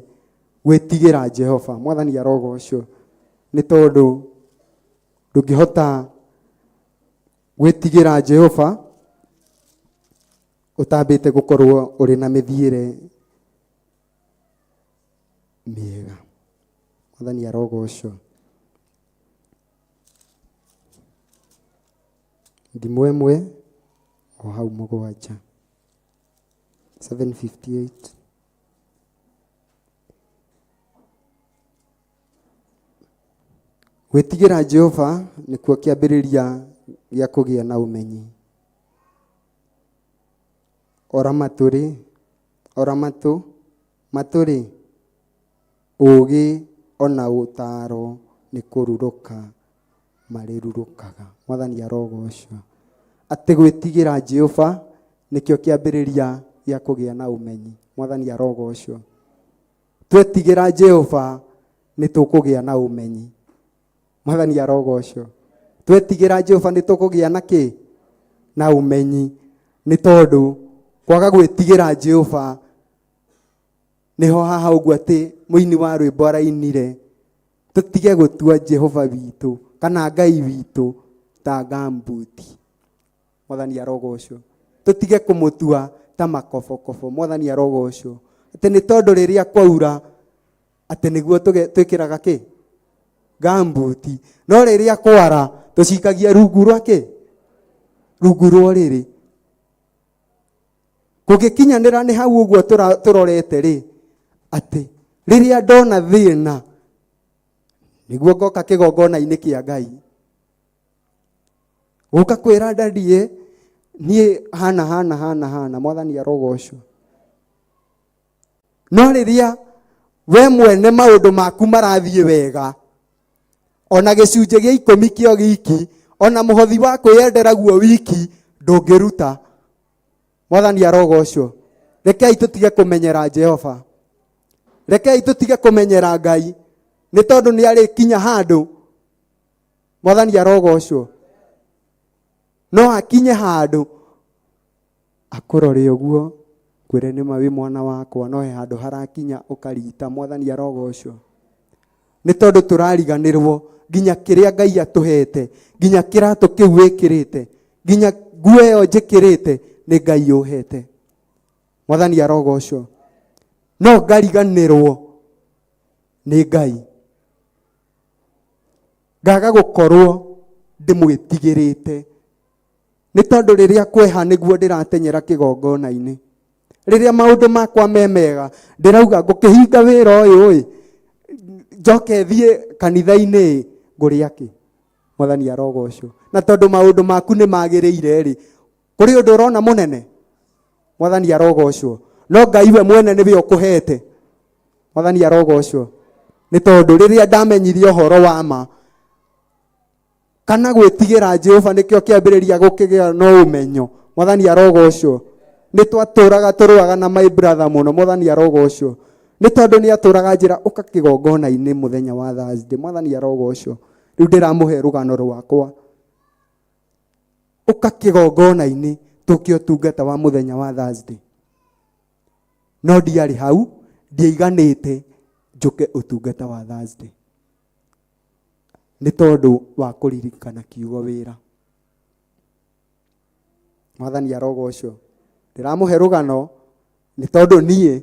gwĩtigĩra Jehova. Mwathani arogocwo. Nĩ tondũ ndũngĩhota gwĩtigĩra Jehova ũtambĩte gũkorwo ũrĩ na mĩthiĩre mĩega. Mwathani arogocwo. Thimo 1 o hau 7. 7:58. Gwĩtigĩra Jehova nĩkuo kĩambĩrĩria gĩa kũgĩa na ũmenyi. Ora matũrĩ, ora matũ, matũrĩ, ũũgĩ ona ũtaaro nĩ kũrurũka marĩrurũkaga. Mwathani arogocwo. Atĩ gwĩtigĩra Jehova nĩkĩo kĩambĩrĩria gĩa kũgĩa na ũmenyi. Mwathani arogocwo. Twetigĩra Jehova nĩ tũkũgĩa na ũmenyi. Mwathani arogocwo. Twetigĩra Jehova nĩ tũkũgĩa na kĩ? Na ũmenyi. Nĩ tondũ kwaga gwĩtigĩra Jehova nĩho haha ũguo atĩ mũini wa rwĩmbo arainire, tũtige gũtua Jehova witũ kana Ngai witũ Ta gambuti. Mwathani arogocwo. Tũtige kũmũtua ta makobokobo. Mwathani arogocwo. Atĩ nĩ tondũ rĩrĩa kwaura atĩ nĩguo twĩkĩraga kĩ? Gambuti. No rĩrĩa kwara tũcikagia rungu rwa kĩ? Rungu rwa ũrĩrĩ. Kũngĩkinyanĩra nĩ hau ũguo tũrorete rĩ, atĩ rĩrĩa ndona thĩna nĩguo ngoka kĩgongona-inĩ kĩa Ngai. Gũka kwĩra ndadiĩ niĩ hana hana hana hana, Mwathani arogocwo. No rĩrĩa we mwene maũndũ maku marathiĩ wega, ona gĩcunjĩ gĩa ikũmi kĩo giki, ona mũhothi wa kwĩyendera guo wiki ndũngĩruta. Mwathani arogocwo. Rekei tũtige kũmenyera Jehova. Rekei tũtige kũmenyera Ngai, nĩ tondũ nĩ arĩkinya handũ. Mwathani arogocwo. No akinye handũ akũrore ũguo, kwĩre nĩ ma wĩ mwana wakwa, no he handũ harakinya ũkarita. Mwathani arogocwo. Nĩ tondũ tũrariganĩrwo nginya kĩrĩa Ngai atũhete, nginya kĩratũ kĩu wĩkĩrĩte, nginya nguo ĩyo njĩkĩrĩte nĩ Ngai ũhete. Mwathani arogocwo. No ngariganĩrwo nĩ Ngai, ngaga gũkorwo ndĩmwĩtigĩrĩte, nĩ tondũ rĩrĩa kweha nĩguo ndĩratenyera kĩgongona-inĩ. Rĩrĩa maũndũ makwa me mega ndĩrauga ngũkĩhinga wĩra ũyũ ĩ, njoke thiĩ kanitha-inĩ ngũrĩa kĩ? Mwathani arogocwo. Na tondũ maũndũ maku nĩ magĩrĩire rĩ, kũrĩ ũndũ ũrona mũnene? Mwathani arogocwo. No Ngai we mwene nĩwe ũkũhete. Mwathani arogocwo. Nĩ tondũ rĩrĩa ndamenyire ũhoro wa ma, kana gwĩtigĩra Jehova nĩkĩo kĩambĩrĩria gũkĩgĩa na ũmenyo. Mwathani arogocwo. Nĩ twatũraga tũrũaga na my brother mũno. Mwathani arogocwo. Nĩ tondũ nĩ atũraga njĩra ũka kĩgongona-inĩ mũthenya wa Thursday. Mwathani arogocwo. Rĩu ndĩramũhe rũgano rwakwa. Ũka kĩgongona-inĩ tũke ũtungata wa mũthenya wa Thursday. No ndiarĩ hau, ndiaiganĩte njũke ũtungata wa Thursday. Nĩ tondũ wa kũririkana kiugo wĩra. Mwathani arogocwo. Ndĩramũhe rũgano nĩ tondũ niĩ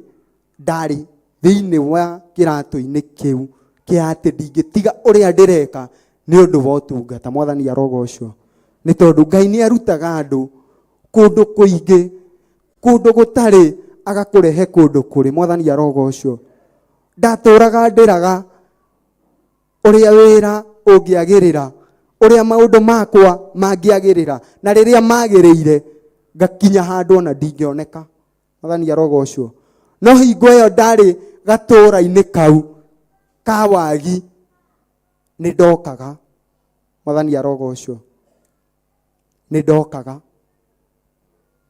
ndarĩ thĩinĩ wa kĩratũ-inĩ kĩu kĩa atĩ ndingĩtiga ũrĩa ndĩreka nĩ ũndũ wa ũtungata. Mwathani arogocwo. Nĩ tondũ Ngai nĩ arutaga andũ kũndũ kũingĩ, kũndũ gũtarĩ, agakũrehe kũndũ kũrĩ. Mwathani arogocwo. Ndatũraga ndĩraga ũrĩa wĩra ũngĩagĩrĩra, ũrĩa maũndũ makwa mangĩagĩrĩra, na rĩrĩa magĩrĩire ngakinya handũ ona ndingĩoneka. Mwathani arogocwo. No hingo ĩyo ndarĩ gatũra-inĩ kau ka wagi, nĩ ndokaga. Mwathani arogocwo. Nĩ ndokaga.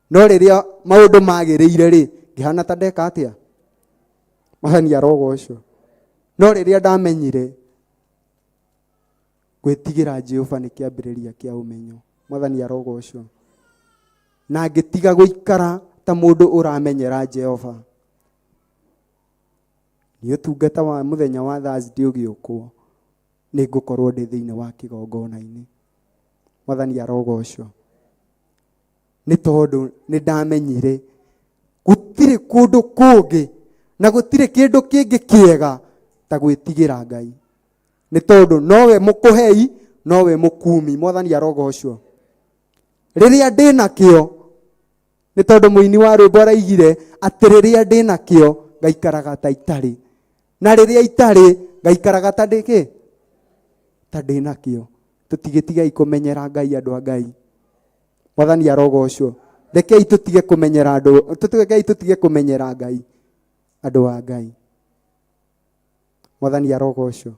No rĩrĩa maũndũ magĩrĩire rĩ, ngĩhana ta ndeka atĩa? Mwathani arogocwo. No rĩrĩa ndamenyire gwĩtigĩra Jehova nĩ kĩambĩrĩria kĩa ũmenyo. Mwathani arogocwo. Na ngĩtiga gũikara ta mũndũ ũramenyera Jehova. Nĩ ũtungata wa mũthenya wa Thursday ũgĩũkwo, nĩ ngũkorwo ndĩ thĩinĩ wa kĩgongona-inĩ. Mwathani arogocwo. Nĩ tondũ nĩ ndamenyire gũtirĩ kũndũ kũngĩ na gũtirĩ kĩndũ kĩngĩ kĩega ta gwĩtigĩra Ngai. Nĩ tondũ nowe mũkũhei, nowe mũkumi. Mwathani arogocwo. Rĩrĩa ndĩna kĩo, nĩ tondũ mũini wa rwĩmbo araigire atĩ rĩrĩa ndĩna kĩo ngaikaraga ta itarĩ, na rĩrĩa itarĩ ngaikaraga ta ndĩ kĩ? Ta ndĩna kĩo. Tũtigĩtigei kũmenyera Ngai, andũ a Ngai. Mwathani arogocwo. Rekei tũtige kũmenyera andũ, rekei tũtige kũmenyera Ngai, andũ a Ngai. Mwathani arogocwo.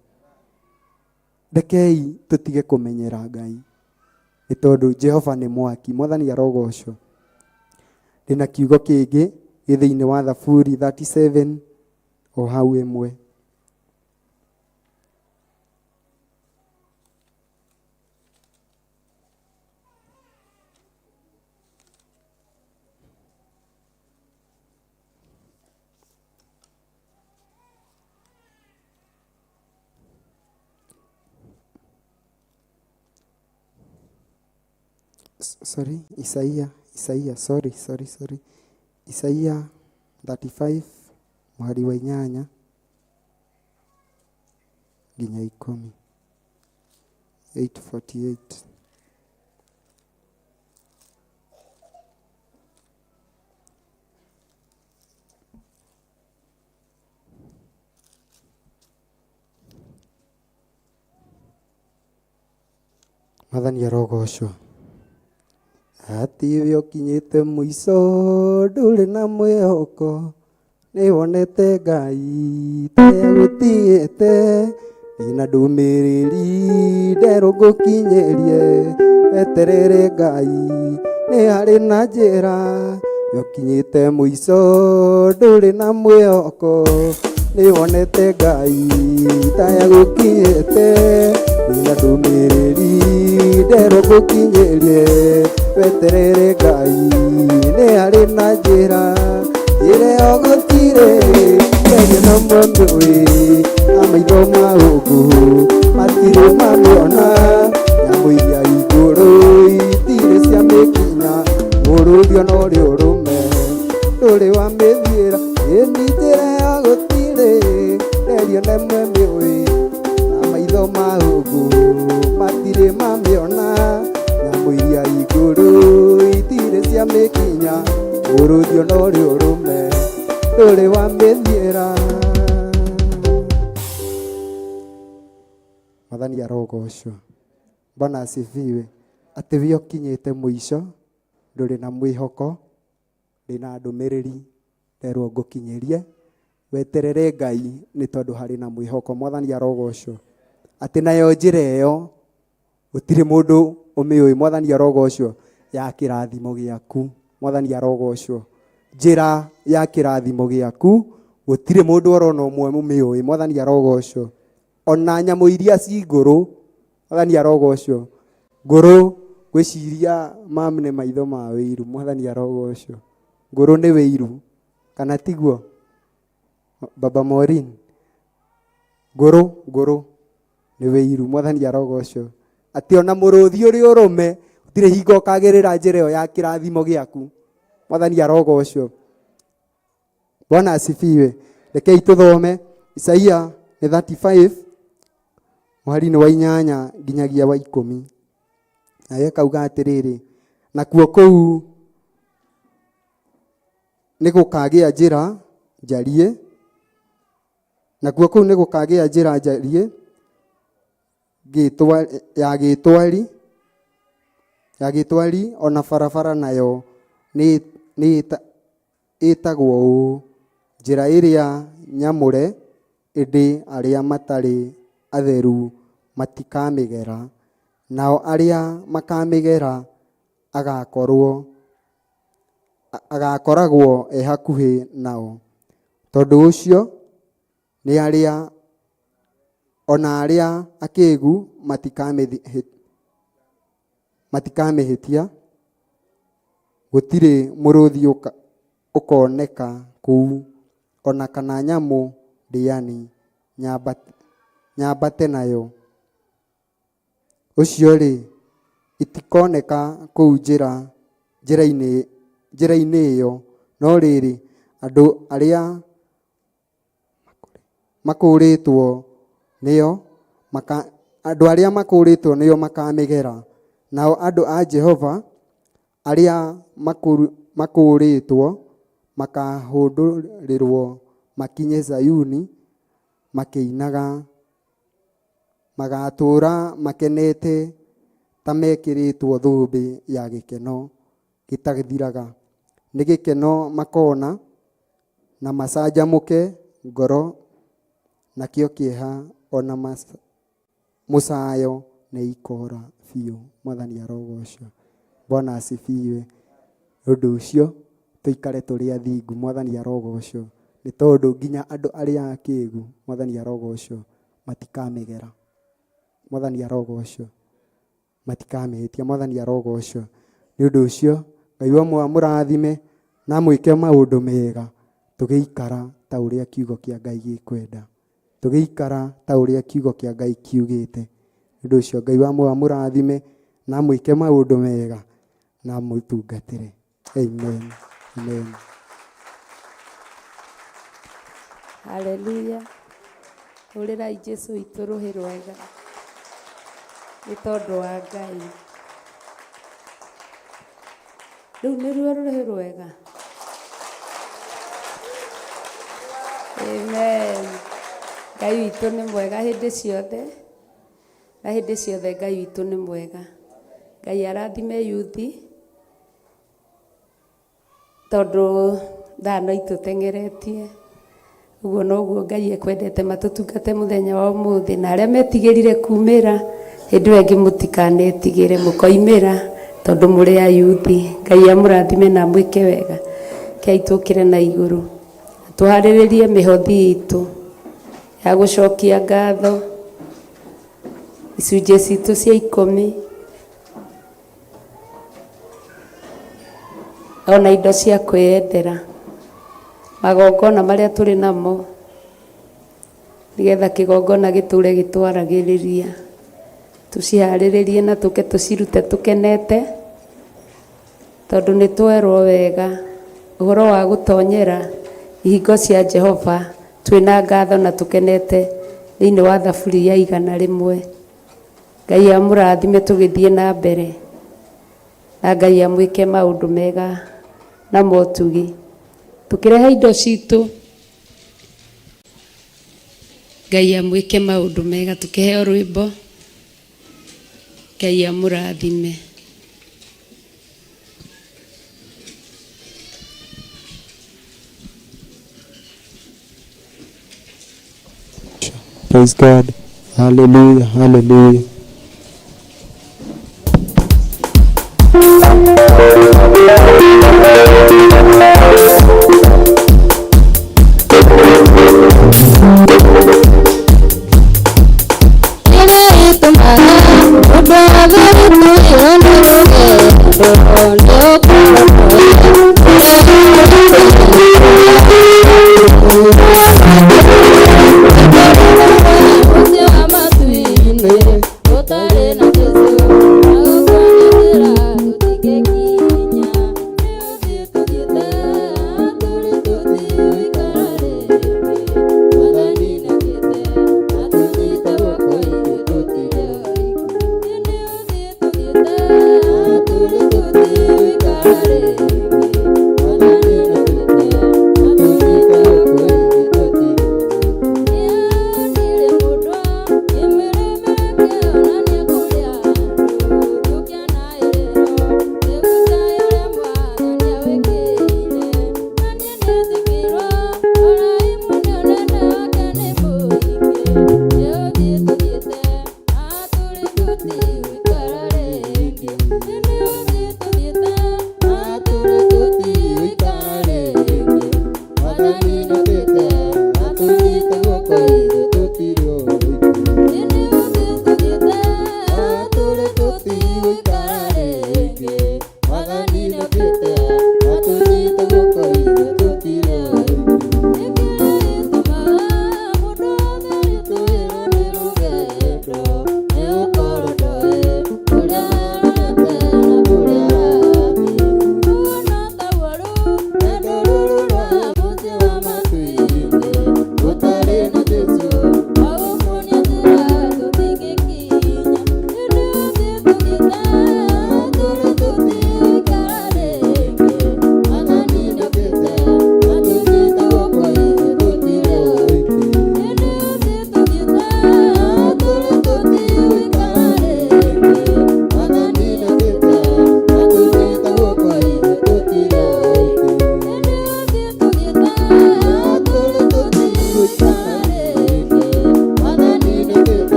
Rekei tũtige kũmenyera Ngai, nĩ tondũ Jehova nĩ mwaki. Mwathani arogocwo. Ndĩna kiugo kĩngĩ gĩ thĩinĩ wa Thaburi 37 o hau ĩmwe. Sorry, Isaia, Isaia, sorry, sorry, sorry. Isaia 35 mũhari wa 8 nginya 10. 848. Mwathani arogocwo. Atĩ we ũkinyĩte mũico ndũrĩ na mwĩhoko, nĩwonete Ngai ta agũtigĩte. Ndĩna ndũmĩrĩri nderwo ngũkinyĩrie, weterere Ngai nĩ harĩ na njĩra. We ũkinyĩte mũico ndũrĩ na mwĩhoko, nĩwonete Ngai ta agũkinyĩte. Ndĩna ndũmĩrĩri nderwo ngũkinyĩrie, weterere Ngai nĩ harĩ na njĩra. Njĩra ĩyo gũtirĩ ngerio na mwemũĩ, na maitho ma ũngũ matirĩ mamĩona. Nyamũ iria igũrũ itirĩ ciamĩkinya, mũrũthi ona ũrĩ ũrũme ndũrĩ wamĩthiĩra. Ĩni njĩra ĩyo gũtirĩ ngerio na mwemũĩ, na maitho ma ũngũ matirĩ mamĩona. Nyamũ iria igũrũ itirĩ ciamĩkinya, mũrũthi ona ũrĩ ũrũme ndũrĩ wamĩthiĩra. Mwathani arogocwo. Bwana asifiwe. Atĩ we ũkinyĩte mũico ndũrĩ na mwĩhoko, ndĩna ndũmĩrĩri nderwo ngũkinyĩrie, weterere Ngai nĩ tondũ harĩ na mwĩhoko. Mwathani arogocwo. Atĩ nayo njĩra ĩyo gũtirĩ mũndũ ũmĩũĩ. Mwathani arogocwo. Ya kĩrathimo gĩaku. Mwathani arogocwo. Njĩra ya kĩrathimo gĩaku gũtirĩ mũndũ orona ũmwe ũmĩũĩ. Mwathani arogocwo. Ona nyamũ iria ci ngũrũ, Mwathani arogocwo. Ngũrũ ngwĩciria mam nĩ maitho ma wĩiru. Mwathani arogocwo. Ngũrũ nĩ wĩiru kana tiguo Baba Maureen? Ngũrũ, ngũrũ nĩ wĩiru. Mwathani arogocwo. Atĩ ona mũrũthi ũrĩ ũrũme gũtirĩ hingo ũkagĩrĩra njĩra ĩyo ya kĩrathimo gĩaku. Mwathani arogocwo. Bwana asifiwe. Rekei tũthome Isaia nĩ 35 mũhari-inĩ wa 8 nginyagia wa 10. Naye kauga atĩrĩrĩ, nakuo kũu nĩ gũkagĩa njĩra njariĩ, nakuo kũu nĩ gũkagĩa njĩra njariĩ ya gĩtwari, ya gĩtwari ona barabara nayo nĩ ĩtagwo ũũ, njĩra ĩrĩa nyamũre, ĩndĩ arĩa matarĩ atheru matikamĩgera, nao arĩa makamĩgera agakoragwo e hakuhĩ nao. Tondũ ũcio nĩ arĩa ona arĩa akĩgu matikamĩhĩtia, gũtirĩ mũrũthi ũkoneka kũu, ona kana nyamũ ndĩani nyambate nayo. Ũcio-rĩ, itikoneka kũu njĩra-inĩ ĩyo, no rĩrĩ, andũ arĩa makũũrĩtwo nĩo andũ arĩa makũũrĩtwo nĩo makamĩgera, nao andũ a Jehova arĩa makũũrĩtwo makahũndũrĩrwo makinye Zayuni makĩinaga, magatũũra makenete ta mekĩrĩtwo thũmbĩ ya gĩkeno gĩtathiraga. Nĩ gĩkeno makona na macanjamũke ngoro, nakĩo kĩeha ona mũcayo nĩ ikora biũ. Mwathani arogocwo. Bwana asifiwe. Ũndũ ũcio tũikare tũrĩ athingu. Mwathani arogocwo. Nĩ tondũ nginya andũ arĩa akĩgu, Mwathani arogocwo, matikamĩgera. Mwathani arogocwo. Matikamĩhĩtia. Mwathani arogocwo. Nĩ ũndũ ũcio Ngai wa amũrathime na amwĩke maũndũ mega, tũgĩikara ta ũrĩa kiugo kĩa Ngai gĩkwenda, tũgĩikara ta ũrĩa kiugo kĩa Ngai kiugĩte. Nĩ ũndũ ũcio Ngai wa amũrathime na amwĩke maũndũ mega. Na amũtungatĩre. Amen. Amen. Haleluya. Hũrĩrai Jesu witũ rũhĩ rwega nĩ tondũ wa Ngai. Rĩu nĩruo rũhĩ rwega. Amen. Ngai witũ nĩ mwega hĩndĩ ciothe na hĩndĩ ciothe Ngai witũ nĩ mwega. Ngai arathime yuthi tondũ thaa no itũteng'eretie. Ũguo noguo Ngai ekwendete matũtungate mũthenya wa ũmũthĩ, na arĩa metigĩrire kumĩra hĩndĩ ĩyo ĩngĩ mũtikanetigĩre mũkoimĩra tondũ mũrĩ ayuthi. Ngai amũrathime na amwĩke wega. Kei tũkĩre na igũrũ tũharĩrĩrie mĩhothi itũ ya gũcokia ngatho, icunjĩ citũ cia 10 ona indo cia kwĩyendera, magongona marĩa tũrĩ namo nĩgetha kĩgongona gĩtũre gĩtwaragĩrĩria, tũciharĩrĩrie na tũke tũcirute tũkenete, tondũ nĩ twerwo wega ũhoro wa gũtonyera ihingo cia Jehova twĩna ngatho na tũkenete thĩinĩ wa thaburi ya 100. Ngai amũrathime tũgĩthiĩ na mbere, na Ngai amwĩke maũndũ mega na motugi. Tũkĩrehe indo citũ, Ngai amwĩke maũndũ mega, tũkĩheo rwĩmbo, Ngai amũrathime. Praise God. Hallelujah. Hallelujah.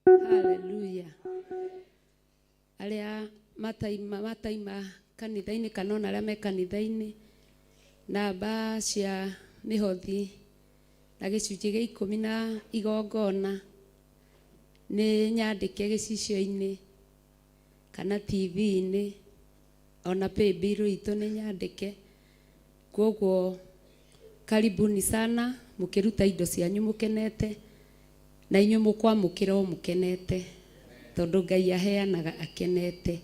Hallelujah. Arĩa mataima kanitha-inĩ kana ona arĩa me kanitha-inĩ, namba cia mĩhothi na gĩcunjĩ gĩa 10 na igongona nĩ nyandĩke gĩcicio-inĩ kana TV-inĩ ona paybill itũ nĩ nyandĩke. Koguo Karibuni sana mũkĩruta indo cianyu mũkenete na inyuĩ mũkwamũkĩra o mũkenete tondũ Ngai aheanaga akenete.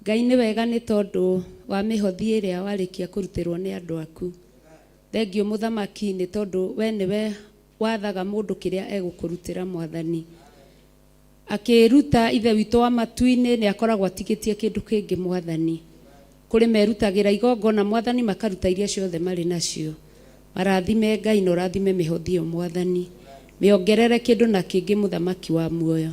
Ngai nĩ wega nĩ tondũ wa mĩhothi ĩrĩa warĩkia kũrutĩrwo nĩ andũ aku. Thengiũ mũthamaki nĩ tondũ we nĩwe wathaga mũndũ kĩrĩa egũkũrutĩra mwathani. Akĩruta ithe witũ wa matu-inĩ nĩ akoragwo atigĩtie kĩndũ kĩngĩ mwathani. Kũrĩ merutagĩra igongona mwathani makaruta iria ciothe marĩ nacio. Marathime Ngai na ũrathime mĩhothi ĩyo mwathani. Mĩongerere kĩndũ na kĩngĩ mũthamaki wa muoyo.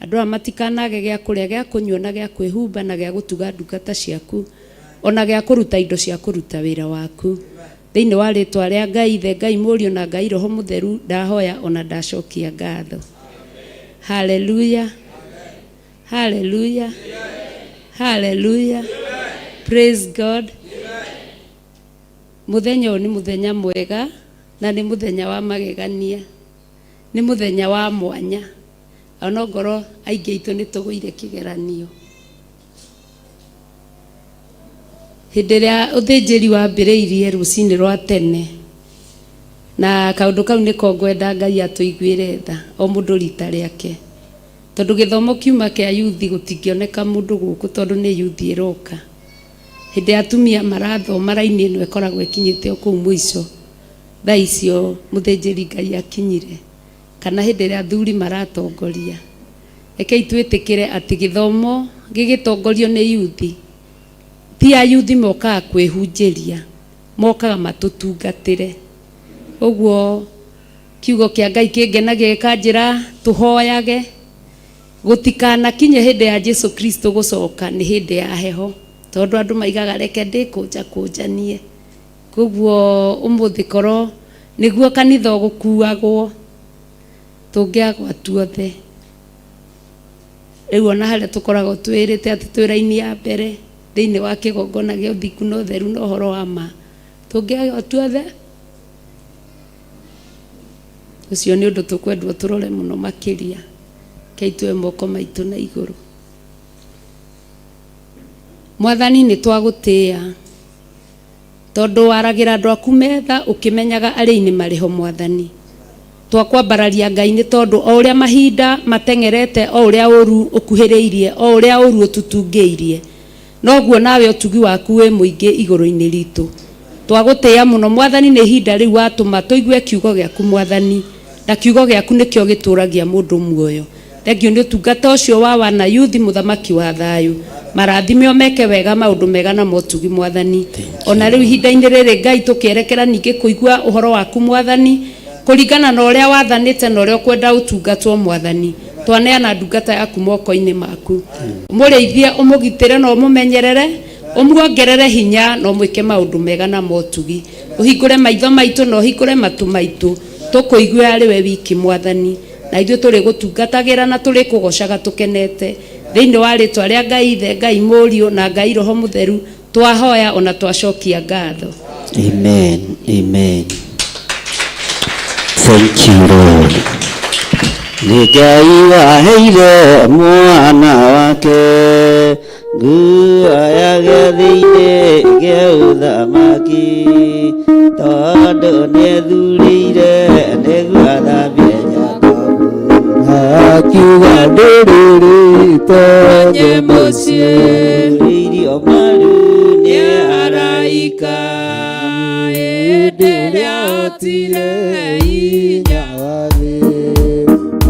Andũ aya matikanage gĩa kũrĩa gĩa kũnyua na gĩa kwĩhumba na gĩa gũtuga ndungata ciaku ona gĩa kũruta indo cia kũruta wĩra waku. Thĩinĩ wa rĩtwa rĩa Ngai Ithe, Ngai Mũriũ na Ngai Roho Mũtheru ndahoya ona ndacokia ngatho. Hallelujah. Hallelujah. Hallelujah. Praise God. Muthenya ũyũ nĩ mũthenya mwega na nĩ mũthenya wa magegania. Nĩ mũthenya wa mwanya. Ona ngorwo aingĩ aitũ nĩ tũgũire kĩgeranio. Hĩndĩ ĩrĩa ũthĩnjĩri wambĩrĩirie rũcinĩ rwa tene na kaũndũ kau nĩko ngwenda Ngai atũiguĩre tha o mũndũ rita rĩake tondũ gĩthomo kiuma kĩa yuthi gũtingĩoneka mũndũ gũkũ tondũ nĩ yuthi ĩroka. Hĩndĩ ya atumia marathoma raini ĩno ĩkoragwo ĩkinyĩte o kũu mũico thaa icio mũthĩnjĩri Ngai akinyire kana hĩndĩ ĩrĩa athuri maratongoria. Rekei twĩtĩkĩre atĩ gĩthomo gĩgĩtongorio nĩ yuthi ti ayuthi mokaga kwĩhunjĩria mokaga matũtungatĩre. Ũguo kiugo kĩa Ngai kĩngenagia gĩkanjĩra tũhoyage gũtikanakinye hĩndĩ ya Jesu Kristo gũcoka nĩ hĩndĩ ya heho tondũ andũ maigaga reke ndĩkũnja kũnjanie. Koguo ũmũthĩ korwo nĩguo kanitha ũgũkuagwo tũngĩagwa tuothe. Rĩu ona harĩa tũkoragwo twĩrĩte atĩ twĩ raini ya mbere thĩinĩ wa kĩgongona gĩa ũthingu na ũtheru na ũhoro wa ma tũngĩagwa tuothe. Ũcio nĩ ũndũ tũkwendwo tũrore mũno makĩria. Rekei tuoe moko maitũ na igũrũ. Mwathani nĩ twagũtĩĩa tondũ waragĩra andũ aku metha ũkĩmenyaga arĩi-inĩ marĩ ho mwathani. Twakwambararia Ngai nĩ tondũ o ũrĩa mahinda mateng'erete o ũrĩa ũru ũkuhĩrĩirie o ũrĩa ũru ũtutungĩirie noguo nawe ũtugi waku wĩ mũingĩ igũrũ-inĩ ritũ. Twagũtĩĩa mũno mwathani nĩ ihinda rĩu watũma tũigue kiugo gĩaku mwathani na kiugo gĩaku nĩkĩo gĩtũragia mũndũ muoyo. Thengiũ nĩ ũtungata ũcio wa wana yuthi mũthamaki wa thayũ. Marathime o meke wega maũndũ mega na motugi mwathani. Ona rĩu ihinda-inĩ rĩrĩ Ngai tũkĩerekera ningĩ kũigua ũhoro waku mwathani kũringana na ũrĩa wathanĩte na ũrĩa ũkwenda ũtungatwo mwathani. Twaneana ndungata yaku moko-inĩ maku. Ũmũrĩithie ũmũgitĩre na ũmũmenyerere ũmuongerere hinya na ũmwĩke maũndũ mega na motugi. Ũhingũre maitho maitũ na ũhingũre matũ maitũ tũkũigue arĩ we wiki mwathani na ithuĩ tũrĩ gũtungatagĩra na tũrĩ kũgocaga tũkenete thĩinĩ wa rĩtwa rĩa Ngai Ithe, Ngai Mũriũ na Ngai Roho Mũtheru twahoya ona twacokia ngatho. Amen. Amen. Thank you, Lord. Nĩ Ngai waheire mwana wake nguo ya gĩathĩ-inĩ gĩa ũthamaki tondũ nĩethurĩire nĩguo athambie Jakubu. Akiuga ndũrĩrĩ Tonye mũciĩ Irio maru nĩ araika hĩndĩ ĩrĩa otire hinya wa thĩ.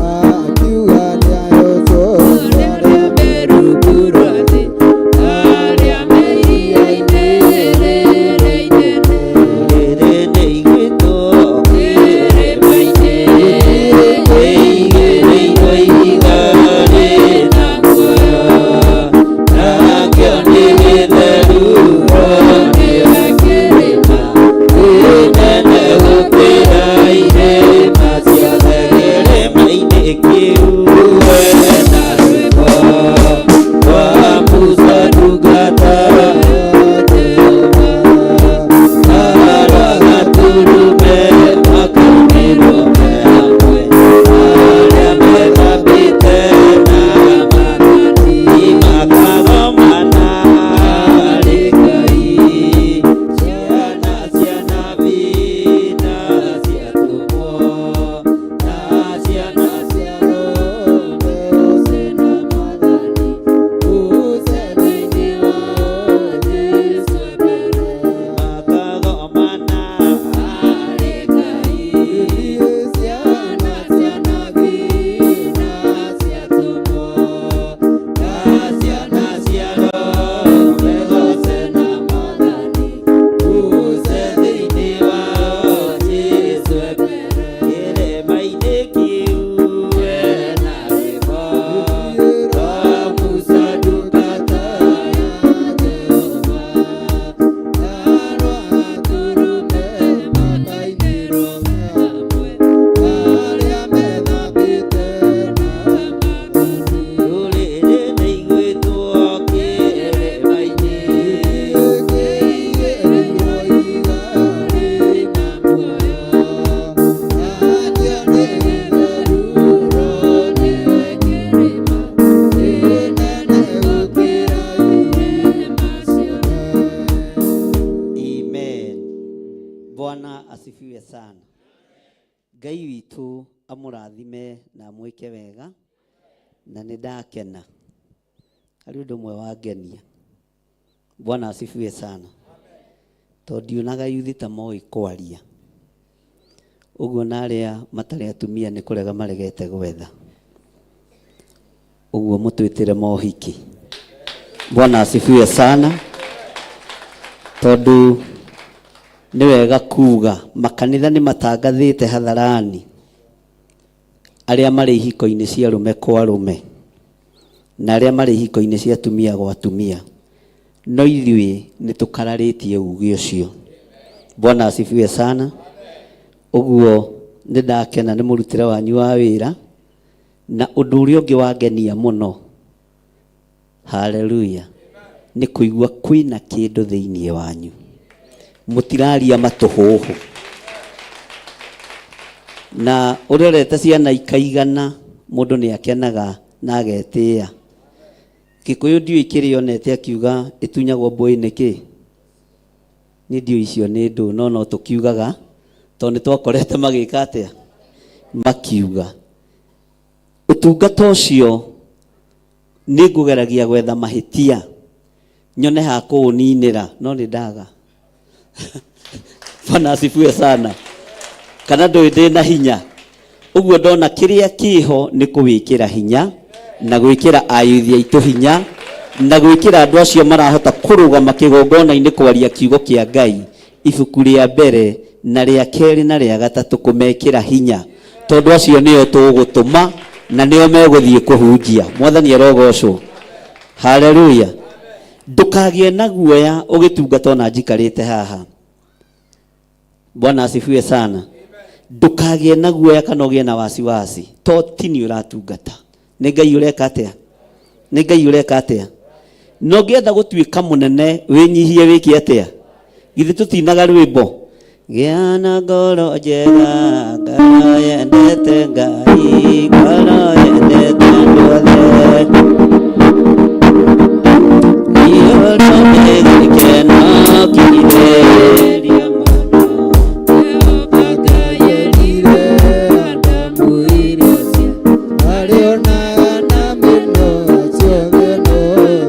Akiuga nĩarotwo arĩa me rungu rwa thĩ arĩa me iria-inĩ rĩrĩa inene rĩrĩ nĩ igwĩtwo kĩrĩma-inĩ kĩigĩrĩirwo ihiga rĩna muoyo nakĩo nĩ gĩtheru nĩwe kĩrĩma kĩna asifiwe sana. Ngai witũ amũrathime na amwĩke wega, na nĩ ndakena harĩ ũndũ ũmwe wangenia. Bwana asifiwe sana. Tondũ ndionaga yuthi ta moĩ kwaria ũguo, na arĩa matarĩ atumia nĩ kũrega maregete gwetha ũguo, mũtwĩtĩre mohiki. Bwana asifiwe sana. Tondũ nĩ wega kuga makanitha nĩ matangathĩte hadharani arĩa marĩ ihiko-inĩ cia arũme kwa arũme na arĩa marĩ ihiko-inĩ cia atumia gwa atumia, no ithuĩ nĩ tũkararĩtie uge ũcio. Bwana asifiwe sana. Ũguo nĩ ndakena nĩ mũrutĩre wanyu wa wĩra, na ũndũ ũrĩa ũngĩ wangenia mũno, haleluya, nĩ kũigua kwĩna kĩndũ thĩinĩ wanyu, mũtiraria matũhũhũ na ũrorete ciana ikaigana, mũndũ nĩ akenaga na agetĩĩa. Gĩkũyũ ndiũĩ kĩrĩa onete akiuga ĩtunyagwo mbũĩ nĩkĩ, niĩ ndiũĩ icio nĩ ndũ, no no tũkiugaga tondũ nĩ twakorete magĩka atĩa, makiuga ũtungata ũcio. Nĩ ngũgeragia gwetha mahĩtia nyone ha kũũninĩra, no nĩ ndaga. Bwana asifiwe sana. Kana ndũĩ ndĩ na hinya ũguo, ndona kĩrĩa kĩho nĩ kũwĩkĩra hinya na gwĩkĩra ayuthi aitũ hinya na gwĩkĩra andũ acio marahota kũrũgama kĩgongona-inĩ kwaria kiugo kĩa Ngai, ibuku rĩa mbere na rĩa kerĩ na rĩa gatatũ, kũmekĩra hinya, tondũ acio nĩo tũgũtũma na nĩo megũthiĩ kũhunjia. Mwathani arogocwo. Haleluya. Ndũkagĩe na guoya ũgĩtungata ona njikarĩte haha. Bwana asifiwe sana. Ndũkagĩe na guoya kana ũgĩe na wasiwasi, to ti nĩ ũratungata, nĩ Ngai ũreka atĩa, nĩ Ngai ũreka atĩa. Na ũngĩenda gũtuĩka mũnene, wĩnyihie, wĩke atĩa? Githĩ tũtinaga rwĩmbo, gĩa na ngoro njega, ngoro yendete Ngai, ngoro yendete andũ othe, iyũrwo nĩ gĩkeno kirĩrĩria mũno. Jehova Ngai erire Adamu irio cia Arĩonaga na mĩnoga ciothe no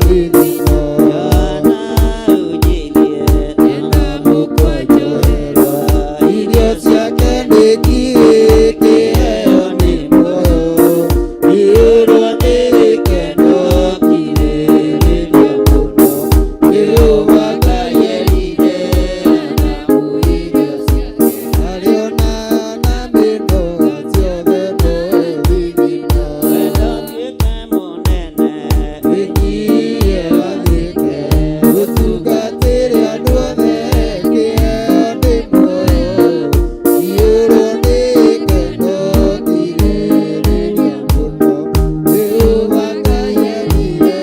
thithino. Yohana unjirie ena mũkwanjoherwa. Irio ciake nĩ kĩĩ, kĩheo nĩ muoyo, iyũrwo nĩ gĩkeno kirĩrĩria mũno. Jehova Ngai erire Adamu irio ciake. Arĩonaga na mĩnoga ciothe no thithino. Wendo tuĩke mũnene. Wĩnyihie wathĩke, ũtungatĩre andũ othe, kĩheo nĩ muoyo, iyũrwo nĩ gĩkeno kirĩrĩria mũno. Jehova Ngai erire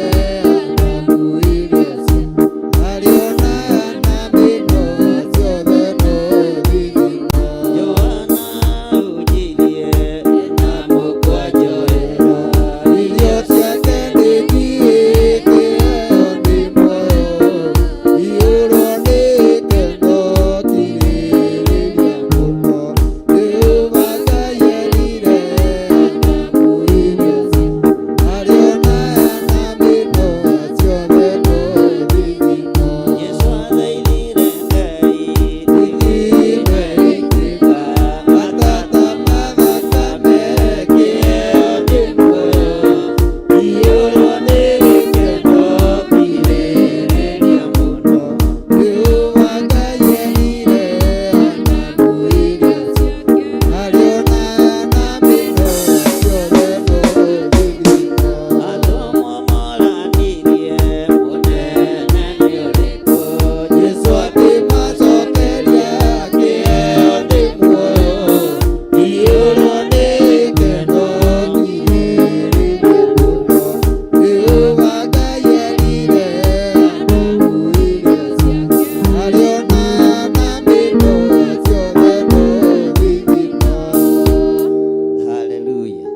Adamu irio ciake, arĩonaga na mĩnoga ciothe no thithino. Yohana unjirie Ena mũkwanjoherwa. Irio ciake nĩ kĩĩ, kĩheo nĩ muoyo, iyũrwo nĩ gĩkeno kirĩrĩria mũno. Jehova Ngai erire Adamu irio ciake, arĩonaga na mĩnoga ciothe no thithino. Yesu athaithire Ngai. Ithime rĩitĩka, matata mathakame, kĩheo nĩ muoyo, iyũrwo nĩ gĩkeno kirĩrĩria mũno. Jehova Ngai erire Adamu irio ciake, arĩonaga na mĩnoga ciothe no thithino. Atũmwo moranirie, mũnene nĩ ũrĩkũ? Jesũ akĩmacokeria, kĩheo nĩ muoyo, iyũrwo nĩ gĩkeno kirĩrĩria mũno. Jehova Ngai erire Adamu irio ciake, arĩonaga na mĩnoga ciothe no thithino. Haleluya.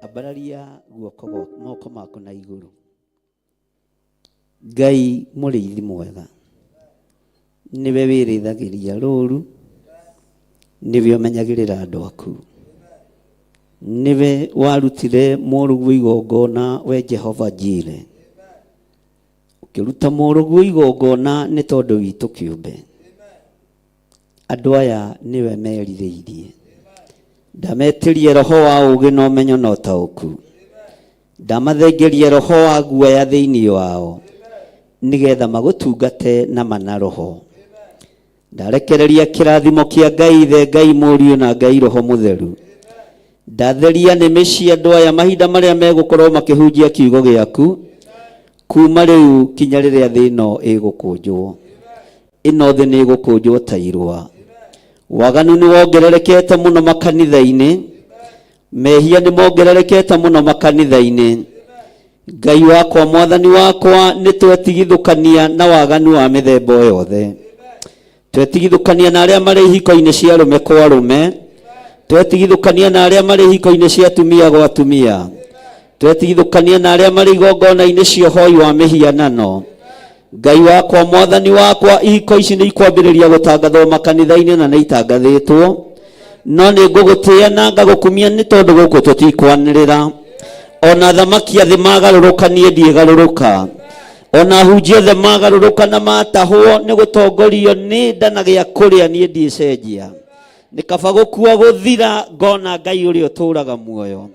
Ambararia guoko moko maku na igũrũ. Ngai mũrĩithi mwega, nĩwe wĩrĩithagĩria rũru. Nĩwe ũmenyagĩrĩra andũ aku. Nĩwe warutire mũrũguo igongona we Jehova Jire. Ũkĩruta mũrũguo igongona nĩ tondũ witũ kĩũmbe. Andũ aya nĩwe merirĩirie. Ndametĩrie roho wa ũũgĩ na ũmenyo na ũtaũku. Ndamathengerie roho wa guoya thĩinĩ wao nĩgetha magũtungate na mana roho. Ndarekereria kĩrathimo kĩa Ngai Ithe, Ngai Mũriũ na Ngai Roho Mũtheru. Ndatheria nĩmĩ cia andũ aya mahinda marĩa megũkorwo makĩhunjia kiugo gĩaku kuma rĩu kinya rĩrĩa thĩ ĩno ĩgũkũnjwo. Ĩno thĩ nĩ ĩgũkũnjwo ta irũa. Waganu nĩ wongererekete mũno makanitha-inĩ. Mehia nĩ mongererekete mũno makanitha-inĩ. Ngai wakwa, Mwathani wakwa, nĩ twetigithũkania na waganu wa mĩthemba o yothe. Twetigithũkania na arĩa marĩ ihiko-inĩ cia arũme kwa arũme. Twetigithũkania na arĩa marĩ ihiko-inĩ cia atumia gwa atumia. Twetigithũkania na arĩa marĩ igongona-inĩ cia ũhoi wa mĩhianano. Ngai wakwa, Mwathani wakwa, ihiko ici nĩ ikwambĩrĩria gũtangathwo makanitha-inĩ na nĩ itangathĩtwo. No nĩ ngũgũtĩĩa na ngagũkumia nĩ tondũ gũkũ tũtikwanĩrĩra. Ona athamaki a thĩ magarũrũka niĩ ndiĩgarũrũka. Ona ahunjia othe magarũrũka na matahwo nĩ gũtongorio nĩ nda na gĩa kũrĩa niĩ ndiĩcenjia. Nĩ kaba gũkua gũthira ngona Ngai ũrĩa ũtũũraga muoyo.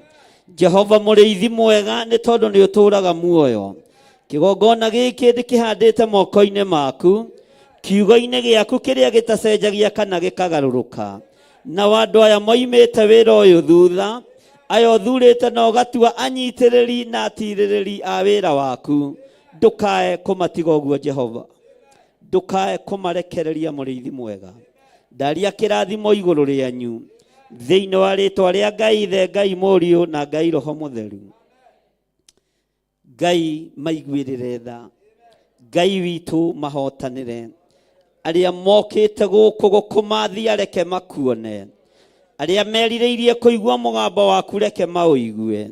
Jehova mũrĩithi mwega nĩ tondũ nĩ ũtũũraga muoyo. Kĩgongona gĩkĩ ndĩkĩhandĩte moko-inĩ maku, kiugo-inĩ gĩaku kĩrĩa gĩtacenjagia kana gĩkagarũrũka. Nao andũ aya moimĩte wĩra ũyũ thutha, aya ũthurĩte na ũgatua anyitĩrĩri na atirĩrĩri a wĩra waku, ndũkae kũmatiga ũguo Jehova. Ndũkae kũmarekereria mũrĩithi mwega. Ndaria kĩrathimo igũrũ rĩanyu, thĩinĩ wa rĩtwa rĩa Ngai Ithe, Ngai Mũriũ na Ngai Roho Mũtheru. Ngai maiguĩrĩre tha. Ngai witũ mahotanĩre. Arĩa mokĩte gũkũ gũkũmathia reke makuone. Arĩa merirĩirie kũigua mũgambo waku reke maũigue.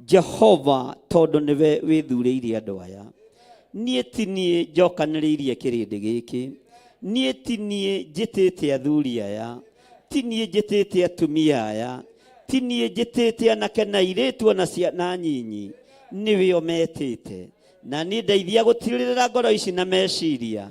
Jehova tondũ nĩwe wĩthurĩire andũ aya. Niĩ ti niĩ njokanĩrĩirie kĩrĩndĩ gĩkĩ. Niĩ ti niĩ njĩtĩte athuri aya. Ti niĩ njĩtĩte atumia aya. Ti niĩ njĩtĩte anake na airĩtu ona ciana nyinyi. Nĩwe ũmetĩte. Na niĩ ndeithia gũtirĩrĩra ngoro ici na meciria.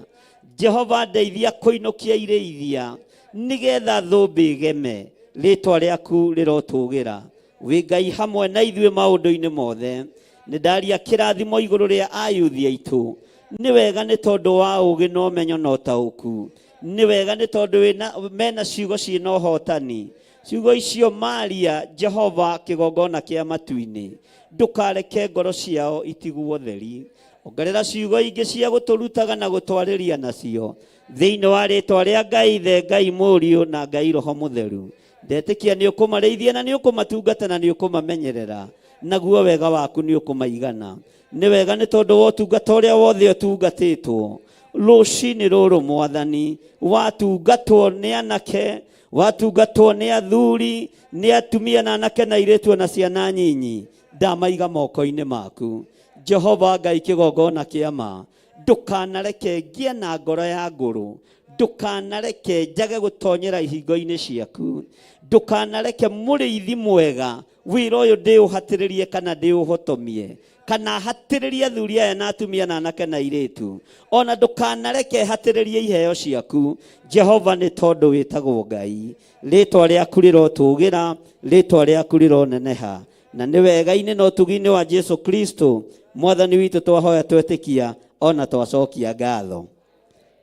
Jehova ndeithia kũinũkia irĩithia nĩgetha thũmbĩ ĩgeme. Rĩtwa rĩaku rĩrotũgĩra. Wĩ Ngai hamwe na ithuĩ maũndũ-inĩ mothe. Nĩ ndaria kĩrathimo igũrũ rĩa ayuthi aitũ. Nĩ wega nĩ tondũ wa ũũgĩ na ũmenyo na ũtaũku. Nĩ wega nĩ tondũ mena ciugo ciĩna ũhotani. Ciugo icio maria Jehova kĩgongona kĩa matu-inĩ. Ndũkareke ngoro ciao itigwo theri. Ongerera ciugo ingĩ cia gũtũrutaga na gũtwarĩria nacio. Thĩinĩ wa rĩtwa rĩa Ngai Ithe, Ngai Mũriũ na Ngai Roho Mũtheru. Ndetĩkia nĩ ũkũmarĩithia na nĩ ũkũmatungata na nĩ ũkũmamenyerera. Naguo wega waku nĩ ũkũmaigana. Nĩ wega nĩ tondũ wa ũtungata ũrĩa wothe ũtungatĩtwo. Rũcinĩ rũrũ Mwathani, watungatwo nĩ anake, watungatwo nĩ athuri, nĩ atumia na anake na airĩtu na ciana nyinyi. Ndamaiga moko-inĩ maku. Jehova Ngai kĩgongona kĩa ma, ndũkanareke ngĩe na ngoro ya ngũrũ. Ndũkanareke njage gũtonyera ihingo-inĩ ciaku. Ndũkanareke mũrĩithi mwega wĩra ũyũ ndĩũhatĩrĩrie kana ndĩũhotomie, kana hatĩrĩrie athuri aya na atumia na anake na airĩtu. Ona ndũkanareke hatĩrĩrie iheo ciaku. Jehova nĩ tondũ wĩtagwo Ngai. Rĩtwa rĩaku rĩrotũgĩra, rĩtwa rĩaku rĩroneneha. Na nĩ wega-inĩ na ũtugi-inĩ wa Jesu Kristo Mwathani witũ twahoya twetĩkia ona twacokia ngatho.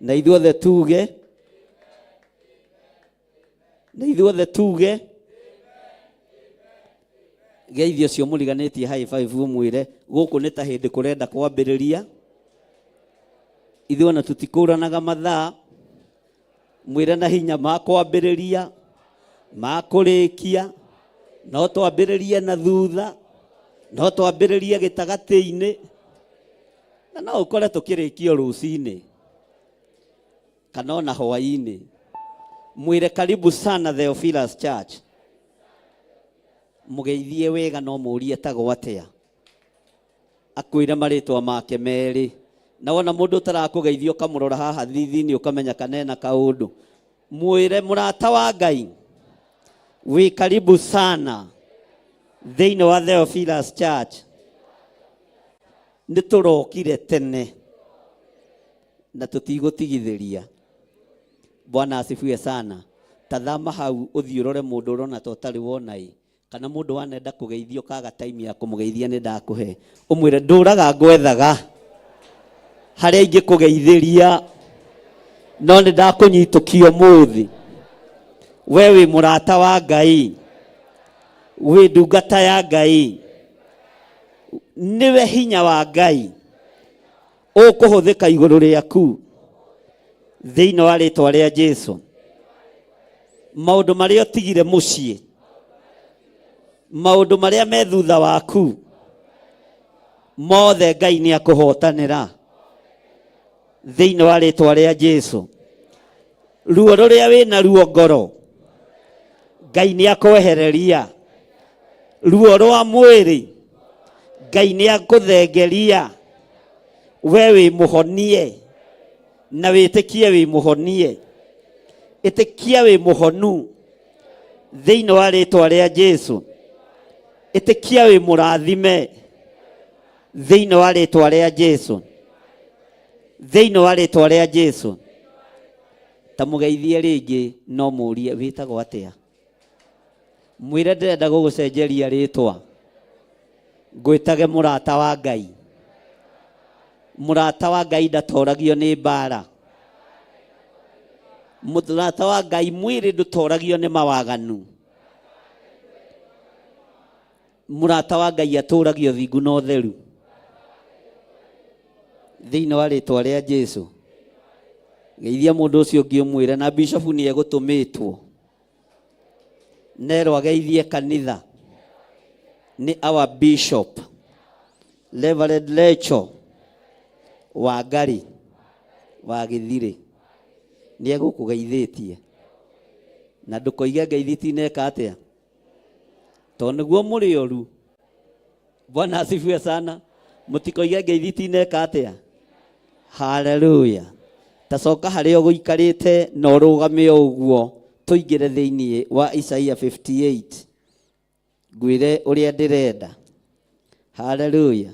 Na ithuothe tuge, na ithuothe tuge, geithio ũcio mũriganĩtie high five ũmwĩre gũkũ nĩ ta hĩndĩ kũrenda kwambĩrĩria. Ithuĩ ona tũtikũranaga mathaa, mwĩre na hinya ma kwambĩrĩria, ma kũrĩkia, no twambĩrĩrie na thutha, no twambĩrĩrie gĩtagatĩ-inĩ, na no ũkore tũkĩrĩkia rũcinĩ kana ona hwaĩ-inĩ. Mwĩre karibu sana Theophilus Church. Mũgeithie wega no mũrie etagwo atĩa. Akwĩre marĩtwa make merĩ. Na wona mũndũ ũtarakũgeithia ũkamũrora haha thithi-inĩ ũkamenya kana ena kaũndũ. Mwĩre mũrata wa Ngai wĩ karibu sana thĩinĩ wa Theophilus Church. Nĩ tũrokire tene na tũtigũtigithĩria. Bwana asifiwe sana. Tathama hau ũthiĩ ũrore mũndũ ũrona ta ũtarĩ wona ĩ kana mũndũ wanenda kũgeithio kaga time ya kũmũgeithia nĩ ndakũhe ũmwĩre ndũraga ngwethaga harĩa ingĩkũgeithĩria no nĩ ndakũnyitũkia ũmũthĩ. We wĩ mũrata wa Ngai, wĩ ndungata ya Ngai, nĩwe hinya wa Ngai ũkũhũthĩka igũrũ rĩaku thĩinĩ wa rĩtwa rĩa Jesu. Maũndũ marĩa ũtigire mũciĩ, maũndũ marĩa me thutha waku mothe Ngai nĩ akũhotanĩra thĩinĩ wa rĩtwa rĩa Jesu. Ruo rũrĩa wĩna ruo ngoro Ngai nĩ akwehereria, ruo rwa mwĩrĩ Ngai nĩ akũthengeria. We wĩ mũhonie na wĩtĩkie wĩ mũhonie, ĩtĩkia wĩ mũhonu thĩinĩ wa rĩtwa rĩa Jesu, ĩtĩkia wĩ mũrathime thĩinĩ wa rĩtwa rĩa Jesu, thĩinĩ wa rĩtwa rĩa Jesu. Ta mũgeithie rĩngĩ no mũrie wĩtagwo atĩa, mwĩre ndĩrenda gũgũcenjeria rĩtwa ngwĩtage mũrata wa Ngai. Mũrata wa Ngai ndatoragio nĩ mbara, mũrata wa Ngai mwĩrĩ ndũtoragio nĩ mawaganu, mũrata wa Ngai atũragio thingu na ũtheru thĩinĩ wa rĩtwa rĩa Jesu. Geithia mũndũ ũcio ũngĩ ũmwĩre na bishofu nĩ egũtũmĩtwo nerwo ageithie kanitha nĩ our bishop Reverend Lecho Wangari wa Gĩthirĩ nĩ egũkũgeithĩtie na ndũkoige ngeithi tineka atĩa tondũ nĩguo mũrĩ oru. Bwana asifiwe sana. Mũtikoige ngeithi tineka atĩa. Haleluya. Tacoka harĩa ũgũikarĩte na ũrũgame o ũguo tũingĩre thĩinĩ wa Isaia 58 ngwĩre ũrĩa ndĩrenda. Haleluya.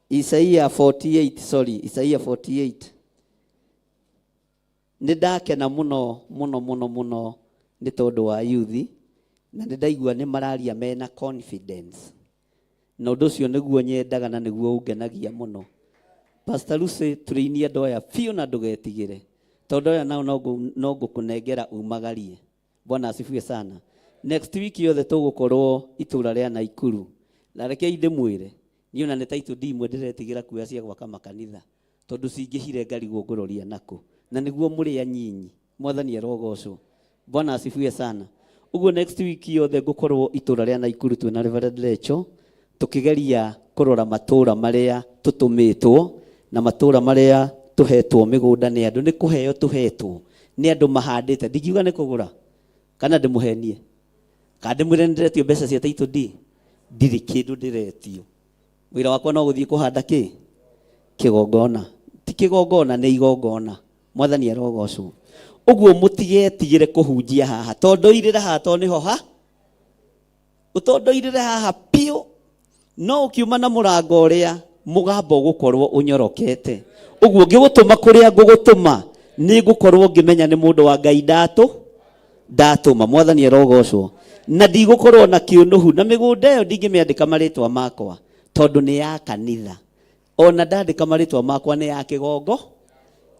Isaia 48, sorry, Isaia 48. Nĩ ndakena mũno mũno mũno mũno nĩ tondũ wa yuthi na nĩ ndaigua nĩ mararia mena confidence na ũndũ ũcio nĩguo nyendaga na nĩguo ũngenagia mũno. Pastor Lucy tũrĩinie andũ aya biũ na ndũgetigĩre tondũ aya nao no ngũkũnengera umagarie. Bwana asifiwe sana. Next week yothe tũgũkorwo itũra rĩa Naikuru. Na rekei ndĩmwĩre, niĩ ona nĩ taitũ ndi imwe ndĩretigĩra kuoya cia gwaka makanitha tondũ cingĩhire ngarigwo ngũroria nakũ. Na nĩguo mũrĩ anyinyi. Mwathani arogocwo. Bwana asifiwe sana. Ũguo next week yothe ngũkorwo itũra rĩa Naikuru twĩna Reverend Lecho tũkĩgeria kũrora matũra marĩa tũtũmĩtwo na matũra marĩa tũhetwo mĩgũnda nĩ andũ. Nĩ kũheo tũhetwo nĩ andũ mahandĩte. Ndingiuga nĩ kũgũra kana ndĩmũhenie kana ndĩmwĩre nĩ ndĩretio mbeca cia title deed. Ndirĩ kĩndũ ndĩretio. Wĩra wakwa no gũthiĩ kũhanda kĩ kĩgongona. Ti kĩgongona, nĩ igongona. Mwathani arogocwo. Ũguo mũtigetigĩre kũhunjia haha tondũ irĩra haha tondũ nĩho ha ũtondoirĩre haha biũ no ũkiuma na mũrango ũrĩa mũgambo ũgũkorwo ũnyorokete. Ũguo ngĩgũtũma kũrĩa ngũgũtũma nĩ ngũkorwo ngĩmenya nĩ mũndũ wa Ngai ndatũma. Mwathani arogocwo. Na ndigũkorwo na kĩũnũhu na mĩgũnda ĩyo ndingĩmĩandĩka marĩtwa makwa tondũ nĩ ya kanitha. Ona ndandĩka marĩtwa makwa nĩ ya kĩgongo,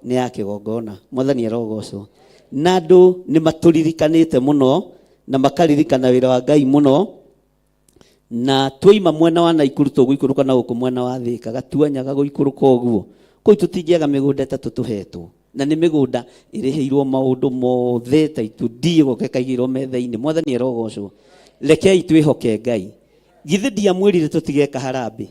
nĩ ya kĩgongona. Mwathani arogocwo. Na andũ nĩ matũririkanĩte mũno na makaririkana wĩra wa Ngai mũno. Na twaima mwena wa Naikuru tũgũikũrũka na gũkũ mwena wa Thĩka gatuanyaga gũikũrũka ũguo. Kũu tũtingĩaga mĩgũnda ĩtatũ tũhetwo. Na nĩ mĩgũnda ĩrĩhĩirwo maũndũ mothe ta itundi ĩgoka ĩkaigĩrwo metha-inĩ. Mwathani arogocwo. Rekei twĩhoke Ngai. Githĩ ndiamwĩrire tũtigeka harambĩ?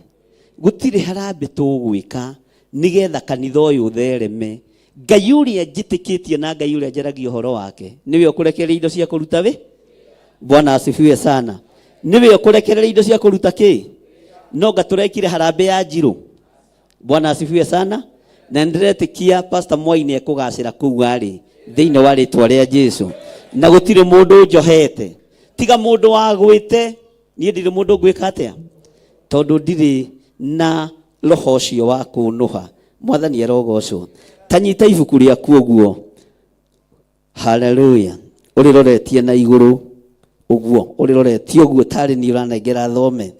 Gũtirĩ harambĩ tũgwĩka nĩgetha kanitha ũyũ ũthereme. Ngai ũrĩa njĩtĩkĩtie na Ngai ũrĩa njaragia ũhoro wake nĩwe ũkũrekereria indo cia kũruta wĩ. Bwana asifiwe sana. Nĩwe ũkũrekereria indo cia kũruta kĩ? No nga tũrekire harambĩ ya njirũ. Bwana asifiwe sana. Na nĩndĩretĩkia Pastor Mwai nĩ ekũgacĩra kũu arĩ. Thĩinĩ wa rĩtwa rĩa Jesu. Na gũtirĩ mũndũ njohete tiga mũndũ wagwĩte. Niĩ ndirĩ mũndũ ngwĩka atĩa, tondũ ndirĩ na roho ũcio wa kũnũha. Mwathani arogocwo. Ta nyita ibuku rĩaku ũguo, haleluya, ũrĩroretie na igũrũ ũguo, ũrĩroretie ũguo tarĩ niĩ ũranengera thome.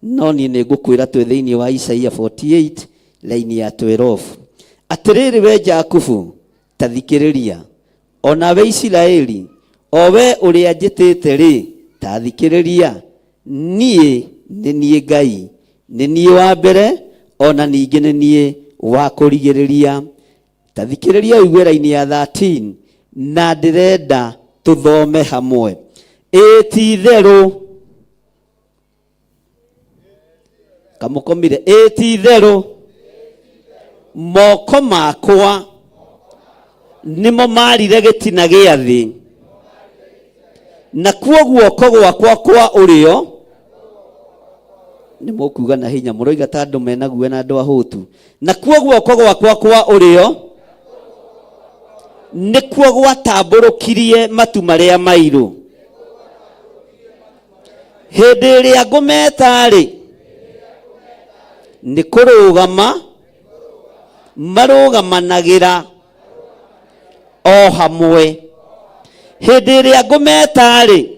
No niĩ nĩ ngũkwĩra twĩ thĩinĩ wa Isaia 48 laini ya 12. Atĩrĩrĩ we Jakubu, ta thikĩrĩria, o nawe Isiraeli, o we ũrĩa njĩtĩte rĩ, ta thikĩrĩria. Niĩ nĩ niĩ Ngai, nĩ niĩ wa mbere, o na ningĩ nĩ niĩ wa kũrigĩrĩria. Ta thikĩrĩria ũigue raini ya 13, na ndĩrenda tũthome hamwe. Ĩĩ ti itherũ, kamũkomire. Ĩĩ ti itherũ, moko makwa nĩmo marire gĩtina gĩa thĩ, nakuo guoko gwakwa kwa ũrĩo. Nĩ mũkuga na hinya, mũroiga ta andũ mena guoya na andũ ahũtu. Nakuo guoko gwakwa kwa ũrĩo nĩkuo gwatambũrũkirie matu marĩa mairũ. Hĩndĩ ĩrĩa ngũmeta-rĩ, nĩ kũrũgama marũgamanagĩra o hamwe. Hĩndĩ ĩrĩa ngũmeta-rĩ,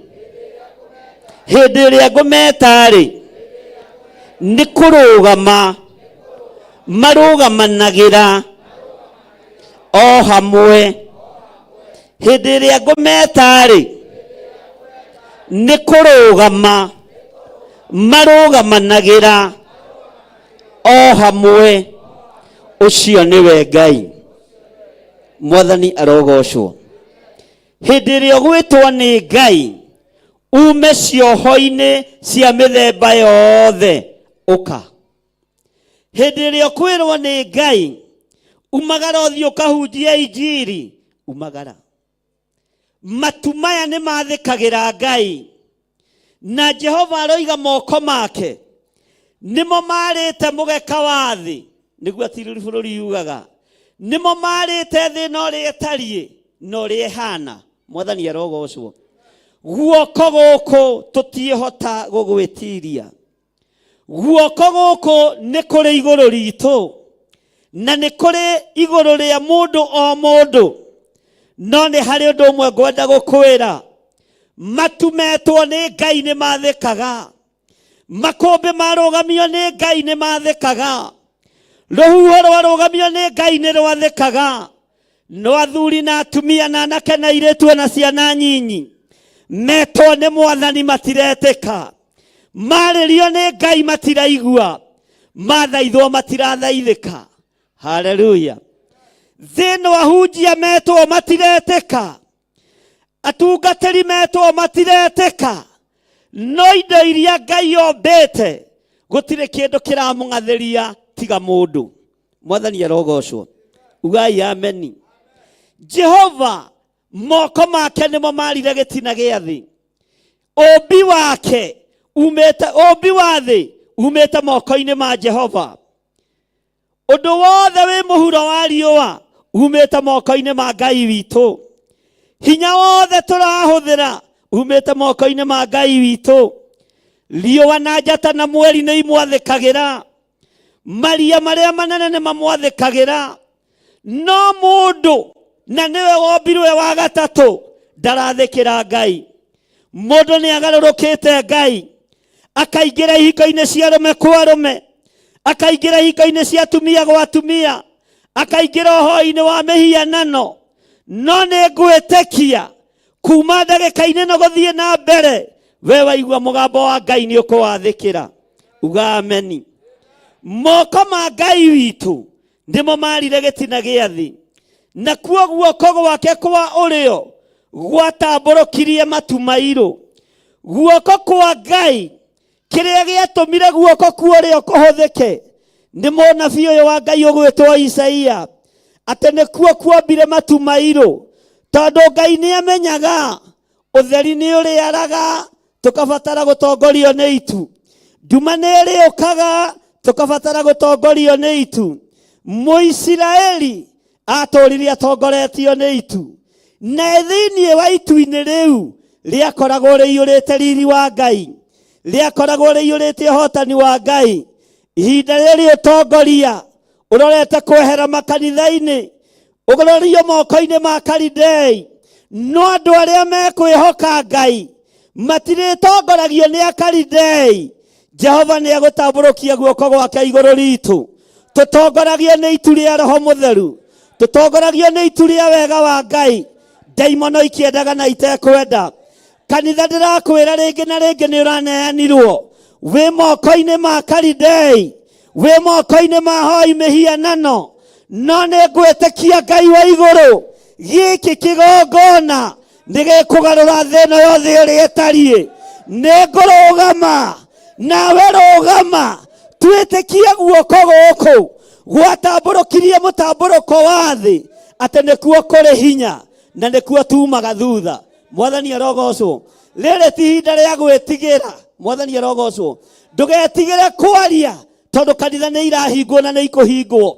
hĩndĩ ĩrĩa ngũmeta-rĩ, nĩ kũrũgama marũgamanagĩra o hamwe. Hĩndĩ ĩrĩa ngũmeta-rĩ, nĩ kũrũgama marũgamanagĩra o hamwe. Ũcio nĩwe Ngai. Mwathani arogocwo. Hĩndĩ ĩrĩa ũgwĩtwo nĩ Ngai ume cioho-inĩ cia mĩthemba yothe, ũka. Hĩndĩ ĩrĩa ũkwĩrwo nĩ Ngai umagara ũthiĩ ũkahunjie injiri, umagara. Matu maya nĩ mathĩkagĩra Ngai, na Jehova aroiga moko make nĩmo marĩte mũgeka wa thĩ, nĩguo atirĩri bũrũri yugaga, nĩmo marĩte thĩ na ũrĩa ĩtariĩ na ũrĩa ĩhana. Mwathani arogocwo. Guoko gũkũ tũtiĩhota gũgwĩtiria. Guoko gũkũ nĩ kũrĩ igũrũ ritũ, na nĩ kũrĩ igũrũ rĩa mũndũ o mũndũ. No nĩ harĩ ũndũ ũmwe ngwenda gũkwĩra, matu metwo nĩ Ngai nĩ mathĩkaga, makũmbĩ marũgamio nĩ Ngai nĩ mathĩkaga, rũhuho rwarũgamio nĩ Ngai nĩ rwathĩkaga. No athuri na atumia na anake na airĩtu ona ciana nyinyi metwo nĩ Mwathani matiretĩka, marĩrio nĩ Ngai matiraigua, mathaithwo matirathaithĩka. Haleluya. Thĩna ahunjia metwo matiretĩka, atungatĩri metwo matiretĩka, no indo iria Ngai ombĩte gũtirĩ kĩndũ kĩramũng'athĩria tiga mũndũ. Mwathani arogocwo. Ugai ameni. Jehova moko make nĩmo marire gĩtina gĩa thĩ. Ũmbi wake umĩte, ũmbi wa thĩ umĩte moko-inĩ ma Jehova. Ũndũ wothe wĩ mũhuro wa riũa umĩte moko-inĩ ma Ngai witũ. Hinya wothe tũrahũthĩra umĩte moko-inĩ ma Ngai witũ. Riũa na njata na mweri nĩ imwathĩkagĩra, maria marĩa manene nĩ mamwathĩkagĩra, no mũndũ na nĩwe wombirwe wa gatatũ ndarathĩkĩra Ngai. Mũndũ nĩ agarũrũkĩte Ngai, akaingĩra ihiko-inĩ cia arũme kwa arũme, akaingĩra ihiko-inĩ cia atumia gwa atumia, akaingĩra ũhoi-inĩ wa mĩhianano. No nĩ ngwĩtĩkia kuma ndagĩka-inĩ ĩno gũthiĩ na mbere, we waigua mũgambo wa Ngai nĩ ũkũwathĩkĩra. Uga ameni. Moko ma Ngai witũ nĩmo marire gĩtina gĩa thĩ, nakuo guoko gwake kwa ũrĩo gwatambũrũkirie matu mairũ. Guoko kwa Ngai, kĩrĩa gĩatũmire guoko kwa ũrĩo kũhũthĩke nĩ mũnabii ũyũ wa Ngai ũgwĩtwo Isaia, atĩ nĩkuo kuombire matu mairũ, tondũ Ngai nĩ amenyaga ũtheri nĩ ũrĩaraga, tũkabatara gũtongorio nĩ itu. Nduma nĩ ĩrĩũkaga, tũkabatara gũtongorio nĩ itu. Mũisiraeli atũrire atongoretio nĩ itu. Na thĩinĩ wa itu-inĩ rĩu rĩakoragwo rĩiyũrĩte riri wa Ngai, rĩakoragwo rĩiyũrĩte ũhotani wa Ngai. Ihinda rĩrĩ ũtongoria ũrorete kwehera makanitha-inĩ, ũrorio moko-inĩ ma Kalidei, no andũ arĩa mekwĩhoka Ngai matirĩtongoragio nĩ Akalidei. Jehova nĩ egũtambũrũkia guoko gwake igũrũ ritũ, tũtongoragio nĩ itu rĩa Roho Mũtheru, tũtongoragio nĩ itu rĩa wega wa Ngai. Ndaimono ikĩendaga na itekwenda. Kanitha ndĩrakwĩra rĩngĩ na rĩngĩ, nĩ ũraneanirwo, wĩ moko-inĩ ma Kalidei, wĩ moko-inĩ ma hoi mĩhianano, no nĩ ngwĩtĩkia Ngai wa igũrũ, gĩkĩ kĩgongona nĩ gĩkũgarũra thĩ ĩno yothe ũrĩa ĩtariĩ. Nĩ ngũrũgama nawe rũgama, twĩtĩkie guoko gũkũ gwatambũrũkirie mũtambũrũko wa thĩ atĩ nĩkuo kũrĩ hinya na nĩkuo tumaga thutha. Mwathani arogocwo. Rĩrĩ ti ihinda rĩa gwĩtigĩra. Mwathani arogocwo. Ndũgetigĩre kwaria, tondũ kanitha nĩ irahingwo na nĩ ikũhingwo,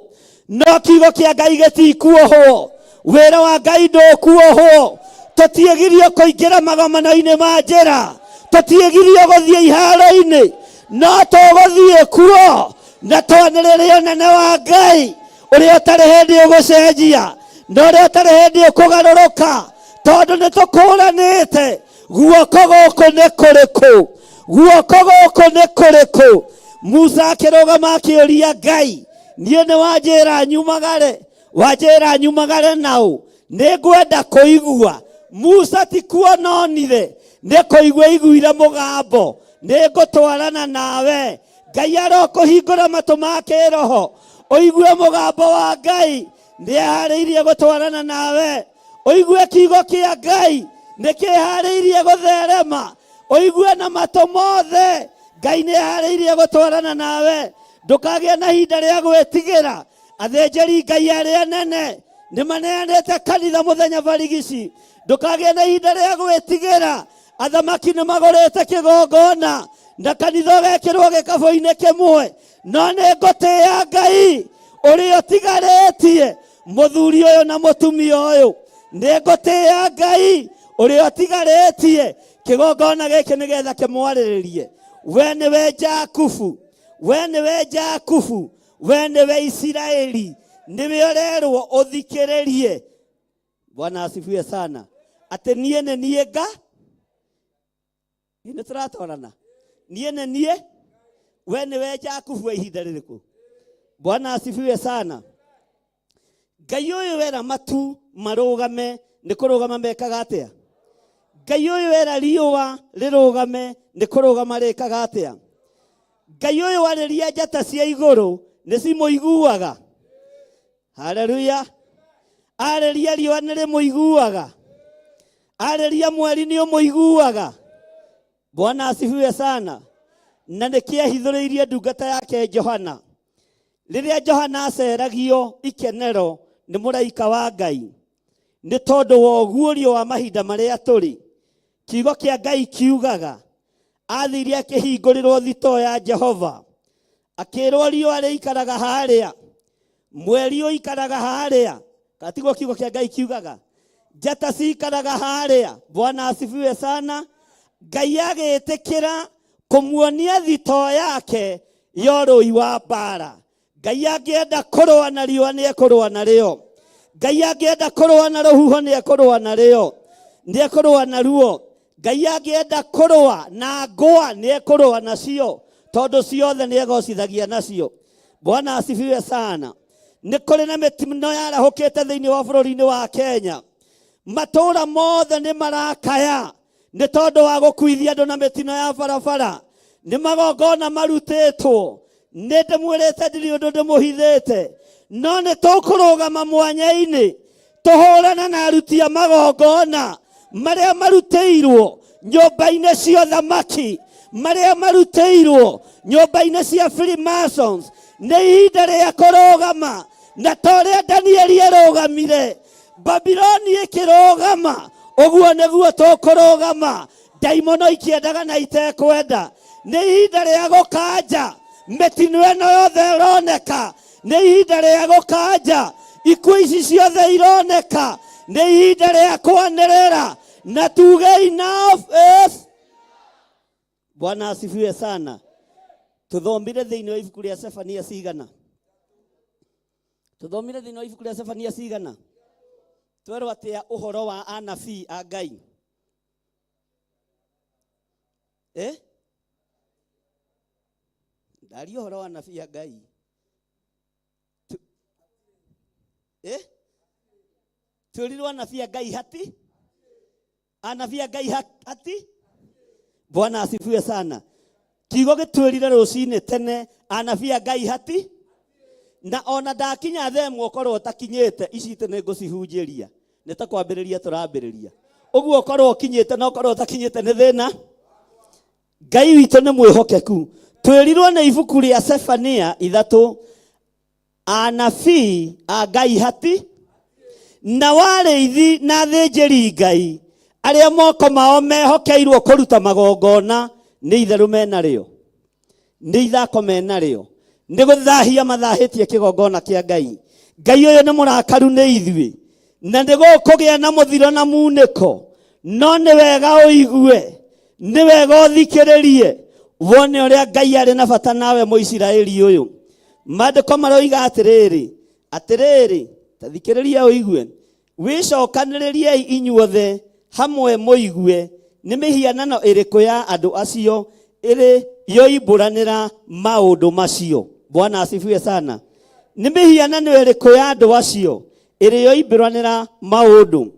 no kiugo kĩa Ngai gĩtikuohwo, wĩra wa Ngai ndũkuohwo. Tũtiĩgirio kũingĩra magomano-inĩ ma njĩra, tũtiĩgirio gũthiĩ iharo-inĩ, no tũgũthiĩ kuo na twanĩrĩre ũnene wa Ngai ũrĩa ũtarĩ hĩndĩ ũgũcenjia na ũrĩa ũtarĩ hĩndĩ ũkũgarũrũka, tondũ nĩ tũkũranĩte guoko gũkũ nĩ kũrĩkũ, guoko gũkũ nĩ kũrĩkũ. Musa akĩrũgama akĩũria Ngai, niĩ nĩ wanjĩra nyumagare, wanjĩra nyumagare naũ, nĩ ngwenda kũigua. Musa ti kuona onire, nĩ kũigua iguire mũgambo, nĩ ngũtwarana nawe. Ngai arokũhingũra matũ ma kĩroho ũigue mũgambo wa Ngai, nĩ eharĩirie gũtwarana nawe. Ũigue kiugo kĩa Ngai, nĩ kĩharĩirie gũtherema, ũigue na matũ mothe. Ngai nĩ eharĩirie gũtwarana nawe. Ndũkagĩe na ihinda rĩa gwĩtigĩra. Athĩnjĩri Ngai arĩa anene nĩ maneanĩte kanitha mũthenya barigici. Ndũkagĩe na ihinda rĩa gwĩtigĩra. Athamaki nĩ magũrĩte kĩgongona na kanitha ũgekĩrwo gĩkabũ-inĩ kĩmwe, no nĩ ngũtĩĩa Ngai ũrĩa ũtigarĩtie mũthuri ũyũ na mũtumia ũyũ. Nĩ ngũtĩĩa Ngai ũrĩa ũtigarĩtie kĩgongona gĩkĩ nĩgetha kĩmwarĩrĩrie. We nĩwe Jakubu, we nĩwe Jakubu, we nĩwe Isiraeli, nĩwe ũrerwo ũthikĩrĩrie. Bwana asifiwe sana. Atĩ niĩ nĩ niĩ nga nĩ tũratwarana, niĩ nĩ niĩ, we nĩwe Jakubu wa ihinda rĩrĩkũ? Bwana asifiwe sana. Ngai ũyũ wera matu marũgame, nĩ kũrũgama mekaga atĩa? Ngai ũyũ wera riũa rĩrũgame, nĩ kũrũgama rĩkaga atĩa? Ngai ũyũ warĩria njata cia igũrũ, nĩ cimũiguaga. Haleluya. Arĩria riũa nĩ rĩmũiguaga, arĩria mweri nĩ ũmũiguaga. Bwana asifiwe sana. Na nĩ kĩahithũrĩirie ndungata yake Johana, rĩrĩa Johana aceragio ikenero nĩ mũraika wa Ngai, nĩ tondũ wa ũguũrio wa mahinda marĩa tũrĩ. Kiugo kĩa Ngai kiugaga athire akĩhingũrĩrwo thitoo ya Jehova, akĩrwo riũa rĩikaraga harĩa, mweri ũikaraga harĩa, katiguo kiugo kĩa Ngai kiugaga, njata cikaraga harĩa. Bwana asifiwe sana. Ngai agĩtĩkĩra kũmuonia thitoo yake ya ũrũi wa mbara. Ngai angĩenda kũrũa na riũa nĩ ekũrũa narĩo. Ngai angĩenda kũrũa na rũhuho nĩ ekũrũa narĩo, nĩ ekũrũa naruo. Ngai angĩenda kũrũa na ngũa nĩ ekũrũa nacio, tondũ ciothe nĩ egocithagia nacio. Bwana asifiwe sana. Nĩ kũrĩ na mĩtino yarahũkĩte thĩinĩ wa bũrũri-inĩ wa Kenya. Matũũra mothe nĩ marakaya nĩ tondũ wa gũkuithia andũ na mĩtino ya barabara. Nĩ magongona marutĩtwo. Nĩ ndĩmwĩrĩte ndirĩ ũndũ ndĩmũhithĩte, no nĩ tũkũrũgama mwanya-inĩ tũhũrane na aruti a magongona marĩa marutĩirwo nyũmba-inĩ cia ũthamaki, marĩa marutĩirwo nyũmba-inĩ cia Freemasons. Nĩ ihinda rĩa kũrũgama, na ta ũrĩa Danieli arũgamire Babiloni ĩkĩrũgama, ũguo nĩguo tũkũrũgama ndaimono ikĩendaga na itekwenda. Nĩ ihinda rĩa gũkanja mĩtino ĩno yothe ĩroneka, nĩ ihinda rĩa gũkanja ikuũ ici ciothe ironeka. Nĩ ihinda rĩa kwanĩrĩra na tuge enough is. Bwana asifiwe sana. Tuthomire thĩinĩ wa ibuku rĩa Sefania cigana? Tuthomire thĩinĩ wa ibuku rĩa Sefania cigana? Twerwo atĩa ũhoro wa anabii a Ngai? Eh? Ndaria ũhoro wa anabii a Ngai. Eh? Twĩrirwo anabii a Ngai hati? Anabii a Ngai hati? Bwana asifiwe sana. Kiugo gĩtwĩrire rũcinĩ tene anabii a Ngai hati? Na ona ndakinya themwo ũkorwo ũtakinyĩte ici itĩ nĩ ngũcihunjĩria. Nĩ ta kwambĩrĩria tũrambĩrĩria. Ũguo ũkorwo ũkinyĩte na ũkorwo ũtakinyĩte nĩ thĩna. Ngai witũ nĩ mwĩhokeku. Twĩrirwo nĩ ibuku rĩa Sefania 3 anabii a Ngai hati na warĩithi na athĩnjĩri Ngai arĩa moko mao mehokeirwo kũruta magongona nĩ itherũ menarĩo, nĩ ithako menarĩo, nĩ gũthahia mathahĩtie kĩgongona kĩa Ngai. Ngai ũyũ nĩ mũrakaru nĩ ithuĩ na nĩ gũkũgĩa na mũthiro na munĩko, no nĩ wega ũigue, nĩ wega ũthikĩrĩrie wone ũrĩa Ngai arĩ na bata nawe Mũisiraeli ũyũ. Maandĩko maroiga atĩrĩrĩ, atĩrĩrĩ, ta thikĩrĩria ũigue, wĩcokanĩrĩriei inyuothe hamwe mũigue nĩ mĩhianano ĩrĩkũ ya andũ acio ĩrĩ yoimbũranĩra maũndũ macio. Bwana asifiwe sana. Nĩ mĩhianano ĩrĩkũ ya andũ acio ĩrĩ yoimbũranĩra maũndũ?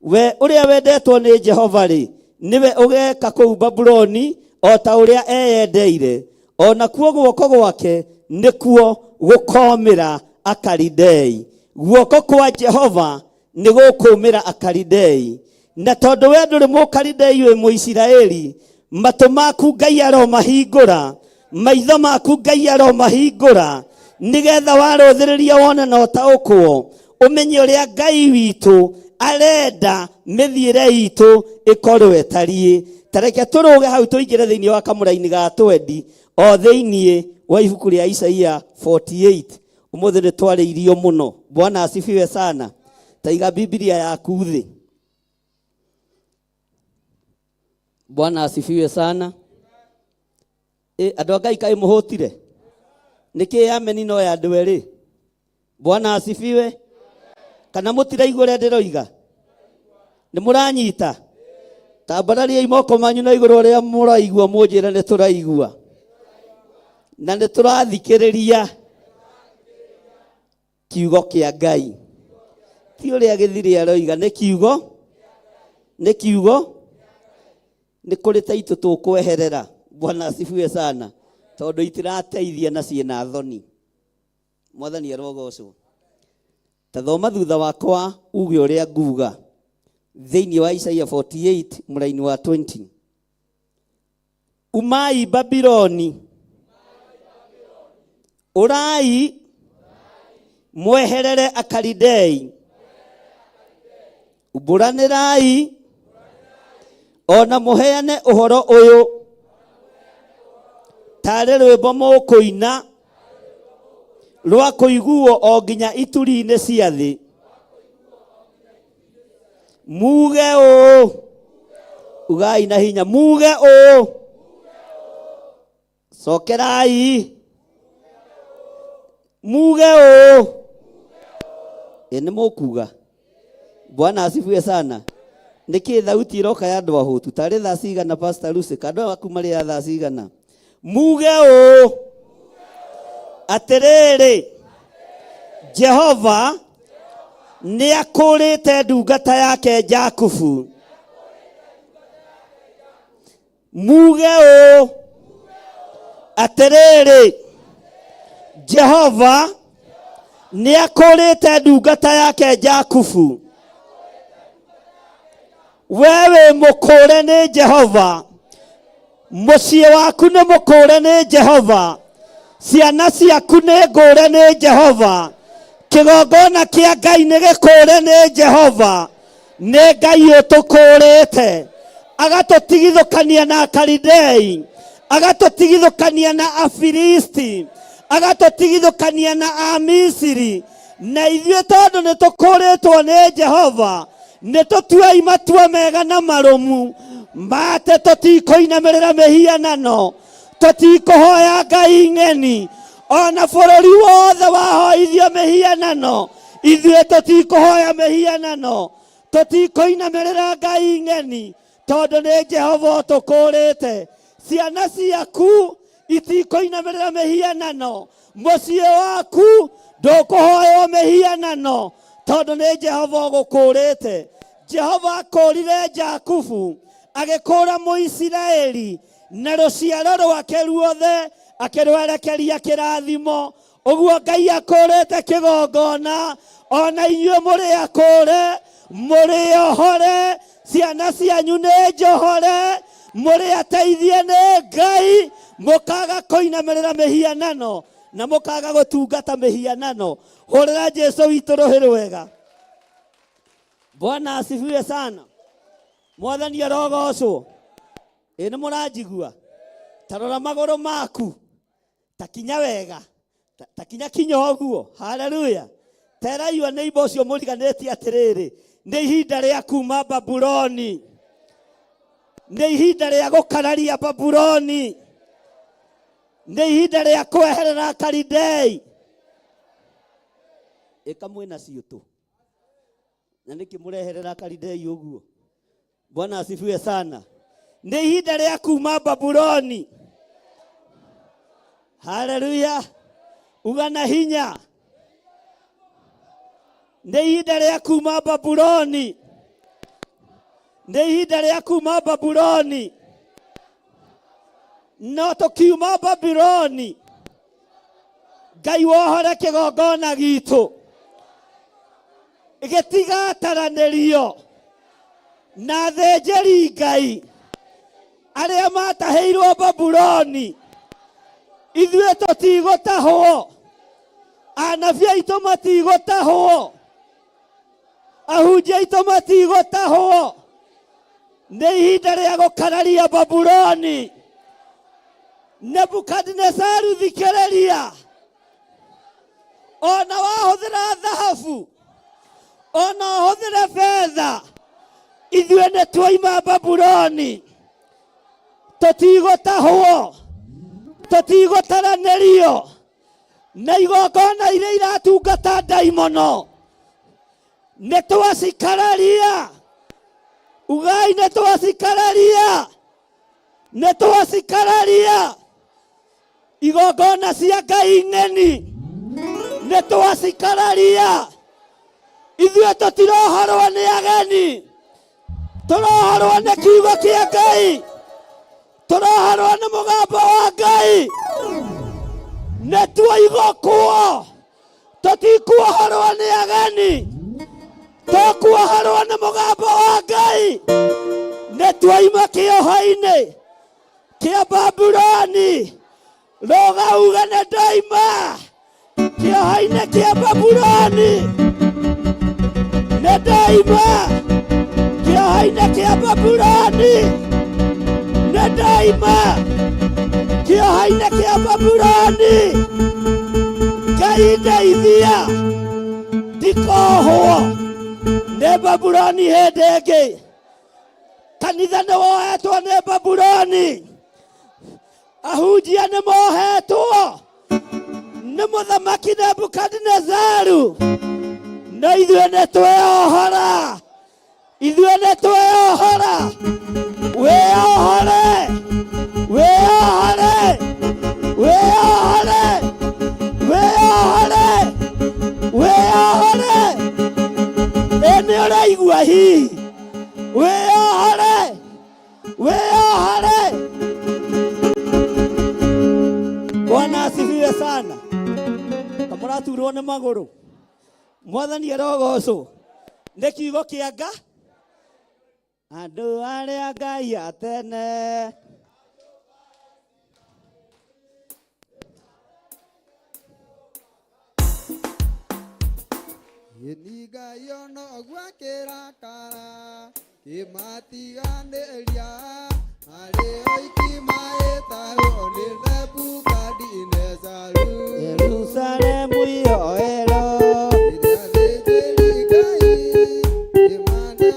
We ũrĩa wendetwo nĩ Jehova rĩ, nĩwe ũgeka kũu Babuloni o ta ũrĩa eyendeire, o nakuo guoko gwake nĩkuo gũkomĩra Akalidei. Guoko kwa Jehova nĩ gũkũmĩra Akalidei. Na tondũ we ndũrĩ Mũkalidei wĩ Mũisiraeli, matũ maku Ngai aromahingũra, maitho maku Ngai aromahingũra, nĩgetha warũthĩrĩria wone na ũtaũkwo, ũmenye ũrĩa Ngai witũ arenda mĩthiĩre itũ ĩkorwo ĩtariĩ. Ta reke tũrũge hau tũingĩre thĩinĩ wa kamũraini ga twendi o thĩinĩ wa ibuku rĩa Isaia 48. Ũmũthĩ nĩ twarĩirio mũno. Bwana asifiwe sana. Ta iga Biblia yaku thĩ. Bwana asifiwe sana. Andũ a Ngai kaĩ mũhũtire? Nĩkĩ ameni no ya andũ erĩ? Bwana asifiwe. Kana mũtiraigua ũrĩa ndĩroiga? Nĩ mũranyita? Tambarariai moko manyu na igũrũ ũrĩa mũraigua, mũnjĩre nĩ tũraigua. Na nĩ tũrathikĩrĩria kiugo kĩa Ngai. Ti ũrĩa gĩthiri aroiga, nĩ kiugo, nĩ kiugo, nĩ kũrĩ ta itũ tũkweherera. Bwana asifiwe sana. Tondũ itirateithia na ciĩna thoni. Mwathani arogocwo. Ta thoma thutha wakwa uge ũrĩa nguga thĩinĩ wa Isaia 48 mũraini wa 20. Umai Babiloni, ũrai mweherere Akalidei, umbũranĩrai ona mũheane ũhoro ũyũ tarĩ rwĩmbo mũkũina rwa kũiguo o nginya ituri-inĩ cia thĩ. Muge ũũ, ugai na hinya, muge ũũ, cokerai, muge ũũ. Ĩ nĩ mũkuga. Bwana asifiwe sana. Nĩkĩ thauti ĩroka ya andũ ahũtu? Tarĩ thaa cigana Pastor Lucy? Ka andũ aku marĩ ya thaa cigana? Muge ũũ, atĩrĩrĩ, Jehova nĩ akũrĩte ndungata yake Jakubu. Muge ũũ, atĩrĩrĩ, Jehova nĩ akũrĩte ndungata yake Jakubu. We wĩ mũkũre nĩ Jehova, mũciĩ waku nĩ mũkũre nĩ Jehova, ciana ciaku nĩ ngũre nĩ Jehova, kĩgongona kĩa Ngai nĩ gĩkũre nĩ Jehova. Nĩ Ngai ũtũkũrĩte, agatũtigithũkania na Akalidei, agatũtigithũkania na Afilisti, agatũtigithũkania na Amisiri, na ithuĩ tondũ nĩ tũkũrĩtwo nĩ Jehova, Nĩ tũtuei matua mega na marũmu mate tũtikũinamĩrĩra mĩhianano, tũtikũhoya ngai ng'eni, ona bũrũri wothe wahoithio mĩhianano, ithuĩ tũtikũhoya mĩhianano, tũtikũinamĩrĩra ngai ng'eni, tondũ nĩ Jehova ũtũkũrĩte. Ciana ciaku itikũinamĩrĩra mĩhianano, mũciĩ waku ndũkũhoywo mĩhianano, tondũ nĩ Jehova ũgũkũrĩte. Jehova akũrire Jakubu, agĩkũra Mũisiraeli, na rũciaro rwake ruothe akĩrwerekeria kĩrathimo. Ũguo Ngai akũrĩte kĩgongona, ona inyuĩ mũrĩ akũre, mũrĩ ohore, ciana cianyu nĩ njohore, mũrĩ ateithie nĩ Ngai, mũkaga kũinamĩrĩra mĩhianano na mũkaga gũtungata mĩhianano. Hũrĩra Jesu witũ rũhĩ rwega. Bwana asifiwe sana. Mwathani arogocwo. Ĩ nĩ mũranjigua? Ta rora magũrũ maku, ta kinya wega, ta kinya kinya ũguo. Haleluya. Teraiyua nĩimba ũcio mũriganĩtie atĩrĩrĩ, nĩ ihinda rĩa kuma Babuloni, nĩ ihinda rĩa gũkararia Babuloni, nĩ ihinda rĩa kweherera Kalidei. Ĩka mwĩna ciũtũ na nĩkĩ mũreherera Kalidei ũguo? Bwana asifiwe sana. Nĩ ihinda rĩa kuma Babuloni. Haleluya. Uga na hinya. Nĩ ihinda rĩa kuma Babuloni. Nĩ ihinda rĩa kuma Babuloni. No tũkiuma Babuloni, Ngai wohore kĩgongona gitũ gĩtigataranĩrio na athĩnjĩri Ngai arĩa matahĩirwo Babuloni. Ithuĩ tũtigũtahwo, anabii aitũ matigũtahwo, ahunjia aitũ matigũtahwo. Nĩ ihinda rĩa gũkararia Babuloni. Nebukadinezaru, thikĩrĩria, ona wahũthĩra thahabu, ona ũhũthĩre betha, ithuĩ nĩ twaima Babuloni. Tũtigũtahwo, tũtigũtaranĩrio na igongona iria iratungata ndaimono. Nĩ twacikararia. Ugai nĩ twacikararia, nĩ twacikararia igongona cia ngai ng'eni, nĩ twacikararia. Ithuĩ tũtirohorwo nĩ ageni, tũrohorwo nĩ kiugo kĩa Ngai, tũrohorwo nĩ mũgambo wa Ngai. Nĩ tuoigũkwo, tũtikuohorwo nĩ ageni, tũkuohorwo nĩ mũgambo wa Ngai. Nĩ twaima kĩoho-inĩ kĩa Babuloni. Rũga uge nĩ ndaima kĩoho-inĩ kĩa Babuloni, nĩ ndaima kĩoho-inĩ kĩa Babuloni, nĩ ndaima kĩoho-inĩ kĩa Babuloni. Ngai ndeithia ndikohwo nĩ Babuloni hĩndĩ ĩngĩ. Kanitha nĩ wohetwo nĩ Babuloni, ahunjia nĩ mohetwo nĩ mũthamaki Nebukadinezaru, no ithuĩ nĩ tweohora, ithuĩ nĩ tweohora. Wĩohore, wĩohore, wĩohore, wĩohore, wĩohore. Ĩ nĩ ũraigua hihi? Wĩohore, wĩohore. Bwana asifiwe sana. Kamũraturwo nĩ magũrũ. Mwathani arogocwo nĩ kiugo kĩa nga andũ arĩa Ngai a tene. Ngai ono gwakĩrakara kĩmatiganĩria arĩ oiki maĩtagwo nĩ Nebukadinezaru. Yerusalemu yoero Rĩrĩa athĩnjĩri Ngai kĩmana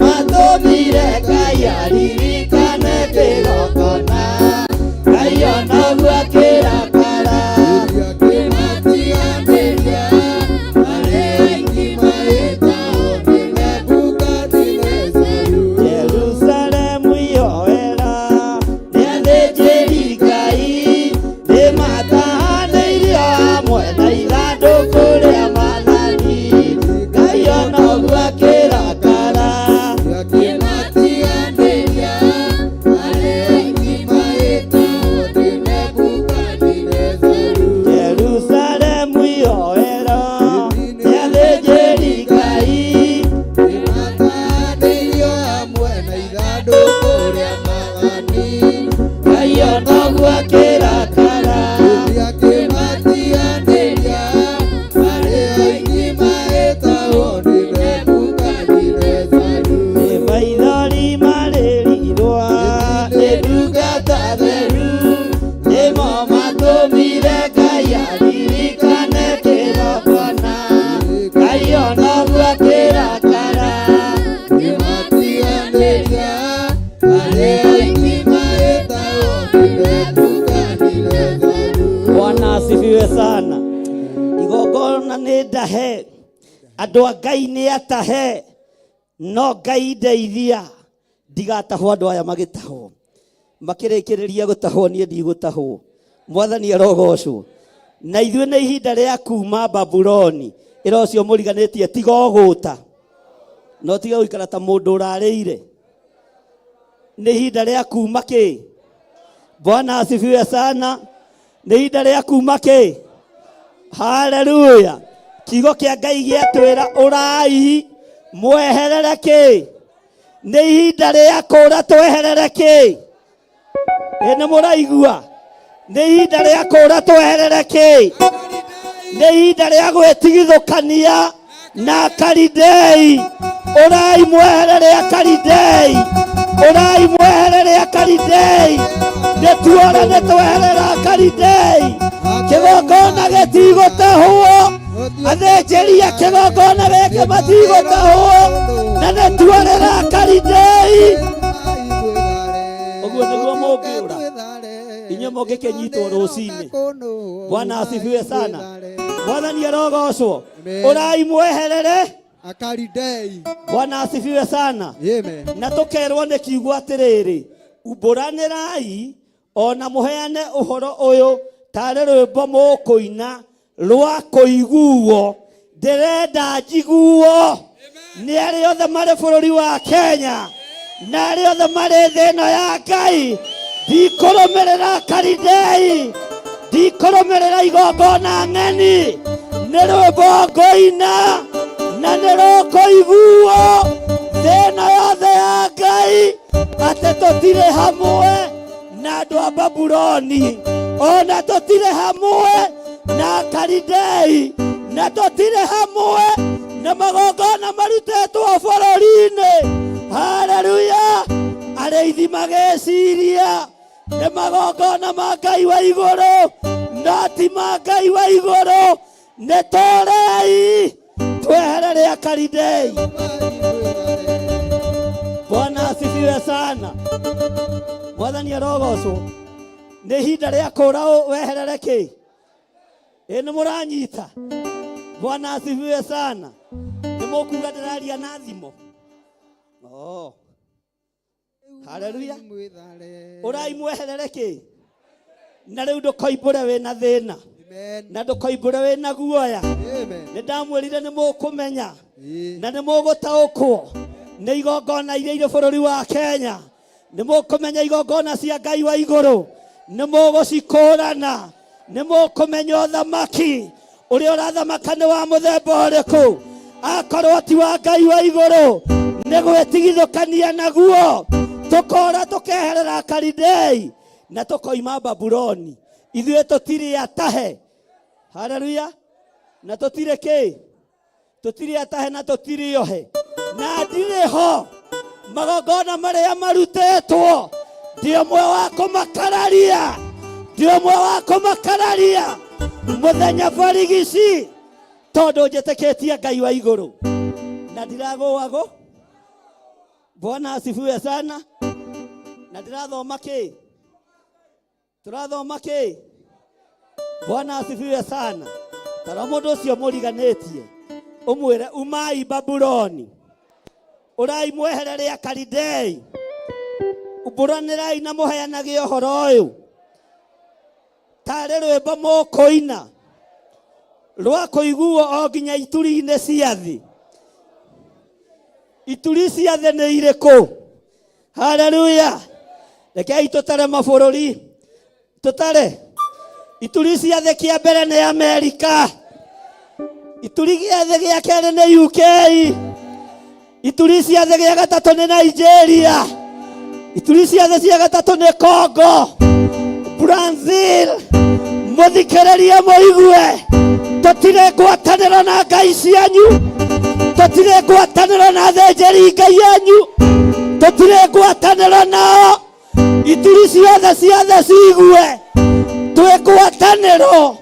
matũmire Ngai aririkane kĩgongona Ngai ona ũguo akĩrakara Akĩmatiganĩria marĩ aingĩ mahĩtahwo nĩ Nebukadinezaru Jerusalemu ihoera nĩ athĩnjĩri Ngai nĩmatahanĩirio hamwe na ithandũkũ rĩa maathani Ngai ona ũguo akĩrakara Akĩmatiganĩria marĩ aingĩ mahĩtahwo nĩ Nebukadinezaru Jerusalemu ihoera nĩ athĩnjĩri Ngai nĩmatahanĩirio hamwe na ithandũkũ rĩa maathani Ngai ona ũguo akĩrakara Akĩmatiganĩria marĩ aingĩ mahĩtahwo nĩ Nebukadinezaru Nĩ maithori marĩrirwo nĩ ndungata theru nĩmo matũmire Ngai aririkane kĩgongona Ngai ona ũguo akĩrakara Akĩmatiganĩria marĩ aingĩ mahĩtahwo nĩ Nebukadinezaru Bwana asifiwe sana. Igongona nĩ ndahe, andũ a Ngai nĩ atahe, no Ngai ndeithia ndigatahwo andũ aya magĩtahwo. Makĩrĩkĩrĩria gũtahwo niĩ ndigũtahwo. Mwathani arogocwo. Na ithuĩ nĩ ihinda rĩa kuma Babuloni. Ĩra ũcio mũriganĩtie tiga ũgũta. No tiga gũikara ta mũndũ ũrarĩire. Nĩ ihinda rĩa kuma kĩ? Bwana asifiwe sana. Nĩ ihinda rĩa kuma kĩ? Haleluya. Kiugo kĩa Ngai gĩatwĩra ũrai mweherere kĩ? Nĩ ihinda rĩa kũra tweherere kĩ? Ĩ nĩ mũraigua? Nĩ ihinda rĩa kũra tweherere kĩ? Nĩ ihinda rĩa gwĩtigithũkania na Akalidei. Ũrai mweherere Akalidei. Ũrai mweherere Akalidei. Nĩ tuora nĩ tweherera Akalidei. Kĩgongona gĩtigũtahwo. Athĩnjĩri a kĩgongona gĩkĩ matigũtahwo. Na nĩ tuorera Akalidei. Ũguo nĩguo mũngĩũra. Inyuĩ mũngĩkĩnyitwo rũcinĩ. Bwana asifiwe sana. Mwathani arogocwo. Ũrai mweherere. Akalidei. Bwana asifiwe sana. Amen. Na tũkerwo nĩ kiugo atĩrĩrĩ, umbũranĩrai ona mũheane ũhoro ũyũ tarĩ rwĩmbo mũkũina rwa kũiguo. Ndĩrenda njiguo nĩ arĩa othe marĩ bũrũri wa Kenya na arĩa othe marĩ thĩ ĩno ya Ngai. Ndikũrũmĩrĩra Akalidei, ndikũrũmĩrĩra igongona ng'eni, nĩ rwĩmbo ngũina na nĩ rũkũiguo thĩ ĩno yothe ya Ngai atĩ tũtirĩ hamwe na andũ a Babuloni, ona tũtirĩ hamwe na Akalidei, na tũtirĩ hamwe na magongona marutĩtwo bũrũri-inĩ. Haleluya! Arĩithi magĩciria nĩ magongona ma Ngai wa igũrũ, no ti ma Ngai wa igũrũ. Nĩ tũrei tweherere Akalidei. Bwana asifiwe sana. Mwathani arogocwo. Nĩ ihinda rĩa kũra weherere kĩ? Ĩ nĩ mũranyita? Bwana asifiwe sana. Nĩ mũkuga ndĩraria na thimo? Oh. Haleluya. Ũrai mweherere kĩ? Na rĩu ndũkoimbũre wĩna thĩna. Amen. Na ndũkoimbũre wĩna guoya. Amen. Nĩ ndamwĩrire nĩ mũkũmenya Ĩĩ. na nĩ mũgũtaũkwo nĩ igongona iria irĩ bũrũri wa Kenya. Nĩ mũkũmenya igongona cia Ngai wa igũrũ. Nĩ mũgũcikũrana. Nĩ mũkũmenya ũthamaki ũrĩa ũrathamaka nĩ wa mũthemba ũrĩkũ. Akorwo ti wa Ngai wa igũrũ nĩ gwĩtigithũkania naguo. Tũkora tũkeherera Akalidei na tũkoima Babuloni. Ithuĩ tũtirĩ atahe. Haleluya. Na tũtirĩ kĩ? Tũtirĩ atahe na tũtirĩ ohe. Na ndirĩ ho. Magongona marĩa marutĩtwo ndi ũmwe wa kũmakararia. Ndi ũmwe wa kũmakararia mũthenya barigici tondũ njĩtĩkĩtie Ngai wa igũrũ na ndiragũagwo. Bwana asifiwe sana. Na ndĩrathoma kĩ? Tũrathoma kĩ? Bwana asifiwe sana. Tara mũndũ ũcio mũriganĩtie ũmwĩre umai Babuloni, ũrai mwehere rĩa Kalidei, umbũranĩrai na mũheanage ũhoro ũyũ tarĩ rwĩmbo mũkũina rwa kũiguo o nginya ituri-inĩ cia thĩ. Ituri cia thĩ nĩ irĩkũ? Haleluya! Rekei tũtare mabũrũri, tũtare ituri cia thĩ. Kĩa mbere nĩ Amerika, ituri gĩa thĩ gĩa kerĩ nĩ UK, ituri cia thĩ gĩa gatatũ nĩ Nigeria, ituri cia thĩ cia gatatũ nĩ Congo, Brazil. Mũthikĩrĩrie mũigue, tũtirĩ ngwatanĩro na ngai cianyu, tũtirĩ ngwatanĩro na thĩnjĩri ngai yanyu, tũtirĩ ngwatanĩro nao. Ituri ciothe cia thĩ ciigue twĩ ngwatanĩro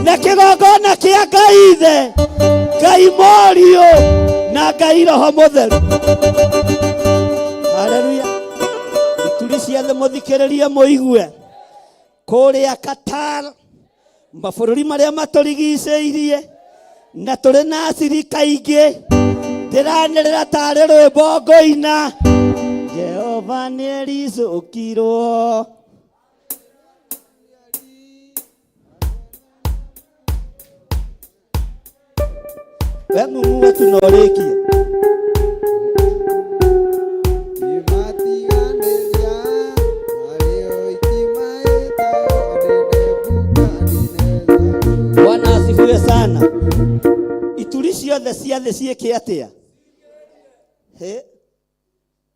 na kĩgongona kĩa Ngai Ithe, Ngai Mũriũ na Ngai Roho Mũtheru. Haleluya! Ituri cia thĩ mũthikĩrĩrie mũigue, kũrĩa Qatar, mabũrũri marĩa matũrigicĩirie na tũrĩ na acirika aingĩ, ndĩranĩrĩra tarĩ rwĩmbo ngũina, Jehova nĩericũkirwo. We ng'ung'ua tu na ũrĩkie. Nĩmatiganĩria arĩ oiki maĩtagwo nĩ Nebukadineza. Bwana asifiwe sana. Ituri ciothe cia thĩ ciĩke atĩa? He?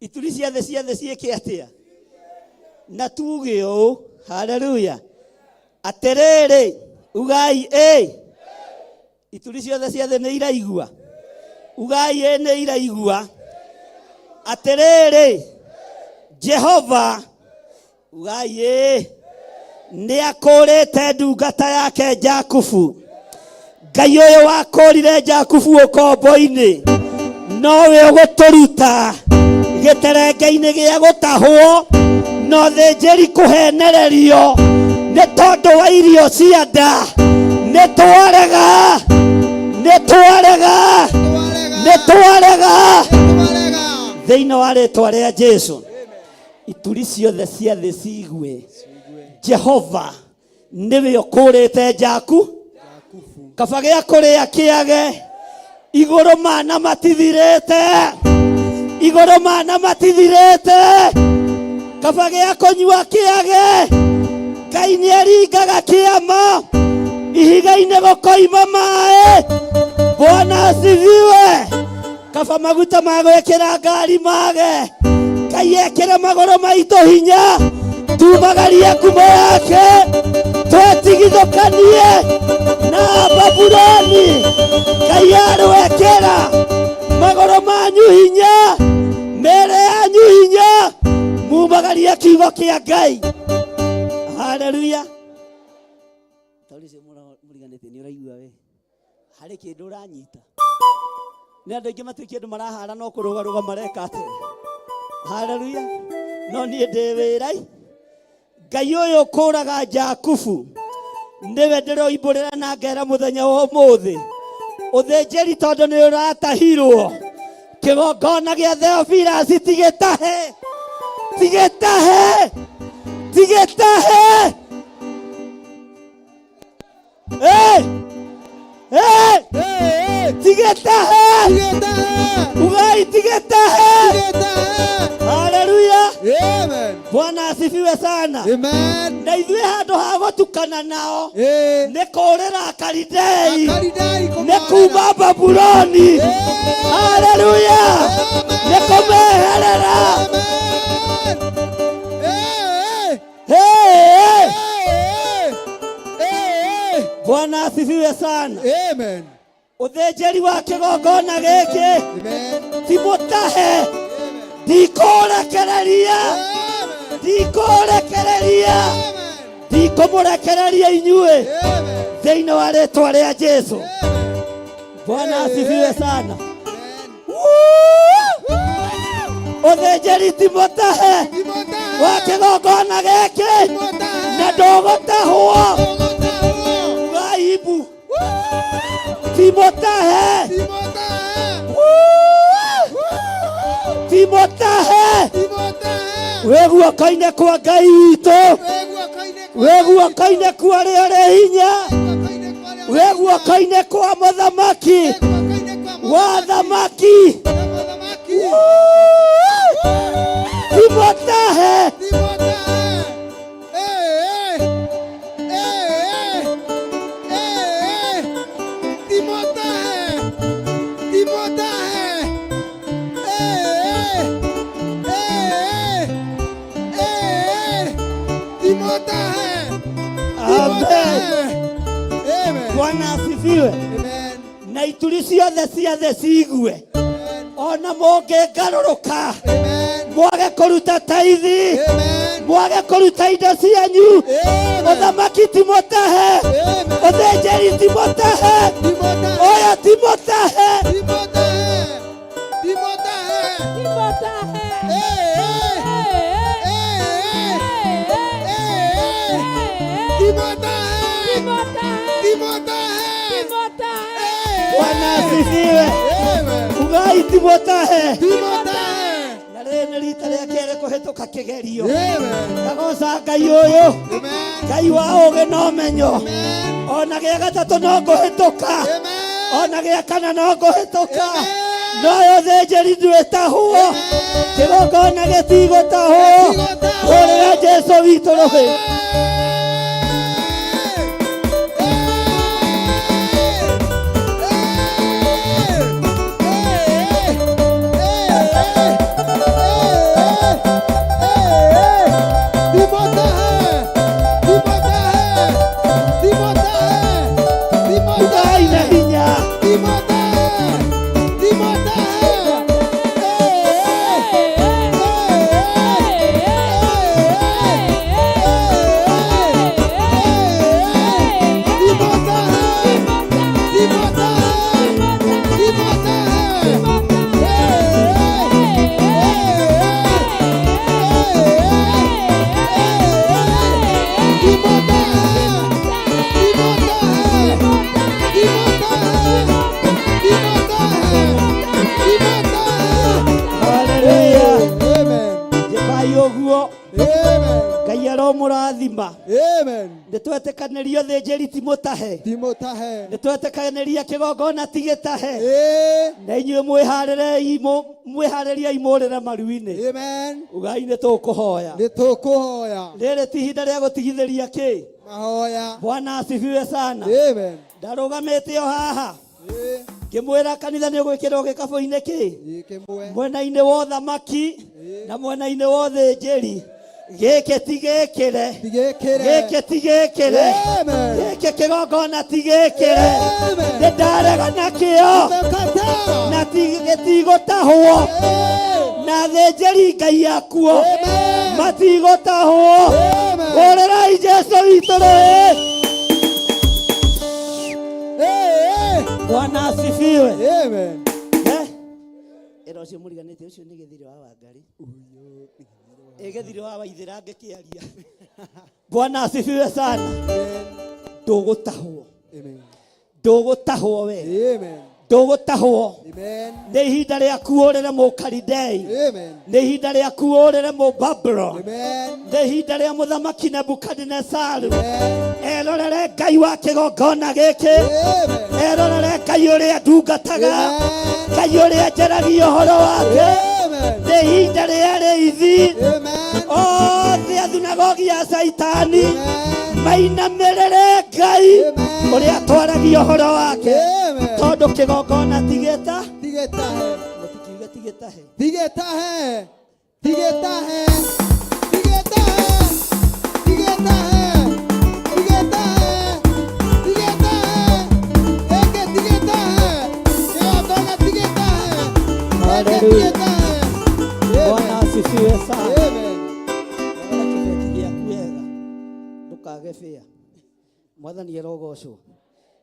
Ituri cia thĩ ciothe ciĩke atĩa? Na tuge ũũ, haleluya, atĩrĩrĩ, ugai ĩ, ituri ciothe cia thĩ nĩ iraigua, ugai ĩ, nĩ iraigua. Atĩrĩrĩ, Jehova, ugai ĩ, nĩ akũrĩte ndungata yake Jakubu. Ngai ũyũ wakũrire Jakubu ũkombo-inĩ nowe ũgũtũruta gĩterenge-inĩ gĩa gũtahwo na ũthĩnjĩri kũhenererio nĩ tondũ wa irio cia nda. Nĩ twarega, nĩ twarega, nĩ twarega thĩinĩ wa rĩtwa rĩa Jesu. Ituri ciothe cia thĩ ciigue Jehova nĩwe ũkũrĩte Jaku. Kaba gĩa kũrĩa kĩage igũrũ, mana matithirĩte igũrũ, mana matithirĩte. Kaba gĩa kũnyua kĩage, Ngai nĩaringaga kĩama, ihiga-inĩ gũkoima maĩ. Bwana asifiwe. Kaba maguta ma gwĩkĩra ngari mage, Ngai ekĩre magũrũ maitũ hinya, tumagarie ngumo yake, twetigithũkanie na Babuloni. Ngai arwekĩra magũrũ manyu hinya, mĩĩrĩ yanyu hinya, mumagarie kiugo kĩa Ngai. Haleluya! Tondũ ũcio mũriganĩtie nĩ ũraigua we harĩ kĩndũ ũranyita. Nĩ andũ aingĩ matirĩ kĩndũ marahara no kũrũgarũga mareka atĩa. Haleluya! No niĩ ndĩ wĩra Ngai ũyũ ũkũraga Jakubu nĩwe ndĩroimbũrĩra na ngera mũthenya wa ũmũthĩ, ũthĩnjĩri tondũ nĩ ũratahirwo, kĩgongona gĩa Theophilus tigĩtahe, tigĩtahe, tigĩtahe. Hey! Hey! Tigĩtahe, ugai tigĩtahe. Haleluya! Amen. Bwana asifiwe sana. Amen. Na ithuĩ handũ ha gũtukana nao Eh. nĩ kũũrĩra Akalidei, Akalidei nĩ kũmorĩra. kuma Babuloni. Haleluya! Nĩ kũmeherera. Amen. Eh, Hey! eh, eh, eh, Bwana asifiwe sana. eh. Amen. Ũthĩnjĩri wa kĩgongona gĩkĩ Amen. ti mũtahe, ndikũrekereria, Amen. ndikũrekereria, Amen. ndikũmũrekereria inyuĩ Amen. thĩinĩ wa rĩtwa rĩa Jesu. Amen. Bwana asifiwe sana. Amen. Woo! Ũthĩnjĩri ti mũtahe wa kĩgongona gĩkĩ na ndũgũtahwo. Gaibu ti mũtahe. Ti mũtahe. Wĩ guoko-inĩ kwa Ngai witũ, wĩ guoko-inĩ kwa ũrĩa ũrĩ hinya, wĩ guoko-inĩ kwa mũthamaki wa thamaki. Ti mũtahe. Amen. Bwana asifiwe. Na ituri ciothe cia thĩ ciigue, ona mũngĩngarũrũka mwage kũruta taithi, mwage kũruta indo cianyu, ũthamaki ti mũtahe, ũthĩnjĩri ti mũtahe, ũyũ ti mũtahe. Bwana asifiwe. Ugai ti mũtahe. Na rĩrĩ nĩ rita rĩa kerĩ kũhĩtũka kĩgerio. Ndagoca Ngai ũyũ, Ngai wa ũũgĩ na ũmenyo. Ona gĩa gatatũ no ngũhĩtũka, ona gĩa kana no ngũhĩtũka, no ũthĩnjĩri ndwĩtahwo, kĩgongona gĩtigũtahwo. Hũrĩra Jesũ witũ rũhĩ. Ugai na hinya. Haleluya. Njĩkai ũguo. Ngai aromũrathima. Nĩ twetĩkanĩria ũthĩnjĩri ti mũtahe, nĩ twetĩkanĩria kĩgongona ti gĩtahe, na inyuĩ mwĩharĩrei, mwĩharĩriei mũrĩre maru-inĩ. Ugai nĩ tũkũhoya. Nĩ tũkũhoya. Rĩrĩ ti ihinda rĩa gũtigithĩria kĩ mahoya. Bwana asifiwe sana. Amen. Ndarũgamĩte o haha ngĩmwĩra kanitha nĩ ũgwĩkĩrwo gĩkabũ-inĩ kĩ Gĩkĩmwe. mwena-inĩ wa ũthamaki na mwena-inĩ wa ũthĩnjĩri. Gĩkĩ ti gĩkĩre, gĩkĩ ti gĩkĩre, gĩkĩ kĩgongona ti gĩkĩre. Nĩ ndarega nakĩo na gĩtigũtahwo, na athĩnjĩri Ngai akuo matigũtahwo. Hũrĩrai Jesũ witũ rũĩ. Bwana asifiwe. Ĩra ũcio mũriganĩtie ũcio nĩ gĩthirĩ wa Wangari, ĩ gĩthirĩ wa Waithĩra ngĩkĩaria. Bwana asifiwe sana. Ndũgũtahwo, ndũgũtahwo we, ndũgũtahwo. Nĩ ihinda rĩaku ũrĩre Mũkalidei, nĩ ihinda rĩaku ũrĩre Mũbabulon, nĩ ihinda rĩa mũthamaki Nebukadinesaru erorere Ngai wa kĩgongona gĩkĩ, erorere Ngai ũrĩa ndungataga, Ngai ũrĩa njaragia ũhoro wake. Nĩ ihinda rĩa rĩithi othe a thunagogi ya Caitani mainamĩrĩre Ngai ũrĩa twaragia ũhoro wake, tondũ kĩgongona ti gĩta, mũtikiuge ti gĩtahe. Tigetahe. Tigetahe. Tigetahe. Tigetahe. Tigetahe. Tigetahe. Eke tigetahe. Kĩgongona tigetahe. Eke Hallelujah. tigetahe. Bwana asifiwe sana. Amen. Rora kĩbeti gĩaku wega, ndũkage bĩa. Mwathani arogocwo.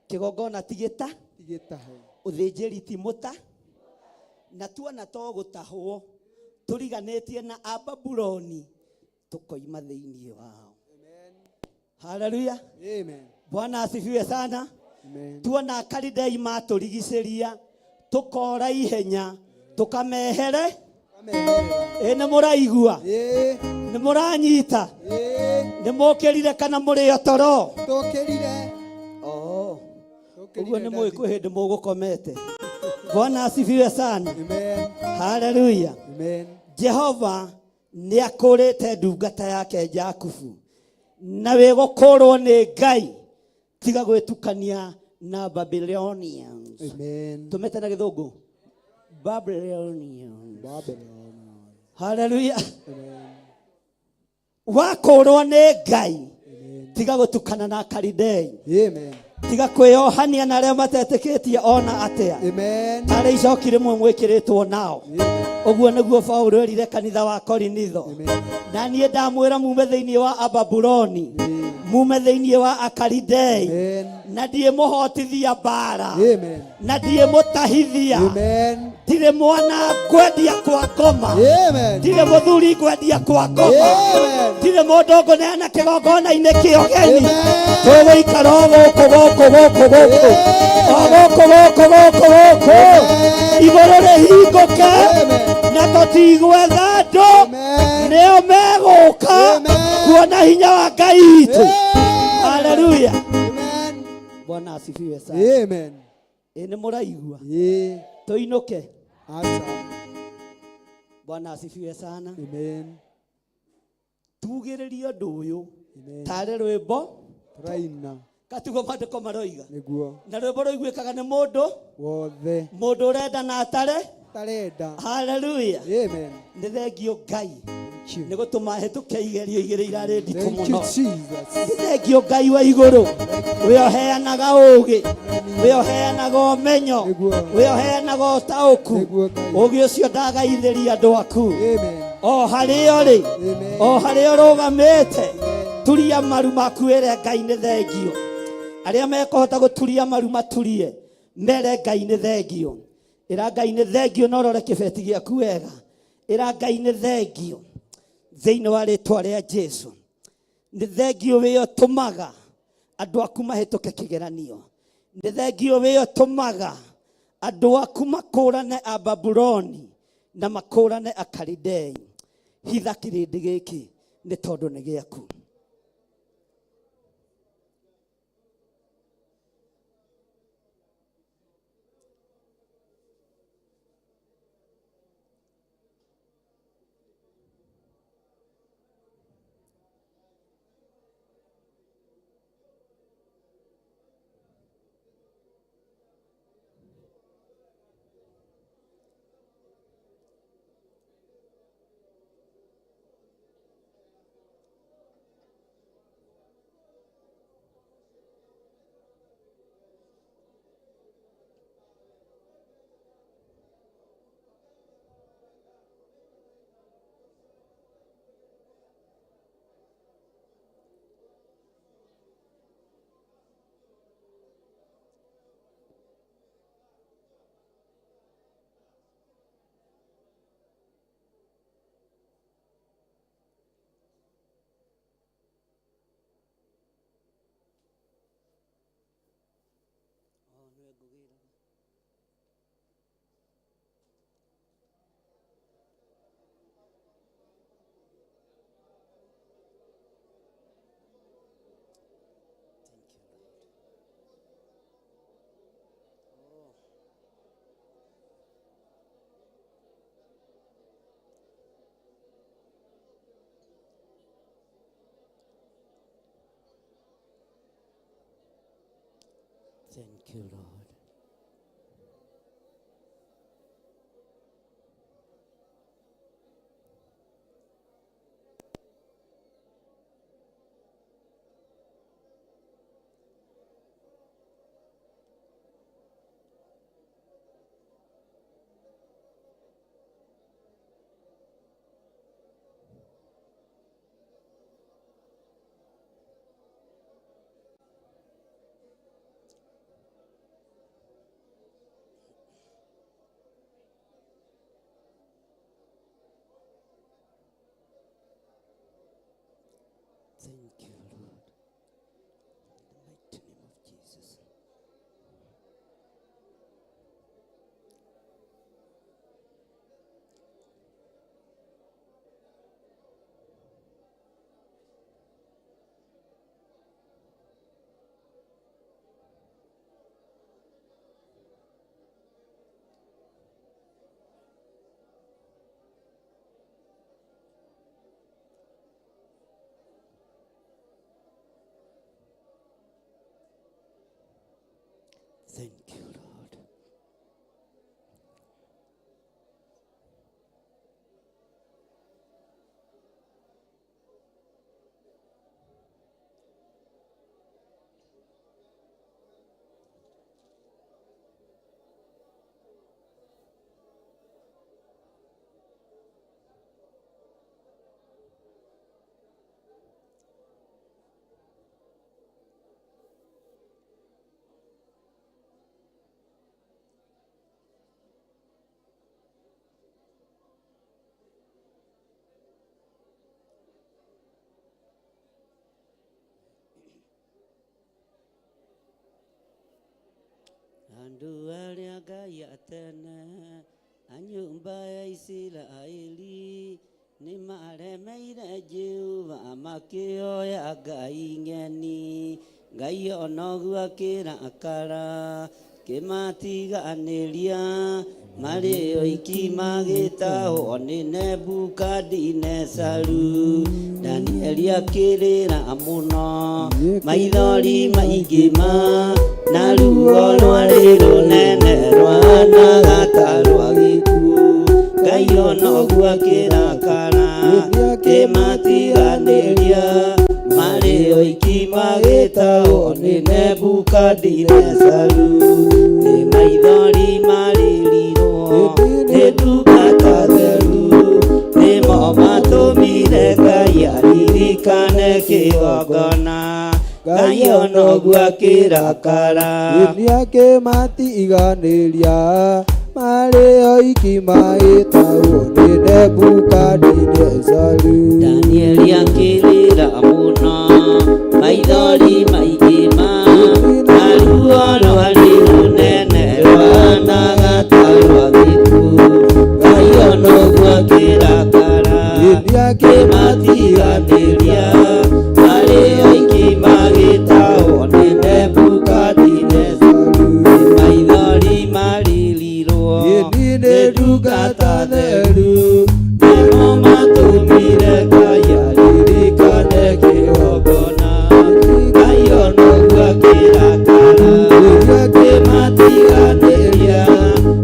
Kĩgongona ti gĩta, Tigetahe. ũthĩnjĩri ti mũta, na tuona to gũtahwo. Tũriganĩtie na Ababuloni tukoima thĩinĩ wao. Haleluya. Amen. Bwana asifiwe sana. Amen. Tuona Akalidei matũrigicĩria tũkora ihenya tũkamehere. Ĩ nĩ mũraigua? Ĩĩ. Nĩ mũranyita? Ĩĩ. Nĩ mũkĩrire kana mũrĩ o toro? Tũkĩrire. Oh. Tũkĩrire Ũguo nĩ mũĩ daddy. kwĩ hĩndĩ mũgũkomete. Bwana asifiwe sana. Amen. Haleluya. Amen. Jehova nĩ akũrĩte ndungata yake Jakubu na wĩgũkũrwo nĩ Ngai tiga gwĩtukania na Babylonians. Amen. Tũmete na gĩthũngũ Babylonians. Babylon. Haleluya. Amen. Wakũrwo nĩ Ngai Amen. tiga gũtukana na Akalidei. Amen. Tiga kwĩyohania na arĩa matetĩkĩtie ona atĩa. Amen. Tarĩ icoki rĩmwe mwĩkĩrĩtwo nao. Amen. Ũguo nĩguo Paulo erire kanitha wa Korinitho. Amen. Na niĩ ndamwĩra mume thĩinĩ wa Ababuloni, mume thĩinĩ wa Akalidei, Amen. na ndiĩmũhotithia mbara, Amen. na ndiĩmũtahithia. Amen. Ndirĩ mwana ngwendia kwa ngoma. Amen. Ndirĩ mũthuri ngwendia kwa ngoma. Amen. Ndirĩ mũndũ ngũneana kĩgongona-inĩ kĩogeni. Amen. Tũgũikara o gũkũ gũkũ gũkũ gũkũ. O gũkũ gũkũ gũkũ gũkũ. Amen. Igũrũ rĩhingũke Amen. na tũtigwetha andũ. Amen. Nĩo megũka Amen. kuona hinya wa Ngai witũ. Amen. Haleluya. Amen. Bwana asifiwe sana. Amen. Ĩ nĩ mũraigua? Ĩĩ. Tũinũke. Acha. Bwana asifiwe sana. Amen. Tugĩrĩrie ũndũ ũyũ Amen. tarĩ rwĩmbo Tũraina katiguo maandĩko maroiga. nĩguo Na rwĩmbo rũiguĩkaga nĩ mũndũ wothe mũndũ ũrenda na atare. tarenda. Haleluya. Amen. Nĩ thengio Ngai Thank you. nĩ gũtũma hĩtũke igerio igĩrĩ irarĩ nditũ Thank you, mũno. Jesus. Nĩ thengio Ngai wa igũrũ we ũheanaga ũũgĩ, we ũheanaga ũmenyo, Nĩguo. we ũheanaga ũtaũku. Nĩguo Ngai. Ũũgĩ ũcio ndagaithĩria andũ aku. Amen. O harĩa ũrĩ, Amen. o harĩa ũrũgamĩte, turia maru maku wĩre Ngai nĩ thengio. Arĩa mekũhota gũturia maru maturie, mere Ngai nĩ thengio. Ĩra Ngai nĩ thengio na ũrore kĩbeti gĩaku wega. Ĩra Ngai nĩ thengio thĩinĩ wa rĩtwa rĩa Jesu. Nĩ thengio wĩ ũtũmaga andũ aku mahĩtũke kĩgeranio. Nĩ thengio wĩ ũtũmaga andũ aku makũrane Ababuloni na makũrane Akalidei. Hitha kĩrĩndĩ gĩkĩ nĩ tondũ nĩ gĩaku. Thank you, Lord. Andũ arĩa Ngai atene a nyũmba ya Isiraeli nĩ maremeire Jehova makĩoya ngai ng'eni. Ngai onoguo akĩrakara kĩmatiganĩria marĩ oiki magĩtahwo nĩ Nebukadinesaru. Danieli akĩrĩra mũno maithori maingĩ ma na ruo rwarĩ rũnene rwahanaga ta rwa gĩkuũ. Ngai onoguo akĩrakara kĩmatiganĩria marĩ oiki magĩtahwo nĩ Nebukadinesaru. Nĩ maithori marĩrirwo nĩ ndungata theru nĩmo matũmire Ngai aririkane kĩgongona. Ngai onoguo akĩrakara Ĩni akĩmatiganĩria marĩ oiki magĩtahwo nĩ Nebukadinesaru. Danieli akĩrĩra mũno maithori maingĩ ma na ruo rwarĩ rũnene rwahanaga ta rwa gĩkuũ. Ngai onoguo akĩrakara kĩmatiganĩria marĩ oiki magĩtahwo nĩ Nebukadinesaru. Nĩ maithori marĩrirwo Ĩni nĩ ndungata theru nĩmo matũmire Ngai aririkane kĩgongona. Ngai onoguo akĩrakara kĩmatiganĩria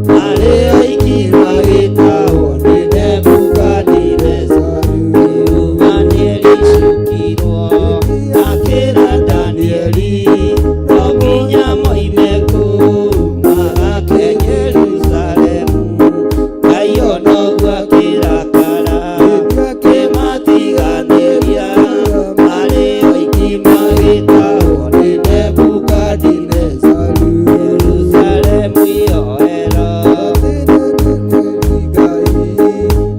marĩ oiki magĩtahwo nĩ Nebukadinesaru. Jehova nĩericũkirwo akĩra Danieli no nginya moime kũu magake Jerusalemu. Ngai onoguo akĩrakara kĩmatiganĩria marĩ oiki magĩtahwo nĩ Nebukadinesaru. Jerusalemu yoero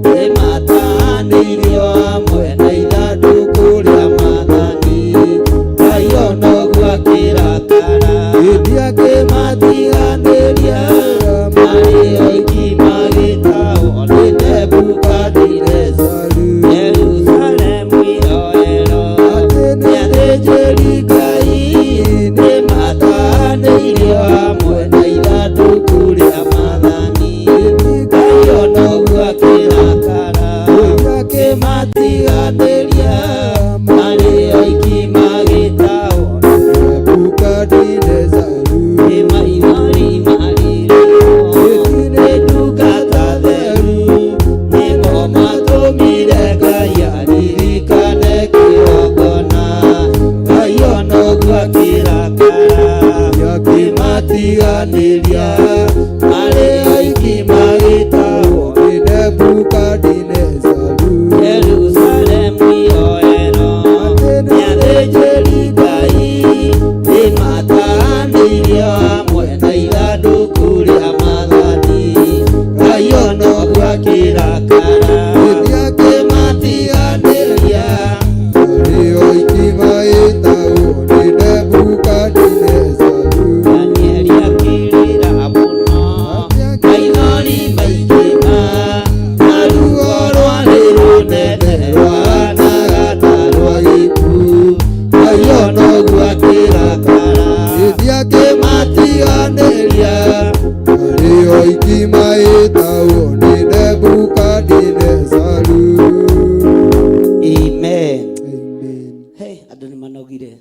nĩmatahanĩirio hamwe na ithandũkũ rĩa maathani. Ngai onoguo akĩrakara kĩmatiganĩria marĩ oiki magĩtahwo nĩ Nebukadinesaru. Jerusalemu yoero nĩ athĩnjĩri Ngai nĩmatahanĩirio hamwe na ithandũkũ rĩa maathani. Ngai onoguo akĩrakara kĩmatiganĩria marĩ oiki magĩtahwo Nebukadinesaru. nĩ maithori marĩrirwo nĩ ndungata theru nĩmo matũmire Ngai aririkane kĩgongona. Ngai onoguo akĩrakara kĩmatiganĩria marĩ oiki magĩtahwo Nĩ Nebukadinesaru. Jerusalemu yoero nĩ athĩnjĩri Ngai nĩmatahanĩirio hamwe na ithandũkũ rĩa maathani. Ngai onoguo akĩrakara kĩmatiganĩria Marĩ oiki magĩtahwo nĩ Nebukadinesaru. Danieli akĩrĩra mũno maithori maingĩ ma na ruo rwarĩ rũnene rwahanaga ta rwa gĩkuũ. Ngai onoguo akĩrakara kĩmatiganĩria Marĩ oiki magĩtahwo nĩ Nebukadinesaru. Amen. Amen. Hey, andũ nĩ manogire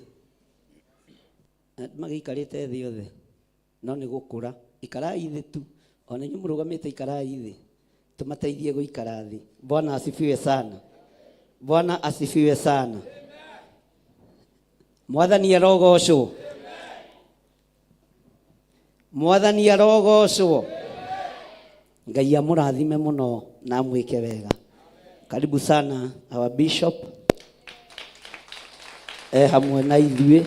magĩikarĩte thĩ othe no nĩ gũkũra ikarai thĩ tu ona inyuĩ mũrũgamĩte ikarai thĩ tũmateithie gũikara thĩ. Bwana asifiwe sana. Bwana asifiwe sana. Mwathani arogocwo. Mwathani arogocwo. Ngai amũrathime mũno na amwĩke wega. Karibu sana our bishop e hamwe na ithuĩ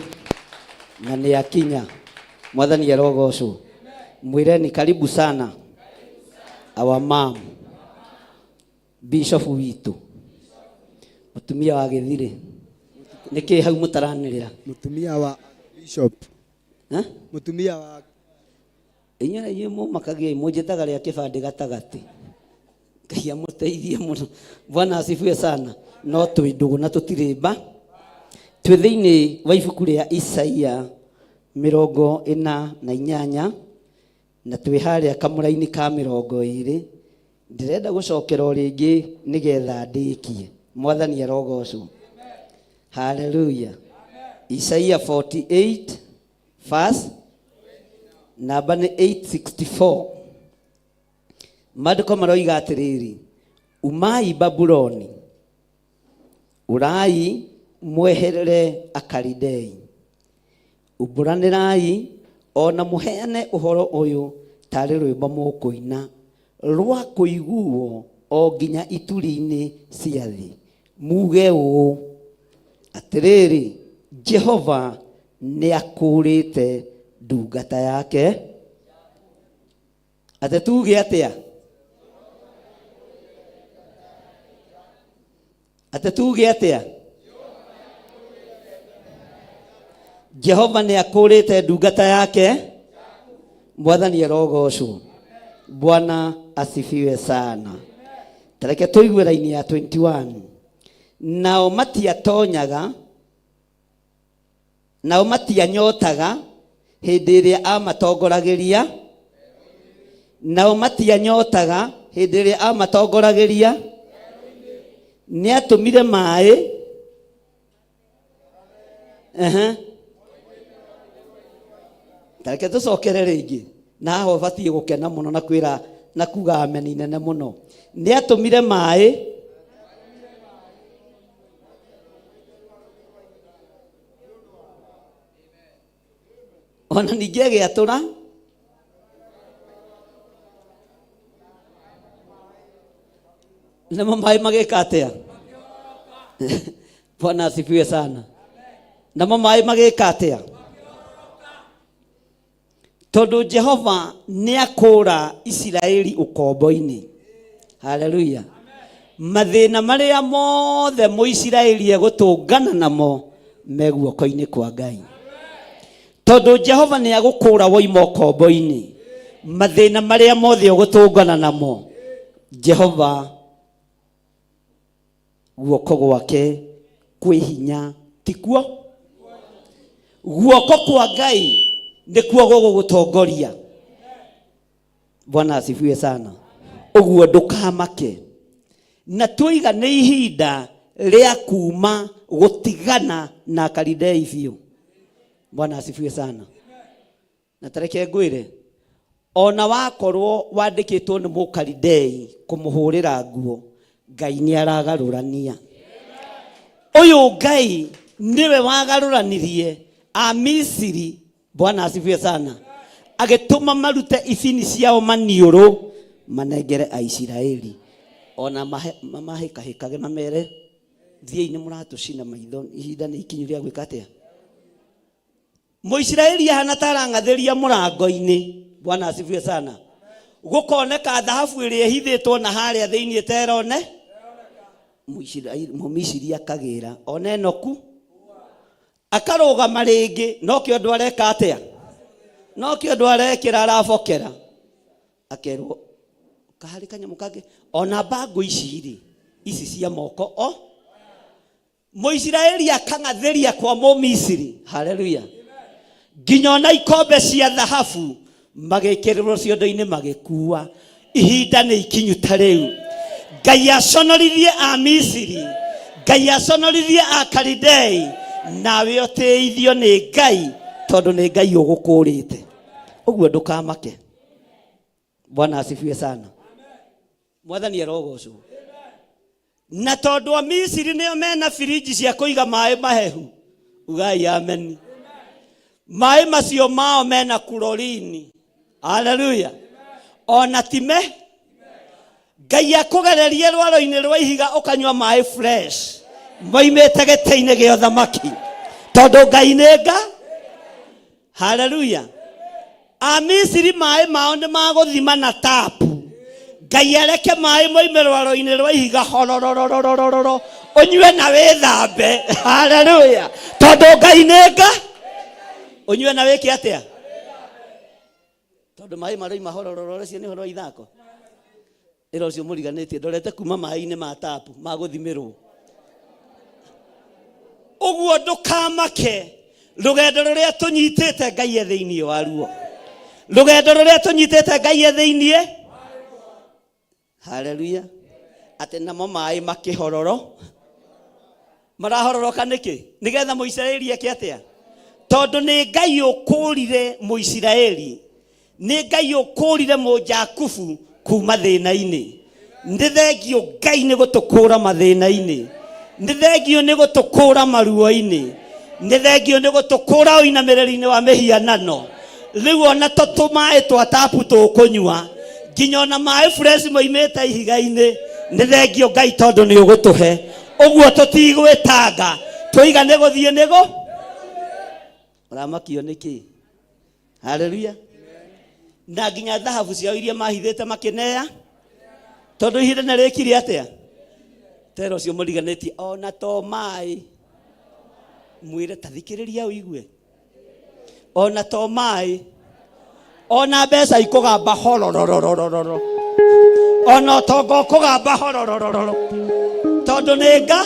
na nĩ akinya. Mwathani arogocwo. Mwĩreni karibu sana our mom bishop witũ mũtumia wa gĩthirĩ. Nĩkĩ hau mũtaranĩrĩra? Mũtumia wa bishop. Eh? Mũtumia wa Inyuĩ na inyuĩ mũmakagiai mũnjĩtaga rĩa kĩbandĩ gatagatĩ. Ngai amũteithie mũno. Bwana asifiwe sana. No twĩ ndũgũ na tũtirĩ mba. Twĩ thĩinĩ wa ibuku rĩa Isaia 48 na twĩ harĩa kamũraini ka 20. Ndĩrenda gũcokera o rĩngĩ nĩgetha ndĩkie. Mwathani arogocwo. Haleluya. Isaia 48 verse namba nĩ 864. Maandĩko maroiga atĩrĩrĩ, umai Babuloni, ũrai mweherere Akalidei, umbũranĩrai o na mũheane ũhoro ũyũ tarĩ rwĩmbo mũkũina rwa kũiguo o nginya ituri-inĩ cia thĩ, muge ũũ, atĩrĩrĩ, Jehova nĩakũũrĩte ndungata yake. Atĩ tuge atĩa? Atĩ tuge atĩa? Jehova nĩ akũũrĩte ndungata yake. Mwathani arogocwo. Bwana asifiwe sana. Tareke tũigue raini ya 21. Nao matiatonyaga, nao matianyotaga hĩndĩ ĩrĩa amatongoragĩria, nao matianyotaga hĩndĩ ĩrĩa amatongoragĩria. Nĩatũmire maĩ, ehe, tareke tũcokere rĩngĩ na haha ũbatiĩ gũkena mũno na kwĩra na kuga ameni nene mũno. Nĩatũmire maĩ ona ningĩ agĩatũra namo maĩ magĩka atĩa? Bwana asifiwe sana. Namo maĩ magĩka atĩa? Tondũ Jehova nĩ akũũra Isiraeli ũkombo-inĩ. Haleluya. Mathĩna marĩa mothe Mũisiraeli egũtũngana namo me guoko-inĩ kwa Ngai. Tondũ Jehova nĩ agũkũũra woima ũkombo-inĩ, mathĩna marĩa mothe ũgũtũngana namo, Jehova guoko gwake kwĩ hinya, tikuo? Guoko kwa Ngai nĩkuo gũgũgũtongoria. Bwana asifiwe sana. Ũguo ndũkamake. Na tũiga nĩ ihinda rĩa kuma gũtigana na Akalidei biũ. Bwana asifiwe sana. Na tareke ngwĩre, ona wakorwo wandĩkĩtwo nĩ mũkalidei kũmũhũrĩra nguo, Ngai nĩ aragarũrania. Ũyũ Ngai nĩwe wagarũranirie Amisiri. Bwana asifiwe sana. Agĩtũma marute ibini ciao maniũrũ manengere Aisiraeli, ona mamahĩkahĩkage mamere, thiĩi nĩ mũratũcina maitho, ihinda nĩ ikinyu rĩa gwĩka atĩa? Mũisiraeli ahana ta arang'athĩria mũrango-inĩ. Bwana asifiwe sana. Gũkoneka thahabu ĩrĩa ĩhithĩtwo na harĩa thĩinĩ ĩterone. Mũisiraeli, Mũmisiri akagĩra one ĩno ku akarũgama rĩngĩ, nokĩo andũ areka atĩa? Nokĩo andũ arekĩra arabokera, akerwo kaharĩ kanyamũ kangĩ ona bango ici rĩ, ici cia moko o Mũisiraeli akang'athĩria kwa Mũmisiri. Haleluya. Nginya ona ikombe cia thahabu magĩkĩrĩrwo ciondo-inĩ magĩkua. Ihinda nĩ ikinyu ta rĩu. Ngai aconorithie Amisiri, Ngai aconorithie Akalidei, nawe ũtĩithio nĩ Ngai tondũ nĩ Ngai ũgũkũrĩte. Ũguo ndũkamake. Bwana asifiwe sana. Mwathani arogocwo. Na tondũ Amisiri nĩo mena birinji cia kũiga maĩ mahehu, ugai ameni. Maĩ macio mao mena kurorini. Haleluya. Ona time Ngai akũgererie rwaro-inĩ rwa ihiga ũkanyua maĩ fresh moimĩte gĩtĩ-inĩ gĩa ũthamaki, tondũ Ngai nĩ nga. Haleluya. Amisiri maĩ mao nĩ magũthima na tapu. Ngai areke maĩ moime rwaro-inĩ rwa ihiga hororororororo, ũnyue na wĩthambe. Haleluya. Tondũ Ngai nĩ nga. Ũnyue na wĩke atĩa? Tondũ maĩ maroima horororo ũcio nĩ ũhoro wa ithako. Ĩra ũcio mũriganĩtie ndorete kuma maĩ-inĩ ma tapu ma gũthimĩrwo. Ũguo ndũkamake rũgendo rũrĩa tũnyitĩte Ngai e thĩinĩ waruo. Rũgendo rũrĩa tũnyitĩte Ngai e thĩinĩ. Haleluya. Atĩ namo maĩ makĩhororo. Marahororoka nĩkĩ? Nĩgetha Mũisiraeli eke atĩa? Tondũ nĩ Ngai ũkũũrire Mũisiraeli. Nĩ Ngai ũkũũrire Mũjakubu kuma thĩna-inĩ. Nĩ thengio Ngai nĩ gũtũkũũra mathĩna-inĩ. Nĩ thengio nĩ gũtũkũũra maruo-inĩ. Nĩ thengio nĩ gũtũkũũra ũinamĩrĩri-inĩ wa mĩhianano. Rĩu ona to tũmaĩ twa tapu tũkũnyua nginya ona maĩ fresh moimĩte ihiga-inĩ nĩ thengio Ngai tondũ nĩ ũgũtũhe. Ũguo tũtigwĩtanga tũiga nĩ gũthiĩ nĩgũ ũramakio nĩkĩ? Haleluya. Na nginya thahabu ciao iria mahithĩte makĩnea tondũ ihinda nĩ rĩkire atĩa? Tera ũcio mũriganĩtie ona to maĩ mwĩre ta thikĩrĩria ũigue ona to maĩ ona mbeca ikũgamba hororororororo ona ũtonga ũkũgamba horororororo tondũ nĩ nga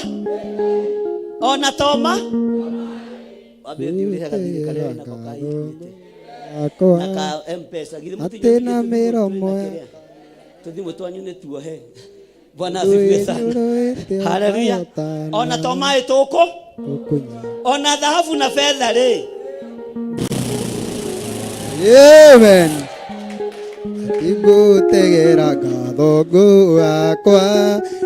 ona to ma wambe ũthiĩ ũrĩhe gathirĩ karĩa wĩnako ka Equity na ka M-Pesa githĩ Atĩ na mĩromo ya- tũthimũ twanyu nĩ tuohe. Bwana asifiwe sana. Haleluya. Ona to maĩ tũkũ ona thahabu na betha rĩ. Amen. Ngũtegera ngatho ngũ wakwa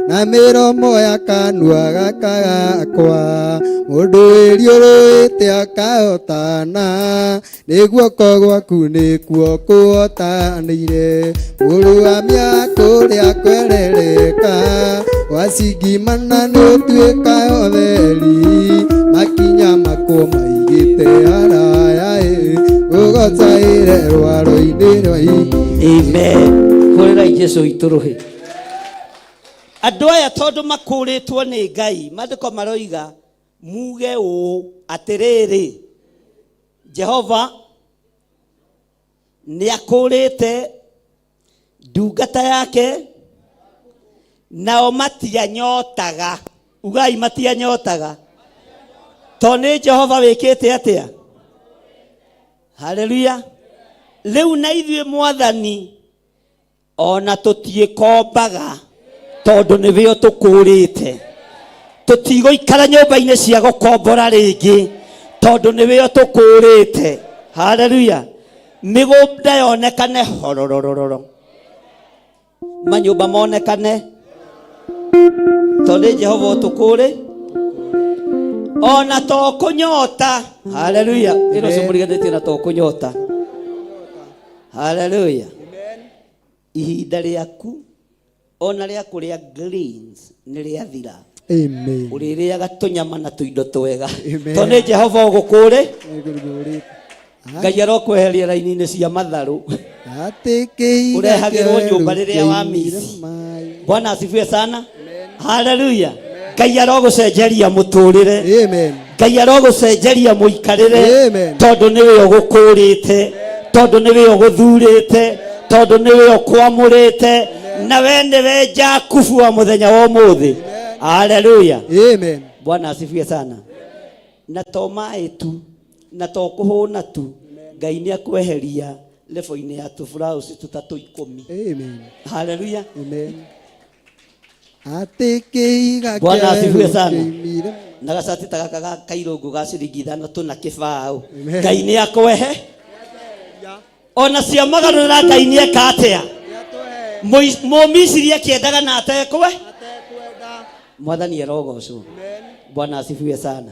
na mĩromo ya kanua gaka gakwa mũndũ wĩriũrũĩte akahotana nĩ guoko gwaku nĩkuo kũhotanĩire mũrũ wa mĩakũrĩa kwerereka wacingimana nĩ ũtuĩka ũtheri makinya makwo maigĩte haraya ĩ ũgocaĩre rwaro-inĩ rwa Amen. Hũrĩrai Jesu witũ rũhĩ. Andũ aya tondũ makũrĩtwo nĩ Ngai, maandĩko maroiga muge ũũ atĩrĩrĩ, Jehova nĩ akũrĩte ndungata yake nao matianyotaga. Ugai matianyotaga. To nĩ Jehova wĩkĩte atĩa? Haleluya. Rĩu na ithuĩ mwathani ona tũtiĩkombaga tondũ nĩwe ũtũkũrĩte. Tũtigũikara nyũmba-inĩ cia gũkombora rĩngĩ tondũ nĩwe ũtũkũrĩte. Haleluya. Mĩgũnda yonekane hororororo, manyũmba monekane tondũ nĩ Jehova ũtũkũrĩ ona to kũnyota. Haleluya. Ĩno ũcio mũriganĩtie na to kũnyota. Haleluya. Ihinda rĩaku ona rĩa kũrĩa greens nĩ rĩathira. Amen. Ũrĩrĩaga tũnyama na tũindo twega. Amen. Tondũ nĩ Jehova ũgũkũrĩ. Nĩngũrĩte. Ngai arokweheria raini-inĩ cia matharũ. Atĩ kĩiga Ũrehagĩrwo nyũmba kĩerũ rĩrĩa wa kĩaumire miss. maĩ. Bwana asifiwe sana. Haleluya. Ngai arogũcenjeria mũtũrĩre. Amen. Ngai arogũcenjeria mũikarĩre. Amen. Tondũ nĩwe ũgũkũrĩte, tondũ nĩwe ũgũthurĩte, tondũ nĩwe ũkwamũrĩte, na we nĩwe Jakubu wa mũthenya wa ũmũthĩ. Haleluya. Amen. Bwana asifiwe sana. Na to maĩ tu, na to kũhũna tu, Ngai nĩ akweheria level-inĩ ya tũburaũci tũtatũ ikũmi. Amen. Haleluya. Amen. Atĩ kĩiga Bwana asifiwe kĩerũ sana. kĩaumire Na gacati ta gaka ga kairũngũ ga ciringi ithano tũna kĩbaũ. Amen. Ngai nĩ akwehe. Ona cia magarũrĩra Ngai nĩ eka atĩa? Mũmisiri akĩendaga na atekwe. Mwathani arogocwo. Bwana asifiwe sana.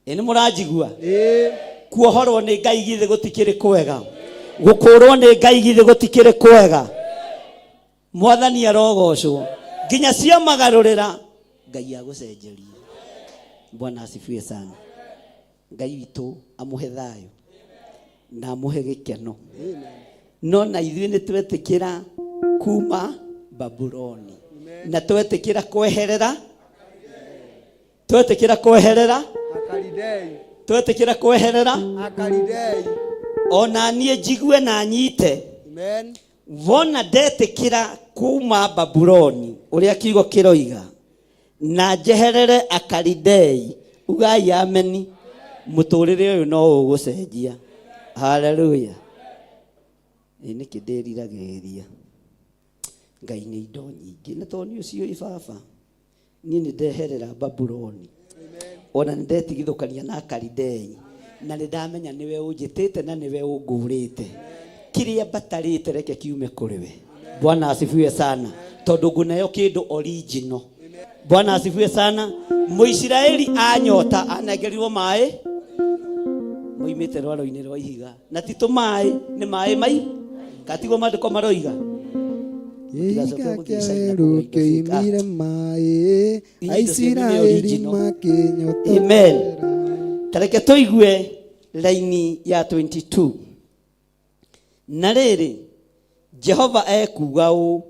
Ĩ nĩ mũranjigua? Kuohorwo nĩ Ngai githĩ gũtikĩrĩ kwega? Gũkũrwo nĩ Ngai githĩ gũtikĩrĩ kwega? Mwathani arogocwo. Nginya cia magarũrĩra Ngai agũcenjerie. Bwana asifiwe sana. Ngai witũ amũhe thayũ na amũhe gĩkeno. No na ithuĩ nĩ twetĩkĩra kuma Babuloni na twetĩkĩra kweherera, twetĩkĩra kweherera, Akalidei. twetĩkĩra kweherera Akalidei. Ona niĩ njigue na nyite. Amen. Wona ndetĩkĩra kuma Babuloni ũrĩa kiugo kĩroiga na njeherere Akalidei, ugai ameni, mũtũrĩre ũyũ no ũgũcenjia. Haleluya. Ĩ nĩkĩ ndĩriragĩrĩria Ngai nĩ indo nyingĩ na tondũ nĩ ũciũĩ baba, niĩ nĩ ndeherera Babuloni ona nĩ ndetigithũkania na Akalidei na nĩ ndamenya nĩwe ũnjĩtĩte na nĩwe ũngũrĩte kĩrĩa mbatarĩte reke kiume kũrĩ we. Bwana asifiwe sana, tondũ ngũneo kĩndũ original. Bwana asifiwe sana. Mũisiraeli anyota anengerirwo maĩ moimĩte rwaro-inĩ rwa ihiga, na ti tũmaĩ, nĩ maĩ mai katigwo maandĩko maroiga. Gĩiga Mũtigacoke kĩa gũthiĩ China werũ kũgũra indo fake. Ah, kĩoimire maĩ inyuĩ indo cianyu nĩ Aisiraeli original. makĩnyotokera. Amen. Tareke tũigue laini ya 22. Na rĩrĩ, Jehova ekuuga ũũ,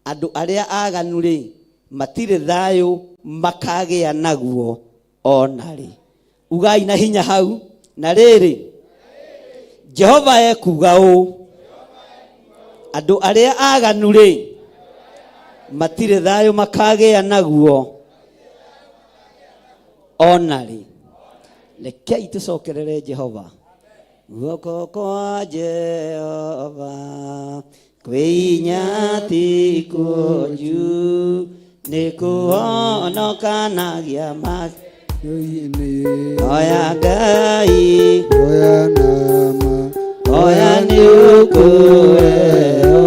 andũ arĩa aganu rĩ, matirĩ thayũ makagĩa naguo ona rĩ. Ugai na hinya hau. Na rĩrĩ, Jehova ekuuga ũũ, andũ arĩa aganu rĩ, matirĩ thayũ makagĩa naguo ona rĩ. Rekei tũcokerere Jehova. Guoko kwa Jehova kwĩ hinya ti kũnju, nĩ kũhonokanagia ma Oya Ngai, Oya nama, oya nĩ ũkũheo.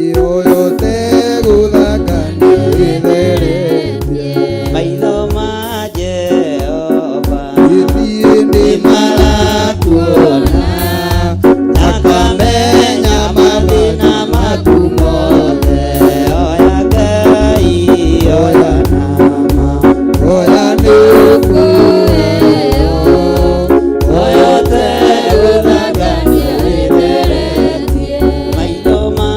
Ioyo tegũthakania gĩtheretie. Maitho ma Jehova Gĩthiĩ nĩ nĩmarakuona, na akamenya mathĩna maku mothe. Oya Ngai, oya nama, Oya nĩ ũkũheo. oya tegũthakania gĩtheretie. Maitho ma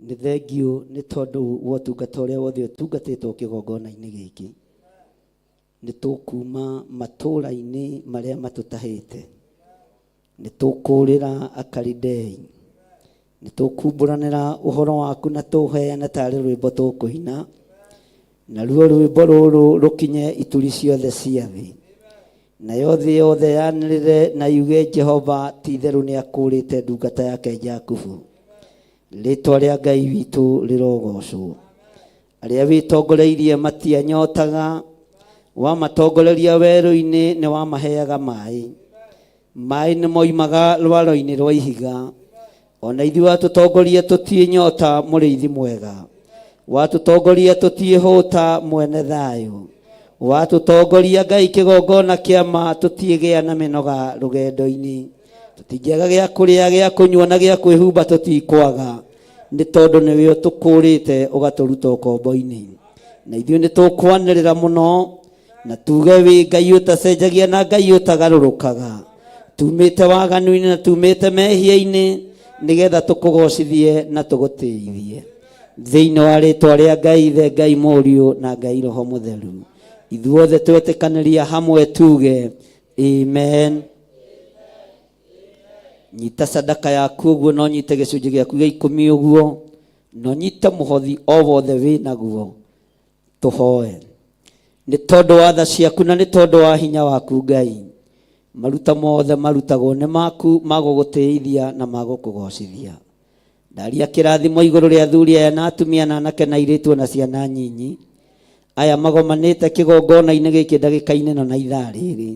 Nĩ thengiũ nĩ tondũ wa ũtungata ũrĩa wothe ũtungatĩtwo kĩgongona-inĩ gĩkĩ. Nĩ tũkuma matũũra-inĩ marĩa matũtahĩte. Nĩ tũkũũrĩra Akalidei. Nĩ tũkumbũranĩra ũhoro waku na tũheane tarĩ rwĩmbo tũkũina. Naruo rwĩmbo rũrũ rũkinye ituri ciothe cia thĩ. Nayo thĩ yothe yanĩrĩre na yuge Jehova ti-itherũ nĩakũũrĩte ndungata yake Jakubu. Rĩtwa rĩa Ngai witũ rĩrogocwo. Arĩa wĩtongoreirie matianyotaga, wamatongoreria werũ-inĩ nĩ wamaheaga maĩ. Maĩ nĩ moimaga rwaro-inĩ rwa ihiga. Ona ithuĩ watũtongoria tũtiĩ nyota mũrĩithi mwega. Watũtongoria tũtiĩ hũta mwene thayũ. Watũtongoria Ngai kĩgongona kĩa ma tũtiĩgĩa na mĩnoga rũgendo-inĩ. Tũtingĩaga gĩa kũrĩa, gĩa kũnyua na gĩa kwĩhumba tũtikwaga. Nĩ tondũ nĩwe ũtũkũrĩte ũgatũruta ũkombo-inĩ. Na ithuĩ nĩ tũkwanĩrĩra mũno na tuge wĩ Ngai ũtacenjagia na Ngai ũtagarũrũkaga. Tumĩte waganu-inĩ na tumĩte mehia-inĩ nĩgetha tũkũgocithie na tũgũtĩithie. Thĩinĩ wa rĩtwa rĩa Ngai Ithe, Ngai Mũriũ na Ngai Roho Mũtheru. Ithuothe twetĩkanĩria hamwe tuge amen. Nyita sadaka yaku ũguo, no nyite gĩcunjĩ gĩaku gĩa ikũmi ũguo, no nyite mũhothi o wothe wĩ naguo. Tũhoe. Nĩ tondũ wa tha ciaku na nĩ tondũ wa hinya waku Ngai, maruta mothe marutagwo nĩ maku ma gũgũtĩithia na ma gũkũgocithia. Ndaria kĩrathimo igũrũ rĩa athuri aya na atumia na anake na airĩtu na ciana nyinyi aya magomanĩte kĩgongona-inĩ gĩkĩ ndagĩka-inĩ ĩno na ithaa rĩrĩ.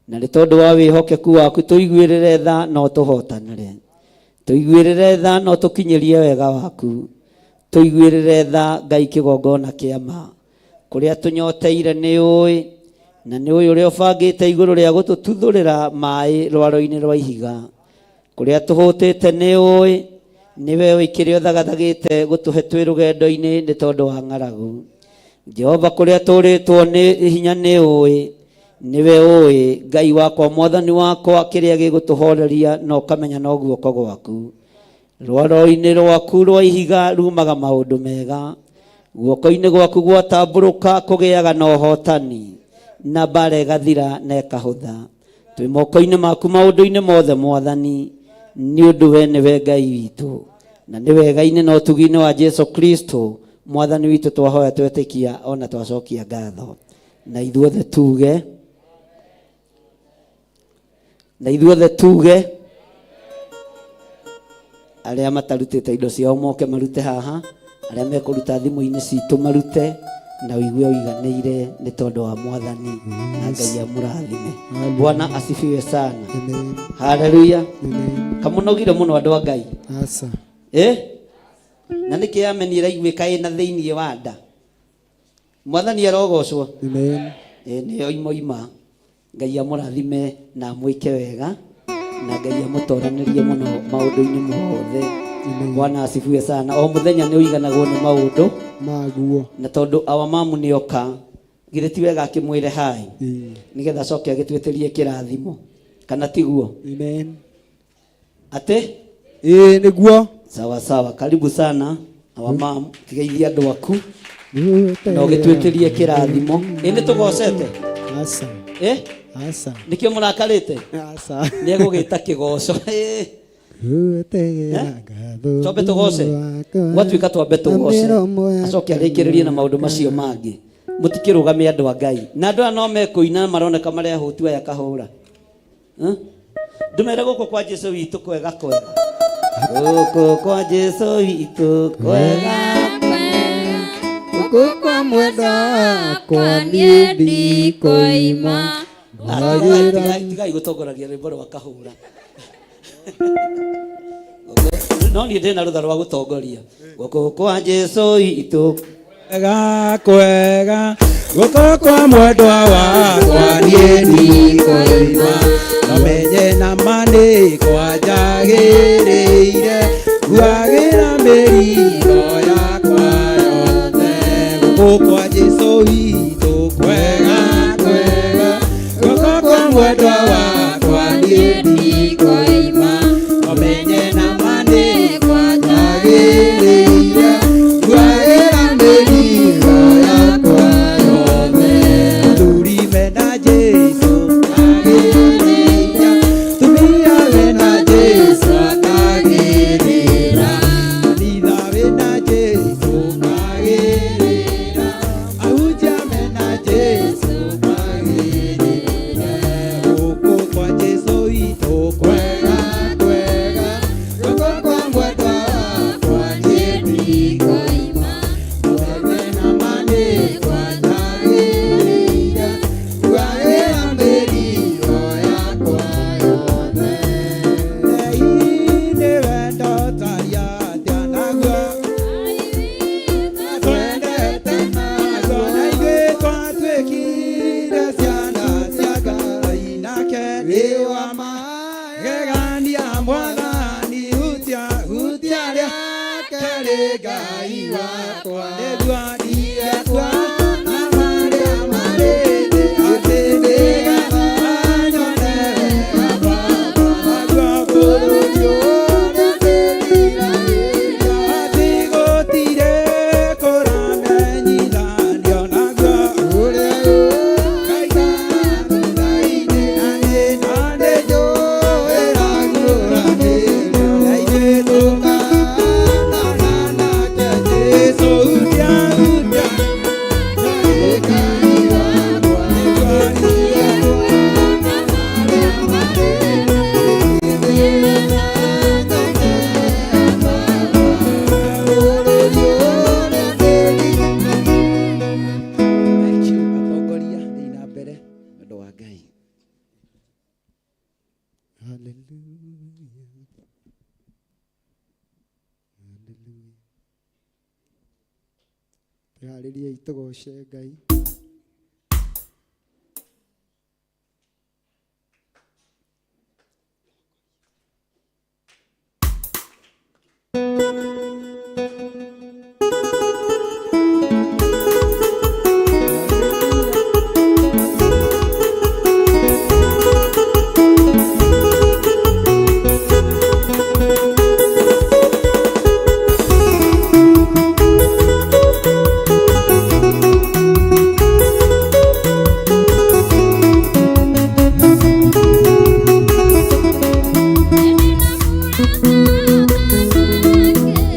Na nĩ tondũ wa wĩhokeku waku tũiguĩrĩre tha na ũtũhotanĩre. Tũiguĩrĩre tha na ũtũkinyĩrie wega waku. Tũiguĩrĩre tha Ngai kĩgongona kĩa ma. Kũrĩa tũnyoteire nĩ ũĩ, na nĩ ũĩ ũrĩa ũbangĩte igũrũ rĩa gũtũtuthũrĩra maĩ rwaro-inĩ rwa ihiga. Kũrĩa tũhũtĩte nĩ ũĩ, nĩwe ũĩ kĩrĩa ũthagathagĩte gũtũhe twĩ rũgendo-inĩ nĩ tondũ wa ng'aragu. Jehova kũrĩa tũrĩtwo nĩ hinya nĩ ũĩ, nĩwe ũĩ Ngai wakwa mwathani wakwa kĩrĩa gĩgũtũhoreria na ũkamenya no guoko gwaku. Rwaro-inĩ rwaku rwa ihiga rumaga maũndũ mega, guoko-inĩ gwaku gwatambũrũka kũgĩaga na ũhotani, na mbara ĩgathira na ĩkahũtha. Twĩ moko-inĩ maku maũndũ-inĩ mothe mwathani, nĩ ũndũ we nĩwe Ngai witũ, na nĩ wega-inĩ na ũtugi-inĩ wa Jesu Kristo mwathani witũ twahoya twetĩkia ona twacokia ngatho. Na ithuothe tuge, na ithuothe tuge, arĩa matarutĩte indo ciao moke marute haha, arĩa mekũruta thimũ-inĩ citũ marute, na ũigue ũiganĩire nĩ tondũ wa mwathani, na Ngai amũrathime. Bwana asifiwe sana. Haleluya. Kamũnogire mũno andũ a Ngai. Asa. Eh? Na nĩkĩ ameni ĩraiguĩka ĩna thĩinĩ wa nda? Mwathani arogocwo. Amen. Ĩ nĩyo imoima. Ngai amũrathime na amwĩke wega na Ngai amũtoranĩrie mũno maũndũ-inĩ mothe. Bwana asifiwe sana. O mũthenya nĩ ũiganagwo nĩ maũndũ maguo. Na tondũ awa mamu nĩ oka, githĩ ti wega akĩmwĩre hai nĩgetha acoke agĩtwĩtĩrie kĩrathimo, kana tiguo? Amen. Atĩ? Ĩĩ nĩguo. Sawa sawa, karibu sana awa mamu, kĩgeithia andũ aku na ũgĩtwĩtĩrie kĩrathimo. Ĩ nĩ tũgocete? Aca. Ĩ? Aca. Nĩkĩo mũrakarĩte? Aca. Nĩ egũgĩta kĩgoco. Ĩ. Twambe tũgoce. Gwatuĩka twambe tũgoce. Acoke arĩkĩrĩrie na maũndũ macio mangĩ. Mũtikĩrũgame andũ a Ngai. Na andũ aya no mekũina maroneka marĩ ahũtu aya kahũra. Ndũmere gũkũ kwa Jesu witũ kwega kwega. Gũkũ kwa Jesu witũ kwega. Gũkũ kwa mwendwa wakwa niĩ ndikoima. Tigai gũtongoragia rwĩmbo rwa kahũra. No niĩ ndĩna rũtha rwa gũtongoria. Gũkũ kwa Jesu witũ Kwega kwega gũkũ kwa mwendwa wakwa niĩ ndikoima. Nomenye na ma nĩ kwanjagĩrĩire nguagĩra mĩrigo yakwa yothe. Gũkũ kwa Jesu witũ kwega kwega gũkũ kwa mwendwa wakwa niĩ ndikoima. Nomenye na ma nĩ kwanjagĩrĩire Hutia rĩa kerĩ Ngai wakwa nĩguo ndigekwa na marĩa marĩ thĩ atĩ nĩgetha nyone wega Baba naguo bũrũri ũrĩa ndĩriragĩria atĩ gũtirĩ kũramenyithanio naguo ũrĩa ũkaikara thutha-inĩ na niĩ na nĩnjũĩ raguũranĩrio na ithuĩ tũkaonana nake Jesũ hutia hutia Ngai wakwa nĩguo ndigekwa na marĩa marĩ thĩ nĩgetha nyone wega Baba bũrũri ũrĩa ndĩriragĩria. Thank you atongoria thiĩ na mbere nĩ ũndũ wa Ngai. Hallelujah. Hallelujah. Twĩharĩriei tũgoce Ngai. Thank you.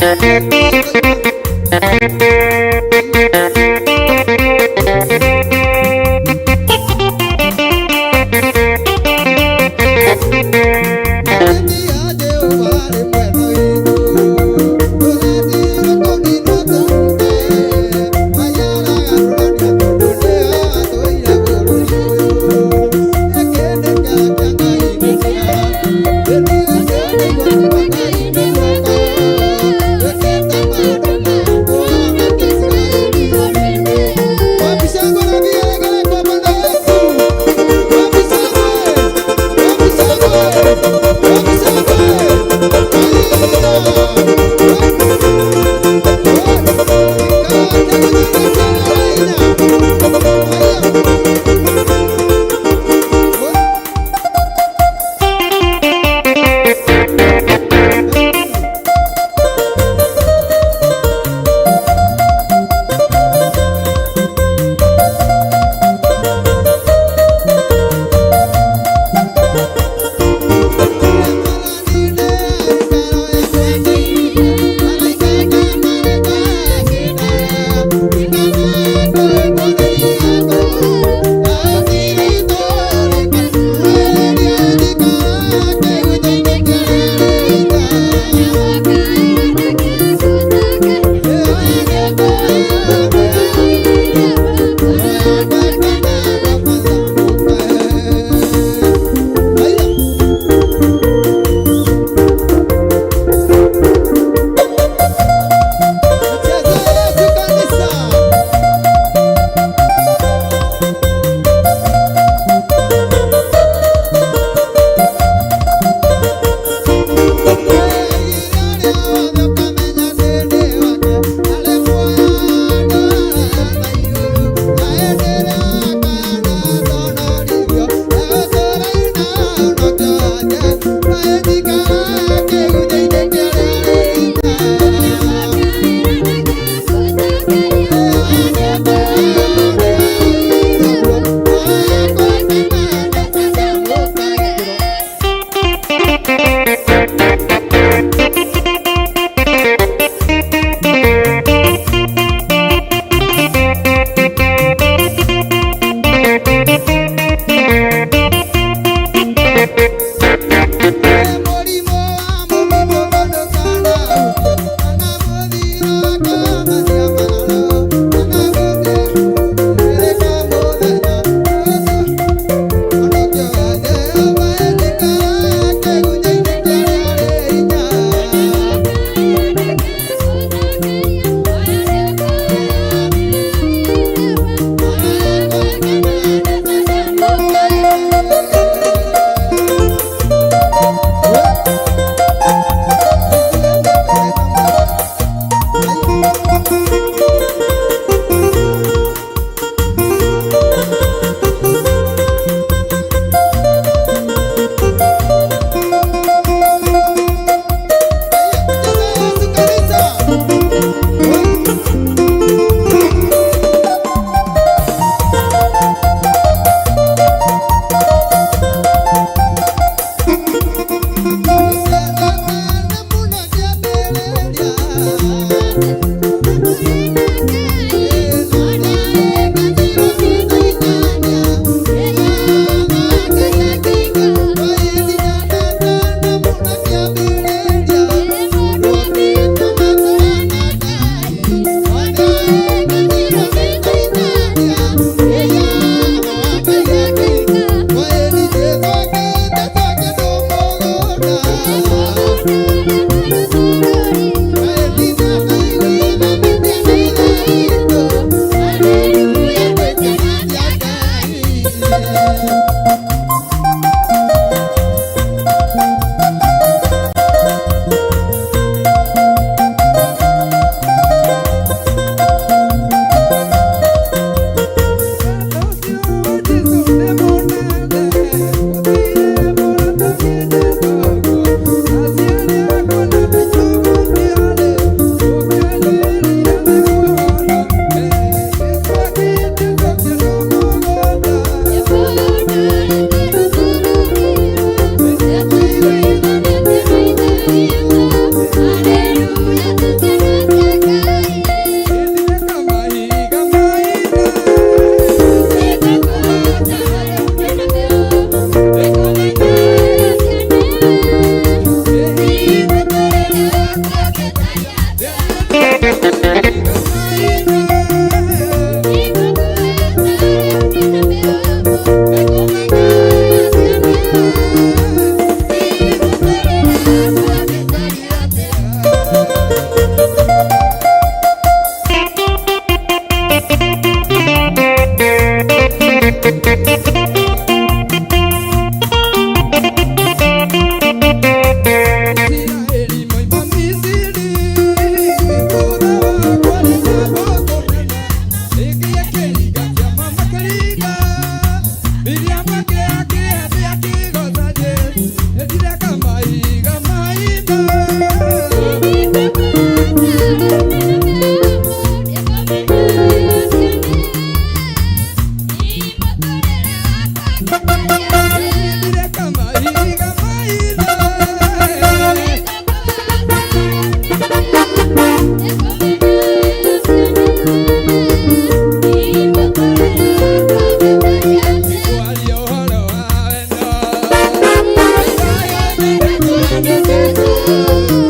Thank you. Thank you.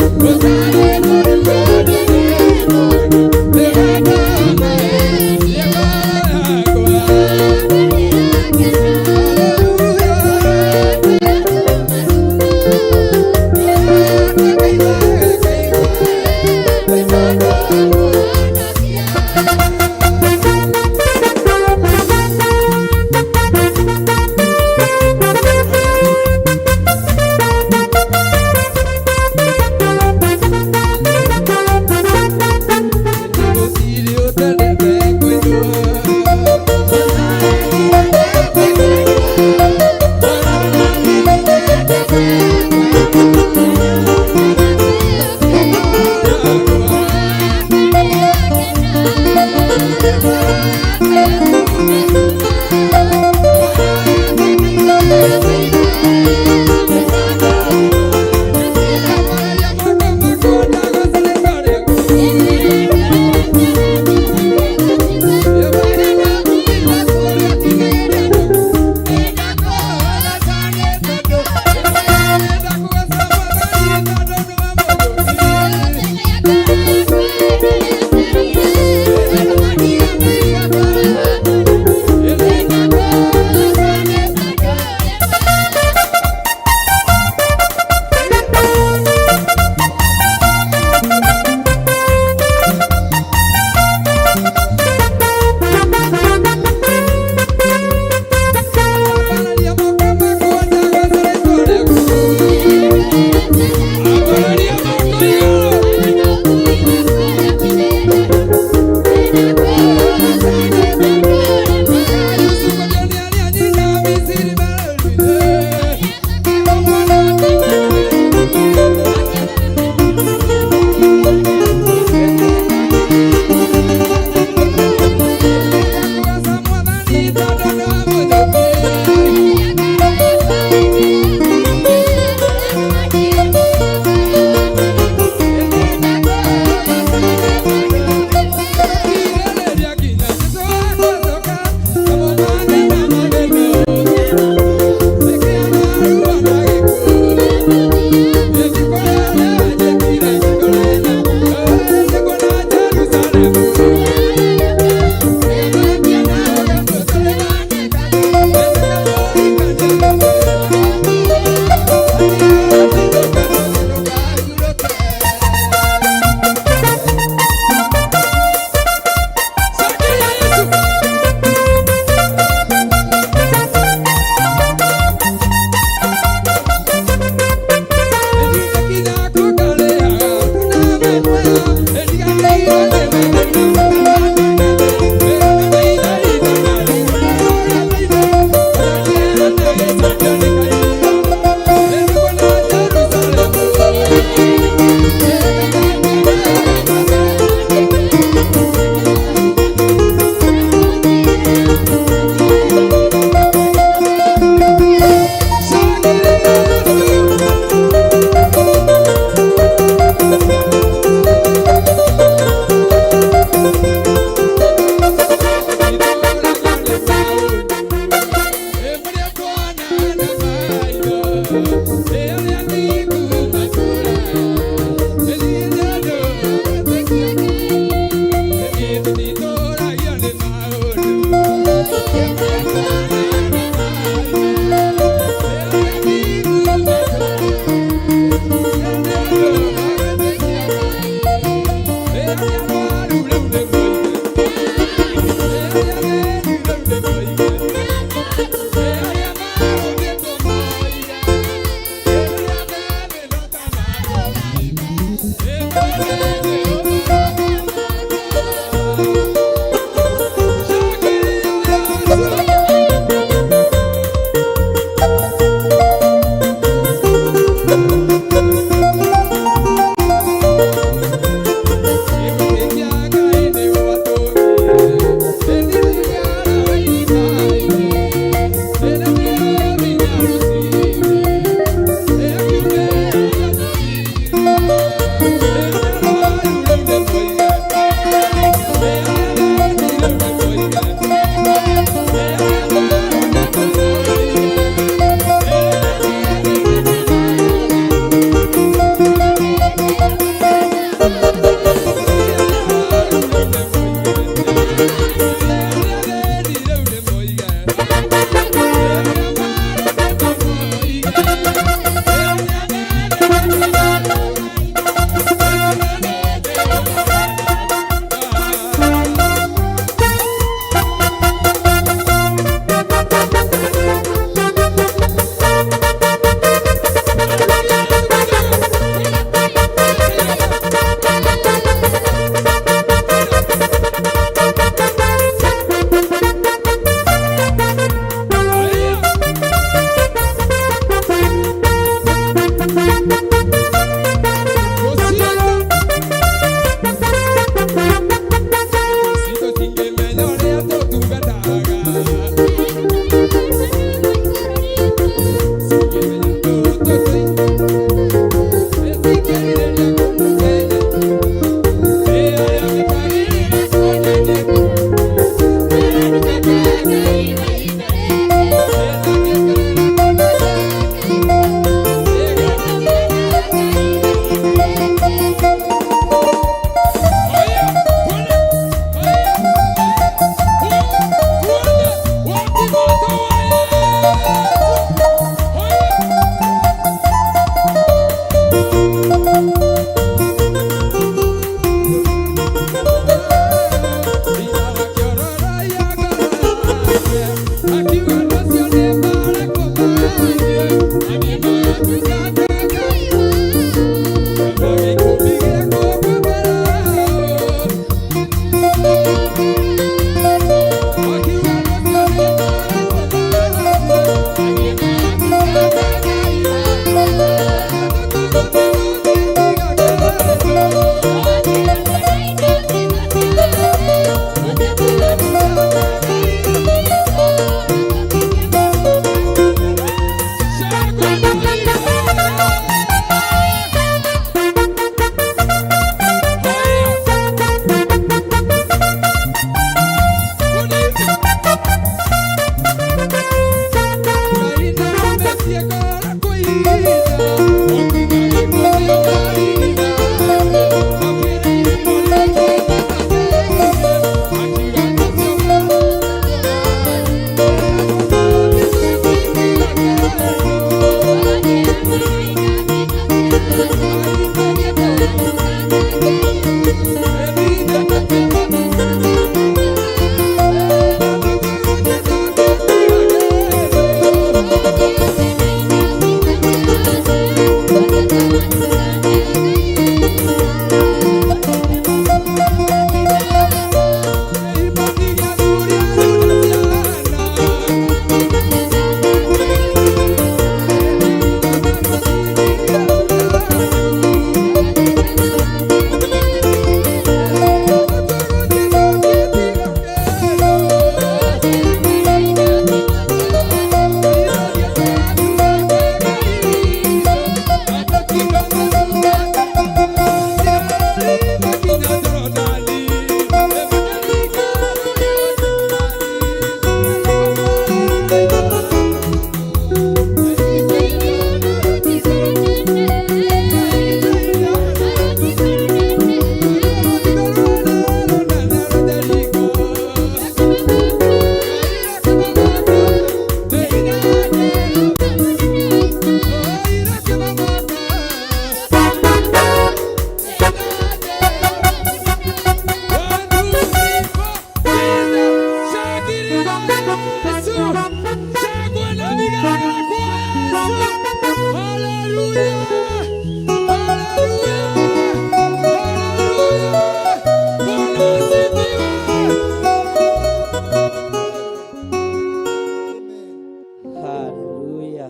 Haleluya.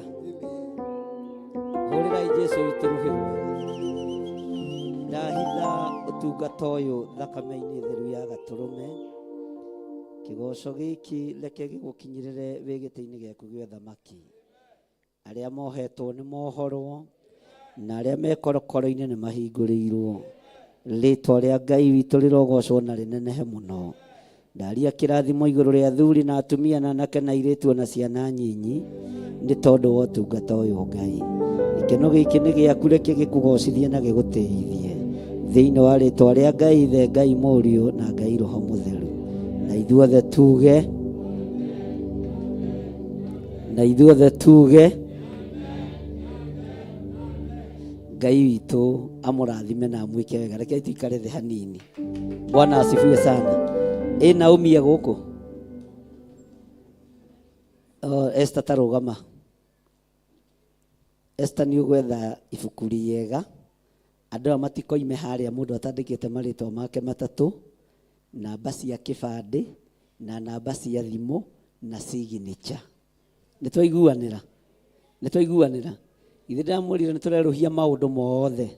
Hũrĩrai Jesu witũ rũhĩ rwega. Ndahitha ũtungata ũyũ thakame-inĩ theru ya gatũrũme. Kĩgoco gĩkĩ reke gĩgũkinyĩrĩre wĩ gĩtĩ-inĩ gĩaku gĩa ũthamaki. Arĩa mohetwo nĩ mohorwo na arĩa me korokoro-inĩ nĩ mahingũrĩirwo. Rĩtwa rĩa Ngai witũ rĩrogocwo na rĩnenehe mũno. Ndaria kĩrathimo igũrũ rĩa athuri na atumia na anake na airĩtu ona ciana nyinyi nĩ tondũ wa ũtungata ũyũ Ngai. Gĩkeno gĩkĩ nĩ gĩaku, reke gĩkũgocithie na gĩgũtĩithie thĩinĩ wa rĩtwa rĩa Ngai Ithe, Ngai Mũriũ na Ngai Roho Mũtheru. Na ithuothe tuge, na ithuothe tuge, Ngai witũ amũrathime na amwĩke wega. Reke tuikare thĩ hanini. Bwana asifiwe sana. Ĩ Naomi e gũkũ? Oh, Esther ta rũgama. Esther nĩ ũgwetha ibuku rĩega. Andũ aya matikoime harĩa mũndũ atandĩkĩte marĩtwa make matatũ, namba cia kĩbandĩ, na namba cia thimũ, na signature. Nĩ twaiguanĩra? Nĩ twaiguanĩra? Githĩ ndamwĩrire nĩ tũrerũhia maũndũ mothe.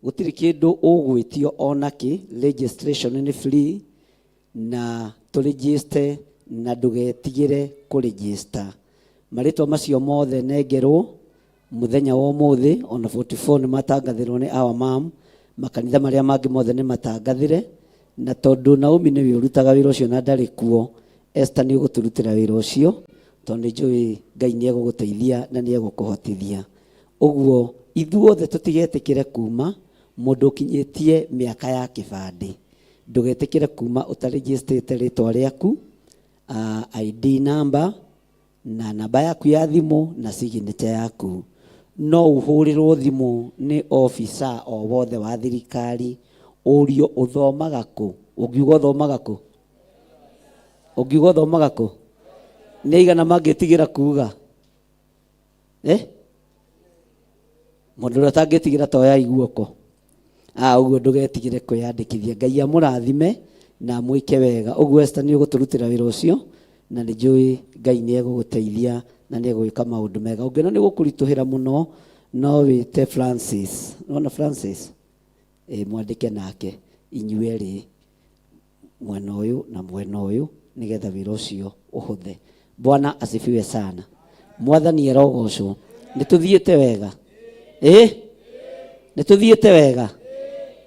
Gũtirĩ kĩndũ ũgwĩtio ona kĩ, registration nĩ free, na tũregister na ndũgetigĩre kũregister. Marĩtwa macio mothe nengerwo, Muthenya wa umuthi ona 44 nĩ matangathirwo nĩ our mom, makanitha marĩa mangĩ mothe nĩ matangathire, na tondũ Naomi nĩwe ũrutaga wĩra ũcio na ndarĩ kuo, Esther nĩ ũgũtũrutĩra wĩra ũcio tondũ nĩ njũĩ Ngai nĩ egũgũteithia na nĩ egũkũhotithia. Ũguo ithuothe tũtigetĩkĩre kuma mũndũ ũkinyĩtie mĩaka ya kĩbandĩ, ndũgetĩkĩre kuma ũtarĩnjĩstĩte rĩtwa rĩaku, ID number na namba yaku ya thimũ na signature yaku. No ũhũrĩrwo thimũ nĩ officer o wothe wa thirikari ũrio ũthomaga kũ. Ũngiuga ũthomaga kũ? Ũngiuga ũthomaga kũ? Nĩ aigana mangĩtigĩra kuga? Mũndũ ũrĩa ũtangĩtigĩra toyai guoko. Ũguo ndũgetigĩre kwĩyandĩkithia. Ngai amũrathime na amwĩke wega. Ũguo Esther nĩ ũgũtũrutĩra wĩra ũcio na nĩ njũĩ Ngai nĩ egũgũteithia na nĩ egwĩka maũndũ mega. Ũngĩona nĩ gũkũritũhĩra mũno no wĩte Francis. Nĩwona Francis? Mwandĩke nake inyuĩ erĩ mwena ũyũ na mwena ũyũ nĩgetha wĩra ũcio ũhũthe. Bwana asifiwe sana. Mwathani arogocwo. Nĩ tũthiĩte wega. Nĩ tũthiĩte wega.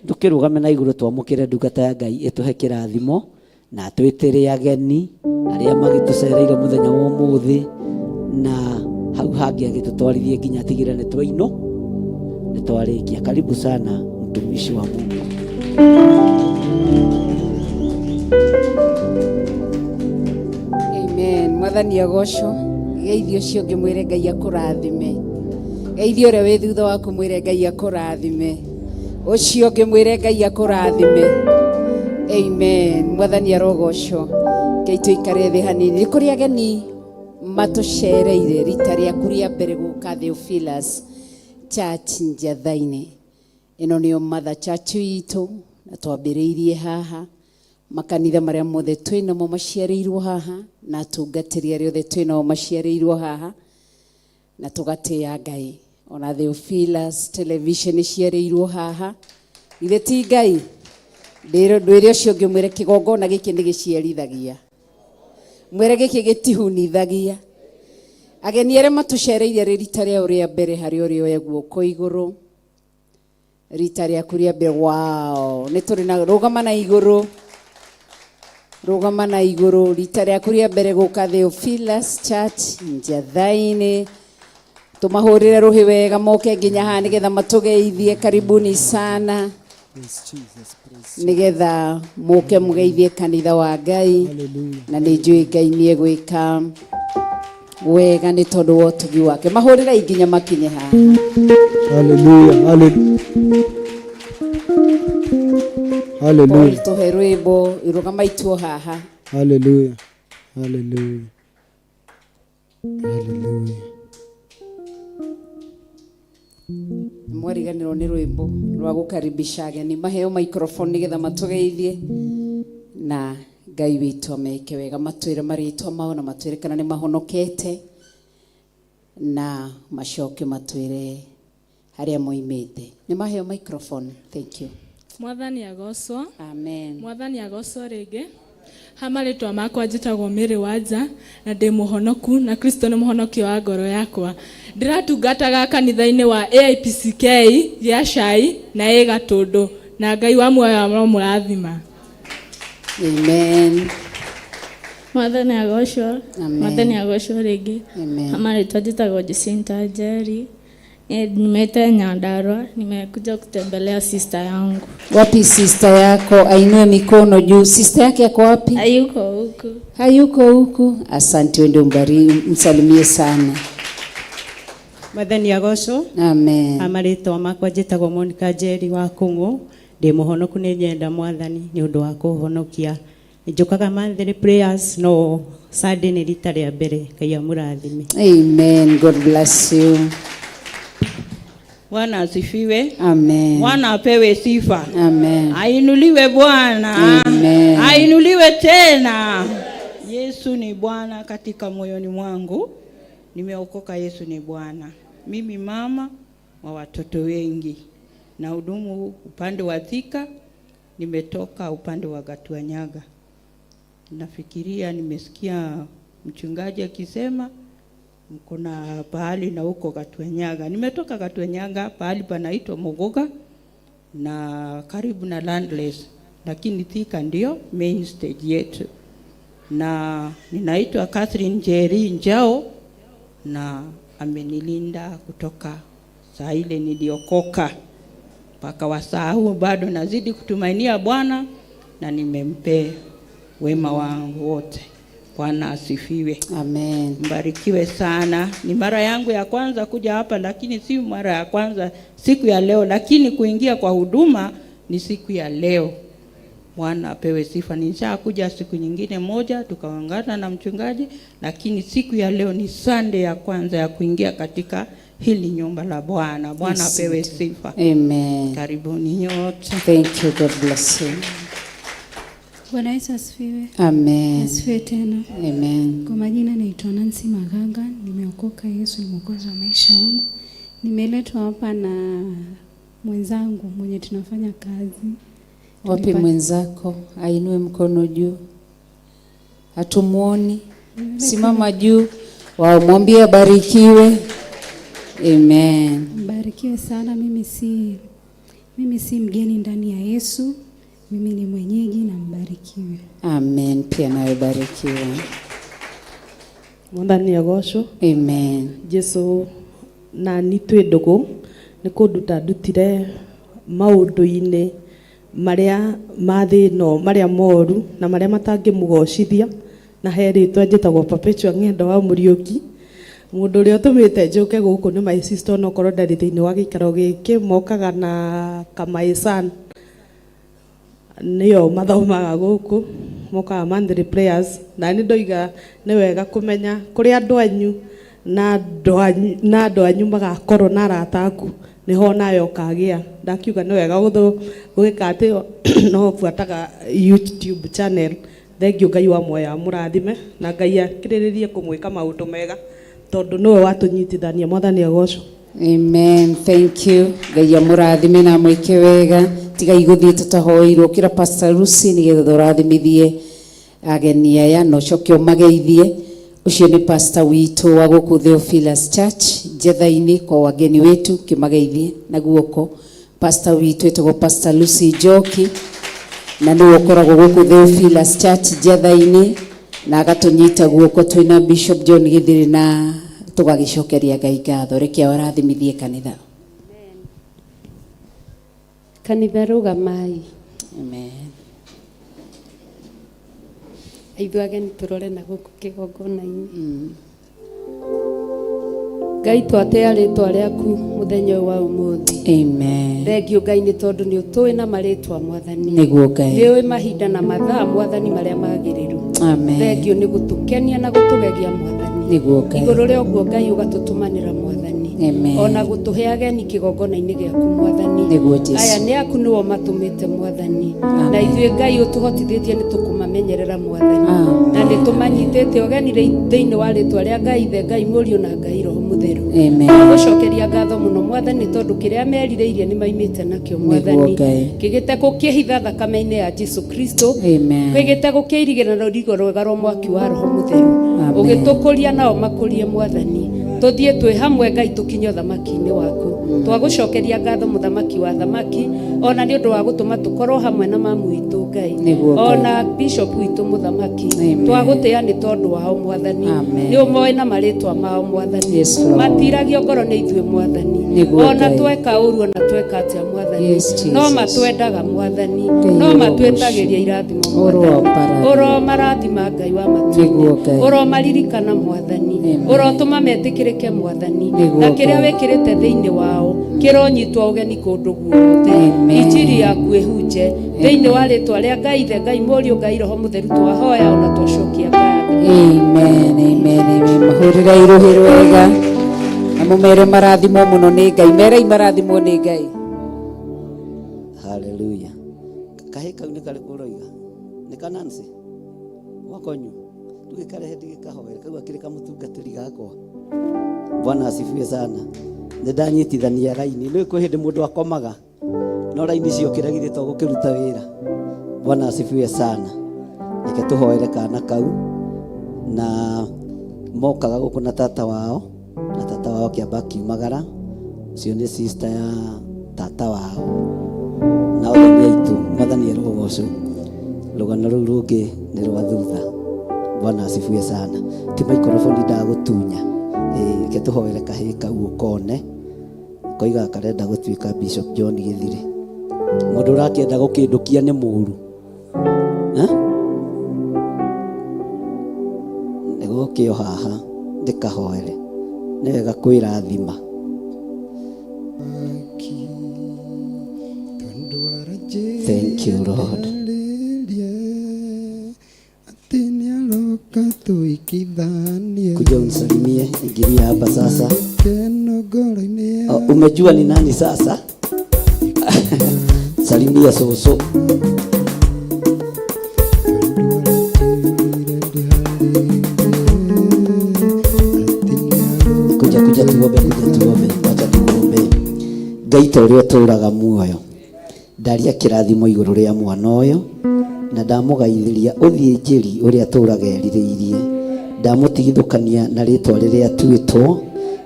Ndũkĩrũgame na igũrũ twamũkĩre ndungata ya Ngai ĩtũhe kĩrathimo na twĩtĩre ageni arĩa magĩtũcereire mũthenya wa ũmũthĩ, na hau hangĩ agĩtũtwarithie nginya atigĩre nĩ twaino nĩ twarĩkia. Karibu sana mtumishi wa Mungu. Amen. Mwathani agocwo. Geithio ũcio ũngĩ mwĩre Ngai akũrathime. Geithio ũrĩa wĩ thutha waku mwĩre Ngai akũrathime. Ũcio ũngĩ mwĩre Ngai akũrathime. Amen. Mwathani arogocwo. Ngai tũikare thĩ hanini. Nĩ kũrĩ ageni matũcereire rita rĩaku rĩa mbere gũka Theophilus Church Njatha-inĩ. Ĩno nĩyo Mother Church itũ na twambĩrĩirie haha. Makanitha marĩa mothe twĩ namo maciarĩirwo haha na atungatĩri arĩa othe twĩ nao maciarĩirwo haha na tũgatĩĩa Ngai. Ona Theophilus Television iciarĩirwo haha. Ithe ti Ngai? Ndwĩre ũcio ũngĩ mwĩre kĩgongona gĩkĩ nĩ gĩciarithagia. Mwĩre gĩkĩ gĩtihunithagia. Ageni arĩa matũcereire rĩ rita rĩao rĩa mbere harĩ ũrĩa oya guoko igũrũ. Rita rĩaku rĩa mbere. Wow. Nĩ tũrĩ na rũgama na igũrũ. Rũgama na igũrũ. Rita rĩaku rĩa mbere gũka Theophilus Church Njatha-inĩ. Tũmahũrĩre rũhĩ wega moke nginya haha nĩgetha matũgeithie. Karibuni sana. Nĩgetha mũke mũgeithie kanitha wa Ngai. Na nĩ njũĩ Ngai nĩ egwĩka wega nĩ tondũ wa ũtugi wake. Mahũrĩrei nginya makinye haha. Hallelujah. Hallelujah. Hallelujah. Paul tũhe rwĩmbo rũgama ituo haha. Hallelujah. Hallelujah. Hallelujah. Mwariganĩrwo nĩ rwĩmbo rwa gũkaribisha ageni maheo microphone nĩgetha matũgeithie na Ngai witũ ameke wega, matwĩre marĩtwa mao na matwĩre kana nĩ mahonokete na macoke matwĩre harĩa moimĩte. Nĩ maheo microphone. Thank you. Mwathani agocwo. Amen. Mwathani agocwo rĩngĩ. Ha marĩtwa makwa njĩtagwo Mary Wanja na ndĩ mũhonoku na Kristo nĩ mũhonokio wa ngoro yakwa. Ndĩratungataga kanitha-inĩ wa AIPCK gĩa Cai na ĩ Gatũndũ na Ngai wa muoyo aromũrathima. Amen. Mwathani agocwo. Amen. Mwathani agocwo rĩngĩ. Amen. Ha marĩtwa njĩtagwo Jacinta Njeri. Nimeita Nyandarua, nimekuja kutembelea sister yangu. Wapi sister yako? Ainue mikono juu. Sister yake ako wapi? Hayuko huku. Hayuko huku. Asante, wewe ndio msalimie sana. Mwathani agocwo. Amen. Amarĩtwa makwa njĩtagwo Monica Njeri wa Kũng'ũ. Ndĩ mũhonoku nĩ nyenda Mwathani nĩ ũndũ wa kũhonokia. Njũkaga monthly prayers no Sunday nĩ rita rĩa mbere. Ngai amũrathime. Amen. God bless you. Bwana asifiwe. Amen. Bwana apewe sifa. Amen. Ainuliwe Bwana. Amen. Ainuliwe tena. Yesu ni Bwana katika moyoni mwangu. Nimeokoka, Yesu ni Bwana. Mimi mama wa watoto wengi. Na hudumu upande wa Thika, nimetoka upande wa Gatuanyaga. Nafikiria nimesikia mchungaji akisema Mko na pahali na huko Katwenyaga. Nimetoka Katwenyaga, pahali panaitwa Muguga na karibu na Landless, lakini Thika ndio main stage yetu. Na ninaitwa Catherine Njeri Njao na amenilinda kutoka saa ile niliokoka mpaka wasaa huu, bado nazidi kutumainia Bwana na nimempe wema wangu wote. Bwana asifiwe. Amen. Mbarikiwe sana. Ni mara yangu ya kwanza kuja hapa, lakini si mara ya kwanza siku ya leo, lakini kuingia kwa huduma ni siku ya leo. Bwana apewe sifa. Nishakuja siku nyingine moja tukaungana na mchungaji, lakini siku ya leo ni Sunday ya kwanza ya kuingia katika hili nyumba la Bwana. Bwana apewe Asante. sifa. Amen. Karibuni nyote. Thank you. God bless you. Bwana Yesu asifiwe. Amen. Asifiwe tena. Amen. Kwa majina naitwa Nancy Maganga, nimeokoka. Yesu ni mwokozi wa maisha yangu. Nimeletwa hapa na mwenzangu mwenye tunafanya kazi. Wapi mwenzako? Ainue mkono juu. Hatumuoni. Simama juu. Wamwambie abarikiwe. Amen. Mbarikiwe sana. Mimi si mgeni ndani ya Yesu. Mimi ni mwenyeji na mbarikiwe. Amen. Pia nawe barikiwa. Mwathani agocwo. Amen. Jesu na ni twĩ ndũgũ nĩ kũnduta ndutire maũndũ-inĩ marĩa ma thĩ ĩno marĩa moru na marĩa matangĩmũgocithia na he rĩtwa njĩtagwo Perpetua Ng'endo wa Mũriũki. Mũndũ ũrĩa ũtũmĩte njũke gũkũ nĩ my sister, onokorwo ndarĩ thĩinĩ wa gĩikaro gĩkĩ, mokaga na Kamaisan nĩo mathomaga gũkũ, mokaga monthly prayers, na nĩ ndoiga nĩ wega kũmenya kũrĩa andũ anyu na andũ anyu magakorwo na arata aku nĩho nawe ũkagĩa. Ndakiuga nĩ wega gwĩka atĩ no buataga YouTube channel. Thengiũ, Ngai wa muoyo amũrathime na Ngai akĩrĩrĩrie kũmwĩka maũndũ mega tondũ nĩwe watũnyitithania. Mwathani agocwo. Amen. Thank you. Ngai amũrathime na amwĩke wega. Tigai gũthiĩ tũtahoeirwo. Kĩra Pastor Lucy nĩgetha ũrathimithie ageni aya na ũcoke ũmageithie. Ũcio nĩ pastor witũ wa gũkũ Theophilus Church Njetha-inĩ kwa wageni wetu, kĩmageithie na guoko. Pastor witũ etagwo Pastor Lucy Njoki na nĩwe ũkoragwo gũkũ Theophilus Church Njetha-inĩ na agatũnyita guoko twĩna Bishop John Githiri na tũgagĩcokeria Ngai ngatho. Reke arathimithie kanitha. Kanitha rũgamai. Amen. Ithuĩ ageni tũrore na gũkũ kĩgongona-inĩ. Ngai, twatĩa rĩtwa rĩaku mũthenya ũyũ wa ũmũthĩ. Amen. Thengiũ Ngai nĩ tondũ nĩ ũtũĩ na marĩtwa, Mwathani. Nĩguo Ngai. Nĩ ũĩ mahinda na mathaa, Mwathani, marĩa magĩrĩru. Amen. Thengiũ nĩ gũtũkenia na gũtũgegia, Mwathani. Nĩguo Ngai. Igũrũ rĩa ũguo, Ngai, ũgatũtũmanĩra, Mwathani, Amen. ona gũtũhe ageni kĩgongona-inĩ gĩaku, Mwathani. Nĩguo Jesũ. Aya nĩ aku, nĩo matũmĩte, Mwathani, Amen. na ithuĩ, Ngai, ũtũhotithĩtie nĩ tũkũmamenyerera, Mwathani, Amen. na nĩ tũmanyitĩte ũgeni thĩinĩ wa rĩtwa rĩa Ngai Ithe, Ngai Mũriũ na Ngai Roho Mũtheru. Amen. Gũcokeria ngatho mũno, Mwathani, tondũ kĩrĩa merirĩirie nĩ maimĩte nakĩo, Mwathani, Ngai. kĩgĩte gũkĩhitha thakame-inĩ ya Jesu Kristo, Amen. kĩgĩte gũkĩirigĩra na rũrigo rwega rwa mwaki wa Roho Mũtheru. Amen. Ũgĩtũkũria nao makũrie, Mwathani, tũthiĩ twĩ hamwe, Ngai, tũkinye ũthamaki-inĩ waku. Twagũcokeria ngatho, mũthamaki wa thamaki, ona nĩ ũndũ wa gũtũma tũkorwo hamwe na mamu witũ, Ngai, Nĩguo Ngai. ona bishop witũ mũthamaki. Amen. Twagũtĩa nĩ tondũ wao, Mwathani. Amen. Nĩ ũmoĩ na marĩtwa mao, Mwathani. Yes, Lord. Matiragio ngoro nĩ ithuĩ, Mwathani, Nĩguo ona Ngai. tweka ũru ona tweka atĩa, Mwathani, Yes, Jesus. no matwendaga, Mwathani, Ngai no ũrogocwo. matwĩtagĩria irathimo, Mwathani. Ũromarathima. Ũromarathima, Ngai wa matu. Nĩguo Ngai. Ũromaririkana, Mwathani. Amen. Ũrotũma metĩkĩrĩke, Mwathani, Nĩguo na kĩrĩa Ngai. wĩkĩrĩte thĩinĩ wao kĩronyitwo ũgeni kũndũ guothe. Amen. Injiri yaku ĩhunje thĩinĩ wa rĩtwa rĩa Ngai Ithe, Ngai Mũriũ, Ngai Roho Mũtheru, twahoya ona twacokia ngatho. Amen, amen, amen. Mahũrĩre irũhĩ rwega na mũmere marathimwo mũno nĩ Ngai. Merei marathimwo nĩ Ngai. Haleluya. Kahĩ kau nĩ karĩkũ ũroiga? Nĩ ka Nancy wakonyu tugĩkarehe ndigĩkahoere kau akĩrĩ kamũtungatĩri gakwa. Bwana asifiwe sana. Nĩ ndanyitithania raini, nĩ kwĩ hĩndĩ mũndũ akomaga no raini ciokĩra githĩ to gũkĩruta wĩra. Bwana asifiwe sana. Reke tũhoere kana kau na Mokaga gũkũ na tata wao, na tata wao akĩamba akiumagara. Ũcio nĩ sister ya tata wao. Na othe nĩ aitũ, Mwathani arogocwo. Rũgano rũu rũngĩ nĩ rwa thutha. Bwana asifiwe sana. Ti maikoroboni ndagũtunya. Ĩĩ, reke tũhoere kahĩĩ kau ũkone. Koigaga karenda gũtuĩka Bishop John Gĩthirĩ. Mũndũ ũrakĩenda gũkĩndũkia nĩ mũru. Eh? Nĩ gũkĩo haha ndĩkahoere. Nĩ wega kwĩrathima. Thank you, Lord. Kuja unisalimie, ingilia hapa sasa. Oh, umejua ni nani sasa? Salimia soso. Kuja kuja tuombe, kuja tuombe, wacha tuombe. Ngai ta ũrĩa ũtũũraga muoyo, ndaria kĩrathimo igũrũ rĩa mwana ũyũ, na ndamũgaithĩria ũthiĩ njĩri ũrĩa atũũraga erirĩirie. Ndamũtigithũkania na rĩtwa rĩrĩa atuĩtwo,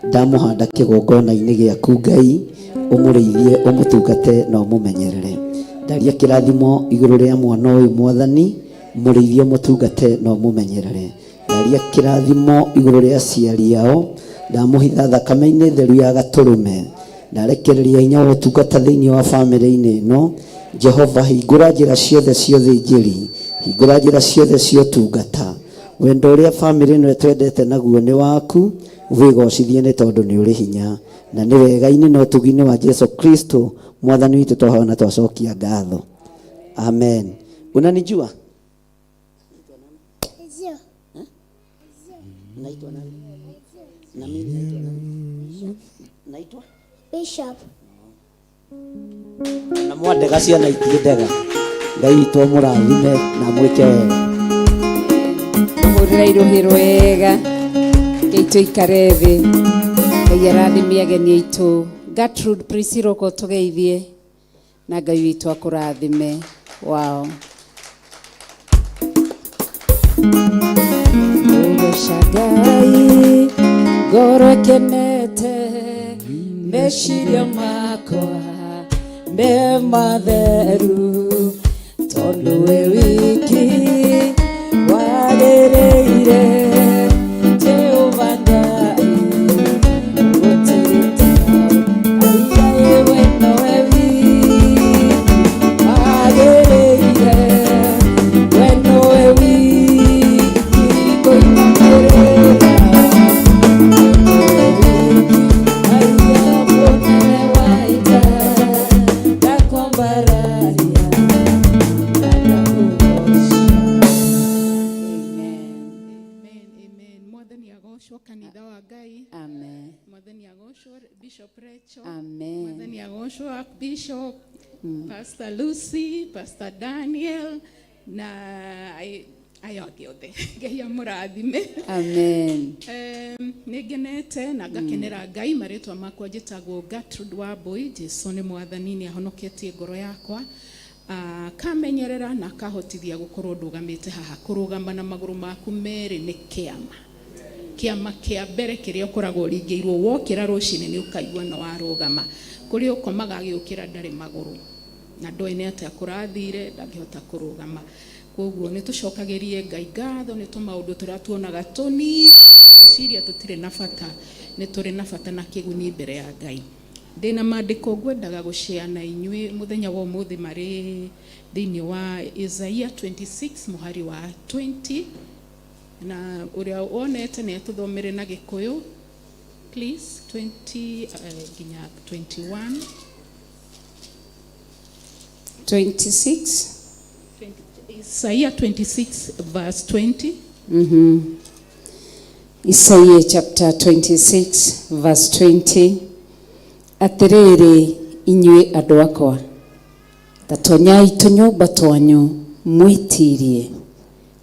ndamũhanda kĩgongona-inĩ gĩaku Ngai, ũmũrĩithie, ũmũtungate na ũmũmenyerere. Ndaria kĩrathimo igũrũ rĩa mwana ũyũ Mwathani, mũrĩithie, ũmũtungate na ũmũmenyerere. Ndaria kĩrathimo igũrũ rĩa aciari ao, ndamũhitha thakame-inĩ theru ya gatũrũme. Ndarekereria hinya wa ũtungata thĩinĩ wa bamĩrĩ-inĩ ĩno. Jehova, hingũra njĩra ciothe cia ũthĩnjĩri, hingũra njĩra ciothe cia ũtungata. Wendo ũrĩa bamĩrĩ ĩno ĩtwendete naguo nĩ waku, wĩgocithie nĩ tondũ nĩ ũrĩ hinya. Na nĩ wega-inĩ na ũtugi-inĩ wa Jesu Kristo Mwathani witũ twahoya na twacokia ngatho. Amen. Unanijua? Naitwa nani? Na mimi naitwa nani? Naitwa? Bishop. Na mwandega ciana itirĩ ndega. Ngai witũ amũrathime na amwĩke wega. Mũhũrĩra irũhĩ rwega Ngai tũikare thĩ. Ngai arathime ageni aitũ. Gertrude Priscilla ũka ũtũgeithie na Ngai witũ akũrathime. Wow. Kũgoca Ngai ngoro ĩkenete meciria makwa me matheru tondũ we wiki wagĩrĩire Jehova Ngai gũtirĩ tawe. Ai, we nowe wiki wagĩrĩire, we nowe wiki kũinamĩrĩra. Amen. Mwathani agocwo kanitha wa Ngai. Amen. Mwathani agocwo Bishop Rachel. Amen. Mwathani agocwo Bishop Pastor Lucy, Pastor Daniel na ayo angĩ othe. Ngai amũrathime. Amen. Nĩ ngenete na ngakenera Ngai. Marĩtwa makwa njĩtagwo Gertrude Wambui. Jesu nĩ Mwathani, nĩ ahonoketie ngoro yakwa, akamenyerera na akahotithia gũkorwo ndũgamĩte haha. Kũrũgama na magũrũ maku merĩ nĩ kĩama, kĩama kĩa mbere kĩrĩa ũkoragwo ũringĩirwo. Wokĩra rũcinĩ nĩ ũkaigua no warũgama. Kũrĩa ũkomaga agĩũkĩra ndarĩ magũrũ na ndoĩ nĩ atĩa kũrathire, ndangĩhota kũrũgama. Koguo nĩ tũcokagĩrie Ngai ngatho nĩ tũmaũndũ tũrĩa tuonaga tũnini tũgeciria tũtirĩ na bata. Nĩ tũrĩ na bata na kĩguni mbere ya Ngai. Ndĩna maandĩko ngwendaga gũshare na inyuĩ mũthenya wa ũmũthĩ marĩ thĩinĩ wa Isaiah 26 mũhari wa 20, na ũrĩa wonete nĩ atũthomere na Gĩkũyũ please, 20 nginya 21. 26. Isaiah 26 verse 20. Isaiah chapter 26 verse 20. Atĩrĩrĩ inyuĩ andũ akwa, ta tonyai tũnyũmba twanyu mwĩtirie,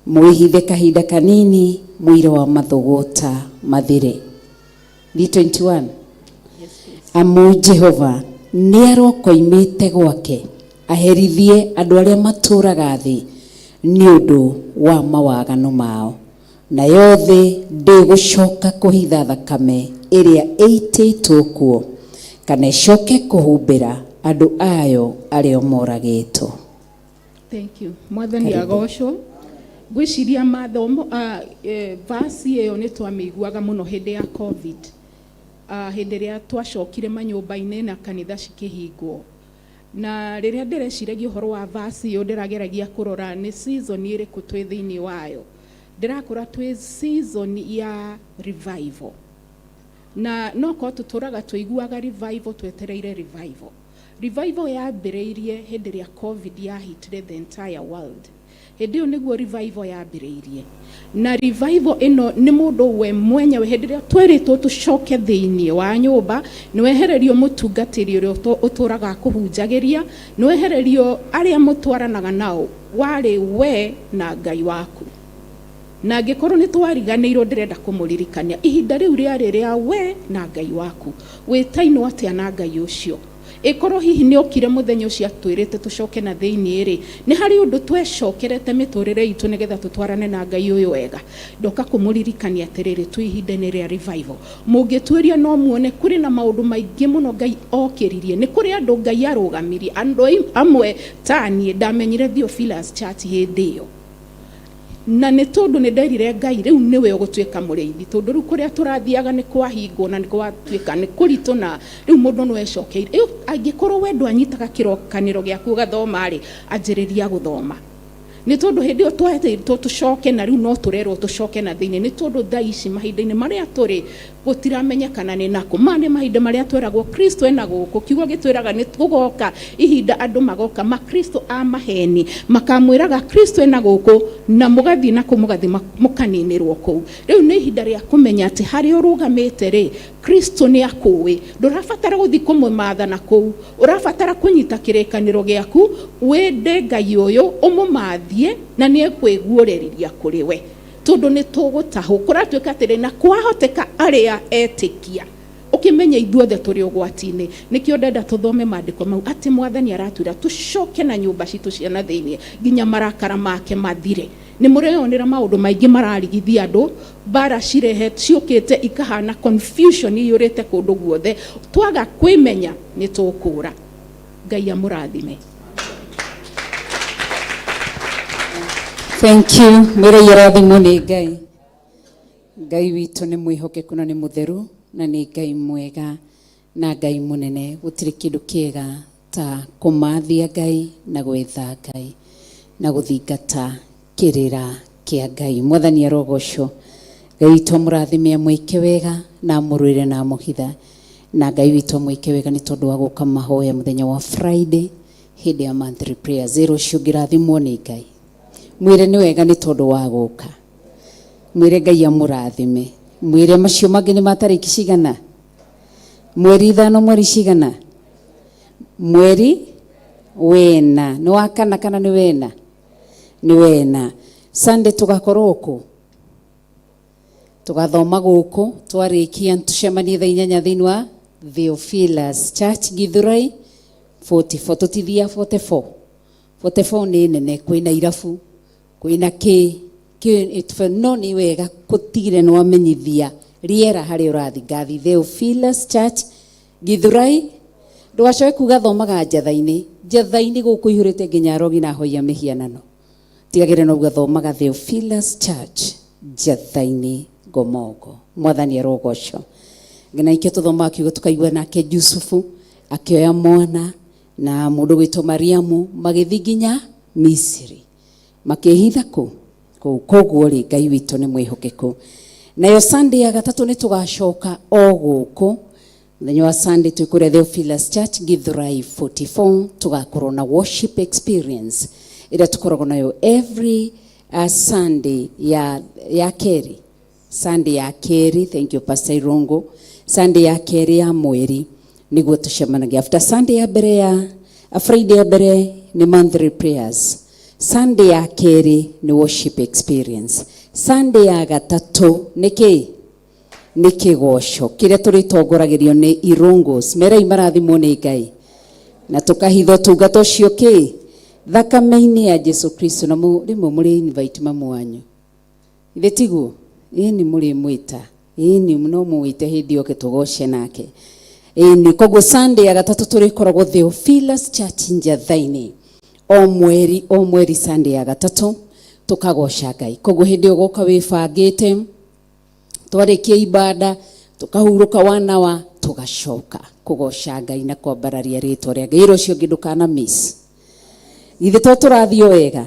mwĩhithe kahinda kanini mũira wa mathũgũta mathire. D21. Amu Jehova nĩ arokoimĩte gwake aherithie andũ arĩa matũũraga thĩ nĩ ũndũ wa mawaganu mao. Nayo thĩ ndĩgũcoka kũhitha thakame ĩrĩa ĩitĩtwo kuo, kana ĩcoke kũhumbĩra andũ ayo arĩa moragĩtwo. Thank you. Mwathani Karibu. agocwo. Ngwĩciria mathomo verse ĩyo nĩ twamĩiguaga mũno hĩndĩ ya COVID. Hĩndĩ ĩrĩa twacokire manyũmba-inĩ na kanitha cikĩhingwo. Na rĩrĩa ndĩreciragia ũhoro wa verse ĩyo ndĩrageragia kũrora nĩ season ĩrĩkũ twĩ thĩinĩ wayo. Ndĩrakora twĩ season ya revival. Na no korwo tũtũraga tũiguaga revival, twetereire revival. Revival yambĩrĩirie hĩndĩ ĩrĩa COVID yahitire the entire world. Hĩndĩ ĩyo nĩguo revival yambĩrĩirie. Na revival ĩno nĩ mũndũ we mwenyewe hĩndĩ ĩrĩa twerĩtwo tũcoke thĩinĩ wa nyũmba, nĩ wehererio mũtungatĩri ũrĩa ũtũraga akũhunjagĩria, nĩ wehererio arĩa mũtwaranaga nao, warĩ we na Ngai waku. Na angĩkorwo nĩ twariganĩirwo ndĩrenda kũmũririkania ihinda rĩu rĩarĩ rĩa we na Ngai waku. Wĩtainwo atĩa na Ngai ũcio? Ĩkorwo hihi nĩ okire mũthenya ũcio atwĩrĩte tũcoke na thĩinĩ rĩ, nĩ harĩ ũndũ twecokerete mĩtũrĩre itũ nĩgetha tũtwarane na Ngai ũyũ wega. Ndoka kũmũririkania atĩrĩrĩ, twĩ ihinda-inĩ rĩa revival. Mũngĩtuĩria no muone kũrĩ na maũndũ maingĩ mũno Ngai okĩririe. Nĩ kũrĩ andũ Ngai arũgamirie. Andũ amwe ta niĩ ndamenyire Theophilus Church hĩndĩ ĩyo. Na nĩ tondũ nĩ nderire Ngai rĩu nĩwe ũgũtuĩka mũrĩithi, tondũ rĩu kũrĩa tũrathiaga nĩ kwahingwo na nĩ gwatuĩka nĩ kũritũ na rĩu mũndũ no ecokeire. Rĩu angĩkorwo we ndwanyitaga kĩrokanĩro gĩaku ũgathoma rĩ, anjĩrĩria gũthoma. Nĩ tondũ hĩndĩ ĩyo twetĩtwo tũcoke na rĩu no tũrerwo tũcoke na thĩinĩ, nĩ tondũ thaa ici mahinda-inĩ marĩa tũrĩ gũtiramenyekana nĩ nakũ. Ma nĩ mahinda marĩa tweragwo Kristo ena gũkũ, kiugo gĩtwĩraga nĩ gũgoka ihinda andũ magoka makristo a maheni makamwĩraga Kristo ena gũkũ, na mũgathiĩ nakũ mũgathiĩ mũkaninĩrwo kũu. Rĩu nĩ ihinda rĩa kũmenya atĩ harĩa ũrũgamĩte rĩ, Kristo nĩ akũĩ. Ndũrabatara gũthiĩ kũmũmatha na kũu, ũrabatara kũnyita kĩrĩkanĩro gĩaku, wende Ngai ũyũ, ũmũmathie na nĩ ekwĩguũrĩria kũrĩ we. Tondũ nĩ tũgũtahwo, kũratuĩka atĩrĩ, na kwahoteka arĩa etĩkia ũkĩmenye ithuothe tũrĩ ũgwati-inĩ. Nĩkĩo ndenda tũthome maandĩko mau atĩ Mwathani aratwĩra tũcoke na nyũmba citũ cia na thĩinĩ nginya marakara make mathire. Nĩ mũreyonera maũndũ maingĩ mararigithia andũ, mbara cirehe ciũkĩte ikahana confusion iyũrĩte kũndũ guothe. Twaga kwĩmenya nĩ tũkũra. Ngai amũrathime. Thank you. Mwĩre irathimwo nĩ Ngai. Ngai witũ nĩ mwĩhokeku na nĩ mũtheru na nĩ Ngai mwega na Ngai mũnene. Gũtirĩ kĩndũ kĩega ta kũmathia Ngai na gwetha Ngai na gũthingata kĩrĩra kĩa Ngai. Mwathani arogocwo. Ngai witũ amũrathime, amwĩke wega na amũrũĩre na amũhitha. Na Ngai witũ amwĩke wega nĩ tondũ wa gũka mahoya mũthenya wa Friday hĩndĩ ya monthly prayers. Ĩrũ ũcio ũngĩrathimwo nĩ Ngai. Mwĩre nĩ wega nĩ tondũ wa gũka. Mwĩre Ngai amũrathime. Mwĩre macio mangĩ nĩ ma tarĩki cigana? Mweri 5, mweri cigana? Mweri wena. Nĩ wa kana kana nĩ wena? Nĩ wena. Sunday tũgakorwo kũ? Tũgathoma gũkũ, twarĩkia tũcemanie thaa 8 thĩinĩ wa Theophilus Church Githurai 44. Tũtithia 44. 44 nĩ nene, kwĩna irabu, kwĩna kĩ, kĩ, no nĩ wega gũtigĩrĩra nĩ wamenyithia rĩera harĩa ũrathiĩ. Ngathi Theophilus Church Githurai. Ndũgacoke kuga thomaga njatha-inĩ. Njatha-inĩ gũkũ ihũrĩte nginya arogi na ahoi a mĩhianano. Tigagĩrĩra no uga thomaga Theophilus Church njatha-inĩ Ngomongo. Mwathani arogocwo. Na ikĩo tũthomaga kiugo tũkaigua nake Jusufu akĩoya mwana na mũndũ gwĩtwo Mariamu magĩthiĩ nginya Misiri, makĩhitha kũ kũu. Koguo rĩ, Ngai witũ nĩ mwĩhokeku. Nayo Sunday ya gatatũ nĩ tũgacoka o gũkũ. Mũthenya wa Sunday twĩ kũrĩa Theophilus Church Githurai 44, tũgakorwo na worship experience ĩrĩa tũkoragwo nayo every Sunday ya kerĩ. Sunday ya kerĩ, thank you Pastor Irungu. Sunday ya kerĩ ya mweri nĩguo tũcemanagia. After Sunday ya mbere ya Friday ya mbere nĩ monthly prayers. Sunday ya kerĩ nĩ worship experience. Sunday ya gatatũ nĩ kĩ? Nĩ kĩgoco kĩrĩa tũrĩtongoragĩrio nĩ Irungos. Merei marathimwo nĩ Ngai. Na tũkahitha ũtungata ũcio kĩ? Thakame-inĩ ya Jesu Kristo. Na rĩmwe mũrĩ invite mamu wanyu. Ithe tiguo? Ĩni mũrĩmwĩta. Ĩni no mũwĩte hĩndĩ yoke tũgoce nake. Ĩni koguo Sunday ya gatatũ tũrĩkoragwo Theophilus Church Njathainĩ. O mweri o mweri Sunday ya gatatũ tũkagoca Ngai. Koguo hĩndĩ ĩyo ũgoka wĩbangĩte twarĩkia ibada tukahurũka wanawa tugacoka kũgoca Ngai na kwambararia rĩtwa rĩa Ngai. Wĩra ũcio ũngĩ ndũkana miss. Githĩ to tũrathiĩ o wega?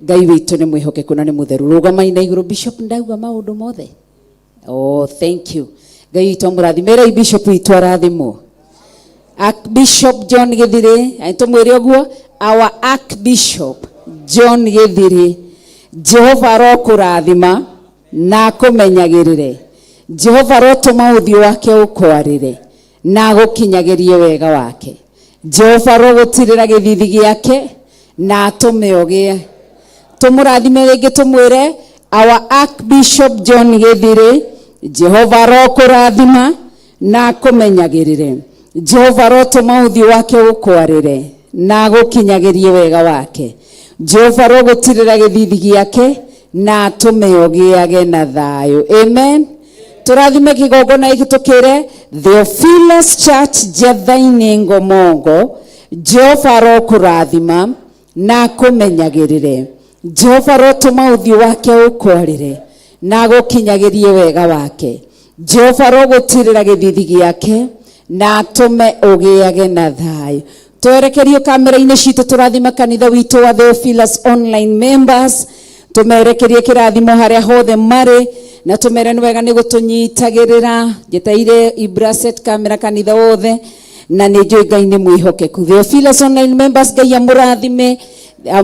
Ngai witũ nĩ mwĩhokeku na nĩ mũtheru. Rũgamai na igũrũ Bishop, ndauga maũndũ mothe. Oh, thank you. Ngai witũ amũrathime. Ĩrai Bishop witũ arathimwo. Archbishop John Githiri, tũmwĩre ũguo, our Archbishop John Githiri, Jehova arokũrathima na akũmenyagĩrĩre. Jehova arotũma ũthiũ wake ũkwarĩre na agũkinyagĩrie wega wake. Jehova arogũtirĩra gĩthithi gĩake na atũme ũgĩe. Tũmũrathime rĩngĩ tũmwĩre our Archbishop John Githiri, Jehova arokũrathima na akũmenyagĩrĩre. Jehova arotũma ũthiũ wake ũkwarĩre na agũkinyagĩrie wega wake. Jehova arogũtirĩra gĩthithi gĩake na atũme ũgĩage na thayũ. Amen. Tũrathime kĩgongona gĩkĩ tũkĩre Theophilus Church Njathainĩ Ngomongo. Jehova arokũrathima na akũmenyagĩrĩre. Jehova arotũma ũthiũ wake ũkwarĩre na agũkinyagĩrie wega wake. Jehova arogũtirĩra gĩthithi gĩake na atũme ũgĩage na thayũ. Twerekerio kamera-inĩ citũ tũrathima kanitha witũ wa Theophilus Online Members, tũmerekerie kĩrathimo harĩa hothe marĩ na tũmere nĩ wega nĩ gũtũnyitagĩrĩra. Njeteire Ibraset kamera kanitha wothe na nĩ njũĩ Ngai nĩ mwĩhokeku. Theophilus Online Members, Ngai amũrathime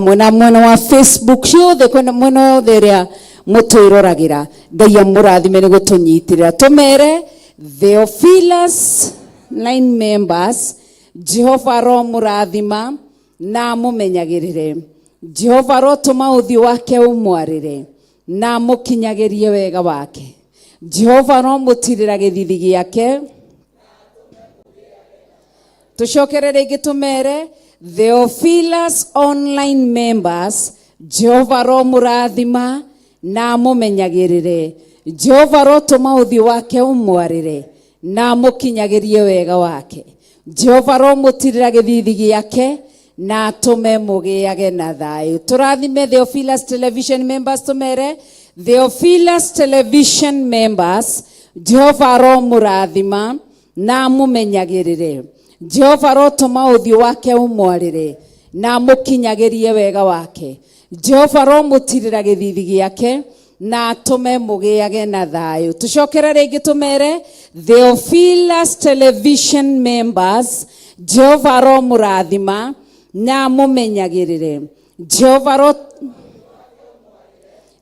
mwena mwena wa Facebook ciothe, kwena mwena wothe ĩrĩa mũtwĩroragĩra, Ngai amũrathime nĩ gũtũnyitĩrĩra. Tũmere Theophilus Online Members, Jehova aromũrathima na amũmenyagĩrĩre. Jehova arotũma ũthiũ wake ũmwarĩre na amũkinyagĩrie wega wake. Jehova aromũtirĩra gĩthithi gĩake. Tũcokere rĩngĩ tũmere Theophilus Online Members, Jehova aromũrathima na amũmenyagĩrĩre. Jehova arotũma ũthiũ wake ũmwarĩre na amũkinyagĩrie wega wake. Jehova aromũtirĩra gĩthithi gĩake na atũme mũgĩage na thayũ. Tũrathime Theophilus Television Members, tũmere Theophilus Television Members, Jehova aromũrathima na amũmenyagĩrĩre. Jehova arotũma ũthiũ wake ũmwarĩre na amũkinyagĩrie wega wake. Jehova aromũtirĩra gĩthithi gĩake na atũme mũgĩage na thayũ. Tũcokere rĩngĩ tũmere Theophilus Television Members, Jehova aromũrathima na amũmenyagĩrĩre. Jehova aro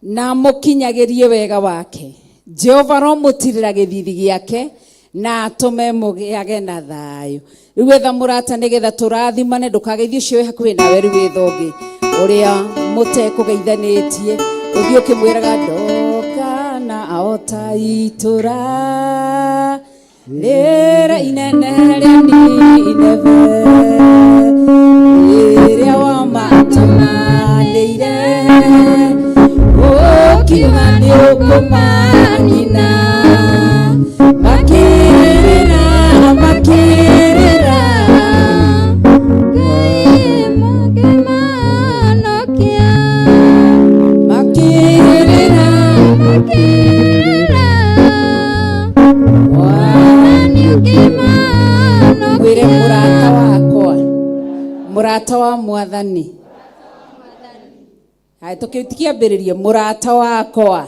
na amũkinyagĩrie wega wake. Jehova aromũtirĩra gĩthithi gĩake na atũme mũgĩage na thayũ. Rĩu etha mũrata nĩgetha tũrathimane, ndũkageithie ũcio wĩ hakuhĩ nawe, rĩu wĩtha ũngĩ ũrĩa mũtekũgeithanĩtie, ũthiĩ ũkĩmwĩraga ndoka na ota itũra rĩrĩa inene rĩa Nineve, rĩrĩa wamatũmanĩire, ũkiuga nĩ ũkũmanina. Makĩrĩra, makĩrĩra, makĩrĩra, mwĩre mũrata wakwa, mũrata wa mwathani. Haya, tũkĩambĩrĩrie mũrata wakwa,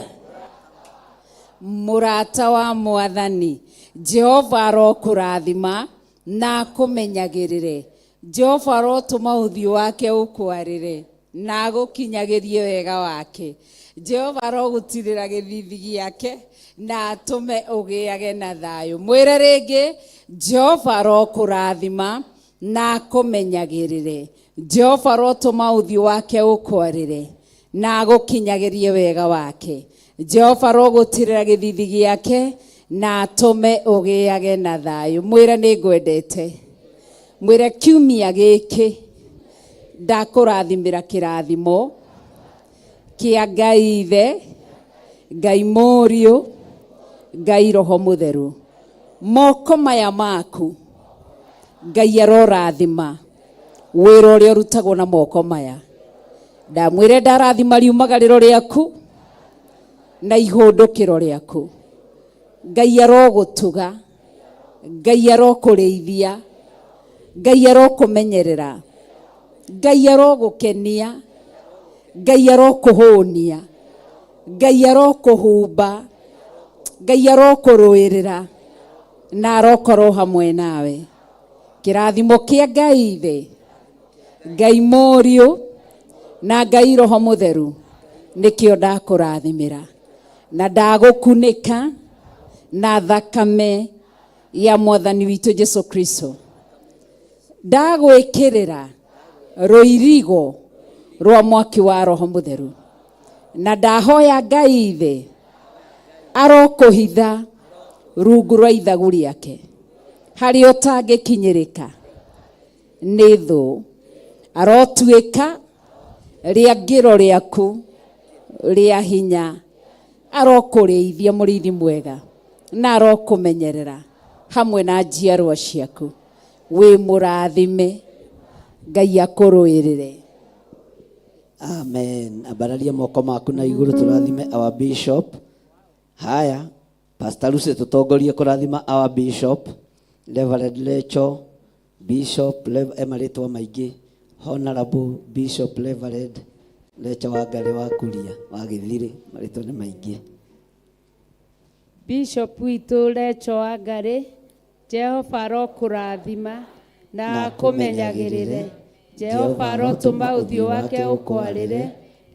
mũrata wa mwathani. Jehova arokũrathima na akũmenyagĩrĩre. Jehova arotũma ũthiũ wake ũkwarĩre na agũkinyagĩrie wega wake. Jehova arogũtirĩra gĩthithi gĩake na atũme ũgĩage na thayũ. Mwĩre rĩngĩ, Jehova arokũrathima na akũmenyagĩrĩre. Jehova arotũma ũthiũ wake ũkwarĩre na agũkinyagĩrie wega wake. Jehova arogũtirĩra gĩthithi gĩake na atũme ũgĩage na thayũ. Mwĩre nĩ ngwendete. Mwĩre kiumia gĩkĩ ndakũrathimĩra kĩrathimo kĩa Ngai Ithe Ngai Mũriũ, Ngai Roho Mũtheru. Moko maya maku Ngai arorathima wĩra ũrĩa ũrutagwo na moko maya. Ndamwĩre ndarathima riumagarĩro rĩaku na ihũndũkĩro rĩaku. Ngai arogũtuga, Ngai arokũrĩithia, Ngai arokũmenyerera, Ngai arogũkenia, Ngai arokũhũnia, Ngai arokũhumba, Ngai arokũrũĩrĩra na arokorwo hamwe nawe. Kĩrathimo kĩa Ngai Ithe, Ngai Mũriũ na Ngai Roho Mũtheru nĩkĩo ndakũrathimĩra na ndagũkunĩka na thakame ya Mwathani witũ Jesu Kristo. Ndagwĩkĩrĩra rũirigo rwa mwaki wa Roho Mũtheru na ndahoya Ngai Ithe arokũhitha rungu rwa ithagu rĩake harĩa ũtangĩkinyĩrĩka nĩ thũ, arotuĩka rĩangĩro rĩaku rĩa hinya, arokũrĩithia mũrĩithi mwega na arokũmenyerera hamwe na njiarwa ciaku. Wĩ mũrathime, Ngai akũrũĩrĩre. Amen. Ambararia moko maku na igũrũ tũrathime our bishop. Haya, Pastor Lucy tũtongorie kũrathima our bishop, Reverend Lecho, Bishop, e marĩtwa maingĩ, Honorable Bishop Reverend Lecho wa Ngarĩ wa Kuria wa Gĩthirĩ, marĩtwa nĩ maingĩ. Bishop witũ Lecho wa Ngarĩ, Jehova arokũrathima na akũmenyagĩrĩre. Jehova arotũma ũthiũ wake ũkwarĩre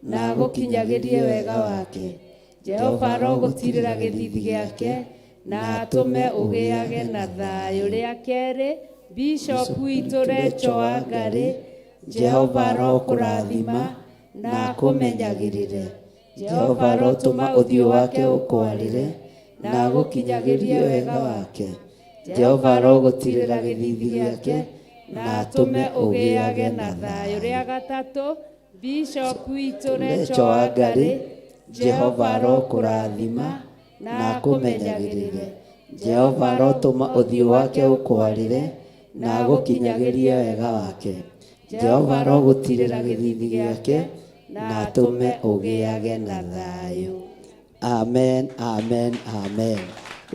na agũkinyagĩrie wega wake. Jehova arogũtirĩra gĩthithi gĩake na atũme ũgĩage na thayũ. Rĩa kerĩ, Bishop witũ Recho wa Ngarĩ, Jehova arokũrathima na akũmenyagĩrĩre. Jehova arotũma ũthiũ wake ũkwarĩre na agũkinyagĩrie wega wake. Jehova arogũtirĩra gĩthithi gĩake na atũme ũgĩage na thayũ. Rĩa gatatũ, Bishop witũ Recho wa Ngarĩ, Jehova arokũrathima na akũmenyagĩrĩre. Jehova arotũma ũthiũ wake ũkwarĩre na agũkinyagĩrie wega wake. Jehova arogũtirĩra gĩthithi gĩake na atũme ũgĩage na thayũ. Amen, amen, amen.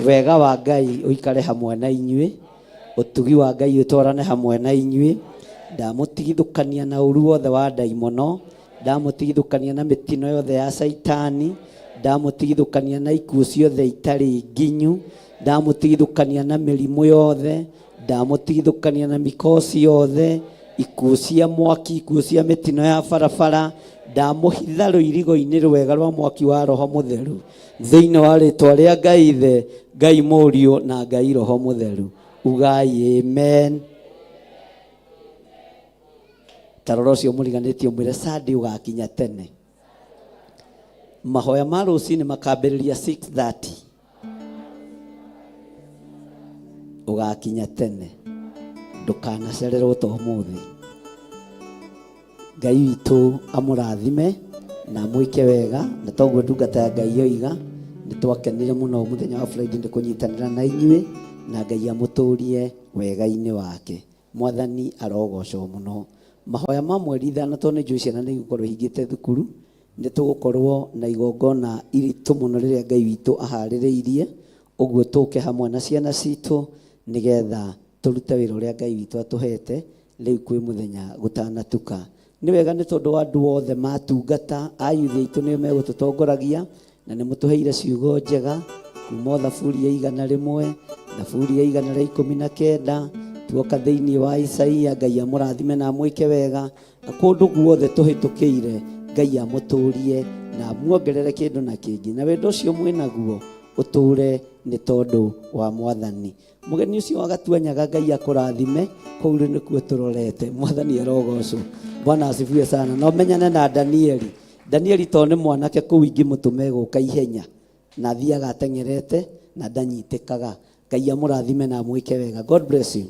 Wega wa Ngai ũikare hamwe na inyuĩ, ũtugi wa Ngai ũtwarane hamwe na inyuĩ. Ndamũtigithũkania na ũru wothe wa ndaimono, ndamũtigithũkania na mĩtino yothe ya Caitani, ndamũtigithũkania na ikuũ ciothe itarĩ nginyu, ndamũtigithũkania na mĩrimũ yothe, ndamũtigithũkania na mikosi yothe, ikuũ cia mwaki, ikuũ cia mĩtino ya barabara, ndamũhitha rũirigo-inĩ rwega rwa mwaki wa Roho Mũtheru, thĩinĩ wa rĩtwa rĩa Ngai Ithe, Ngai Mũriũ na Ngai Roho Mũtheru. Ugai amen. Ta rora ũcio mũriganĩtie ũmwĩre Sunday ũgakinya tene. Mahoya ma rũcinĩ makambĩrĩria 6:30. Ũgakinya tene. Ndũkanacererwo ta ũmũthĩ. Ngai witũ amũrathime na amwĩke wega, na toguo ndungata ya Ngai yoiga, nĩ twakenire mũno mũthenya wa Friday nĩ kũnyitanĩra na inyuĩ, na Ngai amũtũrie wega-inĩ wake. Mwathani arogocwo mũno. Mahoya ma mweri ithano, tondũ nĩ njũĩ ciana nĩ igũkorwo ihingĩte thukuru, nĩ tũgũkorwo na igongona iritũ mũno rĩrĩa Ngai witũ aharĩrĩirie, ũguo tũke hamwe na ciana citũ nĩgetha tũrute wĩra ũrĩa Ngai witũ atũhete rĩu kwĩ mũthenya gũtanatuka. Nĩ wega nĩ tondũ wa andũ othe matungata, a youth aitũ nĩo megũtũtongoragia, na nĩ mũtũheire ciugo njega kuma o Thaburi ya 101, Thaburi ya 119, tuoka thĩinĩ wa Isaia, Ngai amũrathime na amwĩke wega, na kũndũ guothe tũhĩtũkĩire, Ngai amũtũrie na amuongerere kĩndũ na kĩngĩ, na wendo ũcio mwĩnaguo ũtũre nĩ tondũ wa Mwathani. Mũgeni ũcio wa Gatuanyaga, Ngai akũrathime, kũu rĩ nĩkuo tũrorete. Mwathani arogocwo. Bwana asifiwe sana. Na ũmenyane na Danieli. Danieli tondũ nĩ mwanake kũu ingĩmũtũma egũka ihenya, na athiaga ateng'erete na ndanyitĩkaga. Ngai amũrathime na amwĩke wega. God bless you.